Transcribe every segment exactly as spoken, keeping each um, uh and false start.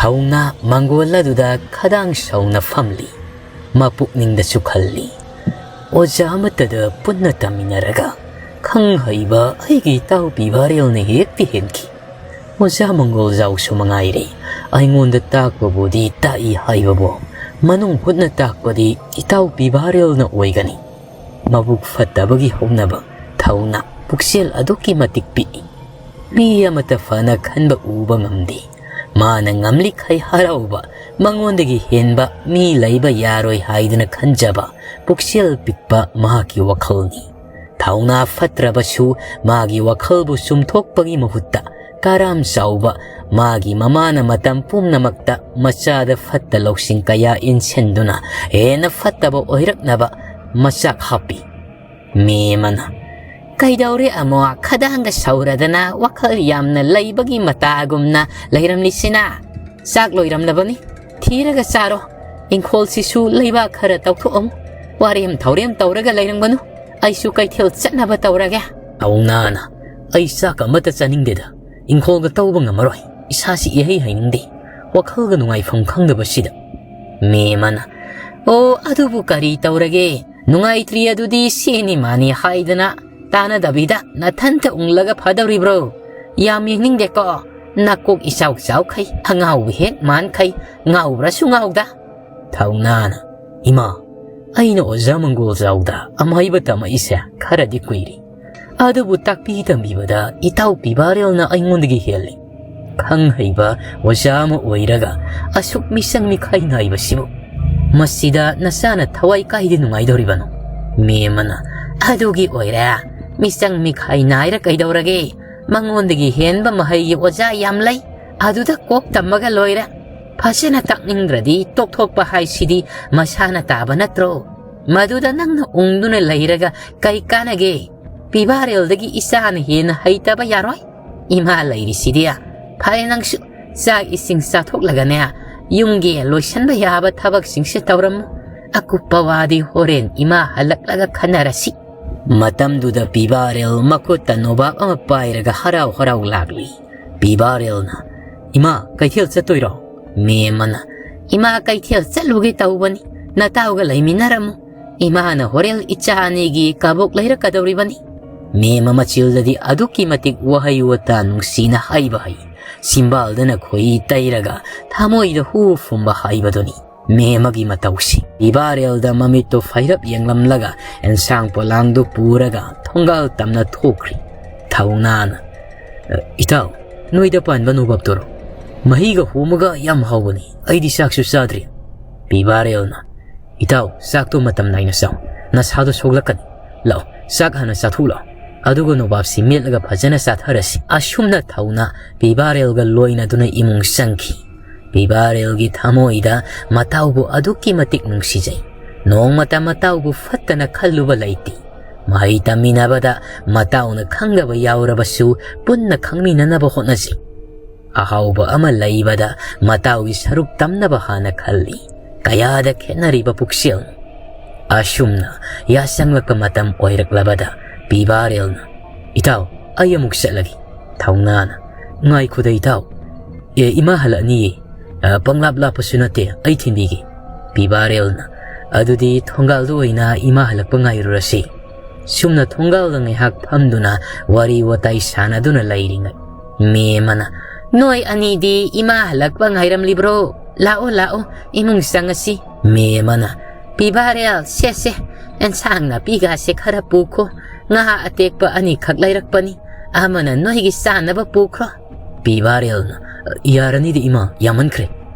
ꯊꯧꯅꯥ ꯃꯪꯒꯣꯜ ꯑꯗꯨꯗ ꯈꯗꯥꯡ ꯁꯧꯅ ꯐꯝꯂꯤ꯫ ꯃꯄꯨꯛꯅꯤꯡꯗꯁꯨ ꯈꯜꯂꯤ, "ꯑꯣꯖꯥ ꯑꯃꯠꯇꯗ ꯄꯨꯟꯅ ꯇꯝꯃꯤꯟꯅꯔꯒ ꯈꯪ ꯍꯩꯕ ꯑꯩꯒꯤ ꯏꯇꯥꯎ ꯄꯤꯕꯥꯔꯦꯜꯅ ꯍꯦꯛꯇ ꯍꯦꯟꯈꯤ꯫ ꯑꯣꯖꯥ ꯃꯪꯒꯣꯜꯖꯥꯎꯁꯨ ꯃꯉꯥꯏꯔꯦ, ꯑꯩꯉꯣꯟꯗ ꯇꯥꯛꯄꯕꯨꯗꯤ ꯇꯥꯛꯏ ꯍꯥꯏꯕꯕꯨ, ꯃꯅꯨꯡ ꯍꯨꯠꯅ ꯇꯥꯛꯄꯗꯤ ꯏꯇꯥꯎ ꯄꯤꯕꯥꯔꯦꯜꯅ ꯑꯣꯏꯒꯅꯤ꯫ ꯃꯕꯨꯛ ꯐꯠꯇꯕꯒꯤ ꯍꯧꯅꯕ ꯊꯧꯅꯥ ꯄꯨꯛꯆꯦꯜ ꯑꯗꯨꯛꯀꯤ ꯃꯇꯤꯛ ꯄꯤꯛꯏ꯫ ꯃꯤ ꯑꯃꯠꯇ ꯐꯅ ꯈꯟꯕ ꯎꯕ ꯉꯝꯗꯦ꯫ ꯃꯥꯅ ꯉꯝꯂꯤꯈꯩ ꯍꯔꯥꯎꯕ, ꯃꯉꯣꯟꯗꯒꯤ ꯍꯦꯟꯕ ꯃꯤ ꯂꯩꯕ ꯌꯥꯔꯣꯏ ꯍꯥꯏꯗꯨꯅ ꯈꯟꯖꯕ ꯄꯨꯛꯆꯦꯜ ꯄꯤꯛꯄ ꯃꯍꯥꯛꯀꯤ ꯋꯥꯈꯜꯅꯤ꯫ ꯊꯧꯅꯥ ꯐꯠꯇ꯭ꯔꯕꯁꯨ ꯃꯥꯒꯤ ꯋꯥꯈꯜꯕꯨ ꯆꯨꯝꯊꯣꯛꯄꯒꯤ ꯃꯍꯨꯠꯇ ꯀꯔꯥꯝ ꯆꯥꯎꯕ ꯃꯥꯒꯤ ꯃꯃꯥꯅ ꯃꯇꯝ ꯄꯨꯝꯅꯃꯛꯇ ꯃꯆꯥꯗ ꯐꯠꯇ ꯂꯧꯁꯤꯡ ꯀꯌꯥ ꯏꯟꯁꯤꯟꯗꯨꯅ ꯍꯦꯟꯅ ꯐꯠꯇꯕ ꯑꯣꯏꯔꯛꯅꯕ ꯃꯆꯥꯛ ꯍꯥꯞꯄꯤ꯫ ꯃꯦꯝ ꯑꯃꯅ, "ꯀꯩꯗꯧꯔꯦ ꯑꯃꯨꯛ ꯈꯗꯥꯡꯒ ꯁꯧꯔꯗꯅ ꯋꯥꯈꯜ ꯌꯥꯝꯅ ꯂꯩꯕꯒꯤ ꯃꯇꯥꯒꯨꯝꯅ ꯂꯩꯔꯝꯂꯤꯁꯤꯅ? ꯆꯥꯛ ꯂꯣꯏꯔꯝꯂꯕꯅꯤ, ꯊꯤꯔꯒ ꯆꯥꯔꯣ꯫ ꯏꯪꯈꯣꯜꯁꯤꯁꯨ ꯂꯩꯕꯥꯛ ꯈꯔ ꯇꯧꯊꯣꯛꯑꯝꯃꯨ꯫ ꯋꯥꯔꯦꯝ ꯊꯧꯔꯦꯝ ꯇꯧꯔꯒ ꯂꯩꯔꯝꯒꯅꯨ꯫ ꯑꯩꯁꯨ ꯀꯩꯊꯦꯜ ꯆꯠꯅꯕ ꯇꯧꯔꯒꯦ"꯫ ꯊꯧꯅꯥꯅ, "ꯑꯩ ꯆꯥꯛ ꯑꯃꯠꯇ ꯆꯥꯅꯤꯡꯗꯦꯗ꯫ ꯏꯪꯈꯣꯜꯒ ꯇꯧꯕ ꯉꯝꯃꯔꯣꯏ꯫ ꯏꯁꯥꯁꯤ ꯏꯍꯩ ꯍꯩꯅꯤꯡꯗꯦ꯫ ꯋꯥꯈꯜꯒ ꯅꯨꯡꯉꯥꯏꯐꯝ ꯈꯪꯗꯕꯁꯤꯗ"꯫ ꯃꯦꯝ ꯑꯃꯅ, "ꯑꯣ, ꯑꯗꯨꯕꯨ ꯀꯔꯤ ꯇꯧꯔꯒꯦ? ꯅꯨꯡꯉꯥꯏꯇ꯭ꯔꯤ ꯑꯗꯨꯗꯤ ꯁꯤꯅꯤ ꯃꯥꯅꯤ ꯍꯥꯏꯗꯅ ꯇꯥꯅꯗꯕꯤꯗ ꯅꯊꯟꯇ ꯎꯪꯂꯒ ꯐꯗꯧꯔꯤꯕ꯭ꯔꯣ? ꯌꯥꯝ ꯌꯦꯡꯅꯤꯡꯗꯦꯀꯣ꯫ ꯅꯀꯣꯛ ꯏꯆꯥꯎ ꯆꯥꯎꯈꯩ, ꯑꯉꯥꯎꯕ ꯍꯦꯛ ꯃꯥꯟꯈꯩ, ꯉꯥꯎꯕ꯭ꯔꯁꯨ ꯉꯥꯎꯗ"꯫ ꯊꯧꯅꯥꯅ, "ꯏꯃꯥ, ꯑꯩꯅ ꯑꯣꯖꯥ ꯃꯪꯒꯣꯜꯖꯥꯎꯗ ꯑꯃꯍꯩꯕ ꯇꯝꯃꯛꯏꯁꯦ ꯈꯔꯗꯤ ꯀꯨꯏꯔꯦ꯫ ꯑꯗꯨꯕꯨ ꯇꯥꯛꯄꯤ ꯇꯝꯕꯤꯕꯗ ꯏꯇꯥꯎ ꯄꯤꯕꯥꯔꯦꯜꯅ ꯑꯩꯉꯣꯟꯗꯒꯤ ꯍꯦꯜꯂꯤ꯫ ꯈꯪ ꯍꯩꯕ ꯑꯣꯖꯥ ꯑꯃ ꯑꯣꯏꯔꯒ ꯑꯁꯨꯛ ꯃꯤꯆꯪ ꯃꯤꯈꯥꯏ ꯅꯥꯏꯕꯁꯤꯕꯨ꯫ ꯃꯁꯤꯗ ꯅꯆꯥꯅ ꯊꯋꯥꯏ ꯀꯥꯏꯗꯤ ꯅꯨꯡꯉꯥꯏꯗꯧꯔꯤꯕꯅꯣ?" ꯃꯦꯝ ꯑꯃꯅ, "ꯑꯗꯨꯒꯤ ꯑꯣꯏꯔꯦ꯫ ꯃꯤꯆꯪ ꯃꯤꯈꯥꯏ ꯅꯥꯏꯔ ꯀꯩꯗꯧꯔꯒꯦ? ꯃꯉꯣꯟꯗꯒꯤ ꯍꯦꯟꯕ ꯃꯍꯩꯒꯤ ꯑꯣꯖꯥ ꯌꯥꯝ ꯂꯩ꯫ ꯑꯗꯨꯗ ꯀꯣꯛ ꯇꯝꯃꯒ ꯂꯣꯏꯔꯦ꯫ ꯐꯖꯅ ꯇꯥꯛꯅꯤꯡꯗ꯭ꯔꯗꯤ ꯇꯣꯛꯊꯣꯛꯄ ꯍꯥꯏꯁꯤꯗꯤ ꯃꯁꯥꯅ ꯇꯥꯕ ꯅꯠꯇ꯭ꯔꯣ? ꯃꯗꯨꯗ ꯅꯪꯅ ꯎꯪꯗꯨꯅ ꯂꯩꯔꯒ ꯀꯩ ꯀꯥꯟꯅꯒꯦ? ꯄꯤꯕꯥꯔꯦꯜꯗꯒꯤ ꯏꯆꯥꯅ ꯍꯦꯟꯅ ꯍꯩꯇꯕ ꯌꯥꯔꯣꯏ꯫ ꯏꯃꯥ ꯂꯩꯔꯤꯁꯤꯗꯤ꯫ ꯐꯔꯦ, ꯅꯪꯁꯨ ꯆꯥꯛ ꯏꯁꯤꯡ ꯆꯥꯊꯣꯛꯂꯒꯅꯦ, ꯌꯨꯝꯒꯤ ꯂꯣꯏꯁꯟꯕ ꯌꯥꯕ ꯊꯕꯛꯁꯤꯡꯁꯦ ꯇꯧꯔꯝꯃꯨ꯫ ꯑꯀꯨꯞꯄ ꯋꯥꯗꯤ ꯍꯣꯔꯦꯟ ꯏꯃꯥ ꯍꯜꯂꯛꯂꯒ ꯈꯟꯅꯔꯁꯤ"꯫ ꯃꯇꯝꯗꯨꯗ ꯄꯤꯕꯥꯔꯦꯜ ꯃꯈꯨꯠꯇ ꯅꯣꯕꯥꯞ ꯑꯃ ꯄꯥꯏꯔꯒ ꯍꯔꯥꯎ ꯍꯔꯥꯎ ꯂꯥꯛꯂꯤ꯫ ꯄꯤꯕꯥꯔꯦꯜꯅ, "ꯏꯃꯥ, ꯀꯩꯊꯦꯜ ꯆꯠꯇꯣꯏꯔꯣ?" ꯃꯦꯝ ꯑꯃꯅ, "ꯏꯃꯥ ꯀꯩꯊꯦꯜ ꯆꯠꯂꯨꯒꯦ ꯇꯧꯕꯅꯤ, ꯅꯇꯥꯎꯒ ꯂꯩꯃꯤꯟꯅꯔꯝꯃꯨ꯫ ꯏꯃꯥꯅ ꯍꯣꯔꯦꯟ ꯏꯆꯥ ꯑꯅꯤꯒꯤ ꯀꯕꯣꯛ ꯂꯩꯔꯛꯀꯗꯧꯔꯤꯕꯅꯤ꯫" ꯃꯦꯝ ꯑꯃ ꯆꯤꯜꯗꯗꯤ ꯑꯗꯨꯛꯀꯤ ꯃꯇꯤꯛ ꯋꯥꯍꯩ ꯋꯥꯇꯥ ꯅꯨꯡꯁꯤꯅ ꯍꯥꯏꯕ ꯍꯩ꯫ ꯆꯤꯝꯕꯥꯜꯗꯅ ꯈꯣꯏꯍꯤ ꯇꯩꯔꯒ ꯊꯃꯣꯏꯗ ꯍꯨ ꯐꯨꯝꯕ ꯍꯥꯏꯕꯗꯨꯅꯤ ꯃꯦꯝ ꯑꯃꯒꯤ ꯃꯇꯧꯁꯤ꯫ ꯄꯤꯕꯥꯔꯦꯜꯗ ꯃꯃꯤꯠꯇꯨ ꯐꯩꯔꯞ ꯌꯦꯡꯂꯝꯂꯒ ꯑꯦꯟꯁꯥꯡ ꯄꯣꯂꯥꯡꯗꯨ ꯄꯨꯔꯒ ꯊꯣꯡꯒꯥꯜ ꯇꯝꯅ ꯊꯣꯛꯈ꯭ꯔꯤ꯫ ꯊꯧꯅꯥꯅ, "ꯏꯇꯥꯎ, ꯅꯣꯏꯗ ꯄꯥꯟꯕ ꯅꯣꯕꯥꯞꯇꯨꯔꯣ? ꯃꯍꯤꯒ ꯍꯣꯝꯃꯒ ꯌꯥꯝ ꯍꯥꯎꯕꯅꯤ꯫ ꯑꯩꯗꯤ ꯆꯥꯛꯁꯨ ꯆꯥꯗ꯭ꯔꯤ꯫" ꯄꯤꯕꯥꯔꯦꯜꯅ, "ꯏꯇꯥꯎ, ꯆꯥꯛꯇꯣ ꯃꯇꯝ ꯅꯥꯏꯅ ꯆꯥꯎ꯫ ꯅꯁꯥꯗꯣ ꯁꯣꯛꯂꯛꯀꯅꯤ꯫ ꯂꯥꯛꯑꯣ, ꯆꯥꯛ ꯍꯥꯟꯅ ꯆꯥꯊꯣꯛꯎ ꯂꯥꯛꯑꯣ꯫ ꯑꯗꯨꯒ ꯅꯣꯕꯥꯞꯁꯤ ꯃꯦꯠꯂꯒ ꯐꯖꯅ ꯆꯥꯊꯔꯁꯤ꯫" ꯑꯁꯨꯝꯅ ꯊꯧꯅꯥ ꯄꯤꯕꯥꯔꯦꯜꯒ ꯂꯣꯏꯅꯗꯨꯅ ꯏꯃꯨꯡ ꯆꯪꯈꯤ꯫ ꯄꯤꯕꯥꯔꯦꯜꯒꯤ ꯊꯃꯣꯏꯗ ꯃꯇꯥꯎꯕꯨ ꯑꯗꯨꯛꯀꯤ ꯃꯇꯤꯛ ꯅꯨꯡꯁꯤꯖꯩ꯫ ꯅꯣꯡꯃꯇ ꯃꯇꯥꯎꯕꯨ ꯐꯠꯇꯅ ꯈꯜꯂꯨꯕ ꯂꯩꯇꯦ꯫ ꯃꯍꯩ ꯇꯝꯃꯤꯟꯅꯕꯗ ꯃꯇꯥꯎꯅ ꯈꯪꯗꯕ ꯌꯥꯎꯔꯕꯁꯨ ꯄꯨꯟꯅ ꯈꯪꯃꯤꯟꯅꯅꯕ ꯍꯣꯠꯅꯖꯩ꯫ ꯑꯍꯥꯎꯕ ꯑꯃ ꯂꯩꯕꯗ ꯃꯇꯥꯎꯒꯤ ꯁꯔꯨꯛ ꯇꯝꯅꯕ ꯍꯥꯟꯅ ꯈꯜꯂꯤ꯫ ꯀꯌꯥꯗ ꯈꯦꯠꯅꯔꯤꯕ ꯄꯨꯛꯆꯦꯜ! ꯑꯁꯨꯝꯅ ꯌꯥꯆꯪꯂꯛꯄ ꯃꯇꯝ ꯑꯣꯏꯔꯛꯂꯕꯗ ꯄꯤꯕꯥꯔꯦꯜꯅ, "ꯏꯇꯥꯎ, ꯑꯩ ꯑꯃꯨꯛ ꯆꯠꯂꯒꯦ꯫" ꯊꯧꯅꯥꯅ, "ꯉꯥꯏꯈꯣꯗ ꯏꯇꯥꯎ꯫ ꯑꯦ, ꯏꯃꯥ ꯍꯜꯂꯛꯑꯅꯤꯌꯦ꯫ ꯑ, ꯄꯪꯂꯥꯞ ꯂꯥꯞꯄꯁꯨ ꯅꯠꯇꯦ, ꯑꯩ ꯊꯤꯟꯕꯤꯒꯦ꯫" ꯄꯤꯕꯥꯔꯦꯜꯅ, "ꯑꯗꯨꯗꯤ ꯊꯣꯡꯒꯥꯜꯗ ꯑꯣꯏꯅ ꯏꯃꯥ ꯍꯜꯂꯛꯄ ꯉꯥꯏꯔꯨꯔꯁꯤ꯫" ꯁꯨꯝꯅ ꯊꯣꯡꯒꯥꯜꯗ ꯉꯥꯏꯍꯥꯛ ꯐꯝꯗꯨꯅ ꯋꯥꯔꯤ ꯋꯥꯇꯥꯏ ꯁꯥꯟꯅꯗꯨꯅ ꯂꯩꯔꯤꯉꯩ, ꯃꯦꯝ ꯑꯃꯅ, "ꯅꯣꯏ ꯑꯅꯤꯗꯤ ꯏꯃꯥ ꯍꯜꯂꯛꯄ ꯉꯥꯏꯔꯝꯂꯤꯕ꯭ꯔꯣ? ꯂꯥꯛꯑꯣ, ꯂꯥꯛꯑꯣ, ꯏꯃꯨꯡ ꯆꯪꯉꯁꯤ꯫" ꯃꯦꯝ ꯑꯃꯅ, "ꯄꯤꯕꯥꯔꯦꯜ, ꯁꯦ, ꯁꯦ, ꯑꯦꯟꯁꯥꯡ ꯅꯥꯄꯤꯒꯥꯁꯦ ꯈꯔ ꯄꯨꯈꯣ꯫ ꯉꯥ ꯑꯇꯦꯛꯄ ꯑꯅꯤꯈꯛ ꯂꯩꯔꯛꯄꯅꯤ꯫ ꯑꯃꯅ ꯅꯣꯏꯒꯤ ꯆꯥꯅꯕ ꯄꯨꯈ꯭ꯔꯣ꯫" ꯄꯤꯕꯥꯔꯦꯜꯅ, "ꯌꯥꯔꯅꯤꯗ ꯏꯃꯥ, ꯌꯥꯝꯃꯟꯈ꯭ꯔꯦ꯫"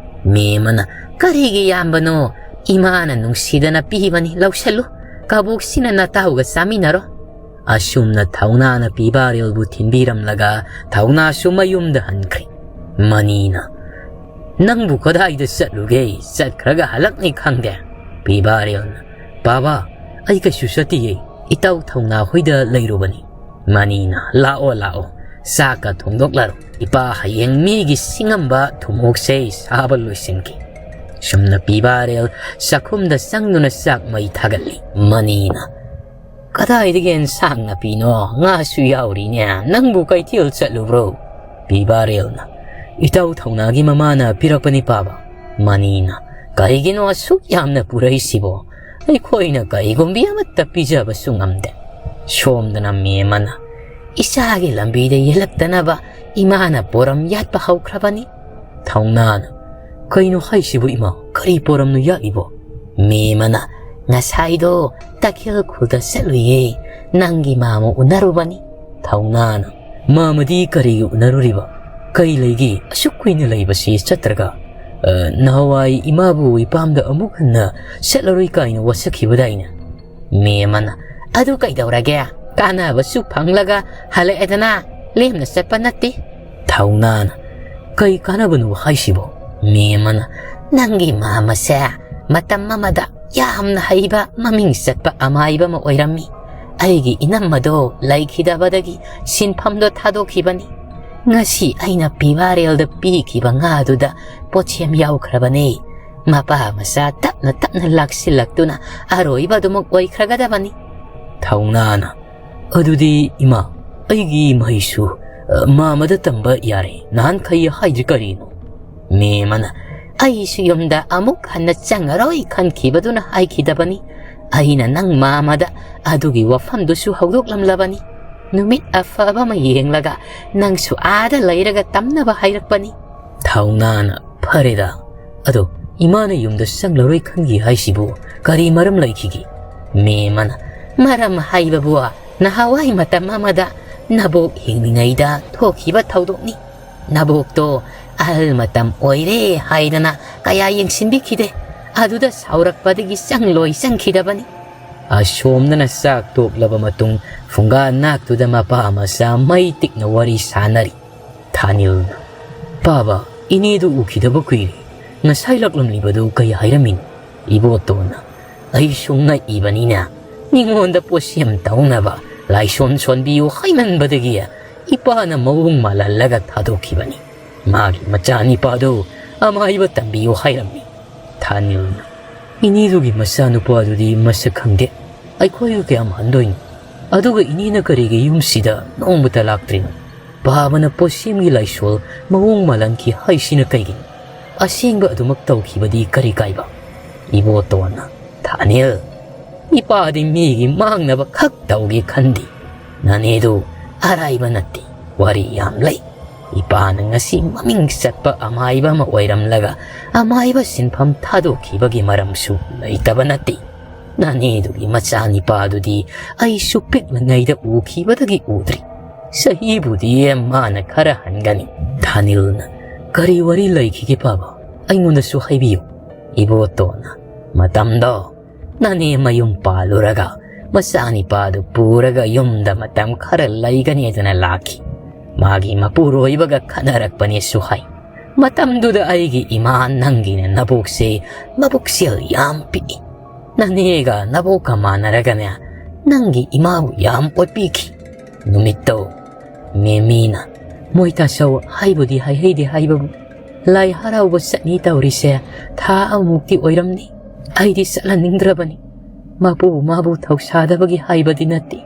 ꯃꯦꯝ ꯑꯃꯅ, "ꯀꯔꯤꯒꯤ ꯌꯥꯝꯕꯅꯣ? ꯏꯃꯥꯅ ꯅꯨꯡꯁꯤꯗꯅ ꯄꯤꯕꯅꯤ, ꯂꯧꯁꯜꯂꯨ꯫ ꯀꯕꯣꯛꯁꯤꯅ ꯅꯇꯥꯎꯒ ꯆꯥꯃꯤꯟꯅꯔꯣ꯫" ꯑꯁꯨꯝꯅ ꯊꯧꯅꯥꯅ ꯄꯤꯕꯥꯔꯦꯜꯕꯨ ꯊꯤꯟꯕꯤꯔꯝꯂꯒ ꯊꯧꯅꯥꯁꯨ ꯃꯌꯨꯝꯗ ꯍꯟꯈ꯭ꯔꯦ꯫ ꯃꯅꯤꯅ, "ꯅꯪꯕꯨ ꯀꯗꯥꯏꯗ ꯆꯠꯂꯨꯒꯦ? ꯆꯠꯈ꯭ꯔꯒ ꯍꯜꯂꯛꯅꯤ ꯈꯪꯗꯦ꯫" ꯄꯤꯕꯥꯔꯦꯜꯅ, "ꯕꯥꯕꯥ, ꯑꯩ ꯀꯩꯁꯨ ꯆꯠꯇꯤꯌꯦ, ꯏꯇꯥꯎ ꯊꯧꯅꯥ ꯍꯣꯏꯗ ꯂꯩꯔꯨꯕꯅꯤ꯫" ꯃꯅꯤꯅ, "ꯂꯥꯛꯑꯣ, ꯂꯥꯛꯑꯣ, ꯆꯥꯛꯀ ꯊꯣꯡꯗꯣꯛꯂꯔꯣ꯫ ꯏꯄꯥ ꯍꯌꯦꯡ ꯃꯤꯒꯤ ꯁꯤꯡꯉꯝꯕ ꯊꯨꯝꯃꯣꯛꯁꯦ ꯁꯥꯕ ꯂꯣꯏꯁꯤꯟꯈꯤ꯫" ꯁꯨꯝꯅ ꯄꯤꯕꯥꯔꯦꯜ ꯆꯥꯛꯈꯨꯝꯗ ꯆꯪꯗꯨꯅ ꯆꯥꯛ ꯃꯩ ꯊꯥꯒꯠꯂꯤ꯫ ꯃꯅꯤꯅ, "ꯀꯗꯥꯏꯗꯒꯤ ꯑꯦꯟꯁꯥꯡ ꯅꯥꯄꯤꯅꯣ? ꯉꯥꯁꯨ ꯌꯥꯎꯔꯤꯅꯦ꯫ ꯅꯪꯕꯨ ꯀꯩꯊꯦꯜ ꯆꯠꯂꯨꯕ꯭ꯔꯣ?" ꯄꯤꯕꯥꯔꯦꯜꯅ, "ꯏꯇꯥꯎ ꯊꯧꯅꯥꯒꯤ ꯃꯃꯥꯅ ꯄꯤꯔꯛꯄꯅꯤ ꯄꯥꯕ꯫" ꯃꯅꯤꯅ, "ꯀꯔꯤꯒꯤꯅꯣ ꯑꯁꯨꯛ ꯌꯥꯝꯅ ꯄꯨꯔꯛꯏꯁꯤꯕꯣ? ꯑꯩꯈꯣꯏꯅ ꯀꯔꯤꯒꯨꯝꯕꯤ ꯑꯃꯠꯇ ꯄꯤꯖꯕꯁꯨ ꯉꯝꯗꯦ꯫" ꯁꯣꯝꯗꯅ ꯃꯦꯃꯅ, "ꯏꯆꯥꯒꯤ ꯂꯝꯕꯤꯗ ꯌꯦꯜꯂꯛꯇꯅꯕ ꯏꯃꯥꯅ ꯄꯣꯔꯝ ꯌꯥꯠꯄ ꯍꯧꯈ꯭ꯔꯕꯅꯤ꯫" ꯊꯧꯅꯥꯅ, "ꯀꯩꯅꯣ ꯍꯥꯏꯁꯤꯕꯨ ꯏꯃꯥ? ꯀꯔꯤ ꯄꯣꯔꯝꯅꯣ ꯌꯥꯠꯂꯤꯕꯣ?" ꯃꯦꯃꯅ, "ꯉꯁꯥꯏꯗꯣ ꯇꯈꯦꯜ ꯈꯨꯜꯗ ꯆꯠꯂꯨꯏꯌꯦ, ꯅꯪꯒꯤ ꯃꯥꯃ ꯎꯅꯔꯨꯕꯅꯤ꯫" ꯊꯧꯅꯥꯅ, "ꯃꯥꯃꯗꯤ ꯀꯔꯤꯒꯤ ꯎꯅꯔꯨꯔꯤꯕ? ꯀꯩ ꯂꯩꯒꯦ ꯑꯁꯨꯛ ꯀꯨꯏꯅ ꯂꯩꯕꯁꯤ ꯆꯠꯇ꯭ꯔꯒ? ꯑ, ꯅꯍꯥꯟꯋꯥꯏ ꯏꯃꯥꯕꯨ ꯏꯄꯥꯝꯗ ꯑꯃꯨꯛ ꯍꯟꯅ ꯆꯠꯂꯔꯣꯏ ꯀꯥꯏꯅ ꯋꯥꯁꯛꯈꯤꯕꯗꯥꯏꯅꯦ?" ꯃꯦꯃꯅ, "ꯑꯗꯨ ꯀꯩꯗꯧꯔꯒꯦ? ꯀꯥꯟꯅꯕꯁꯨ ꯐꯪꯂꯒ ꯍꯜꯂꯛꯑꯦꯗꯅ, ꯂꯦꯝꯅ ꯆꯠꯄ ꯅꯠꯇꯦ꯫" ꯊꯧꯅꯥꯅ, "ꯀꯩ ꯀꯥꯟꯅꯕꯅꯣ ꯍꯥꯏꯁꯤꯕꯣ?" ꯃꯦꯃꯅ, "ꯅꯪꯒꯤ ꯃꯥꯃꯁꯦ ꯃꯇꯝ ꯑꯃꯗ ꯌꯥꯝꯅ ꯍꯩꯕ, ꯃꯃꯤꯡ ꯆꯠꯄ ꯑꯃꯥꯏꯕ ꯑꯃ ꯑꯣꯏꯔꯝꯃꯤ꯫ ꯑꯩꯒꯤ ꯏꯅꯝꯃꯗꯣ ꯂꯩꯈꯤꯗꯕꯗꯒꯤ ꯁꯤꯟꯐꯝꯗꯣ ꯊꯥꯗꯣꯛꯈꯤꯕꯅꯤ꯫ ꯉꯁꯤ ꯑꯩꯅ ꯄꯤꯕꯥꯔꯦꯜꯗ ꯄꯤꯈꯤꯕ ꯉꯥꯗꯨꯗ ꯄꯣꯠꯁꯦꯝ ꯌꯥꯎꯈ꯭ꯔꯕꯅꯦ꯫ ꯃꯄꯥ ꯃꯆꯥ ꯇꯞꯅ ꯇꯞꯅ ꯂꯥꯛꯁꯤꯜꯂꯛꯇꯨꯅ ꯑꯔꯣꯏꯕ ꯑꯗꯨꯃꯛ ꯑꯣꯏꯈ꯭ꯔꯒꯗꯕꯅꯤ꯫" ꯊꯧꯅꯥꯅ, "ꯑꯗꯨꯗꯤ ꯏꯃꯥ, ꯑꯩꯒꯤ ꯃꯍꯩꯁꯨ, ꯑ, ꯃꯥꯃꯗ ꯇꯝꯕ ꯌꯥꯔꯦ꯫ ꯅꯍꯥꯟꯈꯩ ꯍꯥꯏꯗ꯭ꯔꯤ ꯀꯔꯤꯅꯣ?" ꯃꯦꯃꯅ, "ꯑꯩꯁꯨ ꯌꯨꯝꯗ ꯑꯃꯨꯛ ꯍꯟꯅ ꯆꯪꯉꯔꯣꯏ ꯈꯟꯈꯤꯕꯗꯨꯅ ꯍꯥꯏꯈꯤꯗꯕꯅꯤ꯫ ꯑꯩꯅ ꯅꯪ ꯃꯥꯃꯗ ꯑꯗꯨꯒꯤ ꯋꯥꯐꯝꯗꯨꯁꯨ ꯍꯧꯗꯣꯛꯂꯝꯂꯕꯅꯤ꯫ ꯅꯨꯃꯤꯠ ꯑꯐꯕ ꯑꯃ ꯌꯦꯡꯂꯒ ꯅꯪꯁꯨ ꯑꯥꯗ ꯂꯩꯔꯒ ꯇꯝꯅꯕ ꯍꯥꯏꯔꯛꯄꯅꯤ꯫" ꯊꯧꯅꯥꯅ, "ꯐꯔꯦꯗ, ꯑꯗꯣ ꯏꯃꯥꯅ ꯌꯨꯝꯗ ꯆꯪꯂꯔꯣꯏ ꯈꯟꯈꯤ ꯍꯥꯏꯁꯤꯕꯨ ꯀꯔꯤ ꯃꯔꯝ ꯂꯩꯈꯤꯒꯦ?" ꯃꯦꯃꯅ, "ꯃꯔꯝ ꯍꯥꯏꯕꯕꯨ ꯅꯍꯥꯟꯋꯥꯏ ꯃꯇꯝ ꯑꯃꯗ ꯅꯕꯣꯛ ꯍꯤꯡꯂꯤꯉꯩꯗ ꯊꯣꯛꯈꯤꯕ ꯊꯧꯗꯣꯛꯅꯤ꯫ ꯅꯕꯣꯛꯇꯣ ꯑꯍꯜ ꯃꯇꯝ ꯑꯣꯏꯔꯦ ꯍꯥꯏꯗꯅ ꯀꯌꯥ ꯌꯦꯡꯁꯤꯟꯕꯤꯈꯤꯗꯦ꯫ ꯑꯗꯨꯗ ꯁꯥꯎꯔꯛꯄꯗꯒꯤ ꯆꯪꯂꯣꯏ ꯆꯪꯈꯤꯗꯕꯅꯤ꯫" ꯑꯁꯣꯝꯗꯅ ꯆꯥꯛ ꯇꯣꯛꯂꯕ ꯃꯇꯨꯡ ꯐꯨꯡꯒꯥ ꯅꯥꯛꯇꯨꯗ ꯃꯄꯥ ꯃꯆꯥ ꯃꯩ ꯇꯤꯛꯅ ꯋꯥꯔꯤ ꯁꯥꯅꯔꯤ꯫ ꯊꯥꯅꯤꯜꯅ, "ꯄꯥꯕ, ꯏꯅꯦꯗꯨ ꯎꯈꯤꯗꯕ ꯀꯨꯏꯔꯦ꯫ ꯉꯁꯥꯏ ꯂꯥꯛꯂꯝꯂꯤꯕꯗꯨ ꯀꯩ ꯍꯥꯏꯔꯝꯃꯤꯅꯣ?" ꯏꯕꯣꯇꯣꯟꯅ, "ꯑꯩꯁꯨ ꯉꯛꯏꯕꯅꯤꯅ꯫ ꯃꯤꯉꯣꯟꯗ ꯄꯣꯠꯁꯦꯝ ꯇꯧꯅꯕ ꯂꯥꯏꯁꯣꯟ ꯁꯣꯟꯕꯤꯌꯨ ꯍꯥꯏꯃꯟꯕꯗꯒꯤ ꯏꯄꯥꯅ ꯃꯑꯣꯡ ꯃꯥꯜꯍꯜꯂꯒ ꯊꯥꯗꯣꯛꯈꯤꯕꯅꯤ꯫ ꯃꯥꯒꯤ ꯃꯆꯥꯅꯤꯄꯥꯗꯨ ꯑꯃꯥꯏꯕ ꯇꯝꯕꯤꯌꯨ ꯍꯥꯏꯔꯝꯃꯤ꯫" ꯊꯥꯅꯤꯜꯅ, "ꯏꯅꯦꯗꯨꯒꯤ ꯃꯆꯥꯅꯨꯄꯥꯗꯨꯗꯤ ꯃꯁꯛ ꯈꯪꯗꯦ꯫ ꯑꯩꯈꯣꯏꯒ ꯀꯌꯥꯝ ꯍꯟꯗꯣꯏꯅꯣ? ꯑꯗꯨꯒ ꯏꯅꯦꯅ ꯀꯔꯤꯒꯤ ꯌꯨꯝꯁꯤꯗ ꯅꯣꯡꯃꯇ ꯂꯥꯛꯇ꯭ꯔꯤꯅꯣ?" ꯄꯥꯕꯅ ꯄꯣꯠꯁꯦꯝꯒꯤ ꯂꯥꯏꯁꯣꯜ ꯃꯑꯣꯡ ꯃꯥꯜꯍꯟꯈꯤ ꯍꯥꯏꯁꯤꯅ ꯀꯩꯒꯤꯅꯣ? ꯑꯁꯦꯡꯕ ꯑꯗꯨꯃꯛ ꯇꯧꯈꯤꯕꯗꯤ ꯀꯔꯤ ꯀꯥꯏꯕ? ꯏꯕꯣꯇꯣꯟꯅ, "ꯊꯥꯅꯤꯜ, ꯏꯄꯥꯗꯤ ꯃꯤꯒꯤ ꯃꯥꯡꯅꯕ ꯈꯛ ꯇꯧꯒꯦ ꯈꯟꯗꯦ꯫ ꯅꯅꯦꯗꯨ ꯑꯔꯥꯏꯕ ꯅꯠꯇꯦ, ꯋꯥꯔꯤ ꯌꯥꯝ ꯂꯩ꯫ ꯏꯄꯥꯅ ꯉꯁꯤ ꯃꯃꯤꯡ ꯆꯠꯄ ꯑꯃꯥꯏꯕ ꯑꯃ ꯑꯣꯏꯔꯝꯂꯒ ꯑꯃꯥꯏꯕ ꯁꯤꯟꯐꯝ ꯊꯥꯗꯣꯛꯈꯤꯕꯒꯤ ꯃꯔꯝꯁꯨ ꯂꯩꯇꯕ ꯅꯠꯇꯦ꯫ ꯅꯅꯦꯗꯨꯒꯤ ꯃꯆꯥꯅꯤꯄꯥꯗꯨꯗꯤ ꯑꯩꯁꯨ ꯄꯤꯛꯂꯤꯉꯩꯗ ꯎꯈꯤꯕꯗꯒꯤ ꯎꯗ꯭ꯔꯤ꯫ ꯆꯍꯤꯕꯨꯗꯤ ꯃꯥꯅ ꯈꯔ ꯍꯟꯒꯅꯤ꯫" ꯊꯥꯅꯤꯜꯅ, "ꯀꯔꯤ ꯋꯥꯔꯤ ꯂꯩꯈꯤꯒꯦ ꯄꯥꯕ? ꯑꯩꯉꯣꯟꯗꯁꯨ ꯍꯥꯏꯕꯤꯌꯨ꯫" ꯏꯕꯣꯇꯣꯟꯅ, "ꯃꯇꯝꯗꯣ ꯅꯅꯦ ꯃꯌꯨꯝ ꯄꯥꯜꯂꯨꯔꯒ ꯃꯆꯥꯅꯤꯄꯥꯗꯨ ꯄꯨꯔꯒ ꯌꯨꯝꯗ ꯃꯇꯝ ꯈꯔ ꯂꯩꯒꯅꯤꯗꯅ ꯂꯥꯛꯈꯤ꯫ ꯃꯥꯒꯤ ꯃꯄꯨꯔꯣꯏꯕꯒ ꯈꯠꯅꯔꯛꯄꯅꯦꯁꯨ ꯍꯥꯏ꯫ ꯃꯇꯝꯗꯨꯗ ꯑꯩꯒꯤ ꯏꯃꯥ ꯅꯪꯒꯤꯅ ꯅꯕꯣꯛꯁꯦ ꯃꯕꯨꯛꯆꯦꯜ ꯌꯥꯝ ꯄꯤꯛꯏ꯫ ꯅꯅꯦꯒ ꯅꯕꯣꯛꯀ ꯃꯥꯟꯅꯔꯒꯅꯦ ꯅꯪꯒꯤ ꯏꯃꯥꯕꯨ ꯌꯥꯝ ꯑꯣꯠꯄꯤꯈꯤ꯫ ꯅꯨꯃꯤꯠꯇꯣ ꯃꯦꯃꯤꯅ, ꯃꯣꯏ ꯇꯥꯆꯧ ꯍꯥꯏꯕꯨꯗꯤ ꯍꯥꯏꯍꯩꯗꯦ ꯍꯥꯏꯕꯕꯨ, ꯂꯥꯏ ꯍꯔꯥꯎꯕ ꯆꯠꯅꯤ ꯇꯧꯔꯤꯁꯦ ꯊꯥ ꯑꯃꯃꯨꯛꯇꯤ ꯑꯣꯏꯔꯝꯅꯤ꯫ ꯑꯩꯗꯤ ꯆꯠꯍꯟꯅꯤꯡꯗ꯭ꯔꯕꯅꯤ꯫ ꯃꯄꯨ ꯃꯥꯕꯨ ꯊꯧꯁꯥꯗꯕꯒꯤ ꯍꯥꯏꯕꯗꯤ ꯅꯠꯇꯦ꯫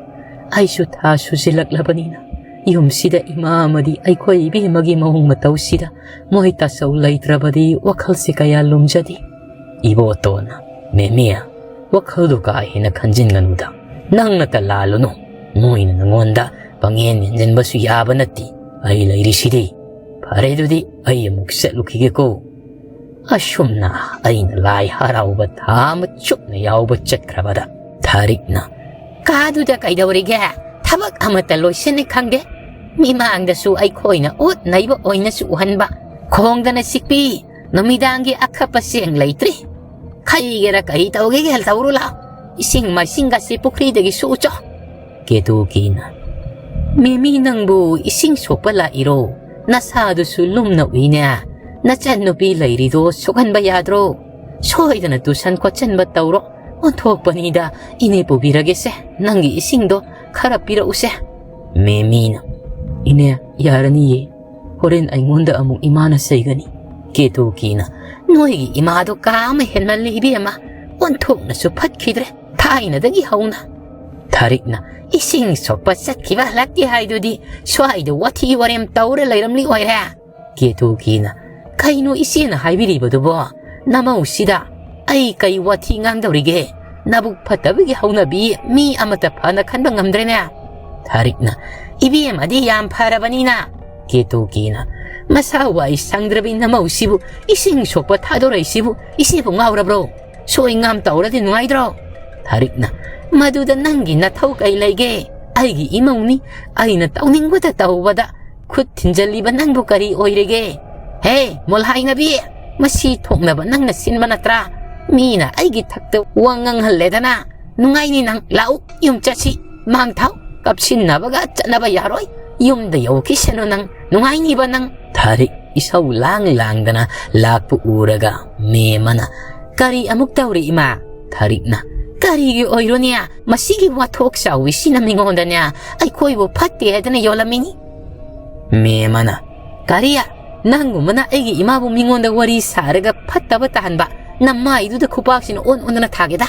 ꯑꯩꯁꯨ ꯊꯥ ꯁꯨꯖꯤꯜꯂꯛꯂꯕꯅꯤꯅ ꯌꯨꯝꯁꯤꯗ ꯏꯃꯥ ꯑꯃꯗꯤ ꯑꯩꯈꯣꯏ ꯏꯕꯦꯝꯃꯒꯤ ꯃꯑꯣꯡ ꯃꯇꯧꯁꯤꯗ ꯃꯣꯏ ꯇꯥꯆꯧ ꯂꯩꯇ꯭ꯔꯕꯗꯤ ꯋꯥꯈꯜꯁꯦ ꯀꯌꯥ ꯂꯨꯝꯖꯗꯦ꯫" ꯏꯕꯣꯇꯣꯟꯅ, "ꯃꯦꯃꯤ, ꯋꯥꯈꯜꯗꯨ ꯀꯥ ꯍꯦꯟꯅ ꯈꯟꯖꯤꯟꯒꯅꯨꯗ꯫ ꯅꯪꯅꯇ ꯂꯥꯜꯂꯨꯅꯨ꯫ ꯃꯣꯏꯅ ꯅꯉꯣꯟꯗ ꯄꯪꯌꯦꯟ ꯌꯦꯟꯖꯤꯟꯕꯁꯨ ꯌꯥꯕ ꯅꯠꯇꯦ꯫ ꯑꯩ ꯂꯩꯔꯤꯁꯤꯗꯤ꯫ ꯐꯔꯦ, ꯑꯗꯨꯗꯤ ꯑꯩ ꯑꯃꯨꯛ ꯆꯠꯂꯨꯈꯤꯒꯦꯀꯣ꯫" ꯑꯁꯨꯝꯅ ꯑꯩꯅ ꯂꯥꯏ ꯍꯔꯥꯎꯕ ꯊꯥ ꯑꯃ ꯆꯨꯞꯅ ꯌꯥꯎꯕ ꯆꯠꯈ꯭ꯔꯕꯗ ꯊꯥꯔꯤꯛꯅ, "ꯀꯥꯗꯨꯗ ꯀꯩꯗꯧꯔꯤꯒꯦ? ꯊꯕꯛ ꯑꯃꯠꯇ ꯂꯣꯏꯁꯤꯟꯅꯤ ꯈꯪꯗꯦ꯫ ꯃꯤꯃꯥꯡꯗꯁꯨ ꯑꯩꯈꯣꯏꯅ ꯑꯣꯠ ꯅꯩꯕ ꯑꯣꯏꯅꯁꯨ ꯎꯍꯟꯕ꯫ ꯈꯣꯡꯗꯅ ꯆꯤꯛꯄꯤ, ꯅꯨꯃꯤꯗꯥꯡꯒꯤ ꯑꯈꯞꯄ ꯆꯦꯡ ꯂꯩꯇ꯭ꯔꯤ꯫ ꯈꯩꯒꯦꯔꯥ ꯀꯔꯤ ꯇꯧꯒꯦꯒꯦ ꯇꯧꯔꯨ ꯂꯥꯎ꯫ ꯏꯁꯤꯡ ꯃꯥꯏꯁꯤꯡꯒꯁꯤ ꯄꯨꯈ꯭ꯔꯤꯗꯒꯤ ꯁꯨꯆꯣ꯫" ꯀꯦꯇꯨꯀꯤꯅ, "ꯃꯦꯃꯤ, ꯅꯪꯕꯨ ꯏꯁꯤꯡ ꯁꯣꯛꯄ ꯂꯥꯛꯏꯔꯣ? ꯅꯁꯥꯗꯨꯁꯨ ꯂꯨꯝꯅ ꯎꯏꯅꯦ꯫ ꯅꯆꯟꯅꯨꯄꯤ ꯂꯩꯔꯤꯗꯣ ꯁꯣꯛꯍꯟꯕ ꯌꯥꯗ꯭ꯔꯣ? ꯁꯣꯏꯗꯅ ꯇꯨꯁꯟ ꯈꯣꯠꯆꯟꯕ ꯇꯧꯔꯣ꯫ ꯑꯣꯟꯊꯣꯛꯄꯅꯤꯗ, ꯏꯅꯦ ꯄꯨꯕꯤꯔꯒꯦꯁꯦ, ꯅꯪꯒꯤ ꯏꯁꯤꯡꯗꯣ ꯈꯔ ꯄꯤꯔꯛꯎꯁꯦ꯫" ꯃꯦꯃꯤꯅ, "ꯏꯅꯦ, ꯌꯥꯔꯅꯤꯌꯦ, ꯍꯣꯔꯦꯟ ꯑꯩꯉꯣꯟꯗ ꯑꯃꯨꯛ ꯏꯃꯥꯅ ꯆꯩꯒꯅꯤ꯫" ꯀꯦꯇꯨꯀꯤꯅ, "ꯅꯣꯏꯒꯤ ꯏꯃꯥꯗꯣ ꯀꯥ ꯑꯃ ꯍꯦꯟꯃꯜꯂꯤ ꯏꯕꯦꯝꯃ, ꯑꯣꯟꯊꯣꯛꯅꯁꯨ ꯐꯠꯈꯤꯗ꯭ꯔꯦ ꯊꯥꯏꯅꯗꯒꯤ ꯍꯧꯅ꯫" ꯊꯥꯔꯤꯛꯅ, "ꯏꯁꯤꯡ ꯁꯣꯛꯄ ꯆꯠꯈꯤꯕ ꯍꯜꯂꯛꯇꯦ ꯍꯥꯏꯗꯨꯗꯤ ꯁ꯭ꯋꯥꯏꯗ ꯋꯥꯊꯤ ꯋꯥꯔꯦꯝ ꯇꯧꯔ ꯂꯩꯔꯝꯂꯤ ꯑꯣꯏꯔꯦ"꯫ ꯀꯦꯇꯨꯀꯤꯅ, "ꯀꯩꯅꯣ ꯏꯆꯦꯅ ꯍꯥꯏꯕꯤꯔꯤꯕꯗꯨꯕꯣ? ꯅꯃꯧꯁꯤꯗ ꯑꯩ ꯀꯩ ꯋꯥꯊꯤ ꯉꯥꯡꯗꯧꯔꯤꯒꯦ? ꯅꯕꯨꯛ ꯐꯠꯇꯕꯒꯤ ꯍꯧꯅꯕꯤ ꯃꯤ ꯑꯃꯠꯇ ꯐꯅ ꯈꯟꯕ ꯉꯝꯗ꯭ꯔꯦꯅꯦ"꯫ ꯊꯥꯔꯤꯛꯅ, "ꯏꯕꯦꯝꯃꯗꯤ ꯌꯥꯝ ꯐꯔꯕꯅꯤꯅ"꯫ ꯀꯦꯇꯨꯀꯤꯅ, "ꯃꯁꯥ ꯋꯥꯏ ꯁꯪꯗ꯭ꯔꯕꯤ ꯅꯃꯧꯁꯤꯕꯨ ꯏꯁꯤꯡ ꯁꯣꯛꯄ ꯊꯥꯗꯣꯔꯛꯏꯁꯤꯕꯨ ꯏꯆꯦꯕꯨ ꯉꯥꯎꯔꯕ꯭ꯔꯣ? ꯁꯣꯏ ꯉꯥꯝ ꯇꯧꯔꯗꯤ ꯅꯨꯡꯉꯥꯏꯗ꯭ꯔꯣ?" ꯊꯥꯔꯤꯛꯅ, "ꯃꯗꯨꯗ ꯅꯪꯒꯤ ꯅꯊꯧ ꯀꯩ ꯂꯩꯒꯦ? ꯑꯩꯒꯤ ꯏꯃꯧꯅꯤ, ꯑꯩꯅ ꯇꯧꯅꯤꯡꯕꯇ ꯇꯧꯕꯗ ꯈꯨꯠ ꯊꯤꯟꯖꯜꯂꯤꯕ ꯅꯪꯕꯨ ꯀꯔꯤ ꯑꯣꯏꯔꯒꯦ? ꯍꯦ, ꯃꯣꯜꯍꯥꯏꯅꯕꯤ, ꯃꯁꯤ ꯊꯣꯛꯅꯕ ꯅꯪꯅ ꯁꯤꯟꯕ ꯅꯠꯇ꯭ꯔꯥ? ꯃꯤꯅ ꯑꯩꯒꯤ ꯊꯛꯇ ꯋꯥ ꯉꯥꯡꯍꯜꯂꯦꯗꯅ꯫ ꯅꯨꯡꯉꯥꯏꯅꯤ ꯅꯪ, ꯂꯥꯛꯎ, ꯌꯨꯝ ꯆꯠꯁꯤ꯫ ꯃꯥꯡ ꯊꯥꯎ, ꯀꯞꯁꯤꯟꯅꯕꯒ ꯆꯠꯅꯕ ꯌꯥꯔꯣꯏ꯫ ꯌꯨꯝꯗ ꯌꯧꯈꯤꯁꯅꯨ ꯅꯪ, ꯅꯨꯡꯉꯥꯏꯅꯤꯕ ꯅꯪ"꯫ ꯊꯥꯔꯤꯛ ꯏꯁꯧ ꯂꯥꯡ ꯂꯥꯡꯗꯅ ꯂꯥꯛꯄ ꯎꯔꯒ ꯃꯦꯃꯅ, "ꯀꯔꯤ ꯑꯃꯨꯛ ꯇꯧꯔꯤ ꯏꯃꯥ?" ꯊꯥꯔꯤꯛꯅ, "ꯀꯔꯤꯒꯤ ꯑꯣꯏꯔꯣꯅꯦ? ꯃꯁꯤꯒꯤ ꯋꯥꯊꯣꯛ ꯆꯥꯎꯕꯤꯁꯤꯅ ꯃꯤꯉꯣꯟꯗꯅꯦ ꯑꯩꯈꯣꯏꯕꯨ ꯐꯠꯇꯦ ꯍꯥꯏꯗꯅ ꯌꯣꯜꯂꯝꯃꯤꯅꯤ"꯫ ꯃꯦꯃꯅ, "ꯀꯔꯤ? ꯅꯪꯒꯨꯝꯕꯅ ꯑꯩꯒꯤ ꯏꯃꯥꯕꯨ ꯃꯤꯉꯣꯟꯗ ꯋꯥꯔꯤ ꯁꯥꯔꯒ ꯐꯠꯇꯕ ꯇꯥꯍꯟꯕ? ꯅꯃꯥꯏꯗꯨꯗ ꯈꯨꯄꯥꯛꯁꯤꯅ ꯑꯣꯟ ꯑꯣꯟꯗꯅ ꯊꯥꯒꯦꯗ"꯫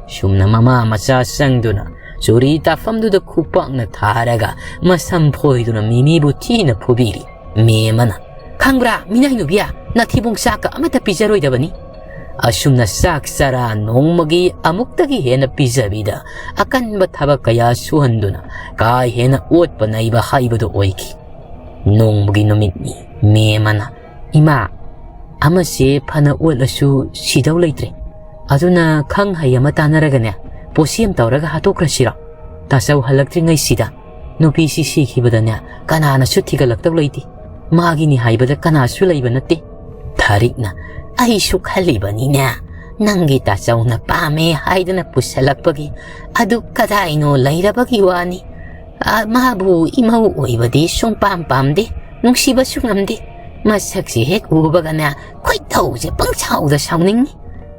ꯁꯨꯝꯅ ꯃꯃꯥ ꯃꯆꯥ ꯆꯪꯗꯨꯅ ꯆꯨꯔꯤ ꯇꯥꯐꯝꯗꯨꯗ ꯈꯨꯄꯥꯛꯅ ꯊꯥꯔꯒ ꯃꯁꯝ ꯐꯣꯏꯗꯨꯅ ꯃꯤꯃꯤꯕꯨ ꯊꯤꯅ ꯐꯨꯕꯤꯔꯤ꯫ ꯃꯦꯃꯅ, "ꯈꯪꯕ꯭ꯔꯥ, ꯃꯤꯅꯥꯏ ꯅꯨꯕꯤ, ꯅꯊꯤꯕꯣꯡ ꯆꯥꯛꯀ ꯑꯃꯠꯇ ꯄꯤꯖꯔꯣꯏꯗꯕꯅꯤ"꯫ ꯑꯁꯨꯝꯅ ꯆꯥꯛ ꯆꯔꯥ ꯅꯣꯡꯃꯒꯤ ꯑꯃꯨꯛꯇꯒꯤ ꯍꯦꯟꯅ ꯄꯤꯖꯕꯤꯗ ꯑꯀꯟꯕ ꯊꯕꯛ ꯀꯌꯥ ꯁꯨꯍꯟꯗꯨꯅ ꯀꯥ ꯍꯦꯟꯅ ꯑꯣꯠꯄ ꯅꯩꯕ ꯍꯥꯏꯕꯗꯨ ꯑꯣꯏꯈꯤ꯫ ꯅꯣꯡꯃꯒꯤ ꯅꯨꯃꯤꯠꯅꯤ꯫ ꯃꯦꯃꯅ, "ꯏꯃꯥ, ꯑꯃꯁꯦ ꯐꯅ ꯑꯣꯠꯂꯁꯨ ꯁꯤꯗꯧ ꯂꯩꯇ꯭ꯔꯦ꯫ ꯑꯗꯨꯅ ꯈꯪ ꯍꯩ ꯑꯃ ꯇꯥꯟꯅꯔꯒꯅꯦ, ꯄꯣꯠꯁꯦꯝ ꯇꯧꯔꯒ ꯍꯥꯠꯇꯣꯛꯈ꯭ꯔꯁꯤꯔꯣ? ꯇꯥꯆꯧ ꯍꯜꯂꯛꯇ꯭ꯔꯤꯉꯩꯁꯤꯗ꯫ ꯅꯨꯄꯤꯁꯤ ꯁꯤꯈꯤꯕꯗꯅꯦ, ꯀꯅꯥꯅꯁꯨ ꯊꯤꯒꯠꯂꯛꯇꯧ ꯂꯩꯇꯦ꯫ ꯃꯥꯒꯤꯅꯤ ꯍꯥꯏꯕꯗ ꯀꯅꯥꯁꯨ ꯂꯩꯕ ꯅꯠꯇꯦ"꯫ ꯊꯥꯔꯤꯛꯅ, "ꯑꯩꯁꯨ ꯈꯜꯂꯤꯕꯅꯤꯅꯦ, ꯅꯪꯒꯤ ꯇꯥꯆꯧꯅ ꯄꯥꯝꯃꯦ ꯍꯥꯏꯗꯅ ꯄꯨꯁꯜꯂꯛꯄꯒꯤ꯫ ꯑꯗꯨ ꯀꯗꯥꯏꯅꯣ ꯂꯩꯔꯕꯒꯤ ꯋꯥꯅꯤ꯫ ꯑ, ꯃꯥꯕꯨ ꯏꯃꯧ ꯑꯣꯏꯕꯗꯤ ꯁꯨꯡꯄꯥꯝ ꯄꯥꯝꯗꯦ, ꯅꯨꯡꯁꯤꯕꯁꯨ ꯉꯝꯗꯦ꯫ ꯃꯁꯛꯁꯦ ꯍꯦꯛ ꯎꯕꯒꯅꯦ, ꯈꯣꯏꯗꯧꯁꯦ ꯄꯪꯁꯥꯎꯗ ꯁꯥꯎꯅꯤꯡꯉꯤ꯫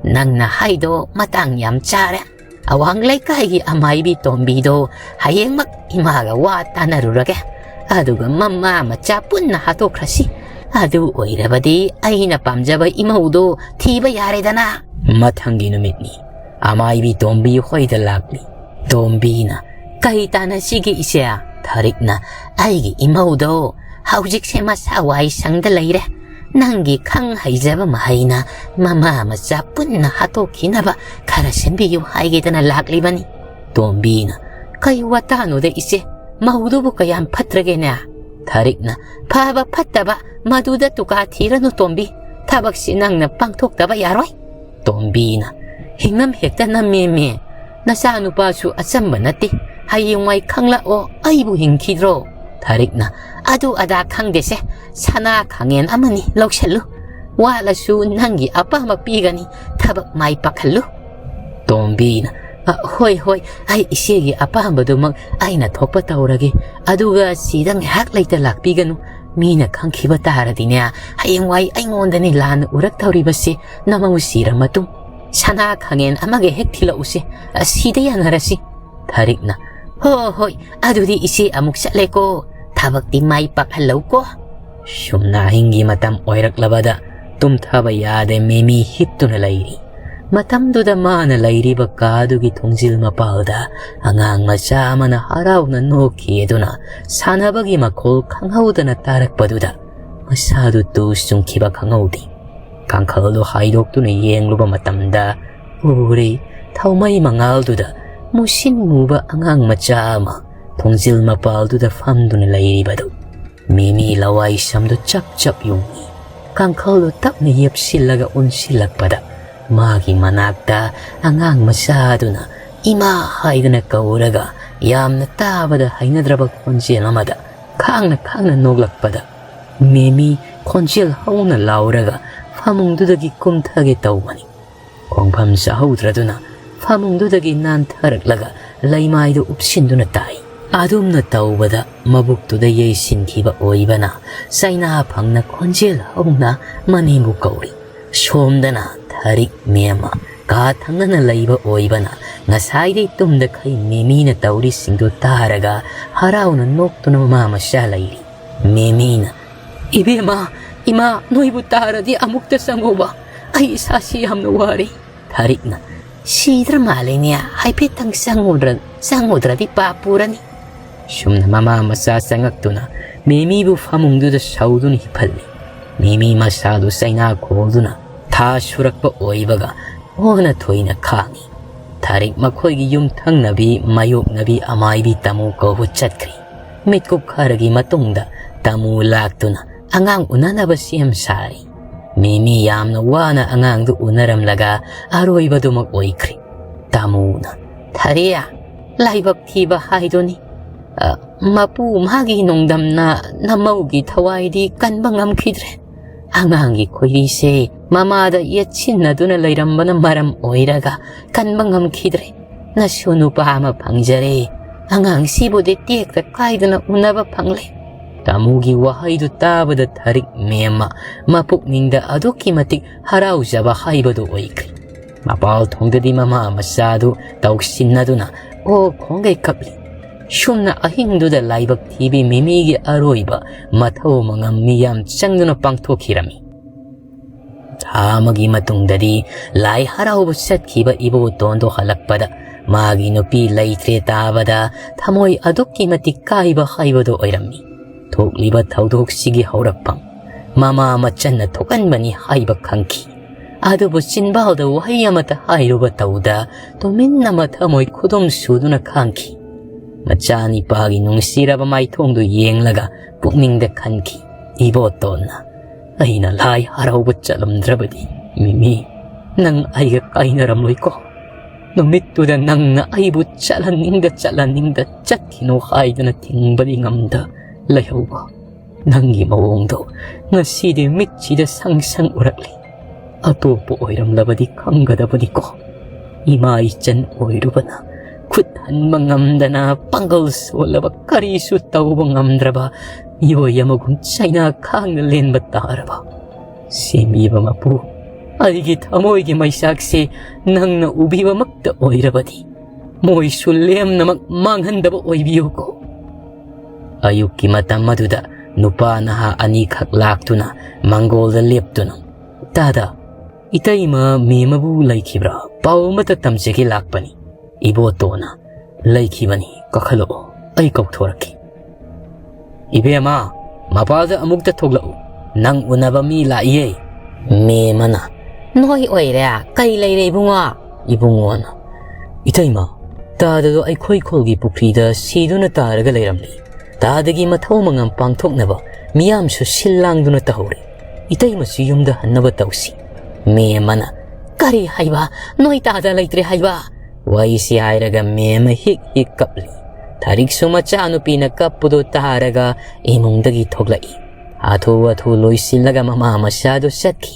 ꯅꯪꯅ ꯍꯥꯏꯗꯣ ꯃꯇꯥꯡ ꯌꯥꯝ ꯆꯥꯔꯦ꯫ ꯑꯋꯥꯡ ꯂꯩꯀꯥꯏꯒꯤ ꯑꯃꯥꯏꯕꯤ ꯇꯣꯝꯕꯤꯗꯣ ꯍꯌꯦꯡꯃꯛ ꯏꯃꯥꯒ ꯋꯥ ꯇꯥꯅꯔꯨꯔꯒꯦ꯫ ꯑꯗꯨꯒ ꯃꯃꯥ ꯃꯆꯥ ꯄꯨꯟꯅ ꯍꯥꯠꯇꯣꯛꯈ꯭ꯔꯁꯤ꯫ ꯑꯗꯨ ꯑꯣꯏꯔꯕꯗꯤ ꯑꯩꯅ ꯄꯥꯝꯖꯕ ꯏꯃꯧꯗꯣ ꯊꯤꯕ ꯌꯥꯔꯦꯗꯅ"꯫ ꯃꯊꯪꯒꯤ ꯅꯨꯃꯤꯠꯅꯤ꯫ ꯑꯃꯥꯏꯕꯤ ꯇꯣꯝꯕꯤ ꯍꯣꯏꯗ ꯂꯥꯛꯂꯤ꯫ ꯇꯣꯝꯕꯤꯅ, "ꯀꯩ ꯇꯥꯟꯅꯁꯤꯒꯦ ꯏꯆꯦ?" ꯊꯥꯔꯤꯛꯅ, "ꯑꯩꯒꯤ ꯏꯃꯧꯗꯣ ꯍꯧꯖꯤꯛꯁꯦ ꯃꯁꯥ ꯋꯥꯏ ꯁꯪꯗ ꯂꯩꯔꯦ꯫ ꯅꯪꯒꯤ ꯈꯪ ꯍꯩꯖꯕ ꯃꯍꯩꯅ ꯃꯃꯥ ꯃꯆꯥ ꯄꯨꯟꯅ ꯍꯥꯠꯇꯣꯛꯈꯤꯅꯕ ꯈꯔ ꯁꯦꯝꯕꯤꯌꯨ ꯍꯥꯏꯒꯦꯗꯅ ꯂꯥꯛꯂꯤꯕꯅꯤ꯫" ꯇꯣꯝꯕꯤꯅ, "ꯀꯩ ꯋꯥꯇꯥꯅꯣꯗ ꯏꯆꯦ? ꯃꯧꯗꯨꯕꯨ ꯀꯌꯥꯝ ꯐꯠꯇ꯭ꯔꯒꯦꯅꯦ?" ꯊꯥꯔꯤꯛꯅ, "ꯐꯕ ꯐꯠꯇꯕ ꯃꯗꯨꯗ ꯇꯨꯀꯥ ꯊꯤꯔꯅꯨ ꯇꯣꯝꯕꯤ꯫ ꯊꯕꯛꯁꯤ ꯅꯪꯅ ꯄꯥꯡꯊꯣꯛꯇꯕ ꯌꯥꯔꯣꯏ꯫" ꯇꯣꯝꯕꯤꯅ, "ꯍꯤꯡꯅꯝ ꯍꯦꯛꯇ ꯅꯝꯃꯦꯃꯦ꯫ ꯅꯆꯥꯅꯨꯄꯥꯁꯨ ꯑꯆꯝꯕ ꯅꯠꯇꯦ꯫ ꯍꯌꯦꯡꯋꯥꯏ ꯈꯪꯂꯛꯑꯣ ꯑꯩꯕꯨ ꯍꯤꯡꯈꯤꯗ꯭ꯔꯣ?" ꯊꯥꯔꯤꯛꯅ, "ꯑꯗꯨ ꯑꯗꯥ ꯈꯪꯗꯦꯁꯦ꯫ ꯁꯅꯥ ꯈꯥꯡꯉꯦꯟ ꯑꯃꯅꯤ ꯂꯧꯁꯜꯂꯨ꯫ ꯋꯥꯠꯂꯁꯨ ꯅꯪꯒꯤ ꯑꯄꯥꯝꯕ ꯄꯤꯒꯅꯤ꯫ ꯊꯕꯛ ꯃꯥꯏ ꯄꯥꯛꯍꯜꯂꯨ꯫" ꯇꯣꯝꯕꯤꯅ, "ꯑ, ꯍꯣꯏ, ꯍꯣꯏ, ꯑꯩ ꯏꯆꯦꯒꯤ ꯑꯄꯥꯝꯕꯗꯨꯃꯛ ꯑꯩꯅ ꯊꯣꯛꯄ ꯇꯧꯔꯒꯦ꯫ ꯑꯗꯨꯒ ꯁꯤꯗ ꯉꯥꯏꯍꯥꯛ ꯂꯩꯇ ꯂꯥꯛꯄꯤꯒꯅꯨ꯫ ꯃꯤꯅ ꯈꯪꯈꯤꯕ ꯇꯥꯔꯗꯤꯅꯦ, ꯍꯌꯦꯡꯋꯥꯏ ꯑꯩꯉꯣꯟꯗꯅꯤ ꯂꯥꯟꯅ ꯎꯔꯛꯇꯧꯔꯤꯕꯁꯦ꯫ ꯅꯃꯧ ꯁꯤꯔ ꯃꯇꯨꯡ ꯁꯅꯥ ꯈꯥꯡꯉꯦꯟ ꯑꯃꯒ ꯍꯦꯛ ꯊꯤꯜꯂꯛꯎꯁꯦ꯫ ꯑꯁꯤꯗ ꯌꯥꯅꯔꯁꯤ꯫" ꯊꯥꯔꯤꯛꯅ, "ꯍꯣ ꯍꯣꯏ, ꯑꯗꯨꯗꯤ ꯏꯆꯦ ꯑꯃꯨꯛ ꯆꯠꯂꯦꯀꯣ꯫ ꯊꯕꯛꯇꯤ ꯃꯥꯏ ꯄꯥꯛꯍꯜꯂꯧꯀꯣ꯫" ꯁꯨꯝꯅ ꯑꯍꯤꯡꯒꯤ ꯃꯇꯝ ꯑꯣꯏꯔꯛꯂꯕꯗ ꯇꯨꯝꯊꯕ ꯌꯥꯗꯦ ꯃꯦꯃꯤ ꯍꯤꯞꯇꯨꯅ ꯂꯩꯔꯤ꯫ ꯃꯇꯝꯗꯨꯗ ꯃꯥꯅ ꯂꯩꯔꯤꯕ ꯀꯥꯗꯨꯒꯤ ꯊꯣꯡꯖꯤꯜ ꯃꯄꯥꯜꯗ ꯑꯉꯥꯡ ꯃꯆꯥ ꯑꯃꯅ ꯍꯔꯥꯎꯅ ꯅꯣꯛꯈꯤ ꯑꯗꯨꯅ ꯁꯥꯟꯅꯕꯒꯤ ꯃꯈꯣꯜ ꯈꯪꯍꯧꯗꯅ ꯇꯥꯔꯛꯄꯗꯨꯗ ꯃꯁꯥꯗꯨ ꯇꯨ ꯆꯨꯡꯈꯤꯕ ꯈꯪꯍꯧꯗꯦ꯫ ꯀꯥꯡꯈꯜꯗꯨ ꯍꯥꯏꯗꯣꯛꯇꯨꯅ ꯌꯦꯡꯂꯨꯕ ꯃꯇꯝꯗ ꯎꯔꯦ, ꯊꯥꯎꯃꯩ ꯃꯉꯥꯜꯗꯨꯗ ꯃꯨꯁꯤꯟ ꯃꯨꯕ ꯑꯉꯥꯡ ꯃꯆꯥ ꯑꯃ ꯊꯣꯡꯖꯤꯜ ꯃꯄꯥꯜꯗꯨꯗ ꯐꯝꯗꯨꯅ ꯂꯩꯔꯤꯕꯗꯨ꯫ ꯃꯦꯃꯤ ꯂꯋꯥꯏ ꯁꯝꯗꯨ ꯆꯞ ꯆꯞ ꯌꯨꯡꯏ꯫ ꯀꯥꯡꯈꯜꯗꯨ ꯇꯞꯅ ꯌꯦꯞꯁꯤꯜꯂꯒ ꯎꯟꯁꯤꯜꯂꯛꯄꯗ ꯃꯥꯒꯤ ꯃꯅꯥꯛꯇ ꯑꯉꯥꯡ ꯃꯆꯥꯗꯨꯅ ꯏꯃꯥ ꯍꯥꯏꯗꯨꯅ ꯀꯧꯔꯒ ꯌꯥꯝꯅ ꯇꯥꯕꯗ ꯍꯩꯅꯗ꯭ꯔꯕ ꯈꯣꯟꯖꯦꯜ ꯑꯃꯗ ꯈꯥꯡꯅ ꯈꯥꯡꯅ ꯅꯣꯛꯂꯛꯄꯗ ꯃꯦꯃꯤ ꯈꯣꯟꯖꯦꯜ ꯍꯧꯅ ꯂꯥꯎꯔꯒ ꯐꯃꯨꯡꯗꯨꯗꯒꯤ ꯀꯨꯝꯊꯒꯦ ꯇꯧꯕꯅꯤ꯫ ꯈꯣꯡꯐꯝ ꯆꯥꯍꯧꯗ꯭ꯔꯗꯨꯅ ꯐꯃꯨꯡꯗꯨꯗꯒꯤ ꯅꯥꯟꯊꯔꯛꯂꯒ ꯂꯩꯃꯥꯏꯗꯨ ꯎꯞꯁꯤꯟꯗꯨꯅ ꯇꯥꯏ꯫ ꯑꯗꯨꯝꯅ ꯇꯧꯕꯗ ꯃꯕꯨꯛꯇꯨꯗ ꯌꯩꯁꯤꯟꯈꯤꯕ ꯑꯣꯏꯕꯅ ꯆꯩꯅꯥ ꯐꯪꯅ ꯈꯣꯟꯖꯦꯜ ꯍꯧꯅ ꯃꯅꯦꯝꯕꯨ ꯀꯧꯔꯤ꯫ ꯁꯣꯝꯗꯅ ꯊꯥꯔꯤꯛ ꯃꯦꯝꯃ ꯀꯥ ꯊꯪꯅꯅ ꯂꯩꯕ ꯑꯣꯏꯕꯅ ꯉꯁꯥꯏꯗꯩ ꯇꯨꯝꯗꯈꯩ ꯃꯦꯃꯤꯅ ꯇꯧꯔꯤꯁꯤꯡꯗꯨ ꯇꯥꯔꯒ ꯍꯔꯥꯎꯅ ꯅꯣꯛꯇꯨꯅ ꯃꯃꯥ ꯃꯆꯥ ꯂꯩꯔꯤ꯫ ꯃꯦꯃꯤꯅ, "ꯏꯕꯦꯝꯃ, ꯏꯃꯥ, ꯅꯣꯏꯕꯨ ꯇꯥꯔꯗꯤ ꯑꯃꯨꯛꯇ ꯆꯪꯉꯣꯕ꯫ ꯑꯩ ꯏꯁꯥꯁꯤ ꯌꯥꯝꯅ ꯋꯥꯔꯦ꯫" ꯊꯥꯔꯤꯛꯅ, "ꯁꯤꯗ꯭ꯔ ꯃꯥꯜꯂꯤꯅꯦ, ꯍꯥꯏꯐꯦꯠꯇꯪ ꯆꯪꯉꯨꯗ꯭ꯔ-, ꯆꯪꯉꯨꯗ꯭ꯔꯗꯤ ꯄꯥꯞ ꯄꯨꯔꯅꯤ"꯫ ꯁꯨꯝꯅ ꯃꯃꯥ ꯃꯆꯥ ꯆꯪꯉꯛꯇꯨꯅ ꯃꯤꯃꯤꯕꯨ ꯐꯃꯨꯡꯗꯨꯗ ꯁꯧꯗꯨꯅ ꯍꯤꯞꯍꯜꯂꯤ꯫ ꯃꯤꯃꯤ ꯃꯁꯥꯗꯨ ꯆꯩꯅꯥ ꯈꯣꯜꯗꯨꯅ ꯊꯥ ꯁꯨꯔꯛꯄ ꯑꯣꯏꯕꯒ ꯑꯣꯟꯅ ꯊꯣꯏꯅ ꯈꯥꯡꯉꯤ꯫ ꯊꯥꯔꯤꯛ ꯃꯈꯣꯏꯒꯤ ꯌꯨꯝꯊꯪꯅꯕꯤ ꯃꯥꯌꯣꯛꯅꯕꯤ ꯑꯃꯥꯏꯕꯤ ꯇꯥꯃꯨ ꯀꯧꯕ ꯆꯠꯈ꯭ꯔꯤ꯫ ꯃꯤꯠꯀꯨꯞ ꯈꯔꯒꯤ ꯃꯇꯨꯡꯗ ꯇꯥꯃꯨ ꯂꯥꯛꯇꯨꯅ ꯑꯉꯥꯡ ꯎꯅꯅꯕ ꯁꯦꯝ ꯁꯥꯔꯤ꯫ ꯃꯤꯃꯤ ꯌꯥꯝꯅ ꯋꯥꯅ ꯑꯉꯥꯡꯗꯨ ꯎꯅꯔꯝꯂꯒ ꯑꯔꯣꯏꯕꯗꯨꯃꯛ ꯑꯣꯏꯈ꯭ꯔꯤ꯫ ꯇꯥꯃꯨꯅ, "ꯊꯥꯔꯤꯌꯥ, ꯂꯥꯏꯕꯛ ꯊꯤꯕ ꯍꯥꯏꯗꯨꯅꯤ꯫ ꯑ, ꯃꯄꯨ ꯃꯥꯒꯤ ꯅꯣꯡꯗꯝꯅ ꯅꯃꯧꯒꯤ ꯊꯋꯥꯏꯗꯤ ꯀꯟꯕ ꯉꯝꯈꯤꯗ꯭ꯔꯦ꯫ ꯑꯉꯥꯡꯒꯤ ꯈꯣꯏꯔꯤꯁꯦ ꯃꯃꯥꯗ ꯌꯦꯠꯁꯤꯟꯅꯗꯨꯅ ꯂꯩꯔꯝꯕꯅ ꯃꯔꯝ ꯑꯣꯏꯔꯒ ꯀꯟꯕ ꯉꯝꯈꯤꯗ꯭ꯔꯦ꯫ ꯅꯁꯨ ꯅꯨꯄꯥ ꯑꯃ ꯐꯪꯖꯔꯦ꯫ ꯑꯉꯥꯡꯁꯤꯕꯨꯗꯤ ꯇꯦꯛꯇ ꯀꯥꯏꯗꯅ ꯎꯅꯕ ꯐꯪꯂꯦ"꯫ ꯇꯥꯃꯨꯒꯤ ꯋꯥꯍꯩꯗꯨ ꯇꯥꯕꯗ ꯊꯥꯔꯤꯛ ꯃꯦꯝꯃ ꯃꯄꯨꯛꯅꯤꯡꯗ ꯑꯗꯨꯛꯀꯤ ꯃꯇꯤꯛ ꯍꯔꯥꯎꯖꯕ ꯍꯥꯏꯕꯗꯨ ꯑꯣꯏꯈ꯭ꯔꯦ꯫ ꯃꯄꯥꯜ ꯊꯣꯡꯗꯗꯤ ꯃꯃꯥ ꯃꯆꯥꯗꯨ ꯇꯧꯁꯤꯟꯅꯗꯨꯅ ꯑꯣ ꯈꯣꯡꯒꯩ ꯀꯞꯂꯤ꯫ ꯁꯨꯝꯅ ꯑꯍꯤꯡꯗꯨꯗ ꯂꯥꯏꯕꯛ ꯊꯤꯕꯤ ꯃꯤꯃꯤꯒꯤ ꯑꯔꯣꯏꯕ ꯃꯊꯧ ꯃꯉꯝ ꯃꯤꯌꯥꯝ ꯆꯪꯗꯨꯅ ꯄꯥꯡꯊꯣꯛꯈꯤꯔꯝꯃꯤ꯫ ꯊꯥ ꯑꯃꯒꯤ ꯃꯇꯨꯡꯗꯗꯤ ꯂꯥꯏ ꯍꯔꯥꯎꯕ ꯆꯠꯈꯤꯕ ꯏꯕꯣꯇꯣꯟꯗꯣ ꯍꯜꯂꯛꯄꯗ ꯃꯥꯒꯤ ꯅꯨꯄꯤ ꯂꯩꯇ꯭ꯔꯦ ꯇꯥꯕꯗ ꯊꯃꯣꯏ ꯑꯗꯨꯛꯀꯤ ꯃꯇꯤꯛ ꯀꯥꯏꯕ ꯍꯥꯏꯕꯗꯨ ꯑꯣꯏꯔꯝꯃꯤ꯫ ꯊꯣꯛꯂꯤꯕ ꯊꯧꯗꯣꯛꯁꯤꯒꯤ ꯍꯧꯔꯛꯐꯝ ꯃꯃꯥ ꯃꯆꯟꯅ ꯊꯣꯛꯍꯟꯕꯅꯤ ꯍꯥꯏꯕ ꯈꯪꯈꯤ꯫ ꯑꯗꯨꯕꯨ ꯆꯤꯟꯕꯥꯜꯗ ꯋꯥꯍꯩ ꯑꯃꯠꯇ ꯍꯥꯏꯔꯨꯕ ꯇꯧꯗ ꯇꯨꯃꯤꯟꯅ ꯃꯊꯃꯣꯏ ꯈꯨꯗꯨꯝ ꯁꯨꯗꯨꯅ ꯈꯥꯡꯈꯤ꯫ ꯃꯆꯥꯅꯤꯄꯥꯒꯤ ꯅꯨꯡꯁꯤꯔꯕ ꯃꯥꯏꯊꯣꯡꯗꯨ ꯌꯦꯡꯂꯒ ꯄꯨꯛꯅꯤꯡꯗ ꯈꯟꯈꯤ, "ꯏꯕꯣꯇꯣꯟꯅ ꯑꯩꯅ ꯂꯥꯏ ꯍꯔꯥꯎꯕ ꯆꯠꯂꯝꯗ꯭ꯔꯕꯗꯤ, ꯃꯤꯃꯤ, ꯅꯪ ꯑꯩꯒ ꯀꯥꯏꯅꯔꯝꯂꯣꯏꯀꯣ꯫ ꯅꯨꯃꯤꯠꯇꯨꯗ ꯅꯪꯅ ꯑꯩꯕꯨ ꯆꯠꯍꯟꯅꯤꯡꯗ ꯆꯠꯍꯟꯅꯤꯡꯗ ꯆꯠꯈꯤꯅꯨ ꯍꯥꯏꯗꯨꯅ ꯊꯤꯡꯕꯗꯤ ꯉꯝꯗ ꯂꯩꯍꯧꯕ ꯅꯪꯒꯤ ꯃꯑꯣꯡꯗꯣ ꯉꯁꯤꯗꯤ ꯃꯤꯠꯁꯤꯗ ꯁꯪ ꯁꯪ ꯎꯔꯛꯂꯤ꯫ ꯑꯇꯣꯞꯄ ꯑꯣꯏꯔꯝꯂꯕꯗꯤ ꯈꯪꯒꯗꯕꯅꯤꯀꯣ꯫ ꯏꯃꯥ ꯏꯆꯟ ꯑꯣꯏꯔꯨꯕꯅ ꯈꯨꯠ ꯍꯟꯕ ꯉꯝꯗꯅ ꯄꯥꯡꯒꯜ ꯁꯣꯜꯂꯕ, ꯀꯔꯤꯁꯨ ꯇꯧꯕ ꯉꯝꯗ꯭ꯔꯕ ꯃꯤꯑꯣꯏ ꯑꯃꯒꯨꯝ ꯆꯩꯅꯥ ꯈꯥꯡꯅ ꯂꯦꯟꯕ ꯇꯥꯔꯕ꯫ ꯁꯦꯝꯕꯤꯕ ꯃꯄꯨ, ꯑꯩꯒꯤ ꯊꯃꯣꯏꯒꯤ ꯃꯩꯆꯥꯛꯁꯦ ꯅꯪꯅ ꯎꯕꯤꯕꯃꯛꯇ ꯑꯣꯏꯔꯕꯗꯤ ꯃꯣꯏꯁꯨ ꯂꯦꯝꯅꯃꯛ ꯃꯥꯡꯍꯟꯗꯕ ꯑꯣꯏꯕꯤꯌꯨꯀꯣ"꯫ ꯑꯌꯨꯛꯀꯤ ꯃꯇꯝ ꯑꯗꯨꯗ ꯅꯨꯄꯥ ꯅꯍꯥ ꯑꯅꯤꯈꯛ ꯂꯥꯛꯇꯨꯅ ꯃꯪꯒꯣꯜꯗ ꯂꯦꯞꯇꯨꯅ, "ꯇꯥꯗ, "ꯏꯇꯩꯃ ꯃꯦꯝꯃꯕꯨ ꯂꯩꯈꯤꯕ꯭ꯔꯥ? ꯄꯥꯎ ꯑꯃꯇ ꯇꯝꯖꯒꯦ ꯂꯥꯛꯄꯅꯤ꯫" "ꯏꯕꯣꯇꯣꯟꯅ ꯂꯩꯈꯤꯕꯅꯤ, ꯀꯥꯈꯠꯂꯛꯑꯣ, ꯑꯩ ꯀꯧꯊꯣꯔꯛꯀꯦ꯫" "ꯏꯕꯦꯝꯃ, ꯃꯄꯥꯗ ꯑꯃꯨꯛꯇ ꯊꯣꯛꯂꯛꯎ, ꯅꯪ ꯎꯅꯕ ꯃꯤ ꯂꯥꯛꯏꯌꯦ꯫" ꯃꯦꯝꯃꯅ, "ꯅꯣꯏ ꯑꯣꯏꯔꯦ, ꯀꯩ ꯂꯩꯔꯦ ꯏꯕꯨꯡꯉꯣ?" ꯏꯕꯨꯡꯉꯣꯅ, "ꯏꯇꯩꯃ, ꯇꯥꯗꯗꯣ ꯑꯩꯈꯣꯏ ꯈꯨꯜꯒꯤ ꯄꯨꯈ꯭ꯔꯤꯗ ꯁꯤꯗꯨꯅ ꯇꯥꯔꯒ ꯂꯩꯔꯝꯂꯦ꯫ ꯇꯥꯗꯒꯤ ꯃꯊꯧ ꯃꯉꯝ ꯄꯥꯡꯊꯣꯛꯅꯕ ꯃꯤꯌꯥꯝꯁꯨ ꯁꯤꯜ ꯂꯥꯡꯗꯨꯅ ꯇꯧꯍꯧꯔꯦ꯫ ꯏꯇꯩꯃꯁꯨ ꯌꯨꯝꯗ ꯍꯟꯅꯕ ꯇꯧꯁꯤ꯫" ꯃꯦꯝꯃꯅ, "ꯀꯔꯤ ꯍꯥꯏꯕ? ꯅꯣꯏ ꯇꯥꯗ ꯂꯩꯇ꯭ꯔꯦ ꯍꯥꯏꯕ?" ꯋꯥꯔꯤꯁꯤ ꯍꯥꯏꯔꯒ ꯃꯦꯝꯃ ꯍꯤꯛ ꯍꯤꯛ ꯀꯞꯂꯤ꯫ ꯊꯥꯔꯤꯛꯁꯨ ꯃꯆꯥꯅꯨꯄꯤꯅ ꯀꯞꯄꯗꯨ ꯇꯥꯔꯒ ꯏꯃꯨꯡꯗꯒꯤ ꯊꯣꯛꯂꯛꯏ꯫ ꯍꯥꯊꯨ ꯍꯥꯊꯨ ꯂꯣꯏꯁꯤꯜꯂꯒ ꯃꯃꯥ ꯃꯆꯥꯗꯨ ꯆꯠꯈꯤ꯫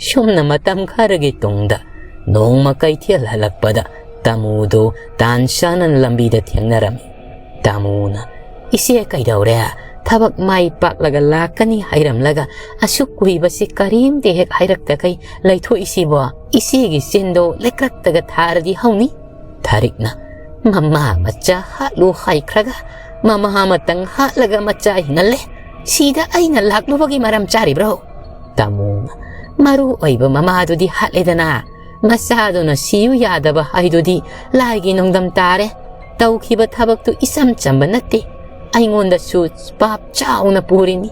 ꯁꯨꯝꯅ ꯃꯇꯝ ꯈꯔꯒꯤ ꯇꯨꯡꯗ ꯅꯣꯡꯃ ꯀꯩꯊꯦꯜ ꯍꯜꯂꯛꯄꯗ ꯇꯥꯃꯨꯗꯨ ꯇꯥꯟ ꯆꯥꯅꯅ ꯂꯝꯕꯤꯗ ꯊꯦꯡꯅꯔꯝꯃꯤ꯫ ꯇꯥꯃꯨꯅ, "ꯏꯆꯦ ꯀꯩꯗꯧꯔꯦ? ꯊꯕꯛ ꯃꯥꯏ ꯄꯥꯛꯂꯒ ꯂꯥꯛꯀꯅꯤ ꯍꯥꯏꯔꯝꯂꯒ ꯑꯁꯨꯛ ꯀꯨꯏꯕꯁꯤ ꯀꯔꯤꯝꯇ ꯍꯦꯛ ꯍꯥꯏꯔꯛꯇꯈꯩ ꯂꯩꯊꯣꯛꯏꯁꯤꯕꯣ? ꯏꯆꯦꯒꯤ ꯆꯤꯟꯗꯣ ꯂꯩꯀ꯭ꯔꯛꯇꯒ ꯊꯥꯔꯗꯤ ꯍꯧꯅꯤ꯫" ꯊꯥꯔꯤꯛꯅ, "ꯃꯃꯥ ꯃꯆꯥ ꯍꯥꯠꯂꯨ ꯍꯥꯏꯈ꯭ꯔꯒ ꯃꯃꯥ ꯑꯃꯇꯪ ꯍꯥꯠꯂꯒ ꯃꯆꯥ ꯍꯤꯡꯍꯜꯂꯦ꯫ ꯁꯤꯗ ꯑꯩꯅ ꯂꯥꯛꯂꯨꯕꯒꯤ ꯃꯔꯝ ꯆꯥꯔꯤꯕ꯭ꯔꯣ?" ꯇꯥꯃꯨꯅ, "ꯃꯔꯨ ꯑꯣꯏꯕ ꯃꯃꯥꯗꯨꯗꯤ ꯍꯥꯠꯂꯦꯗꯅ, ꯃꯆꯥꯗꯨꯅ ꯁꯤꯌꯨ ꯌꯥꯗꯕ ꯍꯥꯏꯗꯨꯗꯤ ꯂꯥꯏꯒꯤ ꯅꯣꯡꯗꯝ ꯇꯥꯔꯦ꯫ ꯇꯧꯈꯤꯕ ꯊꯕꯛꯇꯨ ꯏꯆꯝ ꯆꯝꯕ ꯅꯠꯇꯦ꯫ ꯑꯩꯉꯣꯟꯗꯁꯨ ꯄꯥꯞ ꯆꯥꯎꯅ ꯄꯨꯔꯤꯅꯤ꯫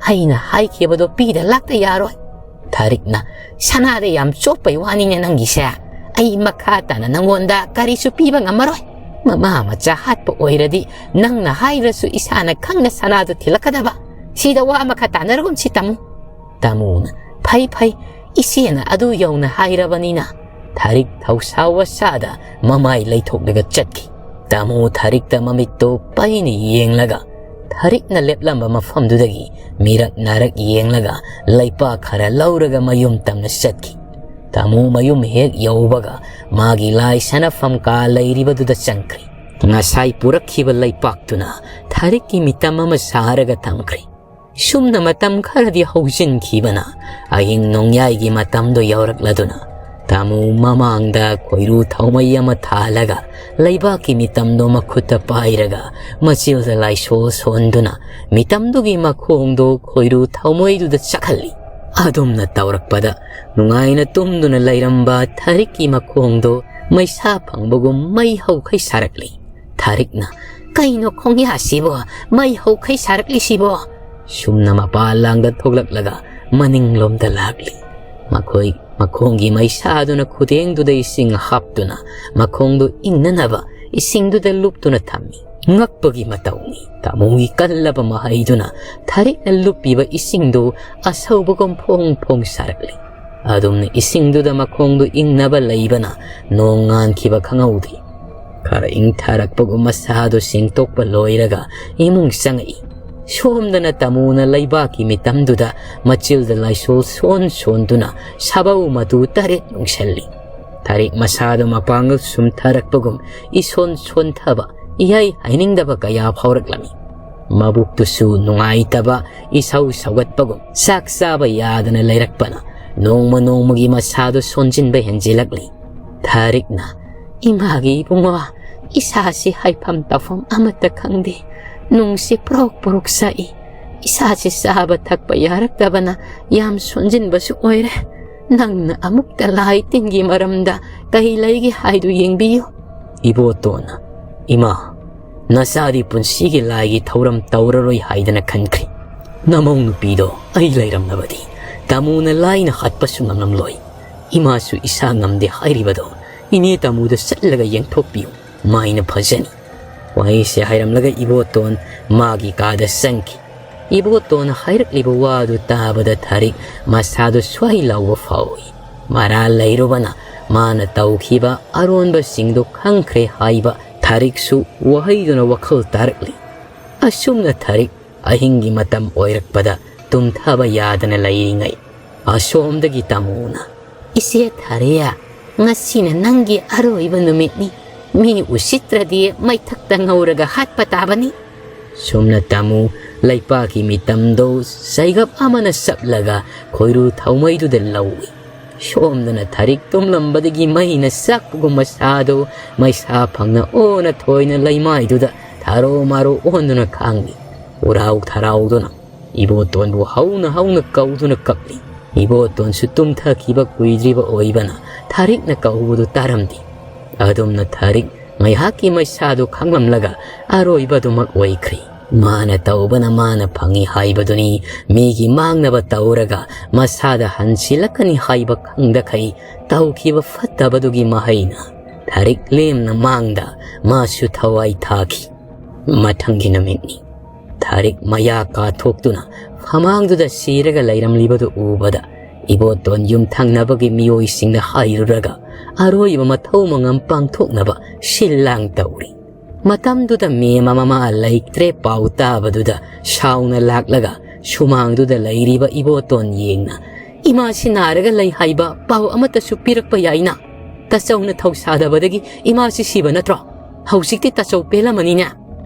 ꯑꯩꯅ ꯍꯥꯏꯈꯤꯕꯗꯣ ꯄꯤꯗ ꯂꯥꯛꯇ ꯌꯥꯔꯣꯏ꯫" ꯊꯥꯔꯤꯛꯅ, "ꯁꯅꯥꯗ ꯌꯥꯝ ꯆꯣꯞꯄꯩ ꯋꯥꯅꯤꯅꯦ ꯅꯪꯒꯤꯁꯦ꯫ ꯑꯩ ꯃꯈꯥ ꯇꯥꯅ ꯅꯪꯉꯣꯟꯗ ꯀꯔꯤꯁꯨ ꯄꯤꯕ ꯉꯝꯃꯔꯣꯏ꯫ ꯃꯃꯥ ꯃꯆꯥ ꯍꯥꯠꯄ ꯑꯣꯏꯔꯗꯤ ꯅꯪꯅ ꯍꯥꯏꯔꯁꯨ ꯏꯁꯥꯅ ꯈꯪꯅ ꯁꯅꯥꯗꯨ ꯊꯤꯜꯂꯛꯀꯗꯕ꯫ ꯁꯤꯗ ꯋꯥ ꯃꯈꯥ ꯇꯥꯅꯔꯒꯨꯝꯁꯤ ꯇꯥꯃꯨ꯫" ꯇꯥꯃꯨꯅ, "ꯐꯩ ꯐꯩ, ꯏꯆꯦꯅ ꯑꯗꯨ ꯌꯧꯅ ꯍꯥꯏꯔꯕꯅꯤꯅ꯫" ꯊꯥꯔꯤꯛ ꯊꯧꯁꯥ ꯋꯥꯁꯥꯗ ꯃꯃꯥꯏ ꯂꯩꯊꯣꯛꯂꯒ ꯆꯠꯈꯤ꯫ ꯇꯥꯃꯨ ꯊꯥꯔꯤꯛꯇ ꯃꯃꯤꯠꯇꯨ ꯄꯩꯅ ꯌꯦꯡꯂꯒ ꯊꯥꯔꯤꯛꯅ ꯂꯦꯞꯂꯝꯕ ꯃꯐꯝꯗꯨꯗꯒꯤ ꯃꯤꯔꯛ ꯅꯥꯔꯛ ꯌꯦꯡꯂꯒ ꯂꯩꯄꯥꯛ ꯈꯔ ꯂꯧꯔꯒ ꯃꯌꯨꯝ ꯇꯝꯅ ꯆꯠꯈꯤ꯫ ꯇꯥꯃꯨ ꯃꯌꯨꯝ ꯍꯦꯛ ꯌꯧꯕꯒ ꯃꯥꯒꯤ ꯂꯥꯏ ꯁꯥꯟꯅꯐꯝ ꯀꯥ ꯂꯩꯔꯤꯕꯗꯨꯗ ꯆꯪꯈ꯭ꯔꯤ꯫ ꯉꯁꯥꯏ ꯄꯨꯔꯛꯈꯤꯕ ꯂꯩꯄꯥꯛꯇꯨꯅ ꯊꯥꯔꯤꯛꯀꯤ ꯃꯤꯇꯝ ꯑꯃ ꯁꯥꯔꯒ ꯊꯝꯈ꯭ꯔꯤ꯫ ꯁꯨꯝꯅ ꯃꯇꯝ ꯈꯔꯗꯤ ꯍꯧꯖꯤꯟꯈꯤꯕꯅ ꯑꯍꯤꯡ ꯅꯣꯡꯌꯥꯏꯒꯤ ꯃꯇꯝꯗꯣ ꯌꯧꯔꯛꯂꯗꯨꯅ ꯇꯥꯃꯨ ꯃꯃꯥꯡꯗ ꯈꯣꯏꯔꯨ ꯊꯥꯎꯃꯩ ꯑꯃ ꯊꯥꯜꯂꯒ ꯂꯩꯕꯥꯛꯀꯤ ꯃꯤꯇꯝꯗꯣ ꯃꯈꯨꯠꯇ ꯄꯥꯏꯔꯒ ꯃꯆꯤꯜꯗ ꯂꯥꯏꯁꯣꯜ ꯁꯣꯟꯗꯨꯅ ꯃꯤꯇꯝꯗꯨꯒꯤ ꯃꯈꯣꯡꯗꯣ ꯈꯣꯏꯔꯨ ꯊꯥꯎꯃꯩꯗꯨꯗ ꯆꯥꯛꯍꯜꯂꯤ꯫ ꯑꯗꯨꯝꯅ ꯇꯧꯔꯛꯄꯗ ꯅꯨꯡꯉꯥꯏꯅ ꯇꯨꯝꯗꯨꯅ ꯂꯩꯔꯝꯕ ꯊꯥꯔꯤꯛꯀꯤ ꯃꯈꯣꯡꯗꯨ ꯃꯩꯁꯥ ꯐꯪꯕꯒꯨꯝ ꯃꯩ ꯍꯧꯈꯩ ꯁꯥꯔꯛꯂꯤ꯫ ꯊꯥꯔꯤꯛꯅ, "ꯀꯩꯅꯣ ꯈꯣꯡꯌꯥꯁꯤꯕꯣ? ꯃꯩ ꯍꯧꯈꯩ ꯁꯥꯔꯛꯂꯤꯁꯤꯕꯣ?" ꯁꯨꯝꯅ ꯃꯄꯥ ꯂꯥꯡꯗ ꯊꯣꯛꯂꯛꯂꯒ ꯃꯅꯤꯡꯂꯣꯝꯗ ꯂꯥꯛꯂꯤ꯫ ꯃꯈꯣꯏ ꯃꯈꯣꯡꯒꯤ ꯃꯩꯁꯥꯗꯨꯅ ꯈꯨꯗꯦꯡꯗꯨꯗ ꯏꯁꯤꯡ ꯍꯥꯞꯇꯨꯅ ꯃꯈꯣꯡꯗꯨ ꯏꯪꯅꯅꯕ ꯏꯁꯤꯡꯗꯨꯗ ꯂꯨꯞꯇꯨꯅ ꯊꯝꯃꯤ꯫ ꯉꯛꯄꯒꯤ ꯃꯇꯧꯅꯤ꯫ ꯇꯥꯃꯣꯒꯤ ꯀꯜꯂꯕ ꯃꯍꯩꯗꯨꯅ ꯊꯥꯔꯤꯛꯅ ꯂꯨꯞꯄꯤꯕ ꯏꯁꯤꯡꯗꯨ ꯑꯁꯧꯕꯒꯨꯝ ꯐꯣꯡ ꯐꯣꯡ ꯁꯥꯔꯛꯂꯤ꯫ ꯑꯗꯨꯝꯅ ꯏꯁꯤꯡꯗꯨꯗ ꯃꯈꯣꯡꯗꯨ ꯏꯪꯅꯕ ꯂꯩꯕꯅ ꯅꯣꯡ ꯉꯥꯟꯈꯤꯕ ꯈꯪꯍꯧꯗꯦ꯫ ꯈꯔ ꯏꯪꯊꯔꯛꯄꯒꯨꯝ ꯃꯁꯥꯗꯨ ꯁꯦꯡꯇꯣꯛꯄ ꯂꯣꯏꯔꯒ ꯏꯃꯨꯡ ꯆꯪꯉꯛꯏ꯫ ꯁꯣꯝꯗꯅ ꯇꯥꯃꯣꯅ ꯂꯩꯕꯥꯛꯀꯤ ꯃꯤꯇꯝꯗꯨꯗ ꯃꯆꯤꯜꯗ ꯂꯥꯏꯁꯣꯜ ꯁꯣꯟ ꯁꯣꯟꯗꯨꯅ ꯁꯥꯕꯧ ꯃꯇꯨ ꯇꯔꯦꯠ ꯅꯨꯡꯁꯜꯂꯤ꯫ ꯊꯥꯔꯤꯛ ꯃꯁꯥꯗꯨ ꯃꯄꯥꯡꯒꯜ ꯁꯨꯝꯊꯔꯛꯄꯒꯨꯝ ꯏꯁꯣꯟ ꯁꯣꯟꯊꯕ, ꯏꯍꯩ ꯍꯩꯅꯤꯡꯗꯕ ꯀꯌꯥ ꯐꯥꯎꯔꯛꯂꯝꯃꯤ꯫ ꯃꯕꯨꯛꯇꯨꯁꯨ ꯅꯨꯡꯉꯥꯏꯇꯕ, ꯏꯁꯧ ꯁꯧꯒꯠꯄꯒꯨꯝ ꯆꯥꯛ ꯆꯥꯕ ꯌꯥꯗꯅ ꯂꯩꯔꯛꯄꯅ ꯅꯣꯡꯃ ꯅꯣꯡꯃꯒꯤ ꯃꯁꯥꯗꯨ ꯁꯣꯟꯖꯤꯟꯕ ꯍꯦꯟꯖꯤꯜꯂꯛꯂꯤ꯫ ꯊꯥꯔꯤꯛꯅ, "ꯏꯃꯥꯒꯤ ꯏꯕꯨꯡꯉꯣ, ꯏꯁꯥꯁꯤ ꯍꯥꯏꯐꯝ ꯇꯧꯐꯝ ꯑꯃꯠꯇ ꯈꯪꯗꯦ꯫ ꯅꯨꯡꯁꯤ ꯄ꯭ꯔꯣꯛ ꯄ꯭ꯔꯣꯛ ꯁꯛꯏ꯫ ꯏꯁꯥꯁꯤ ꯆꯥꯕ ꯊꯛꯄ ꯌꯥꯔꯛꯇꯕꯅ ꯌꯥꯝ ꯁꯣꯟꯖꯤꯟꯕꯁꯨ ꯑꯣꯏꯔꯦ꯫ ꯅꯪꯅ ꯑꯃꯨꯛꯇ ꯂꯥꯏ ꯇꯤꯟꯒꯤ ꯃꯔꯝꯗ ꯀꯩ ꯂꯩꯒꯦ ꯍꯥꯏꯗꯨ ꯌꯦꯡꯕꯤꯌꯨ꯫" ꯏꯕꯣꯇꯣꯟꯅ, "ꯏꯃꯥ, ꯅꯆꯥꯗꯤ ꯄꯨꯟꯁꯤꯒꯤ ꯂꯥꯏꯒꯤ ꯊꯧꯔꯝ ꯇꯧꯔꯔꯣꯏ ꯍꯥꯏꯗꯅ ꯈꯟꯈ꯭ꯔꯦ꯫ ꯅꯃꯧ ꯅꯨꯄꯤꯗꯣ ꯑꯩ ꯂꯩꯔꯝꯂꯕꯗꯤ ꯇꯥꯃꯣꯅ ꯂꯥꯏꯅ ꯍꯥꯠꯄꯁꯨ ꯉꯝꯂꯝꯂꯣꯏ꯫ ꯏꯃꯥꯁꯨ ꯏꯁꯥ ꯉꯝꯗꯦ ꯍꯥꯏꯔꯤꯕꯗꯣ ꯏꯅꯦ ꯇꯥꯃꯣꯗ ꯆꯠꯂꯒ ꯌꯦꯡꯊꯣꯛꯄꯤꯌꯨ, ꯃꯥꯏꯅ ꯐꯖꯅꯤ꯫" ꯋꯥꯍꯩꯁꯦ ꯍꯥꯏꯔꯝꯂꯒ ꯏꯕꯣꯇꯣꯟ ꯃꯥꯒꯤ ꯀꯥꯗ ꯆꯪꯈꯤ꯫ ꯏꯕꯣꯇꯣꯟꯅ ꯍꯥꯏꯔꯛꯂꯤꯕ ꯋꯥꯗꯨ ꯇꯥꯕꯗ ꯊꯥꯔꯤꯛ ꯃꯁꯥꯗꯨ ꯁ꯭ꯋꯥꯏ ꯂꯥꯎꯕ ꯐꯥꯎꯏ꯫ ꯃꯔꯥꯜ ꯂꯩꯔꯨꯕꯅ ꯃꯥꯅ ꯇꯧꯈꯤꯕ ꯑꯔꯣꯟꯕꯁꯤꯡꯗꯨ ꯈꯪꯈ꯭ꯔꯦ ꯍꯥꯏꯕ ꯊꯥꯔꯤꯛꯁꯨ ꯋꯥꯍꯩꯗꯨꯅ ꯋꯥꯈꯜ ꯇꯥꯔꯛꯂꯤ꯫ ꯑꯁꯨꯝꯅ ꯊꯥꯔꯤꯛ ꯑꯍꯤꯡꯒꯤ ꯃꯇꯝ ꯑꯣꯏꯔꯛꯄꯗ ꯇꯨꯝꯊꯕ ꯌꯥꯗꯅ ꯂꯩꯔꯤꯉꯩ, ꯑꯁꯣꯝꯗꯒꯤ ꯇꯥꯃꯣꯅ, "ꯏꯆꯦ ꯊꯥꯔꯤꯌꯥ, ꯉꯁꯤꯅ ꯅꯪꯒꯤ ꯑꯔꯣꯏꯕ ꯅꯨꯃꯤꯠꯅꯤ꯫ ꯃꯤ ꯎꯁꯤꯠꯇ꯭ꯔꯗꯤ ꯃꯩꯊꯛꯇ ꯉꯧꯔꯒ ꯍꯥꯠꯄ ꯇꯥꯕꯅꯤ꯫" ꯁꯨꯝꯅ ꯇꯥꯃꯨ ꯂꯩꯄꯥꯛꯀꯤ ꯃꯤꯇꯝꯗꯣ ꯆꯩꯒꯞ ꯑꯃꯅ ꯆꯞꯂꯒ ꯈꯣꯏꯔꯨ ꯊꯥꯎꯃꯩꯗꯨꯗ ꯂꯧꯏ꯫ ꯁꯣꯝꯗꯅ ꯊꯥꯔꯤꯛ ꯇꯨꯝꯂꯝꯕꯗꯒꯤ ꯃꯩꯅ ꯆꯥꯛꯄꯒꯨꯝ ꯃꯁꯥꯗꯣ ꯃꯩꯁꯥ ꯐꯪꯅ ꯑꯣꯟꯅ ꯊꯣꯏꯅ ꯂꯩꯃꯥꯏꯗꯨꯗ ꯊꯥꯔꯣ ꯃꯥꯔꯣ ꯑꯣꯟꯗꯨꯅ ꯈꯥꯡꯂꯤ꯫ ꯎꯔꯥꯎ ꯊꯔꯥꯎꯗꯨꯅ, ꯏꯕꯣꯇꯣꯟꯕꯨ ꯍꯧꯅ ꯍꯧꯅ ꯀꯧꯗꯨꯅ ꯀꯞꯂꯤ꯫ ꯏꯕꯣꯇꯣꯟꯁꯨ ꯇꯨꯝꯊꯈꯤꯕ ꯀꯨꯏꯗ꯭ꯔꯤꯕ ꯑꯣꯏꯕꯅ ꯊꯥꯔꯤꯛꯅ ꯀꯧꯕꯗꯨ ꯇꯥꯔꯝꯗꯦ꯫ ꯑꯗꯨꯝꯅ ꯊꯥꯔꯤꯛ ꯉꯥꯏꯍꯥꯛꯀꯤ ꯃꯩꯁꯥꯗꯨ ꯈꯪꯂꯝꯂꯒ ꯑꯔꯣꯏꯕꯗꯨꯃꯛ ꯑꯣꯏꯈ꯭ꯔꯦ꯫ ꯃꯥꯅ ꯇꯧꯕꯅ ꯃꯥꯅ ꯐꯪꯏ ꯍꯥꯏꯕꯗꯨꯅꯤ꯫ ꯃꯤꯒꯤ ꯃꯥꯡꯅꯕ ꯇꯧꯔꯒ ꯃꯁꯥꯗ ꯍꯟꯁꯤꯜꯂꯛꯀꯅꯤ ꯍꯥꯏꯕ ꯈꯪꯗꯈꯩ ꯇꯧꯈꯤꯕ ꯐꯠꯇꯕꯗꯨꯒꯤ ꯃꯍꯩꯅ ꯊꯥꯔꯤꯛ ꯂꯦꯝꯅ ꯃꯥꯡꯗ ꯃꯥꯁꯨ ꯊꯋꯥꯏ ꯊꯥꯈꯤ꯫ ꯃꯊꯪꯒꯤ ꯅꯨꯃꯤꯠꯅꯤ꯫ ꯊꯥꯔꯤꯛ ꯃꯌꯥ ꯀꯥꯊꯣꯛꯇꯨꯅ ꯐꯃꯥꯡꯗꯨꯗ ꯁꯤꯔꯒ ꯂꯩꯔꯝꯂꯤꯕꯗꯨ ꯎꯕꯗ ꯏꯕꯣꯇꯣꯟ ꯌꯨꯝꯊꯪꯅꯕꯒꯤ ꯃꯤꯑꯣꯏꯁꯤꯡꯗ ꯍꯥꯏꯔꯨꯔꯒ ꯑꯔꯣꯏꯕ ꯃꯊꯧ ꯃꯉꯝ ꯄꯥꯡꯊꯣꯛꯅꯕ ꯁꯤꯜ ꯂꯥꯡ ꯇꯧꯔꯤ꯫ ꯃꯇꯝꯗꯨꯗ ꯃꯦꯝ ꯑꯃ ꯃꯥ ꯂꯩꯇ꯭ꯔꯦ ꯄꯥꯎ ꯇꯥꯕꯗꯨꯗ ꯁꯥꯎꯅ ꯂꯥꯛꯂꯒ ꯁꯨꯃꯥꯡꯗꯨꯗ ꯂꯩꯔꯤꯕ ꯏꯕꯣꯇꯣꯟ ꯌꯦꯡꯅ, "ꯏꯃꯥꯁꯤ ꯅꯥꯔꯒ ꯂꯩ ꯍꯥꯏꯕ ꯄꯥꯎ ꯑꯃꯠꯇꯁꯨ ꯄꯤꯔꯛꯄ ꯌꯥꯏꯅ? ꯇꯥꯆꯧꯅ ꯊꯧꯁꯥꯗꯕꯗꯒꯤ ꯏꯃꯥꯁꯤ ꯁꯤꯕ ꯅꯠꯇ꯭ꯔꯣ? ꯍꯧꯖꯤꯛꯇꯤ ꯇꯥꯆꯧ ꯄꯦꯜꯂꯝꯃꯅꯤꯅꯦ?"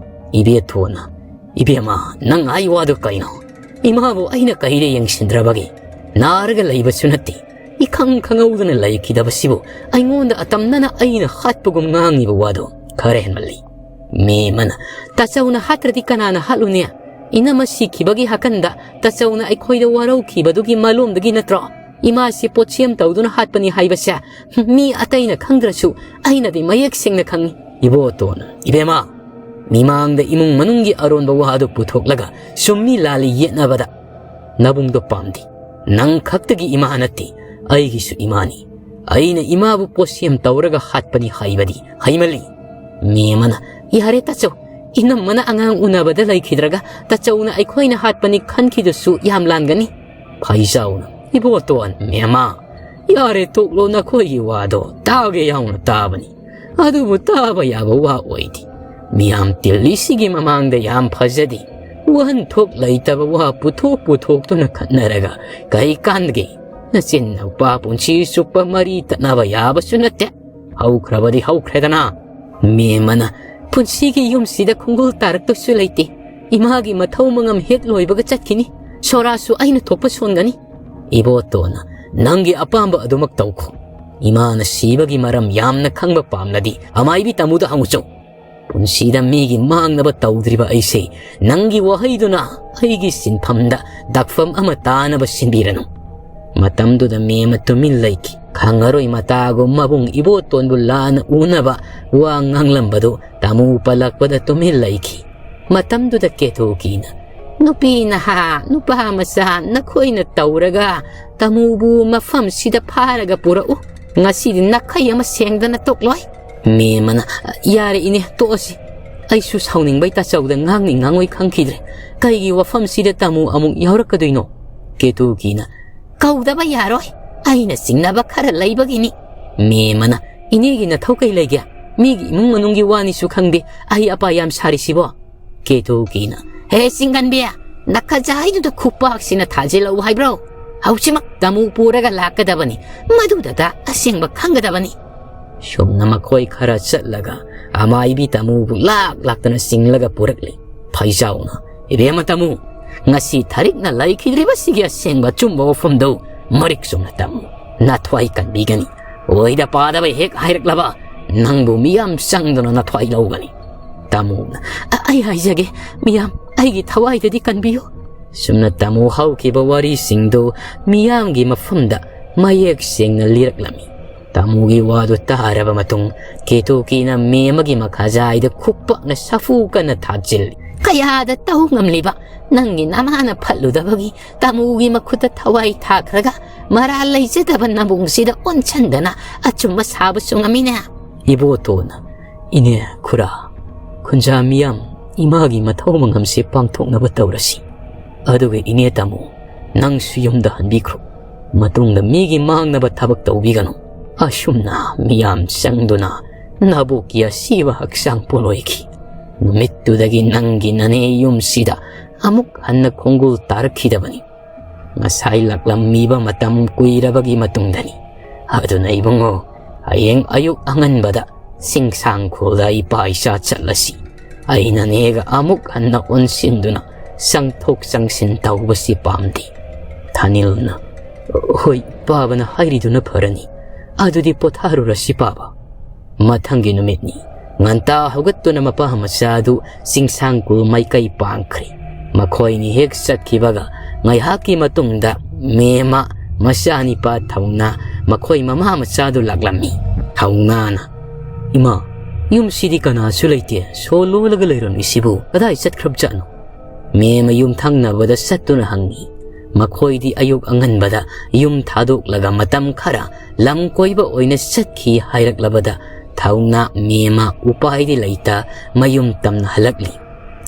ꯏꯕꯦꯊꯣꯟꯅ, "ꯏꯕꯦꯝꯃ, ꯅꯪ ꯍꯥꯏ ꯋꯥꯗꯨ ꯀꯩꯅꯣ? ꯏꯃꯥꯕꯨ ꯑꯩꯅ ꯀꯩꯗ ꯌꯦꯡꯁꯤꯟꯗ꯭ꯔꯕꯒꯦ? ꯅꯥꯔꯒ ꯂꯩꯕꯁꯨ ꯅꯠꯇꯦ꯫ ꯏꯈꯪ ꯈꯪꯍꯧꯗꯅ ꯂꯩꯈꯤꯗꯕꯁꯤꯕꯨ ꯑꯩꯉꯣꯟꯗ ꯑꯇꯝꯅꯅ ꯑꯩꯅ ꯍꯥꯠꯄꯒꯨꯝ ꯉꯥꯡꯉꯤꯕ ꯋꯥꯗꯣ ꯈꯔ ꯍꯦꯟꯃꯜꯂꯤ꯫" ꯃꯦꯝꯃꯅ, "ꯇꯥꯆꯧꯅ ꯍꯥꯠꯇ꯭ꯔꯗꯤ ꯀꯅꯥꯅ ꯍꯥꯠꯂꯨꯅꯤ? ꯏꯅꯝꯃ ꯁꯤꯈꯤꯕꯒꯤ ꯍꯥꯀꯟꯗ ꯇꯥꯆꯧꯅ ꯑꯩꯈꯣꯏꯗ ꯋꯥꯔꯧꯈꯤꯕꯗꯨꯒꯤ ꯃꯥꯂꯣꯝꯗꯒꯤ ꯅꯠꯇ꯭ꯔꯣ ꯏꯃꯥꯁꯤ ꯄꯣꯠꯁꯦꯝ ꯇꯧꯗꯨꯅ ꯍꯥꯠꯄꯅꯤ ꯍꯥꯏꯕꯁꯦ? ꯃꯤ ꯑꯇꯩꯅ ꯈꯪꯗ꯭ꯔꯁꯨ ꯑꯩꯅꯗꯤ ꯃꯌꯦꯛ ꯁꯦꯡꯅ ꯈꯪꯉꯤ꯫" ꯏꯕꯣꯇꯣꯟ, "ꯏꯕꯦꯝꯃ, ꯃꯤꯃꯥꯡꯗ ꯏꯃꯨꯡ ꯃꯅꯨꯡꯒꯤ ꯑꯔꯣꯟꯕ ꯋꯥꯗꯨ ꯄꯨꯊꯣꯛꯂꯒ ꯆꯨꯝꯃꯤ ꯂꯥꯜꯂꯤ ꯌꯦꯠꯅꯕꯗ ꯅꯕꯨꯡꯗꯣ ꯄꯥꯝꯗꯦ꯫ ꯅꯪ ꯈꯛꯇꯒꯤ ꯏꯃꯥ ꯅꯠꯇꯦ, ꯑꯩꯒꯤꯁꯨ ꯏꯃꯥꯅꯤ꯫ ꯑꯩꯅ ꯏꯃꯥꯕꯨ ꯄꯣꯠꯁꯦꯝ ꯇꯧꯔꯒ ꯍꯥꯠꯄꯅꯤ ꯍꯥꯏꯕꯗꯤ ꯍꯩꯃꯜꯂꯤ꯫" ꯃꯦꯝꯃꯅ, "ꯌꯥꯔꯦ ꯇꯥꯆꯧ, ꯏꯅꯝꯃꯅ ꯑꯉꯥꯡ ꯎꯅꯕꯗ ꯂꯩꯈꯤꯗ꯭ꯔꯒ ꯇꯥꯆꯧꯅ ꯑꯩꯈꯣꯏꯅ ꯍꯥꯠꯄꯅꯤ ꯈꯟꯈꯤꯗꯨꯁꯨ ꯌꯥꯝ ꯂꯥꯟꯒꯅꯤ꯫" ꯐꯩꯖꯥꯎꯅ, "ꯏꯕꯣꯇꯣꯟ, ꯃꯦꯝꯃ, ꯌꯥꯔꯦ ꯇꯣꯛꯂꯣ, ꯅꯈꯣꯏꯒꯤ ꯋꯥꯗꯣ ꯇꯥꯒꯦ ꯌꯥꯎꯅ ꯇꯥꯕꯅꯤ꯫ ꯑꯗꯨꯕꯨ ꯇꯥꯕ ꯌꯥꯕ ꯋꯥ ꯑꯣꯏꯗꯦ꯫ ꯃꯤꯌꯥꯝ ꯇꯤꯜꯂꯤꯁꯤꯒꯤ ꯃꯃꯥꯡꯗ ꯌꯥꯝ ꯐꯖꯗꯦ꯫ ꯋꯥꯍꯟꯊꯣꯛ ꯂꯩꯇꯕ ꯋꯥ ꯄꯨꯊꯣꯛ ꯄꯨꯊꯣꯛꯇꯨꯅ ꯈꯠꯅꯔꯒ ꯀꯩ ꯀꯥꯟꯒꯦ? ꯅꯆꯤꯟ ꯅꯨꯄꯥ ꯄꯨꯟꯁꯤ ꯆꯨꯞꯄ ꯃꯔꯤ ꯇꯠꯅꯕ ꯌꯥꯕꯁꯨ ꯅꯠꯇꯦ꯫ ꯍꯧꯈ꯭ꯔꯕꯗꯤ ꯍꯧꯈ꯭ꯔꯦꯗꯅ꯫" ꯃꯦꯝꯃꯅ, "ꯄꯨꯟꯁꯤꯒꯤ ꯌꯨꯝꯁꯤꯗ ꯈꯣꯡꯒꯨꯜ ꯇꯥꯔꯛꯇꯧꯁꯨ ꯂꯩꯇꯦ꯫ ꯏꯃꯥꯒꯤ ꯃꯊꯧ ꯃꯉꯝ ꯍꯦꯛ ꯂꯣꯏꯕꯒ ꯆꯠꯈꯤꯅꯤ꯫ ꯁꯣꯔꯥꯁꯨ ꯑꯩꯅ ꯊꯣꯛꯄ ꯁꯣꯟꯒꯅꯤ꯫" ꯏꯕꯣꯇꯣꯟꯅ, "ꯅꯪꯒꯤ ꯑꯄꯥꯝꯕ ꯑꯗꯨꯃꯛ ꯇꯧꯈꯣ꯫ ꯏꯃꯥꯅ ꯁꯤꯕꯒꯤ ꯃꯔꯝ ꯌꯥꯝꯅ ꯈꯪꯕ ꯄꯥꯝꯂꯗꯤ ꯑꯃꯥꯏꯕꯤ ꯇꯥꯃꯨꯗ ꯍꯪꯉꯨꯆꯣ꯫" ꯄꯨꯟꯁꯤꯗ ꯃꯤꯒꯤ ꯃꯥꯡꯅꯕ ꯇꯧꯗ꯭ꯔꯤꯕ ꯑꯩꯁꯦ ꯅꯪꯒꯤ ꯋꯥꯍꯩꯗꯨꯅ ꯑꯩꯒꯤ ꯁꯤꯟꯐꯝꯗ ꯗꯥꯛꯐꯝ ꯑꯃ ꯇꯥꯅꯕ ꯁꯤꯟꯕꯤꯔꯅꯨ꯫ ꯃꯇꯝꯗꯨꯗ ꯃꯦꯝꯃ ꯇꯨꯃꯤꯟ ꯂꯩꯈꯤ꯫ ꯈꯪꯉꯔꯣꯏ ꯃꯇꯥꯒꯨꯝ ꯃꯕꯨꯡ ꯏꯕꯣꯇꯣꯟꯕꯨ ꯂꯥꯟꯅ ꯎꯅꯕ ꯋꯥ ꯉꯥꯡꯂꯝꯕꯗꯨ ꯇꯥꯃꯨ ꯄꯜꯂꯛꯄꯗ ꯇꯨꯃꯤꯟ ꯂꯩꯈꯤ꯫ ꯃꯇꯝꯗꯨꯗ ꯀꯦꯊꯨꯀꯤꯅ, "ꯅꯨꯄꯤ ꯅꯍꯥ, ꯅꯨꯄꯥ ꯃꯆꯥ ꯅꯈꯣꯏꯅ ꯇꯧꯔꯒ ꯇꯥꯃꯨꯕꯨ ꯃꯐꯝꯁꯤꯗ ꯐꯥꯔꯒ ꯄꯨꯔꯛꯎ꯫ ꯉꯁꯤꯗꯤ ꯅꯥꯈꯩ ꯑꯃ ꯁꯦꯡꯗꯅ ꯇꯣꯛꯂꯣꯏ꯫" ꯃꯦꯝꯃꯅ, "ꯌꯥꯔꯦ ꯏꯅꯦ, ꯇꯣꯛꯑꯁꯤ꯫ ꯑꯩꯁꯨ ꯁꯥꯎꯅꯤꯡꯕꯩ ꯇꯥꯆꯧꯗ ꯉꯥꯡꯅꯤ ꯉꯥꯡꯉꯣꯏ ꯈꯪꯈꯤꯗ꯭ꯔꯦ꯫ ꯀꯩꯒꯤ ꯋꯥꯐꯝꯁꯤꯗ ꯇꯥꯃꯨ ꯑꯃꯨꯛ ꯌꯥꯎꯔꯛꯀꯗꯣꯏꯅꯣ?" ꯀꯦꯊꯨꯀꯤꯅ, "ꯀꯧꯗꯕ ꯌꯥꯔꯣꯏ꯫ ꯑꯩꯅ ꯆꯤꯡꯅꯕ ꯈꯔ ꯂꯩꯕꯒꯤꯅꯤ꯫" ꯃꯦꯝꯃꯅ, "ꯏꯅꯦꯒꯤ ꯅꯊꯧ ꯀꯩ ꯂꯩꯒꯦ? ꯃꯤꯒꯤ ꯏꯃꯨꯡ ꯃꯅꯨꯡꯒꯤ ꯋꯥꯅꯤꯁꯨ ꯈꯪꯗꯦ, ꯑꯍꯩ ꯑꯄꯥ ꯌꯥꯝ ꯁꯥꯔꯤꯁꯤꯕꯣ?" ꯀꯦꯊꯨꯀꯤꯅ, "ꯍꯦ ꯆꯤꯡꯒꯟꯕꯤ, ꯅꯈꯖꯥꯏꯗꯨꯗ ꯈꯨꯄꯥꯛꯁꯤꯅ ꯊꯥꯖꯤꯜꯂꯛꯎ ꯍꯥꯏꯕ꯭ꯔꯣ? ꯍꯧꯖꯤꯛꯃꯛ ꯇꯥꯃꯨ ꯄꯨꯔꯒ ꯂꯥꯛꯀꯗꯕꯅꯤ꯫ ꯃꯗꯨꯗꯇ ꯑꯁꯦꯡꯕ ꯈꯪꯒꯗꯕꯅꯤ꯫" ꯁꯨꯝꯅ ꯃꯈꯣꯏ ꯈꯔ ꯆꯠꯂꯒ ꯑꯃꯥꯏꯕꯤ ꯇꯥꯃꯨꯕꯨ ꯂꯥꯛ ꯂꯥꯛꯇꯅ ꯆꯤꯡꯂꯒ ꯄꯨꯔꯛꯂꯤ꯫ ꯐꯩꯖꯥꯎꯅ, "ꯏꯕꯦꯝꯃ ꯇꯥꯃꯨ, ꯉꯁꯤ ꯊꯥꯔꯤꯛꯅ ꯂꯩꯈꯤꯗ꯭ꯔꯤꯕꯁꯤꯒꯤ ꯑꯁꯦꯡꯕ ꯑꯆꯨꯝꯕ ꯋꯥꯐꯝꯗꯨ ꯃꯔꯤꯛ ꯆꯨꯝꯅ ꯇꯝꯃꯨ꯫ ꯅꯊ꯭ꯋꯥꯏ ꯀꯟꯕꯤꯒꯅꯤ꯫ ꯑꯣꯏꯗ ꯄꯥꯗꯕ ꯍꯦꯛ ꯍꯥꯏꯔꯛꯂꯕ ꯅꯪꯕꯨ ꯃꯤꯌꯥꯝ ꯆꯪꯗꯨꯅ ꯅꯊ꯭ꯋꯥꯏ ꯂꯧꯒꯅꯤ꯫" ꯇꯥꯃꯨꯅ, "ꯑ-, ꯑꯩ ꯍꯥꯏꯖꯒꯦ ꯃꯤꯌꯥꯝ, ꯑꯩꯒꯤ ꯊꯋꯥꯏꯗꯗꯤ ꯀꯟꯕꯤꯌꯨ꯫" ꯁꯨꯝꯅ ꯇꯥꯃꯨ ꯍꯧꯈꯤꯕ ꯋꯥꯔꯤꯁꯤꯡꯗꯨ ꯃꯤꯌꯥꯝꯒꯤ ꯃꯐꯝꯗ ꯃꯌꯦꯛ ꯁꯦꯡꯅ ꯂꯤꯔꯛꯂꯝꯃꯤ꯫ ꯇꯥꯃꯨꯒꯤ ꯋꯥꯗꯨ ꯇꯥꯔꯕ ꯃꯇꯨꯡ ꯀꯦꯊꯨꯀꯤꯅ ꯃꯦꯝꯃꯒꯤ ꯃꯈꯥꯖꯥꯏꯗ ꯈꯨꯄꯥꯛꯅ ꯁꯥꯐꯨ ꯀꯟꯅ ꯊꯥꯖꯤꯜꯂꯤ꯫ "ꯀꯌꯥꯗ ꯇꯧ ꯉꯝꯂꯤꯕ ꯅꯪꯒꯤ ꯅꯃꯥꯅ ꯐꯠꯂꯨꯗꯕꯒꯤ ꯇꯥꯃꯨꯒꯤ ꯃꯈꯨꯠꯇ ꯊꯋꯥꯏ ꯊꯥꯈ꯭ꯔꯒ ꯃꯔꯥꯜ ꯂꯩꯖꯗꯕ ꯅꯕꯨꯡꯁꯤꯗ ꯑꯣꯟꯁꯤꯟꯗꯅ ꯑꯆꯨꯝꯕ ꯁꯥꯕꯁꯨ ꯉꯝꯃꯤꯅꯦ꯫" ꯏꯕꯣꯇꯣꯟꯅ, "ꯏꯅꯦ, ꯈꯨꯔꯥ, ꯈꯨꯟꯖꯥ ꯃꯤꯌꯥꯝ, ꯏꯃꯥꯒꯤ ꯃꯊꯧ ꯃꯉꯝꯁꯤ ꯄꯥꯡꯊꯣꯛꯅꯕ ꯇꯧꯔꯁꯤ꯫ ꯑꯗꯨꯒ ꯏꯅꯦ ꯇꯥꯃꯨ, ꯅꯪꯁꯨ ꯌꯨꯝꯗ ꯍꯟꯕꯤꯈ꯭ꯔꯣ꯫ ꯃꯇꯨꯡꯗ ꯃꯤꯒꯤ ꯃꯥꯡꯅꯕ ꯊꯕꯛ ꯇꯧꯕꯤꯒꯅꯨ꯫" ꯑꯁꯨꯝꯅ ꯃꯤꯌꯥꯝ ꯆꯪꯗꯨꯅ ꯅꯥꯕꯣꯛꯀꯤ ꯑꯁꯤꯕ ꯍꯛꯆꯥꯡ ꯄꯣꯂꯣꯏꯈꯤ꯫ ꯅꯨꯃꯤꯠꯇꯨꯗꯒꯤ ꯅꯪꯒꯤ ꯅꯅꯦ ꯌꯨꯝꯁꯤꯗ ꯑꯃꯨꯛ ꯍꯟꯅ ꯈꯣꯡꯒꯨꯜ ꯇꯥꯔꯛꯈꯤꯗꯕꯅꯤ꯫ ꯉꯁꯥꯏ ꯂꯥꯛꯂꯝꯃꯤꯕ ꯃꯇꯝ ꯀꯨꯏꯔꯕꯒꯤ ꯃꯇꯨꯡꯗꯅꯤ꯫ ꯑꯗꯨꯅ ꯏꯕꯨꯡꯉꯣ, ꯍꯌꯦꯡ ꯑꯌꯨꯛ ꯑꯉꯟꯕꯗ ꯆꯤꯡꯁꯥꯡꯈꯣꯜꯗ ꯏꯄꯥ ꯏꯆꯥ ꯆꯠꯂꯁꯤ꯫ ꯑꯩꯅ ꯅꯦꯒ ꯑꯃꯨꯛ ꯍꯟꯅ ꯑꯣꯟꯁꯤꯟꯗꯨꯅ ꯆꯪꯊꯣꯛ ꯆꯪꯁꯤꯟ ꯇꯧꯕꯁꯤ ꯄꯥꯝꯗꯦ꯫ ꯊꯥꯅꯤꯜꯅ, "ꯍꯣꯏ, ꯄꯥꯕꯅ ꯍꯥꯏꯔꯤꯗꯨꯅ ꯐꯔꯅꯤ꯫ ꯑꯗꯨꯗꯤ ꯄꯣꯊꯥꯔꯨꯔꯁꯤ ꯄꯥꯕ꯫" ꯃꯊꯪꯒꯤ ꯅꯨꯃꯤꯠꯅꯤ꯫ ꯉꯟꯇꯥ ꯍꯧꯒꯠꯇꯨꯅ ꯃꯄꯥ ꯃꯆꯥꯗꯨ ꯆꯤꯡꯁꯥꯡ ꯀꯨꯜ ꯃꯥꯏꯀꯩ ꯄꯥꯡꯈ꯭ꯔꯦ꯫ ꯃꯈꯣꯏꯅꯤ ꯍꯦꯛ ꯆꯠꯈꯤꯕꯒ ꯉꯥꯏꯍꯥꯛꯀꯤ ꯃꯇꯨꯡꯗ ꯃꯦꯝꯃ ꯃꯆꯥꯅꯤꯄꯥ ꯊꯧꯅꯥ ꯃꯈꯣꯏ ꯃꯃꯥ ꯃꯆꯥꯗꯨ ꯂꯥꯛꯂꯝꯃꯤ꯫ ꯊꯧꯅꯥꯅ, "ꯏꯃꯥ, ꯌꯨꯝꯁꯤꯗꯤ ꯀꯅꯥꯁꯨ ꯂꯩꯇꯦ, ꯁꯣ ꯂꯣꯜꯂꯒ ꯂꯩꯔꯝꯃꯤꯁꯤꯕꯨ ꯀꯗꯥꯏ ꯆꯠꯈ꯭ꯔꯕꯖꯥꯠꯅꯣ?" ꯃꯦꯝꯃ ꯌꯨꯝ ꯊꯪꯅꯕꯗ ꯆꯠꯇꯨꯅ ꯍꯪꯉꯤ꯫ ꯃꯈꯣꯏꯗꯤ ꯑꯌꯨꯛ ꯑꯉꯟꯕꯗ ꯌꯨꯝ ꯊꯥꯗꯣꯛꯂꯒ ꯃꯇꯝ ꯈꯔ ꯂꯝ ꯀꯣꯏꯕ ꯑꯣꯏꯅ ꯆꯠꯈꯤ ꯍꯥꯏꯔꯛꯂꯕꯗ ꯊꯧꯅꯥ ꯃꯦꯝꯃ ꯎꯄꯥꯏꯗꯤ ꯂꯩꯇ ꯃꯌꯨꯝ ꯇꯝꯅ ꯍꯜꯂꯛꯂꯤ꯫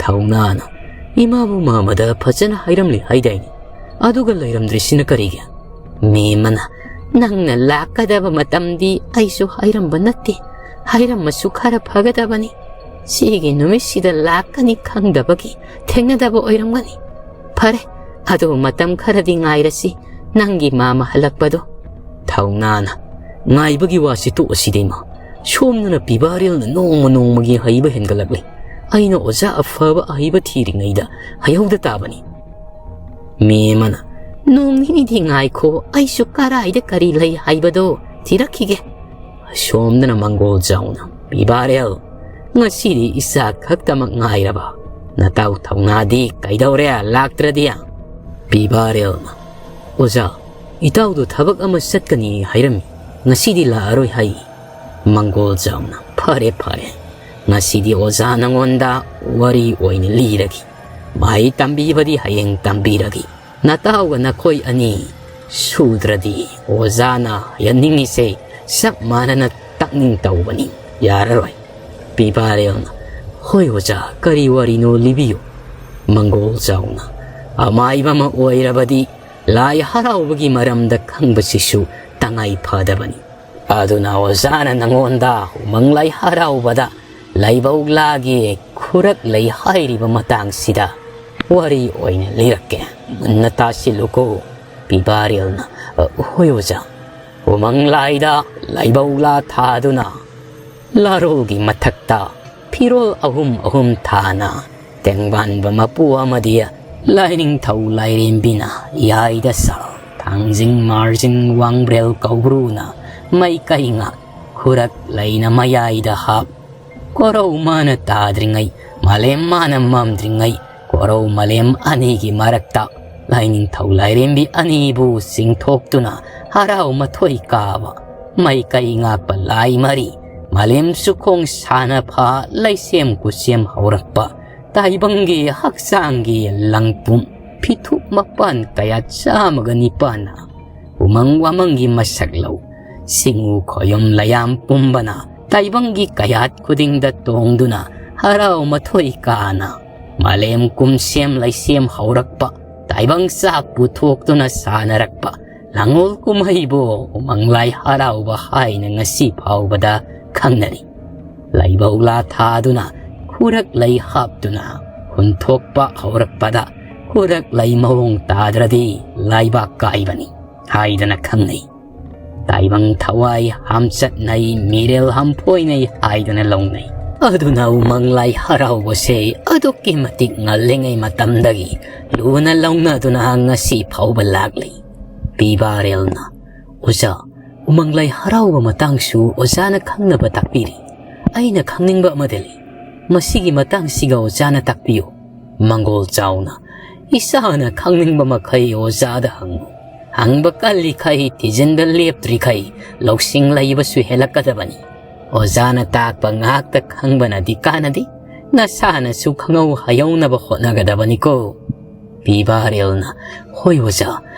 ꯊꯧꯅꯥꯅ, "ꯏꯃꯥꯕꯨ ꯃꯥꯃꯗ ꯐꯖꯅ ꯍꯥꯏꯔꯝꯂꯤ ꯍꯥꯏꯗꯥꯏꯅꯦ? ꯑꯗꯨꯒ ꯂꯩꯔꯝꯗ꯭ꯔꯤꯁꯤꯅ ꯀꯔꯤꯒꯤ?" ꯃꯦꯝꯃꯅ, "ꯅꯪꯅ ꯂꯥꯛꯀꯗꯕ ꯃꯇꯝꯗꯤ ꯑꯩꯁꯨ ꯍꯥꯏꯔꯝꯕ ꯅꯠꯇꯦ꯫ ꯍꯥꯏꯔꯝꯃꯁꯨ ꯈꯔ ꯐꯒꯗꯕꯅꯤ꯫ ꯁꯤꯒꯤ ꯅꯨꯃꯤꯠꯁꯤꯗ ꯂꯥꯛꯀꯅꯤ ꯈꯪꯗꯕꯒꯤ ꯊꯦꯡꯅꯗꯕ ꯑꯣꯏꯔꯝꯒꯅꯤ꯫ ꯐꯔꯦ, ꯑꯗꯨ ꯃꯇꯝ ꯈꯔꯗꯤ ꯉꯥꯏꯔꯁꯤ, ꯅꯪꯒꯤ ꯃꯥꯃ ꯍꯜꯂꯛꯄꯗꯣ꯫" ꯊꯧꯅꯥꯅ, "ꯉꯥꯏꯕꯒꯤ ꯋꯥꯁꯤ ꯇꯣꯛꯑꯁꯤꯗ ꯏꯃꯥ꯫ ꯁꯣꯝꯗꯅ ꯄꯤꯕꯥꯔꯦꯜꯅ ꯅꯣꯡꯃ ꯅꯣꯡꯃꯒꯤ ꯍꯩꯕ ꯍꯦꯟꯒꯠꯂꯛꯂꯤ꯫ ꯑꯩꯅ ꯑꯣꯖꯥ ꯑꯐꯕ ꯑꯍꯩꯕ ꯊꯤꯔꯤꯉꯩꯗ ꯍꯩꯍꯧꯗ ꯇꯥꯕꯅꯤ꯫" ꯃꯦꯝꯃꯅ, "ꯅꯣꯡ ꯅꯤꯅꯤꯗꯤ ꯉꯥꯏꯈꯣ, ꯑꯩꯁꯨ ꯀꯔꯥꯏꯗ ꯀꯔꯤ ꯂꯩ ꯍꯥꯏꯕꯗꯣ ꯊꯤꯔꯛꯈꯤꯒꯦ꯫" ꯁꯣꯝꯗꯅ ꯃꯪꯒꯣꯜ ꯆꯥꯎꯅ, "ꯄꯤꯕꯥꯔꯦꯜ, ꯉꯁꯤꯗꯤ ꯏꯆꯥ ꯈꯛꯇꯃꯛ ꯉꯥꯏꯔꯕ? ꯅꯇꯥꯎ ꯊꯧꯅꯥꯗꯤ ꯀꯩꯗꯧꯔꯦ, ꯂꯥꯛꯇ꯭ꯔꯗꯤ?" ꯄꯤꯕꯥꯔꯦꯜꯅ, "ꯑꯣꯖꯥ, ꯏꯇꯥꯎꯗꯣ ꯊꯕꯛ ꯑꯃ ꯆꯠꯀꯅꯤ ꯍꯥꯏꯔꯝꯃꯤ, ꯉꯁꯤꯗꯤ ꯂꯥꯛꯑꯔꯣꯏ ꯍꯥꯏ꯫" ꯃꯪꯒꯣꯜ ꯆꯥꯎꯅ, "ꯐꯔꯦ ꯐꯔꯦ, ꯉꯁꯤꯗꯤ ꯑꯣꯖꯥ ꯅꯉꯣꯟꯗ ꯋꯥꯔꯤ ꯑꯣꯏꯅ ꯂꯤꯔꯒꯦ꯫ ꯃꯍꯩ ꯇꯝꯕꯤꯕꯗꯤ ꯍꯌꯦꯡ ꯇꯝꯕꯤꯔꯒꯦ꯫ ꯅꯇꯥꯎꯒ ꯅꯈꯣꯏ ꯑꯅꯤ ꯁꯨꯗ꯭ꯔꯗꯤ ꯑꯣꯖꯥꯅ ꯍꯥꯏꯍꯟꯅꯤꯡꯉꯤꯁꯦ ꯆꯞ ꯃꯥꯟꯅꯅ ꯇꯥꯛꯅꯤꯡ ꯇꯧꯕꯅꯤ, ꯌꯥꯔꯔꯣꯏ꯫" ꯄꯤꯕꯥꯔꯦꯜꯅ, "ꯍꯣꯏ ꯑꯣꯖꯥ, ꯀꯔꯤ ꯋꯥꯔꯤꯅꯣ ꯂꯤꯕꯤꯌꯨ꯫" ꯃꯪꯒꯣꯜ ꯆꯥꯎꯅ, "ꯑꯃꯥꯏꯕ ꯑꯃ ꯑꯣꯏꯔꯕꯗꯤ ꯂꯥꯏ ꯍꯔꯥꯎꯕꯒꯤ ꯃꯔꯝꯗ ꯈꯪꯕꯁꯤꯁꯨ ꯇꯉꯥꯏ ꯐꯗꯕꯅꯤ꯫ ꯑꯗꯨꯅ ꯑꯣꯖꯥꯅ ꯅꯉꯣꯟꯗ ꯎꯃꯪ ꯂꯥꯏ ꯍꯔꯥꯎꯕꯗ ꯂꯥꯏꯕꯧꯂꯥꯒꯤ ꯈꯨꯔꯛ ꯂꯩ ꯍꯥꯏꯔꯤꯕ ꯃꯇꯥꯡꯁꯤꯗ ꯋꯥꯔꯤ ꯑꯣꯏꯅ ꯂꯤꯔꯛꯀꯦ꯫ ꯃꯨꯟꯅ ꯇꯥꯁꯤꯜꯂꯨꯀꯣ꯫" ꯄꯤꯕꯥꯔꯦꯜꯅ, "ꯑ, ꯍꯣꯏ ꯑꯣꯖꯥ꯫" ꯎꯃꯪ ꯂꯥꯏꯗ ꯂꯥꯏꯕꯧꯂꯥ ꯊꯥꯗꯨꯅ ꯂꯥꯔꯣꯜꯒꯤ ꯃꯊꯛꯇ ꯐꯤꯔꯣꯜ ꯑꯍꯨꯝ ꯑꯍꯨꯝ ꯊꯥꯅ ꯇꯦꯡꯕꯥꯟꯕ ꯃꯄꯨ ꯑꯃꯗꯤ ꯂꯥꯏꯅꯤꯡꯊꯧ ꯂꯥꯏꯔꯦꯝꯕꯤꯅ ꯌꯥꯏꯗ ꯁꯥ, ꯊꯥꯡꯖꯤꯡ ꯃꯥꯔꯖꯤꯡ ꯋꯥꯡꯕ꯭ꯔꯦꯜ ꯀꯧꯕ꯭ꯔꯨꯅ ꯃꯥꯏꯀꯩ ꯉꯥꯛ, ꯈꯨꯔꯛ ꯂꯩꯅ ꯃꯌꯥꯏꯗ ꯍꯥꯞ, ꯀꯣꯔꯧ ꯃꯥꯅ ꯇꯥꯗ꯭ꯔꯤꯉꯩ, ꯃꯥꯂꯦꯝ ꯃꯥꯅ ꯃꯝꯗ꯭ꯔꯤꯉꯩ, ꯀꯣꯔꯧ ꯃꯥꯂꯦꯝ ꯑꯅꯤꯒꯤ ꯃꯔꯛꯇ ꯂꯥꯏꯅꯤꯡꯊꯧ ꯂꯥꯏꯔꯦꯝꯕꯤ ꯑꯅꯤꯕꯨ ꯆꯤꯡꯊꯣꯛꯇꯨꯅ ꯍꯔꯥꯎ ꯃꯊꯣꯏ ꯀꯥꯕ, ꯃꯥꯏꯀꯩ ꯉꯥꯛꯄ ꯂꯥꯏ ꯃꯔꯤ, ꯃꯥꯂꯦꯝ ꯆꯨꯈꯣꯡ ꯁꯥꯟꯅꯐꯥ ꯂꯩꯁꯦꯝ ꯈꯨꯠꯁꯦꯝ ꯍꯧꯔꯛꯄ, ꯇꯥꯏꯕꯪꯒꯤ ꯍꯛꯆꯥꯡꯒꯤ ꯂꯪꯄꯨꯝ ꯐꯤꯊꯨꯞ ꯃꯄꯥꯟ ꯀꯌꯥ ꯆꯥꯝꯃꯒ ꯅꯤꯄꯥꯟꯅ ꯎꯃꯪ ꯋꯥꯃꯪꯒꯤ ꯃꯁꯛ ꯂꯧ, ꯆꯤꯡꯎ ꯈꯣꯌꯨꯝ ꯂꯩꯌꯥꯝ ꯄꯨꯝꯕꯅ ꯇꯥꯏꯕꯪꯒꯤ ꯀꯌꯥꯠ ꯈꯨꯗꯤꯡꯗ ꯇꯣꯡꯗꯨꯅ ꯍꯔꯥꯎ ꯃꯊꯣꯏ ꯀꯥꯅ ꯃꯥꯂꯦꯝ ꯀꯨꯝꯁꯦꯝ ꯂꯩꯁꯦꯝ ꯍꯧꯔꯛꯄ, ꯇꯥꯏꯕꯪ ꯆꯥꯛ ꯄꯨꯊꯣꯛꯇꯨꯅ ꯁꯥꯟꯅꯔꯛꯄ ꯂꯥꯡꯒꯣꯜ ꯀꯨꯝꯍꯩꯕꯨ ꯎꯃꯪ ꯂꯥꯏ ꯍꯔꯥꯎꯕ ꯍꯥꯏꯅ ꯉꯁꯤ ꯐꯥꯎꯕꯗ ꯈꯪꯅꯔꯤ꯫ ꯂꯩꯕꯧꯂꯥ ꯊꯥꯗꯨꯅ ꯈꯨꯔꯛ ꯂꯩ ꯍꯥꯞꯇꯨꯅ ꯍꯨꯟꯊꯣꯛꯄ ꯍꯧꯔꯛꯄꯗ ꯈꯨꯔꯛ ꯂꯩ ꯃꯑꯣꯡ ꯇꯥꯗ꯭ꯔꯗꯤ ꯂꯩꯕꯥꯛ ꯀꯥꯏꯕꯅꯤ ꯍꯥꯏꯗꯅ ꯈꯪꯅꯩ꯫ ꯇꯥꯏꯕꯪ ꯊꯋꯥꯏ ꯍꯥꯝꯆꯠꯅꯩ, ꯃꯤꯔꯦꯜ ꯍꯥꯝꯐꯣꯏꯅꯩ ꯍꯥꯏꯗꯨꯅ ꯂꯧꯅꯩ꯫ ꯑꯗꯨꯅ ꯎꯃꯪ ꯂꯥꯏ ꯍꯔꯥꯎꯕꯁꯦ ꯑꯗꯨꯛꯀꯤ ꯃꯇꯤꯛ ꯉꯜꯂꯤꯉꯩ ꯃꯇꯝꯗꯒꯤ ꯂꯨꯅ ꯂꯧꯅꯗꯨꯅ ꯉꯁꯤ ꯐꯥꯎꯕ ꯂꯥꯛꯂꯤ꯫ ꯄꯤꯕꯥꯔꯦꯜꯅ, "ꯑꯣꯖꯥ, ꯎꯃꯪ ꯂꯥꯏ ꯍꯔꯥꯎꯕ ꯃꯇꯥꯡꯁꯨ ꯑꯣꯖꯥꯅ ꯈꯪꯅꯕ ꯇꯥꯛꯄꯤꯔꯤ꯫ ꯑꯩꯅ ꯈꯪꯅꯤꯡꯕ ꯑꯃꯗꯤ ꯂꯩ꯫ ꯃꯁꯤꯒꯤ ꯃꯇꯥꯡꯁꯤꯒ ꯑꯣꯖꯥꯅ ꯇꯥꯛꯄꯤꯌꯨ꯫" ꯃꯪꯒꯣꯜ ꯆꯥꯎꯅ, "ꯏꯁꯥꯅ ꯈꯪꯅꯤꯡꯕ ꯃꯈꯩ ꯑꯣꯖꯥꯗ ꯍꯪꯉꯨ꯫ ꯍꯪꯕ ꯀꯜꯂꯤꯈꯩ, ꯊꯤꯖꯤꯟꯕ ꯂꯦꯞꯇ꯭ꯔꯤꯈꯩ, ꯂꯧꯁꯤꯡ ꯂꯩꯕꯁꯨ ꯍꯦꯜꯂꯛꯀꯗꯕꯅꯤ꯫ ꯑꯣꯖꯥꯅ ꯇꯥꯛꯄ ꯉꯥꯛꯇ ꯈꯪꯕꯅꯗꯤ ꯀꯥꯟꯅꯗꯦ꯫ ꯅꯁꯥꯅꯁꯨ ꯈꯪꯍꯧ ꯍꯩꯍꯧꯅꯕ ꯍꯣꯠꯅꯒꯗꯕꯅꯤꯀꯣ꯫" ꯄꯤꯕꯥꯔꯦꯜꯅ, "ꯍꯣꯏ ꯑꯣꯖꯥ,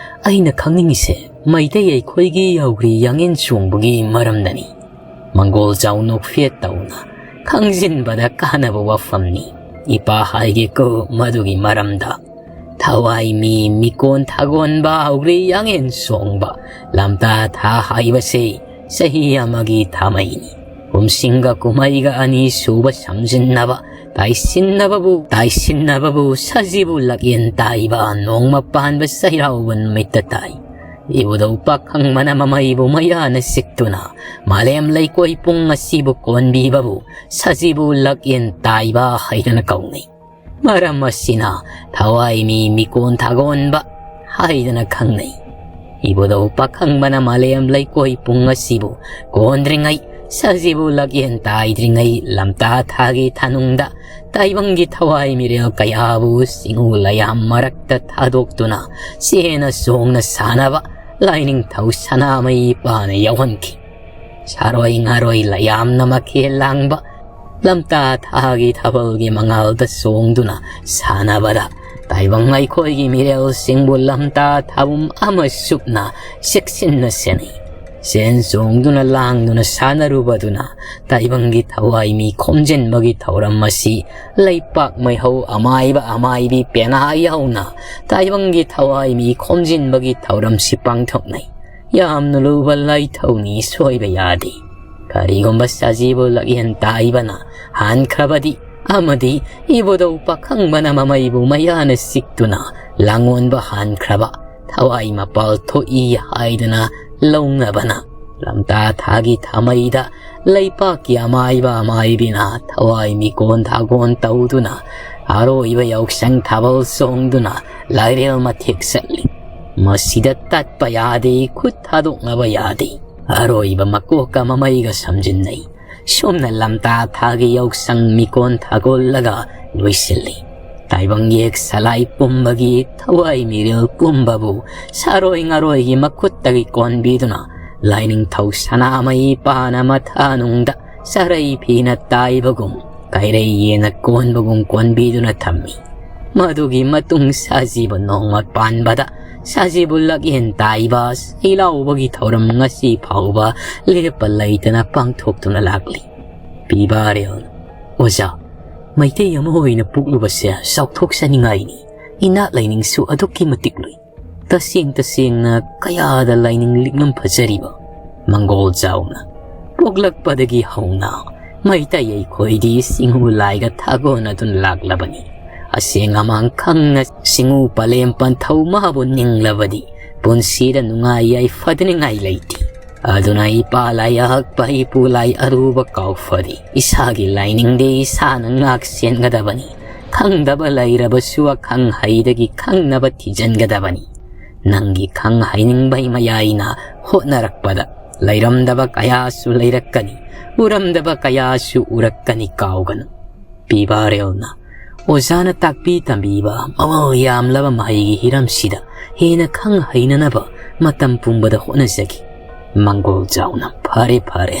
ꯑꯩꯅ ꯈꯪꯅꯤꯡꯉꯤꯁꯦ ꯃꯩꯇꯩ ꯑꯩꯈꯣꯏꯒꯤ ꯌꯥꯎꯒ꯭ꯔꯤ ꯌꯥꯡꯉꯦꯟ ꯆꯣꯡꯕꯒꯤ ꯃꯔꯝꯗꯅꯤ꯫" ꯃꯪꯒꯣꯜ ꯆꯥꯎ ꯅꯣꯛꯐꯦꯠ ꯇꯧꯅ, "ꯈꯪꯖꯤꯟꯕꯗ ꯀꯥꯟꯅꯕ ꯋꯥꯐꯝꯅꯤ꯫ ꯏꯄꯥ ꯍꯥꯏꯒꯦꯀꯣ ꯃꯗꯨꯒꯤ ꯃꯔꯝꯗ꯫ ꯊꯋꯥꯏ ꯃꯤ ꯃꯤꯀꯣꯟ ꯊꯥꯒꯣꯟꯕ ꯍꯧꯒ꯭ꯔꯤ ꯌꯥꯡꯉꯦꯟ ꯆꯣꯡꯕ ꯂꯝꯇꯥ ꯊꯥ ꯍꯥꯏꯕꯁꯤ ꯆꯍꯤ ꯑꯃꯒꯤ ꯊꯥꯃꯩꯅꯤ꯫ ꯀꯨꯝꯁꯤꯡꯒ ꯀꯨꯝꯍꯩꯒ ꯑꯅꯤ ꯁꯨꯕ ꯁꯝꯖꯤꯟꯅꯕ, ꯇꯥꯏꯁꯤꯟꯅꯕꯕꯨ, ꯇꯥꯏꯁꯤꯟꯅꯕꯕꯨ ꯁꯖꯤꯕꯨ ꯂꯛꯌꯦꯟ ꯇꯥꯏꯕ ꯅꯣꯡꯃ ꯄꯥꯟꯕ ꯆꯩꯔꯥꯎꯕ ꯅꯨꯃꯤꯠꯇ ꯇꯥꯏ꯫ ꯏꯕꯨꯙꯧ ꯄꯥꯈꯪꯕꯅ ꯃꯃꯩꯕꯨ ꯃꯌꯥꯅ ꯆꯤꯛꯇꯨꯅ ꯃꯥꯂꯦꯝ ꯂꯩꯀꯣꯏ ꯄꯨꯡ ꯑꯁꯤꯕꯨ ꯀꯣꯟꯕꯤꯕꯕꯨ ꯁꯖꯤꯕꯨ ꯂꯛꯌꯦꯟ ꯇꯥꯏꯕ ꯍꯥꯏꯗꯨꯅ ꯀꯧꯅꯩ꯫ ꯃꯔꯝ ꯑꯁꯤꯅ ꯊꯋꯥꯏ ꯃꯤ ꯃꯤꯀꯣꯟ ꯊꯥꯒꯣꯟꯕ ꯍꯥꯏꯗꯅ ꯈꯪꯅꯩ꯫ ꯏꯕꯨꯙꯧ ꯄꯥꯈꯪꯕꯅ ꯃꯥꯂꯦꯝ ꯂꯩꯀꯣꯏ ꯄꯨꯡ ꯑꯁꯤꯕꯨ ꯀꯣꯟꯗ꯭ꯔꯤꯉꯩ ꯁꯖꯤꯕꯨ ꯂꯛꯌꯦꯟ ꯇꯥꯏꯗ꯭ꯔꯤꯉꯩ ꯂꯝꯇꯥ ꯊꯥꯒꯤ ꯊꯥꯅꯨꯡꯗ ꯇꯥꯏꯕꯪꯒꯤ ꯊꯋꯥꯏ ꯃꯤꯔꯦꯜ ꯀꯌꯥꯕꯨ ꯆꯤꯡꯎ ꯂꯌꯥꯝ ꯃꯔꯛꯇ ꯊꯥꯗꯣꯛꯇꯨꯅ ꯆꯦꯅ ꯆꯣꯡꯅ ꯁꯥꯟꯅꯕ ꯂꯥꯏꯅꯤꯡꯊꯧ ꯁꯅꯥꯃꯍꯤ ꯄꯥꯅ ꯌꯥꯎꯍꯟꯈꯤ꯫ ꯁꯥꯔꯣꯏ ꯉꯥꯔꯣꯏ ꯂꯌꯥꯝꯅ ꯃꯈꯦꯜ ꯂꯥꯡꯕ ꯂꯝꯇꯥ ꯊꯥꯒꯤ ꯊꯥꯕꯜꯒꯤ ꯃꯉꯥꯜꯗ ꯆꯣꯡꯗꯨꯅ ꯁꯥꯟꯅꯕꯗ ꯇꯥꯏꯕꯪ ꯑꯩꯈꯣꯏꯒꯤ ꯃꯤꯔꯦꯜꯁꯤꯡꯕꯨ ꯂꯝꯇꯥ ꯊꯥꯕꯨꯝ ꯑꯃ ꯆꯨꯞꯅ ꯆꯦꯛꯁꯤꯟꯅ ꯁꯦꯟꯅꯩ꯫ ꯆꯦꯟ ꯆꯣꯡꯗꯨꯅ ꯂꯥꯡꯗꯨꯅ ꯁꯥꯟꯅꯔꯨꯕꯗꯨꯅ ꯇꯥꯏꯕꯪꯒꯤ ꯊꯋꯥꯏ ꯃꯤ ꯈꯣꯝꯖꯤꯟꯕꯒꯤ ꯊꯧꯔꯝ ꯑꯁꯤ ꯂꯩꯄꯥꯛ ꯃꯩꯍꯧ ꯑꯃꯥꯏꯕ ꯑꯃꯥꯏꯕꯤ ꯄꯦꯅꯥ ꯌꯥꯎꯅ ꯇꯥꯏꯕꯪꯒꯤ ꯊꯋꯥꯏ ꯃꯤ ꯈꯣꯝꯖꯤꯟꯕꯒꯤ ꯊꯧꯔꯝꯁꯤ ꯄꯥꯡꯊꯣꯛꯅꯩ꯫ ꯌꯥꯝꯅ ꯂꯨꯕ ꯂꯥꯏꯊꯧꯅꯤ, ꯁꯣꯏꯕ ꯌꯥꯗꯦ꯫ ꯀꯔꯤꯒꯨꯝꯕ ꯁꯖꯤꯕꯨ ꯂꯛꯌꯦꯟ ꯇꯥꯏꯕꯅ ꯍꯥꯟꯈ꯭ꯔꯕꯗꯤ ꯑꯃꯗꯤ ꯏꯕꯨꯙꯧ ꯄꯥꯈꯪꯕꯅ ꯃꯃꯩꯕꯨ ꯃꯌꯥꯅ ꯆꯤꯛꯇꯨꯅ ꯂꯥꯡꯑꯣꯟꯕ ꯍꯥꯟꯈ꯭ꯔꯕ ꯊꯋꯥꯏ ꯃꯄꯥꯜ ꯊꯣꯛꯏ ꯍꯥꯏꯗꯨꯅ ꯂꯧꯅꯕꯅ ꯂꯝꯇꯥ ꯊꯥꯒꯤ ꯊꯥꯃꯩꯗ ꯂꯩꯄꯥꯛꯀꯤ ꯑꯃꯥꯏꯕ ꯑꯃꯥꯏꯕꯤꯅ ꯊꯋꯥꯏ ꯃꯤꯀꯣꯟ ꯊꯥꯒꯣꯟ ꯇꯧꯗꯨꯅ ꯑꯔꯣꯏꯕ ꯌꯥꯎꯁꯪ ꯊꯥꯕꯜ ꯆꯣꯡꯗꯨꯅ ꯂꯥꯏꯔꯦꯜ ꯃꯊꯦꯛ ꯆꯠꯂꯤ꯫ ꯃꯁꯤꯗ ꯇꯠꯄ ꯌꯥꯗꯦ, ꯈꯨꯠ ꯊꯥꯗꯣꯛꯅꯕ ꯌꯥꯗꯦ꯫ ꯑꯔꯣꯏꯕ ꯃꯀꯣꯛꯀ ꯃꯃꯩꯒ ꯁꯝꯖꯤꯟꯅꯩ꯫ ꯁꯣꯝꯅ ꯂꯝꯇꯥ ꯊꯥꯒꯤ ꯌꯥꯎꯁꯪ ꯃꯤꯀꯣꯟ ꯊꯥꯒꯣꯜꯂꯒ ꯂꯣꯏꯁꯤꯜꯂꯤ꯫ ꯇꯥꯏꯕꯪ ꯌꯦꯛ ꯁꯂꯥꯏ ꯄꯨꯝꯕꯒꯤ ꯊꯋꯥꯏ ꯃꯤꯔꯦꯜ ꯄꯨꯝꯕꯕꯨ ꯁꯥꯔꯣꯏ ꯉꯥꯔꯣꯏꯒꯤ ꯃꯈꯨꯠꯇꯒꯤ ꯀꯣꯟꯕꯤꯗꯨꯅ ꯂꯥꯏꯅꯤꯡꯊꯧ ꯁꯅꯥꯃꯍꯤ ꯄꯥꯅ ꯃꯊꯥꯅꯨꯡꯗ ꯆꯔꯩ ꯐꯤꯅ ꯇꯥꯏꯕꯒꯨꯝ ꯀꯩꯔꯩ ꯌꯦꯟꯅ ꯀꯣꯟꯕꯒꯨꯝ ꯀꯣꯟꯕꯤꯗꯨꯅ ꯊꯝꯃꯤ꯫ ꯃꯗꯨꯒꯤ ꯃꯇꯨꯡ ꯁꯖꯤꯕꯨ ꯅꯣꯡꯃ ꯄꯥꯟꯕꯗ ꯁꯖꯤꯕꯨ ꯂꯛꯌꯦꯟ ꯇꯥꯏꯕ ꯁꯩꯂꯥꯎꯕꯒꯤ ꯊꯧꯔꯝ ꯉꯁꯤ ꯐꯥꯎꯕ ꯂꯦꯞꯄ ꯂꯩꯇꯅ ꯄꯥꯡꯊꯣꯛꯇꯨꯅ ꯂꯥꯛꯂꯤ꯫ ꯄꯤꯕꯥꯔꯦꯜ, ꯑꯣꯖꯥ, ꯃꯩꯇꯩ ꯑꯃ ꯑꯣꯏꯅ ꯄꯣꯛꯂꯨꯕꯁꯦ ꯆꯥꯎꯊꯣꯛꯆꯅꯤꯡꯉꯥꯏꯅꯤ꯫ ꯏꯅꯥꯠ ꯂꯥꯏꯅꯤꯡꯁꯨ ꯑꯗꯨꯛꯀꯤ ꯃꯇꯤꯛ ꯂꯨꯏ꯫ ꯇꯁꯦꯡ ꯇꯁꯦꯡꯅ ꯀꯌꯥꯗ ꯂꯥꯏꯅꯤꯡ ꯂꯤꯛꯂꯝ ꯐꯖꯔꯤꯕ ꯃꯪꯒꯣꯜ ꯖꯥꯎꯅ ꯄꯣꯛꯂꯛꯄꯗꯒꯤ ꯍꯧꯅ ꯃꯩꯇꯩ ꯑꯩꯈꯣꯏꯗꯤ ꯆꯤꯡꯎ ꯂꯥꯏꯒ ꯊꯥꯒꯣꯟꯅꯗꯨꯅ ꯂꯥꯛꯂꯕꯅꯤ꯫ ꯑꯁꯦꯡ ꯑꯃꯥꯡ ꯈꯪꯅ ꯆꯤꯡꯎ ꯄꯂꯦꯝ ꯄꯟꯊꯧ ꯃꯥꯕꯨ ꯅꯤꯡꯂꯕꯗꯤ ꯄꯨꯟꯁꯤꯗ ꯅꯨꯡꯉꯥꯏ ꯌꯥꯏꯐꯗꯅꯤꯡꯉꯥꯏ ꯂꯩꯇꯦ꯫ ꯑꯗꯨꯅ ꯏꯄꯥ ꯂꯥꯏ ꯑꯍꯛꯄ ꯏꯄꯨ ꯂꯥꯏ ꯑꯔꯨꯕ ꯀꯥꯎꯐꯗꯦ꯫ ꯏꯁꯥꯒꯤ ꯂꯥꯏꯅꯤꯡꯗꯤ ꯏꯁꯥꯅ ꯉꯥꯛ ꯁꯦꯟꯒꯗꯕꯅꯤ꯫ ꯈꯪꯗꯕ ꯂꯩꯔꯕꯁꯨ ꯑꯈꯪ ꯍꯩꯗꯒꯤ ꯈꯪꯅꯕ ꯊꯤꯖꯤꯟꯒꯗꯕꯅꯤ꯫ ꯅꯪꯒꯤ ꯈꯪ ꯍꯩꯅꯤꯡꯕꯩ ꯃꯌꯥꯏꯅ ꯍꯣꯠꯅꯔꯛꯄꯗ ꯂꯩꯔꯝꯗꯕ ꯀꯌꯥꯁꯨ ꯂꯩꯔꯛꯀꯅꯤ, ꯎꯔꯝꯗꯕ ꯀꯌꯥꯁꯨ ꯎꯔꯛꯀꯅꯤ, ꯀꯥꯎꯒꯅꯨ꯫ ꯄꯤꯕꯥꯔꯦꯜꯅ ꯑꯣꯖꯥꯅ ꯇꯥꯛꯄꯤ ꯇꯝꯕꯤꯕ ꯃꯃꯜ ꯌꯥꯝꯂꯕ ꯃꯍꯩꯒꯤ ꯍꯤꯔꯝꯁꯤꯗ ꯍꯦꯟꯅ ꯈꯪ ꯍꯩꯅꯅꯕ ꯃꯇꯝ ꯄꯨꯝꯕꯗ ꯍꯣꯠꯅꯖꯈꯤ꯫ ꯃꯪꯒꯣꯜ ꯆꯥꯎꯅ, "ꯐꯔꯦ, ꯐꯔꯦ,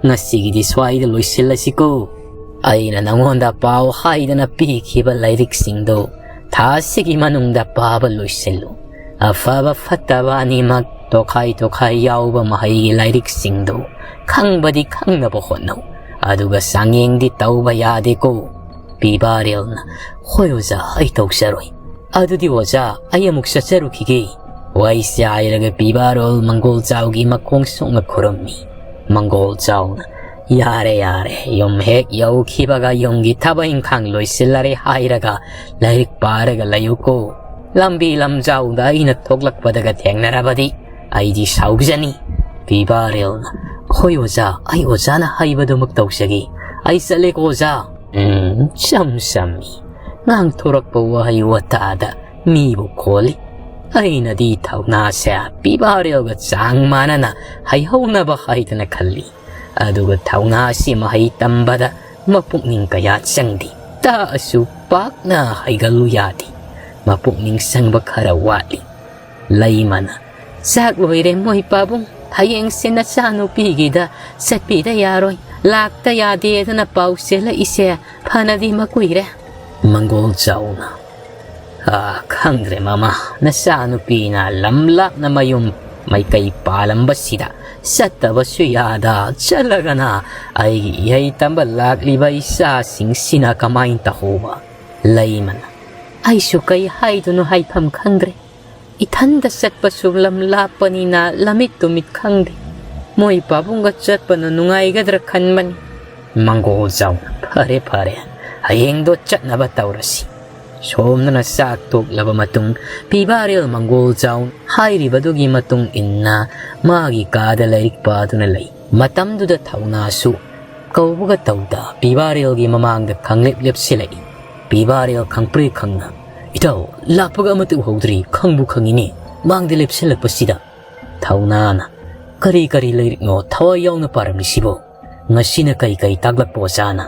ꯉꯁꯤꯒꯤꯗꯤ ꯁ꯭ꯋꯥꯏꯗ ꯂꯣꯏꯁꯤꯜꯂꯁꯤꯀꯣ꯫ ꯑꯩꯅ ꯅꯉꯣꯟꯗ ꯄꯥꯎ ꯍꯥꯏꯗꯅ ꯄꯤꯈꯤꯕ ꯂꯥꯏꯔꯤꯛꯁꯤꯡꯗꯣ ꯊꯥ ꯑꯁꯤꯒꯤ ꯃꯅꯨꯡꯗ ꯄꯥꯕ ꯂꯣꯏꯁꯤꯜꯂꯨ꯫ ꯑꯐꯕ ꯐꯠꯇꯕ ꯑꯅꯤꯃꯛ ꯇꯣꯈꯥꯏ ꯇꯣꯈꯥꯏ ꯌꯥꯎꯕ ꯃꯍꯩꯒꯤ ꯂꯥꯏꯔꯤꯛꯁꯤꯡꯗꯨ ꯈꯪꯕꯗꯤ ꯈꯪꯅꯕ ꯍꯣꯠꯅꯧ, ꯑꯗꯨꯒ ꯆꯥꯡꯌꯦꯡꯗꯤ ꯇꯧꯕ ꯌꯥꯗꯦꯀꯣ꯫" ꯄꯤꯕꯥꯔꯦꯜꯅ, "ꯍꯣꯏ ꯑꯣꯖꯥ, ꯑꯩ ꯇꯧꯖꯔꯣꯏ꯫" "ꯑꯗꯨꯗꯤ ꯑꯣꯖꯥ, ꯑꯩ ꯑꯃꯨꯛ ꯆꯠꯆꯔꯨꯈꯤꯒꯦ꯫" ꯋꯥꯍꯩꯁꯦ ꯍꯥꯏꯔꯒ ꯄꯤꯕꯥꯔꯣꯜ ꯃꯪꯒꯣꯜ ꯆꯥꯎꯒꯤ ꯃꯈꯣꯡ ꯁꯣꯛꯅ ꯈꯨꯔꯨꯝꯃꯤ꯫ ꯃꯪꯒꯣꯜ ꯆꯥꯎꯅ, "ꯌꯥꯔꯦ, ꯌꯥꯔꯦ, ꯌꯨꯝ ꯍꯦꯛ ꯌꯧꯈꯤꯕꯒ ꯌꯨꯝꯒꯤ ꯊꯕꯛ ꯏꯪꯈꯥꯡ ꯂꯣꯏꯁꯤꯜꯂꯔꯦ ꯍꯥꯏꯔꯒ ꯂꯥꯏꯔꯤꯛ ꯄꯥꯔꯒ ꯂꯩꯌꯨꯀꯣ꯫ ꯂꯝꯕꯤ ꯂꯝꯖꯥꯎꯗ ꯑꯩꯅ ꯊꯣꯛꯂꯛꯄꯗꯒ ꯊꯦꯡꯅꯔꯕꯗꯤ ꯑꯩꯗꯤ ꯁꯥꯎꯖꯅꯤ꯫" ꯄꯤꯕꯥꯔꯦꯜꯅ, "ꯍꯣꯏ ꯑꯣꯖꯥ, ꯑꯩ ꯑꯣꯖꯥꯅ ꯍꯥꯏꯕꯗꯨꯃꯛ ꯇꯧꯖꯒꯦ꯫ ꯑꯩ ꯆꯠꯂꯦꯀꯣ ꯑꯣꯖꯥ꯫" ꯎꯝ, ꯆꯝ ꯆꯝꯃꯤ꯫ ꯉꯥꯡꯊꯣꯔꯛꯄ ꯋꯥꯍꯩ ꯋꯥꯇꯥꯗ ꯃꯤꯕꯨ ꯈꯣꯜꯂꯤ꯫ ꯑꯩꯅꯗꯤ ꯊꯧꯅꯥꯁꯦ ꯄꯤꯕꯥꯔꯦꯜꯒ ꯆꯥꯡ ꯃꯥꯟꯅꯅ ꯍꯩꯍꯧꯅꯕ ꯍꯥꯏꯗꯅ ꯈꯜꯂꯤ꯫ ꯑꯗꯨꯒ ꯊꯧꯅꯥ ꯑꯁꯤ ꯃꯍꯩ ꯇꯝꯕꯗ ꯃꯄꯨꯛꯅꯤꯡ ꯀꯌꯥ ꯆꯪꯗꯦ꯫ ꯇꯥꯛꯑꯁꯨ ꯄꯥꯛꯅ ꯍꯩꯒꯜꯂꯨ ꯌꯥꯗꯦ꯫ ꯃꯄꯨꯛꯅꯤꯡ ꯆꯪꯕ ꯈꯔ ꯋꯥꯠꯂꯤ꯫ ꯂꯩꯃꯅ, "ꯆꯥꯛ ꯂꯣꯏꯔꯦ ꯃꯣꯏ ꯄꯥꯕꯨꯡ꯫ ꯍꯌꯦꯡꯁꯦ ꯅꯆꯥꯅꯨꯄꯤꯒꯤꯗ ꯆꯠꯄꯤꯗ ꯌꯥꯔꯣꯏ꯫ ꯂꯥꯛꯇ ꯌꯥꯗꯦ ꯑꯗꯨꯅ ꯄꯥꯎ ꯆꯦꯜꯂꯛꯏꯁꯦ ꯐꯅꯗꯤ ꯃꯀꯨꯏꯔꯦ꯫" ꯃꯪꯒꯣꯜ ꯆꯥꯎꯅ, "ꯑꯥ, ꯈꯪꯗ꯭ꯔꯦ ꯃꯃꯥ, ꯅꯆꯥꯅꯨꯄꯤꯅ ꯂꯝ ꯂꯥꯞꯅ ꯃꯌꯨꯝ ꯃꯥꯏꯀꯩ ꯄꯥꯜꯂꯝꯕꯁꯤꯗ ꯆꯠꯇꯕꯁꯨ ꯌꯥꯗ ꯆꯠꯂꯒꯅ ꯑꯩꯒꯤ ꯏꯍꯩ ꯇꯝꯕ ꯂꯥꯛꯂꯤꯕ ꯏꯆꯥꯁꯤꯡꯁꯤꯅ ꯀꯃꯥꯏꯅ ꯇꯧꯍꯧꯕ?" ꯂꯩꯃꯅ, "ꯑꯩꯁꯨ ꯀꯩ ꯍꯥꯏꯗꯣꯏꯅꯣ ꯍꯥꯏꯐꯝ ꯈꯪꯗ꯭ꯔꯦ꯫ ꯏꯊꯟꯗ ꯆꯠꯄꯁꯨ ꯂꯝ ꯂꯥꯞꯄꯅꯤꯅ ꯂꯝꯃꯤꯠ ꯇꯨꯃꯤꯠ ꯈꯪꯗꯦ꯫ ꯃꯣꯏ ꯄꯥꯕꯨꯡꯒ ꯆꯠꯄꯅ ꯅꯨꯡꯉꯥꯏꯒꯗ꯭ꯔꯥ ꯈꯟꯕꯅꯤ꯫" ꯃꯪꯒꯣꯜ ꯆꯥꯎꯅ, "ꯐꯔꯦ, ꯐꯔꯦ, ꯍꯌꯦꯡꯗꯣ ꯆꯠꯅꯕ ꯇꯧꯔꯁꯤ꯫" ꯁꯣꯝꯗꯅ ꯆꯥꯛ ꯇꯣꯛꯂꯕ ꯃꯇꯨꯡ ꯄꯤꯕꯥꯔꯦꯜ ꯃꯪꯒꯣꯜ ꯆꯥꯎ ꯍꯥꯏꯔꯤꯕꯗꯨꯒꯤ ꯃꯇꯨꯡ ꯏꯟꯅ ꯃꯥꯒꯤ ꯀꯥꯗ ꯂꯥꯏꯔꯤꯛ ꯄꯥꯗꯨꯅ ꯂꯩ꯫ ꯃꯇꯝꯗꯨꯗ ꯊꯧꯅꯥꯁꯨ ꯀꯧꯕꯒ ꯇꯧꯗ ꯄꯤꯕꯥꯔꯦꯜꯒꯤ ꯃꯃꯥꯡꯗ ꯈꯪꯂꯦꯞ ꯂꯦꯞꯁꯤꯜꯂꯛꯏ꯫ ꯄꯤꯕꯥꯔꯦꯜ ꯈꯪꯄ꯭ꯔꯦꯛ ꯈꯪꯅ, "ꯏꯇꯥꯎ, ꯂꯥꯛꯄꯒ ꯑꯃꯠꯇ ꯎꯍꯧꯗ꯭ꯔꯤ, ꯈꯪꯕꯨ ꯈꯪꯉꯤꯅꯦ, ꯃꯥꯡꯗ ꯂꯦꯞꯁꯤꯜꯂꯛꯄꯁꯤꯗ꯫" ꯊꯧꯅꯥꯅ, "ꯀꯔꯤ ꯀꯔꯤ ꯂꯥꯏꯔꯤꯛꯅꯣ ꯊꯋꯥꯏ ꯌꯥꯎꯅ ꯄꯥꯔꯝꯃꯤꯁꯤꯕꯣ? ꯉꯁꯤꯅ ꯀꯩ ꯀꯩ ꯇꯥꯛꯂꯛꯄ ꯑꯣꯖꯥꯅ?"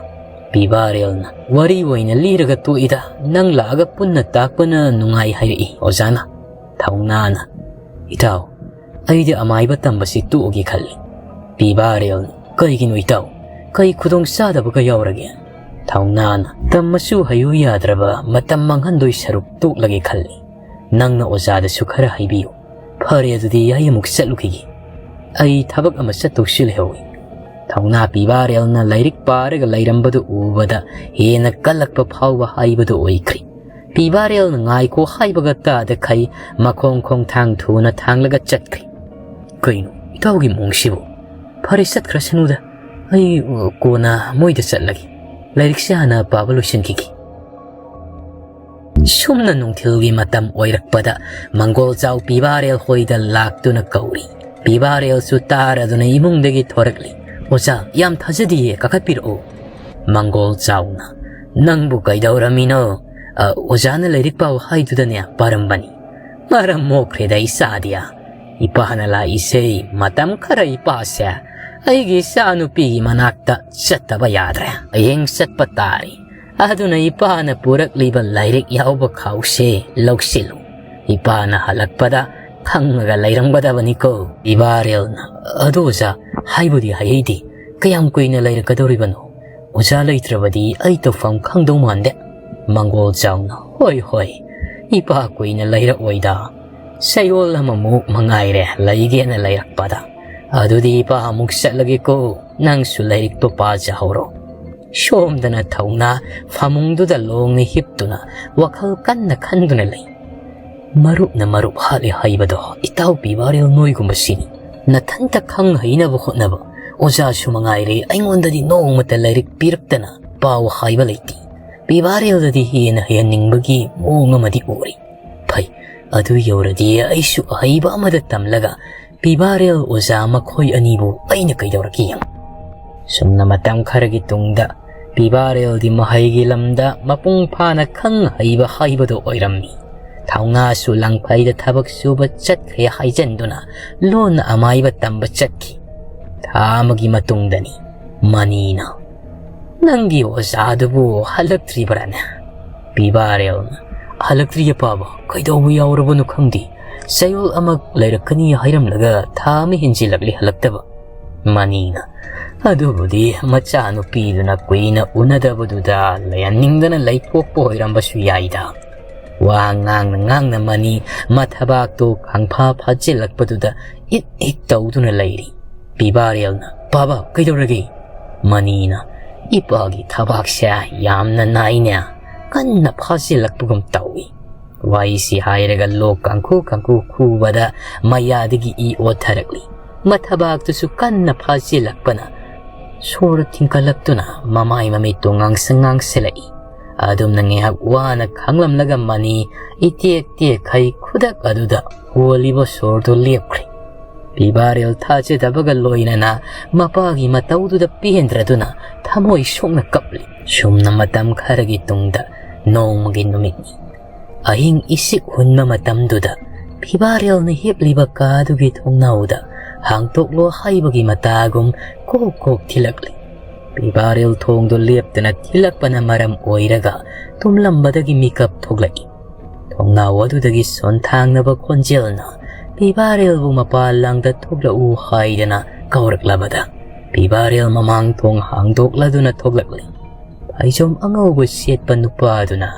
ꯄꯤꯕꯥꯔꯦꯜꯅ, "ꯋꯥꯔꯤ ꯑꯣꯏꯅ ꯂꯤꯔꯒ ꯇꯣꯛꯏꯗ, ꯅꯪ ꯂꯥꯛꯑꯒ ꯄꯨꯟꯅ ꯇꯥꯛꯄꯅ ꯅꯨꯡꯉꯥꯏ ꯍꯥꯏꯔꯛꯏ ꯑꯣꯖꯥꯅ꯫" ꯊꯧꯅꯥꯅ, "ꯏꯇꯥꯎ, ꯑꯩꯗꯤ ꯑꯃꯥꯏꯕ ꯇꯝꯕꯁꯤ ꯇꯣꯛꯑꯒꯦ ꯈꯜꯂꯤ꯫" ꯄꯤꯕꯥꯔꯦꯜꯅ, "ꯀꯩꯒꯤꯅꯣ ꯏꯇꯥꯎ? ꯀꯩ ꯈꯨꯗꯣꯡ ꯆꯥꯗꯕꯒ ꯌꯥꯎꯔꯒꯦ?" ꯊꯧꯅꯥꯅ, "ꯇꯝꯃꯁꯨ ꯍꯩꯌꯨ ꯌꯥꯗ꯭ꯔꯕ, ꯃꯇꯝ ꯃꯥꯡꯍꯟꯗꯣꯏ ꯁꯔꯨꯛ ꯇꯣꯛꯂꯒꯦ ꯈꯜꯂꯤ꯫ ꯅꯪꯅ ꯑꯣꯖꯥꯗꯁꯨ ꯈꯔ ꯍꯥꯏꯕꯤꯌꯨ꯫ ꯐꯔꯦ, ꯑꯗꯨꯗꯤ ꯑꯩ ꯑꯃꯨꯛ ꯆꯠꯂꯨꯈꯤꯒꯦ꯫" "ꯑꯩ ꯊꯕꯛ ꯑꯃ ꯆꯠꯇꯧꯁꯨ ꯂꯩꯍꯧꯏ꯫" ꯊꯧꯅꯥ ꯄꯤꯕꯥꯔꯦꯜꯅ ꯂꯥꯏꯔꯤꯛ ꯄꯥꯔꯒ ꯂꯩꯔꯝꯕꯗꯨ ꯎꯕꯗ ꯍꯦꯟꯅ ꯀꯜꯂꯛꯄ ꯐꯥꯎꯕ ꯍꯥꯏꯕꯗꯨ ꯑꯣꯏꯈ꯭ꯔꯦ꯫ ꯄꯤꯕꯥꯔꯦꯜꯅ ꯉꯥꯏꯈꯣ ꯍꯥꯏꯕꯒ ꯇꯥꯗꯈꯩ ꯃꯈꯣꯡ ꯈꯣꯡꯊꯥꯡ ꯊꯨꯅ ꯊꯥꯡꯂꯒ ꯆꯠꯈ꯭ꯔꯦ꯫ "ꯀꯩꯅꯣ ꯏꯇꯥꯎꯒꯤ ꯃꯑꯣꯡꯁꯤꯕꯨ? ꯐꯔꯦ, ꯆꯠꯈ꯭ꯔꯁꯅꯨꯗ, ꯑꯩ, ꯑ, ꯀꯣꯟꯅ ꯃꯣꯏꯗ ꯆꯠꯂꯒꯦ꯫ ꯂꯥꯏꯔꯤꯛꯁꯦ ꯍꯥꯟꯅ ꯄꯥꯕ ꯂꯣꯏꯁꯤꯟꯈꯤꯒꯦ꯫" ꯁꯨꯝꯅ ꯅꯨꯡꯊꯤꯜꯒꯤ ꯃꯇꯝ ꯑꯣꯏꯔꯛꯄꯗ ꯃꯪꯒꯣꯜ ꯆꯥꯎ ꯄꯤꯕꯥꯔꯦꯜ ꯍꯣꯏꯗ ꯂꯥꯛꯇꯨꯅ ꯀꯧꯔꯤ꯫ ꯄꯤꯕꯥꯔꯦꯜꯁꯨ ꯇꯥꯔꯗꯨꯅ ꯏꯃꯨꯡꯗꯒꯤ ꯊꯣꯔꯛꯂꯤ꯫ "ꯑꯣꯖꯥ, ꯌꯥꯝ ꯊꯥꯖꯗꯤꯌꯦ, ꯀꯥꯈꯠꯄꯤꯔꯛꯑꯣ꯫" ꯃꯪꯒꯣꯜ ꯆꯥꯎꯅ, "ꯅꯪꯕꯨ ꯀꯩꯗꯧꯔꯝꯃꯤꯅꯣ? ꯑ, ꯑꯣꯖꯥꯅ ꯂꯥꯏꯔꯤꯛ ꯄꯥꯎ ꯍꯥꯏꯗꯨꯗꯅꯦ ꯄꯥꯔꯝꯕꯅꯤ꯫" "ꯃꯔꯝ ꯃꯣꯛꯈ꯭ꯔꯦꯗ ꯏꯆꯥꯗꯤ꯫ ꯏꯄꯥꯅ ꯂꯥꯛꯏꯁꯦ ꯃꯇꯝ ꯈꯔ ꯏꯄꯥꯁꯦ ꯑꯩꯒꯤ ꯏꯆꯥ ꯅꯨꯄꯤꯒꯤ ꯃꯅꯥꯛꯇ ꯆꯠꯇꯕ ꯌꯥꯗ꯭ꯔꯦ꯫ ꯍꯌꯦꯡ ꯆꯠꯄ ꯇꯥꯔꯦ꯫ ꯑꯗꯨꯅ ꯏꯄꯥꯅ ꯄꯨꯔꯛꯂꯤꯕ ꯂꯥꯏꯔꯤꯛ ꯌꯥꯎꯕ ꯈꯥꯎꯁꯦ ꯂꯧꯁꯤꯜꯂꯨ꯫ ꯏꯄꯥꯅ ꯍꯜꯂꯛꯄꯗ ꯈꯪꯉꯒ ꯂꯩꯔꯝꯒꯗꯕꯅꯤꯀꯣ꯫" ꯄꯤꯕꯥꯔꯦꯜꯅ, "ꯑꯗꯣ ꯑꯣꯖꯥ, ꯍꯥꯏꯕꯨꯗꯤ ꯍꯥꯏꯍꯩꯗꯦ꯫ ꯀꯌꯥꯝ ꯀꯨꯏꯅ ꯂꯩꯔꯛꯀꯗꯧꯔꯤꯕꯅꯣ? ꯑꯣꯖꯥ ꯂꯩꯇ꯭ꯔꯕꯗꯤ ꯑꯩ ꯇꯧꯐꯝ ꯈꯪꯗꯧ ꯃꯥꯟꯗꯦ꯫" ꯃꯪꯒꯣꯜ ꯆꯥꯎꯅ, "ꯍꯣꯏ, ꯍꯣꯏ, ꯏꯄꯥ ꯀꯨꯏꯅ ꯂꯩꯔꯛꯑꯣꯏꯗ꯫ ꯆꯌꯣꯜ ꯑꯃꯃꯨꯛ ꯃꯉꯥꯏꯔꯦ ꯂꯩꯒꯦꯅ ꯂꯩꯔꯛꯄꯗ꯫ ꯑꯗꯨꯗꯤ ꯏꯄꯥ ꯑꯃꯨꯛ ꯆꯠꯂꯒꯦꯀꯣ, ꯅꯪꯁꯨ ꯂꯥꯏꯔꯤꯛꯇꯣ ꯄꯥꯖꯍꯧꯔꯣ꯫" ꯁꯣꯝꯗꯅ ꯊꯧꯅꯥ ꯐꯃꯨꯡꯗꯨꯗ ꯂꯣꯡꯅ ꯍꯤꯞꯇꯨꯅ ꯋꯥꯈꯜ ꯀꯟꯅ ꯈꯟꯗꯨꯅ ꯂꯩ꯫ "ꯃꯔꯨꯞꯅ ꯃꯔꯨꯞ ꯍꯥꯠꯂꯦ ꯍꯥꯏꯕꯗꯣ ꯏꯇꯥꯎ ꯄꯤꯕꯥꯔꯦꯜ ꯅꯣꯏꯒꯨꯝꯕꯁꯤꯅꯤ꯫ ꯅꯊꯟꯇ ꯈꯪ ꯍꯩꯅꯕ ꯍꯣꯠꯅꯕ꯫ ꯑꯣꯖꯥꯁꯨ ꯃꯉꯥꯏꯔꯦ, ꯑꯩꯉꯣꯟꯗꯗꯤ ꯅꯣꯡꯃꯇ ꯂꯥꯏꯔꯤꯛ ꯄꯤꯔꯛꯇꯅ ꯄꯥꯎ ꯍꯥꯏꯕ ꯂꯩꯇꯦ꯫ ꯄꯤꯕꯥꯔꯦꯜꯗꯗꯤ ꯍꯦꯟꯅ ꯍꯩꯍꯟꯅꯤꯡꯕꯒꯤ ꯃꯑꯣꯡ ꯑꯃꯗꯤ ꯎꯔꯤ꯫ ꯐꯩ, ꯑꯗꯨ ꯌꯧꯔꯗꯤ ꯑꯩꯁꯨ ꯑꯍꯩꯕ ꯑꯃꯗ ꯇꯝꯂꯒ ꯄꯤꯕꯥꯔꯦꯜ ꯑꯣꯖꯥ ꯃꯈꯣꯏ ꯑꯅꯤꯕꯨ ꯑꯩꯅ ꯀꯩꯗꯧꯔꯛꯀꯦ ꯌꯦꯡꯉꯨ꯫" ꯁꯨꯝꯅ ꯃꯇꯝ ꯈꯔꯒꯤ ꯇꯨꯡꯗ ꯄꯤꯕꯥꯔꯦꯜꯗꯤ ꯃꯍꯩꯒꯤ ꯂꯝꯗ ꯃꯄꯨꯡ ꯐꯥꯅ ꯈꯪ ꯍꯩꯕ ꯍꯥꯏꯕꯗꯨ ꯑꯣꯏꯔꯝꯃꯤ꯫ ꯊꯧꯅꯥꯁꯨ ꯂꯪꯐꯩꯗ ꯊꯕꯛ ꯁꯨꯕ ꯆꯠꯈ꯭ꯔꯦ ꯍꯥꯏꯖꯟꯗꯨꯅ ꯂꯣꯟꯅ ꯑꯃꯥꯏꯕ ꯇꯝꯕ ꯆꯠꯈꯤ꯫ ꯊꯥ ꯑꯃꯒꯤ ꯃꯇꯨꯡꯗꯅꯤ ꯃꯅꯤꯅ, "ꯅꯪꯒꯤ ꯑꯣꯖꯥꯗꯨꯕꯨ ꯍꯜꯂꯛꯇ꯭ꯔꯤꯕ꯭ꯔꯥꯅꯦ?" ꯄꯤꯕꯥꯔꯦꯜꯅ, "ꯍꯜꯂꯛꯇ꯭ꯔꯤꯌꯦ ꯄꯥꯕ, ꯀꯩꯗꯧꯕ ꯌꯥꯎꯔꯕꯅꯣ ꯈꯪꯗꯦ꯫ ꯆꯌꯣꯜ ꯑꯃ ꯂꯩꯔꯛꯀꯅꯤ ꯍꯥꯏꯔꯝꯂꯒ ꯊꯥ ꯑꯃ ꯍꯦꯟꯖꯤꯜꯂꯛꯂꯤ ꯍꯜꯂꯛꯇꯕ꯫" ꯃꯅꯤꯅ, "ꯑꯗꯨꯕꯨꯗꯤ ꯃꯆꯥꯅꯨꯄꯤꯗꯨꯅ ꯀꯨꯏꯅ ꯎꯅꯗꯕꯗꯨꯗ ꯂꯩꯍꯟꯅꯤꯡꯗꯅ ꯂꯩꯊꯣꯛꯄ ꯑꯣꯏꯔꯝꯕꯁꯨ ꯌꯥꯏꯗ꯫" ꯋꯥ ꯉꯥꯡꯅ ꯉꯥꯡꯅ ꯃꯅꯤ ꯃꯊꯕꯥꯛꯇꯨ ꯈꯪꯐꯥ ꯐꯥꯖꯤꯜꯂꯛꯄꯗꯨꯗ ꯏꯛ ꯏꯛ ꯇꯧꯗꯨꯅ ꯂꯩꯔꯤ꯫ ꯄꯤꯕꯥꯔꯦꯜꯅ, "ꯄꯥꯕ, ꯀꯩꯗꯧꯔꯒꯦ?" ꯃꯅꯤꯅ, "ꯏꯄꯥꯒꯤ ꯊꯕꯥꯛꯁꯦ ꯌꯥꯝꯅ ꯅꯥꯏꯅꯦ, ꯀꯟꯅ ꯐꯥꯖꯤꯜꯂꯛꯄꯒꯨꯝ ꯇꯧꯏ꯫" ꯋꯥꯔꯤꯁꯤ ꯍꯥꯏꯔꯒ ꯂꯣꯛ ꯀꯥꯡꯈꯨ ꯀꯥꯡꯈꯨ ꯈꯨꯕꯗ ꯃꯌꯥꯗꯒꯤ ꯏ ꯑꯣꯊꯔꯛꯂꯤ꯫ ꯃꯊꯕꯥꯛꯇꯨꯁꯨ ꯀꯟꯅ ꯐꯥꯖꯤꯜꯂꯛꯄꯅ ꯁꯣꯔ ꯊꯤꯡꯀꯠꯂꯛꯇꯨꯅ ꯃꯃꯥꯏ ꯃꯃꯤꯠꯇꯨ ꯉꯥꯡꯁꯪ ꯉꯥꯡꯁꯤꯜꯂꯛꯏ꯫ ꯑꯗꯨꯝꯅ ꯉꯥꯏꯍꯥꯛ ꯋꯥꯅ ꯈꯥꯡꯂꯝꯂꯒ ꯃꯅꯤ ꯏꯇꯦꯛ ꯇꯦꯛꯈꯩ ꯈꯨꯗꯛ ꯑꯗꯨꯗ ꯍꯣꯜꯂꯤꯕ ꯁꯣꯔꯗꯨ ꯂꯦꯞꯈ꯭ꯔꯦ꯫ ꯄꯤꯕꯥꯔꯦꯜ ꯊꯥꯖꯗꯕꯒ ꯂꯣꯏꯅꯅ ꯃꯄꯥꯒꯤ ꯃꯇꯧꯗꯨꯗ ꯄꯦꯟꯗ꯭ꯔꯗꯨꯅ ꯊꯃꯣꯏ ꯁꯣꯛꯅ ꯀꯞꯂꯤ꯫ ꯁꯨꯝꯅ ꯃꯇꯝ ꯈꯔꯒꯤ ꯇꯨꯡꯗ ꯅꯣꯡꯃꯒꯤ ꯅꯨꯃꯤꯠꯅꯤ꯫ ꯑꯍꯤꯡ ꯏꯁꯤꯛ ꯍꯨꯟꯕ ꯃꯇꯝꯗꯨꯗ ꯄꯤꯕꯥꯔꯦꯜꯅ ꯍꯤꯞꯂꯤꯕ ꯀꯥꯗꯨꯒꯤ ꯊꯣꯡꯅꯥꯎꯗ ꯍꯥꯡꯇꯣꯛꯂꯣ ꯍꯥꯏꯕꯒꯤ ꯃꯇꯥꯒꯨꯝ ꯀꯣꯛ ꯀꯣꯛ ꯊꯤꯜꯂꯛꯂꯤ꯫ ꯄꯤꯕꯥꯔꯦꯜ ꯊꯣꯡꯗꯨ ꯂꯦꯞꯇꯅ ꯊꯤꯜꯂꯛꯄꯅ ꯃꯔꯝ ꯑꯣꯏꯔꯒ ꯇꯨꯝꯂꯝꯕꯗꯒꯤ ꯃꯤꯀꯞ ꯊꯣꯛꯂꯛꯏ꯫ ꯊꯣꯡꯅꯥꯎ ꯑꯗꯨꯗꯒꯤ ꯁꯣꯟꯊꯥꯡꯅꯕ ꯈꯣꯟꯖꯦꯜꯅ ꯄꯤꯕꯥꯔꯦꯜꯕꯨ ꯃꯄꯥꯟ ꯂꯥꯡꯗ ꯊꯣꯛꯂꯛꯎ ꯍꯥꯏꯗꯅ ꯀꯧꯔꯛꯂꯕꯗ ꯄꯤꯕꯥꯔꯦꯜ ꯃꯃꯥꯡ ꯊꯣꯡ ꯍꯥꯡꯗꯣꯛꯂꯗꯨꯅ ꯊꯣꯛꯂꯛꯂꯤ꯫ ꯐꯩꯖꯣꯝ ꯑꯉꯧꯕ ꯁꯦꯠꯄ ꯅꯨꯄꯥꯗꯨꯅ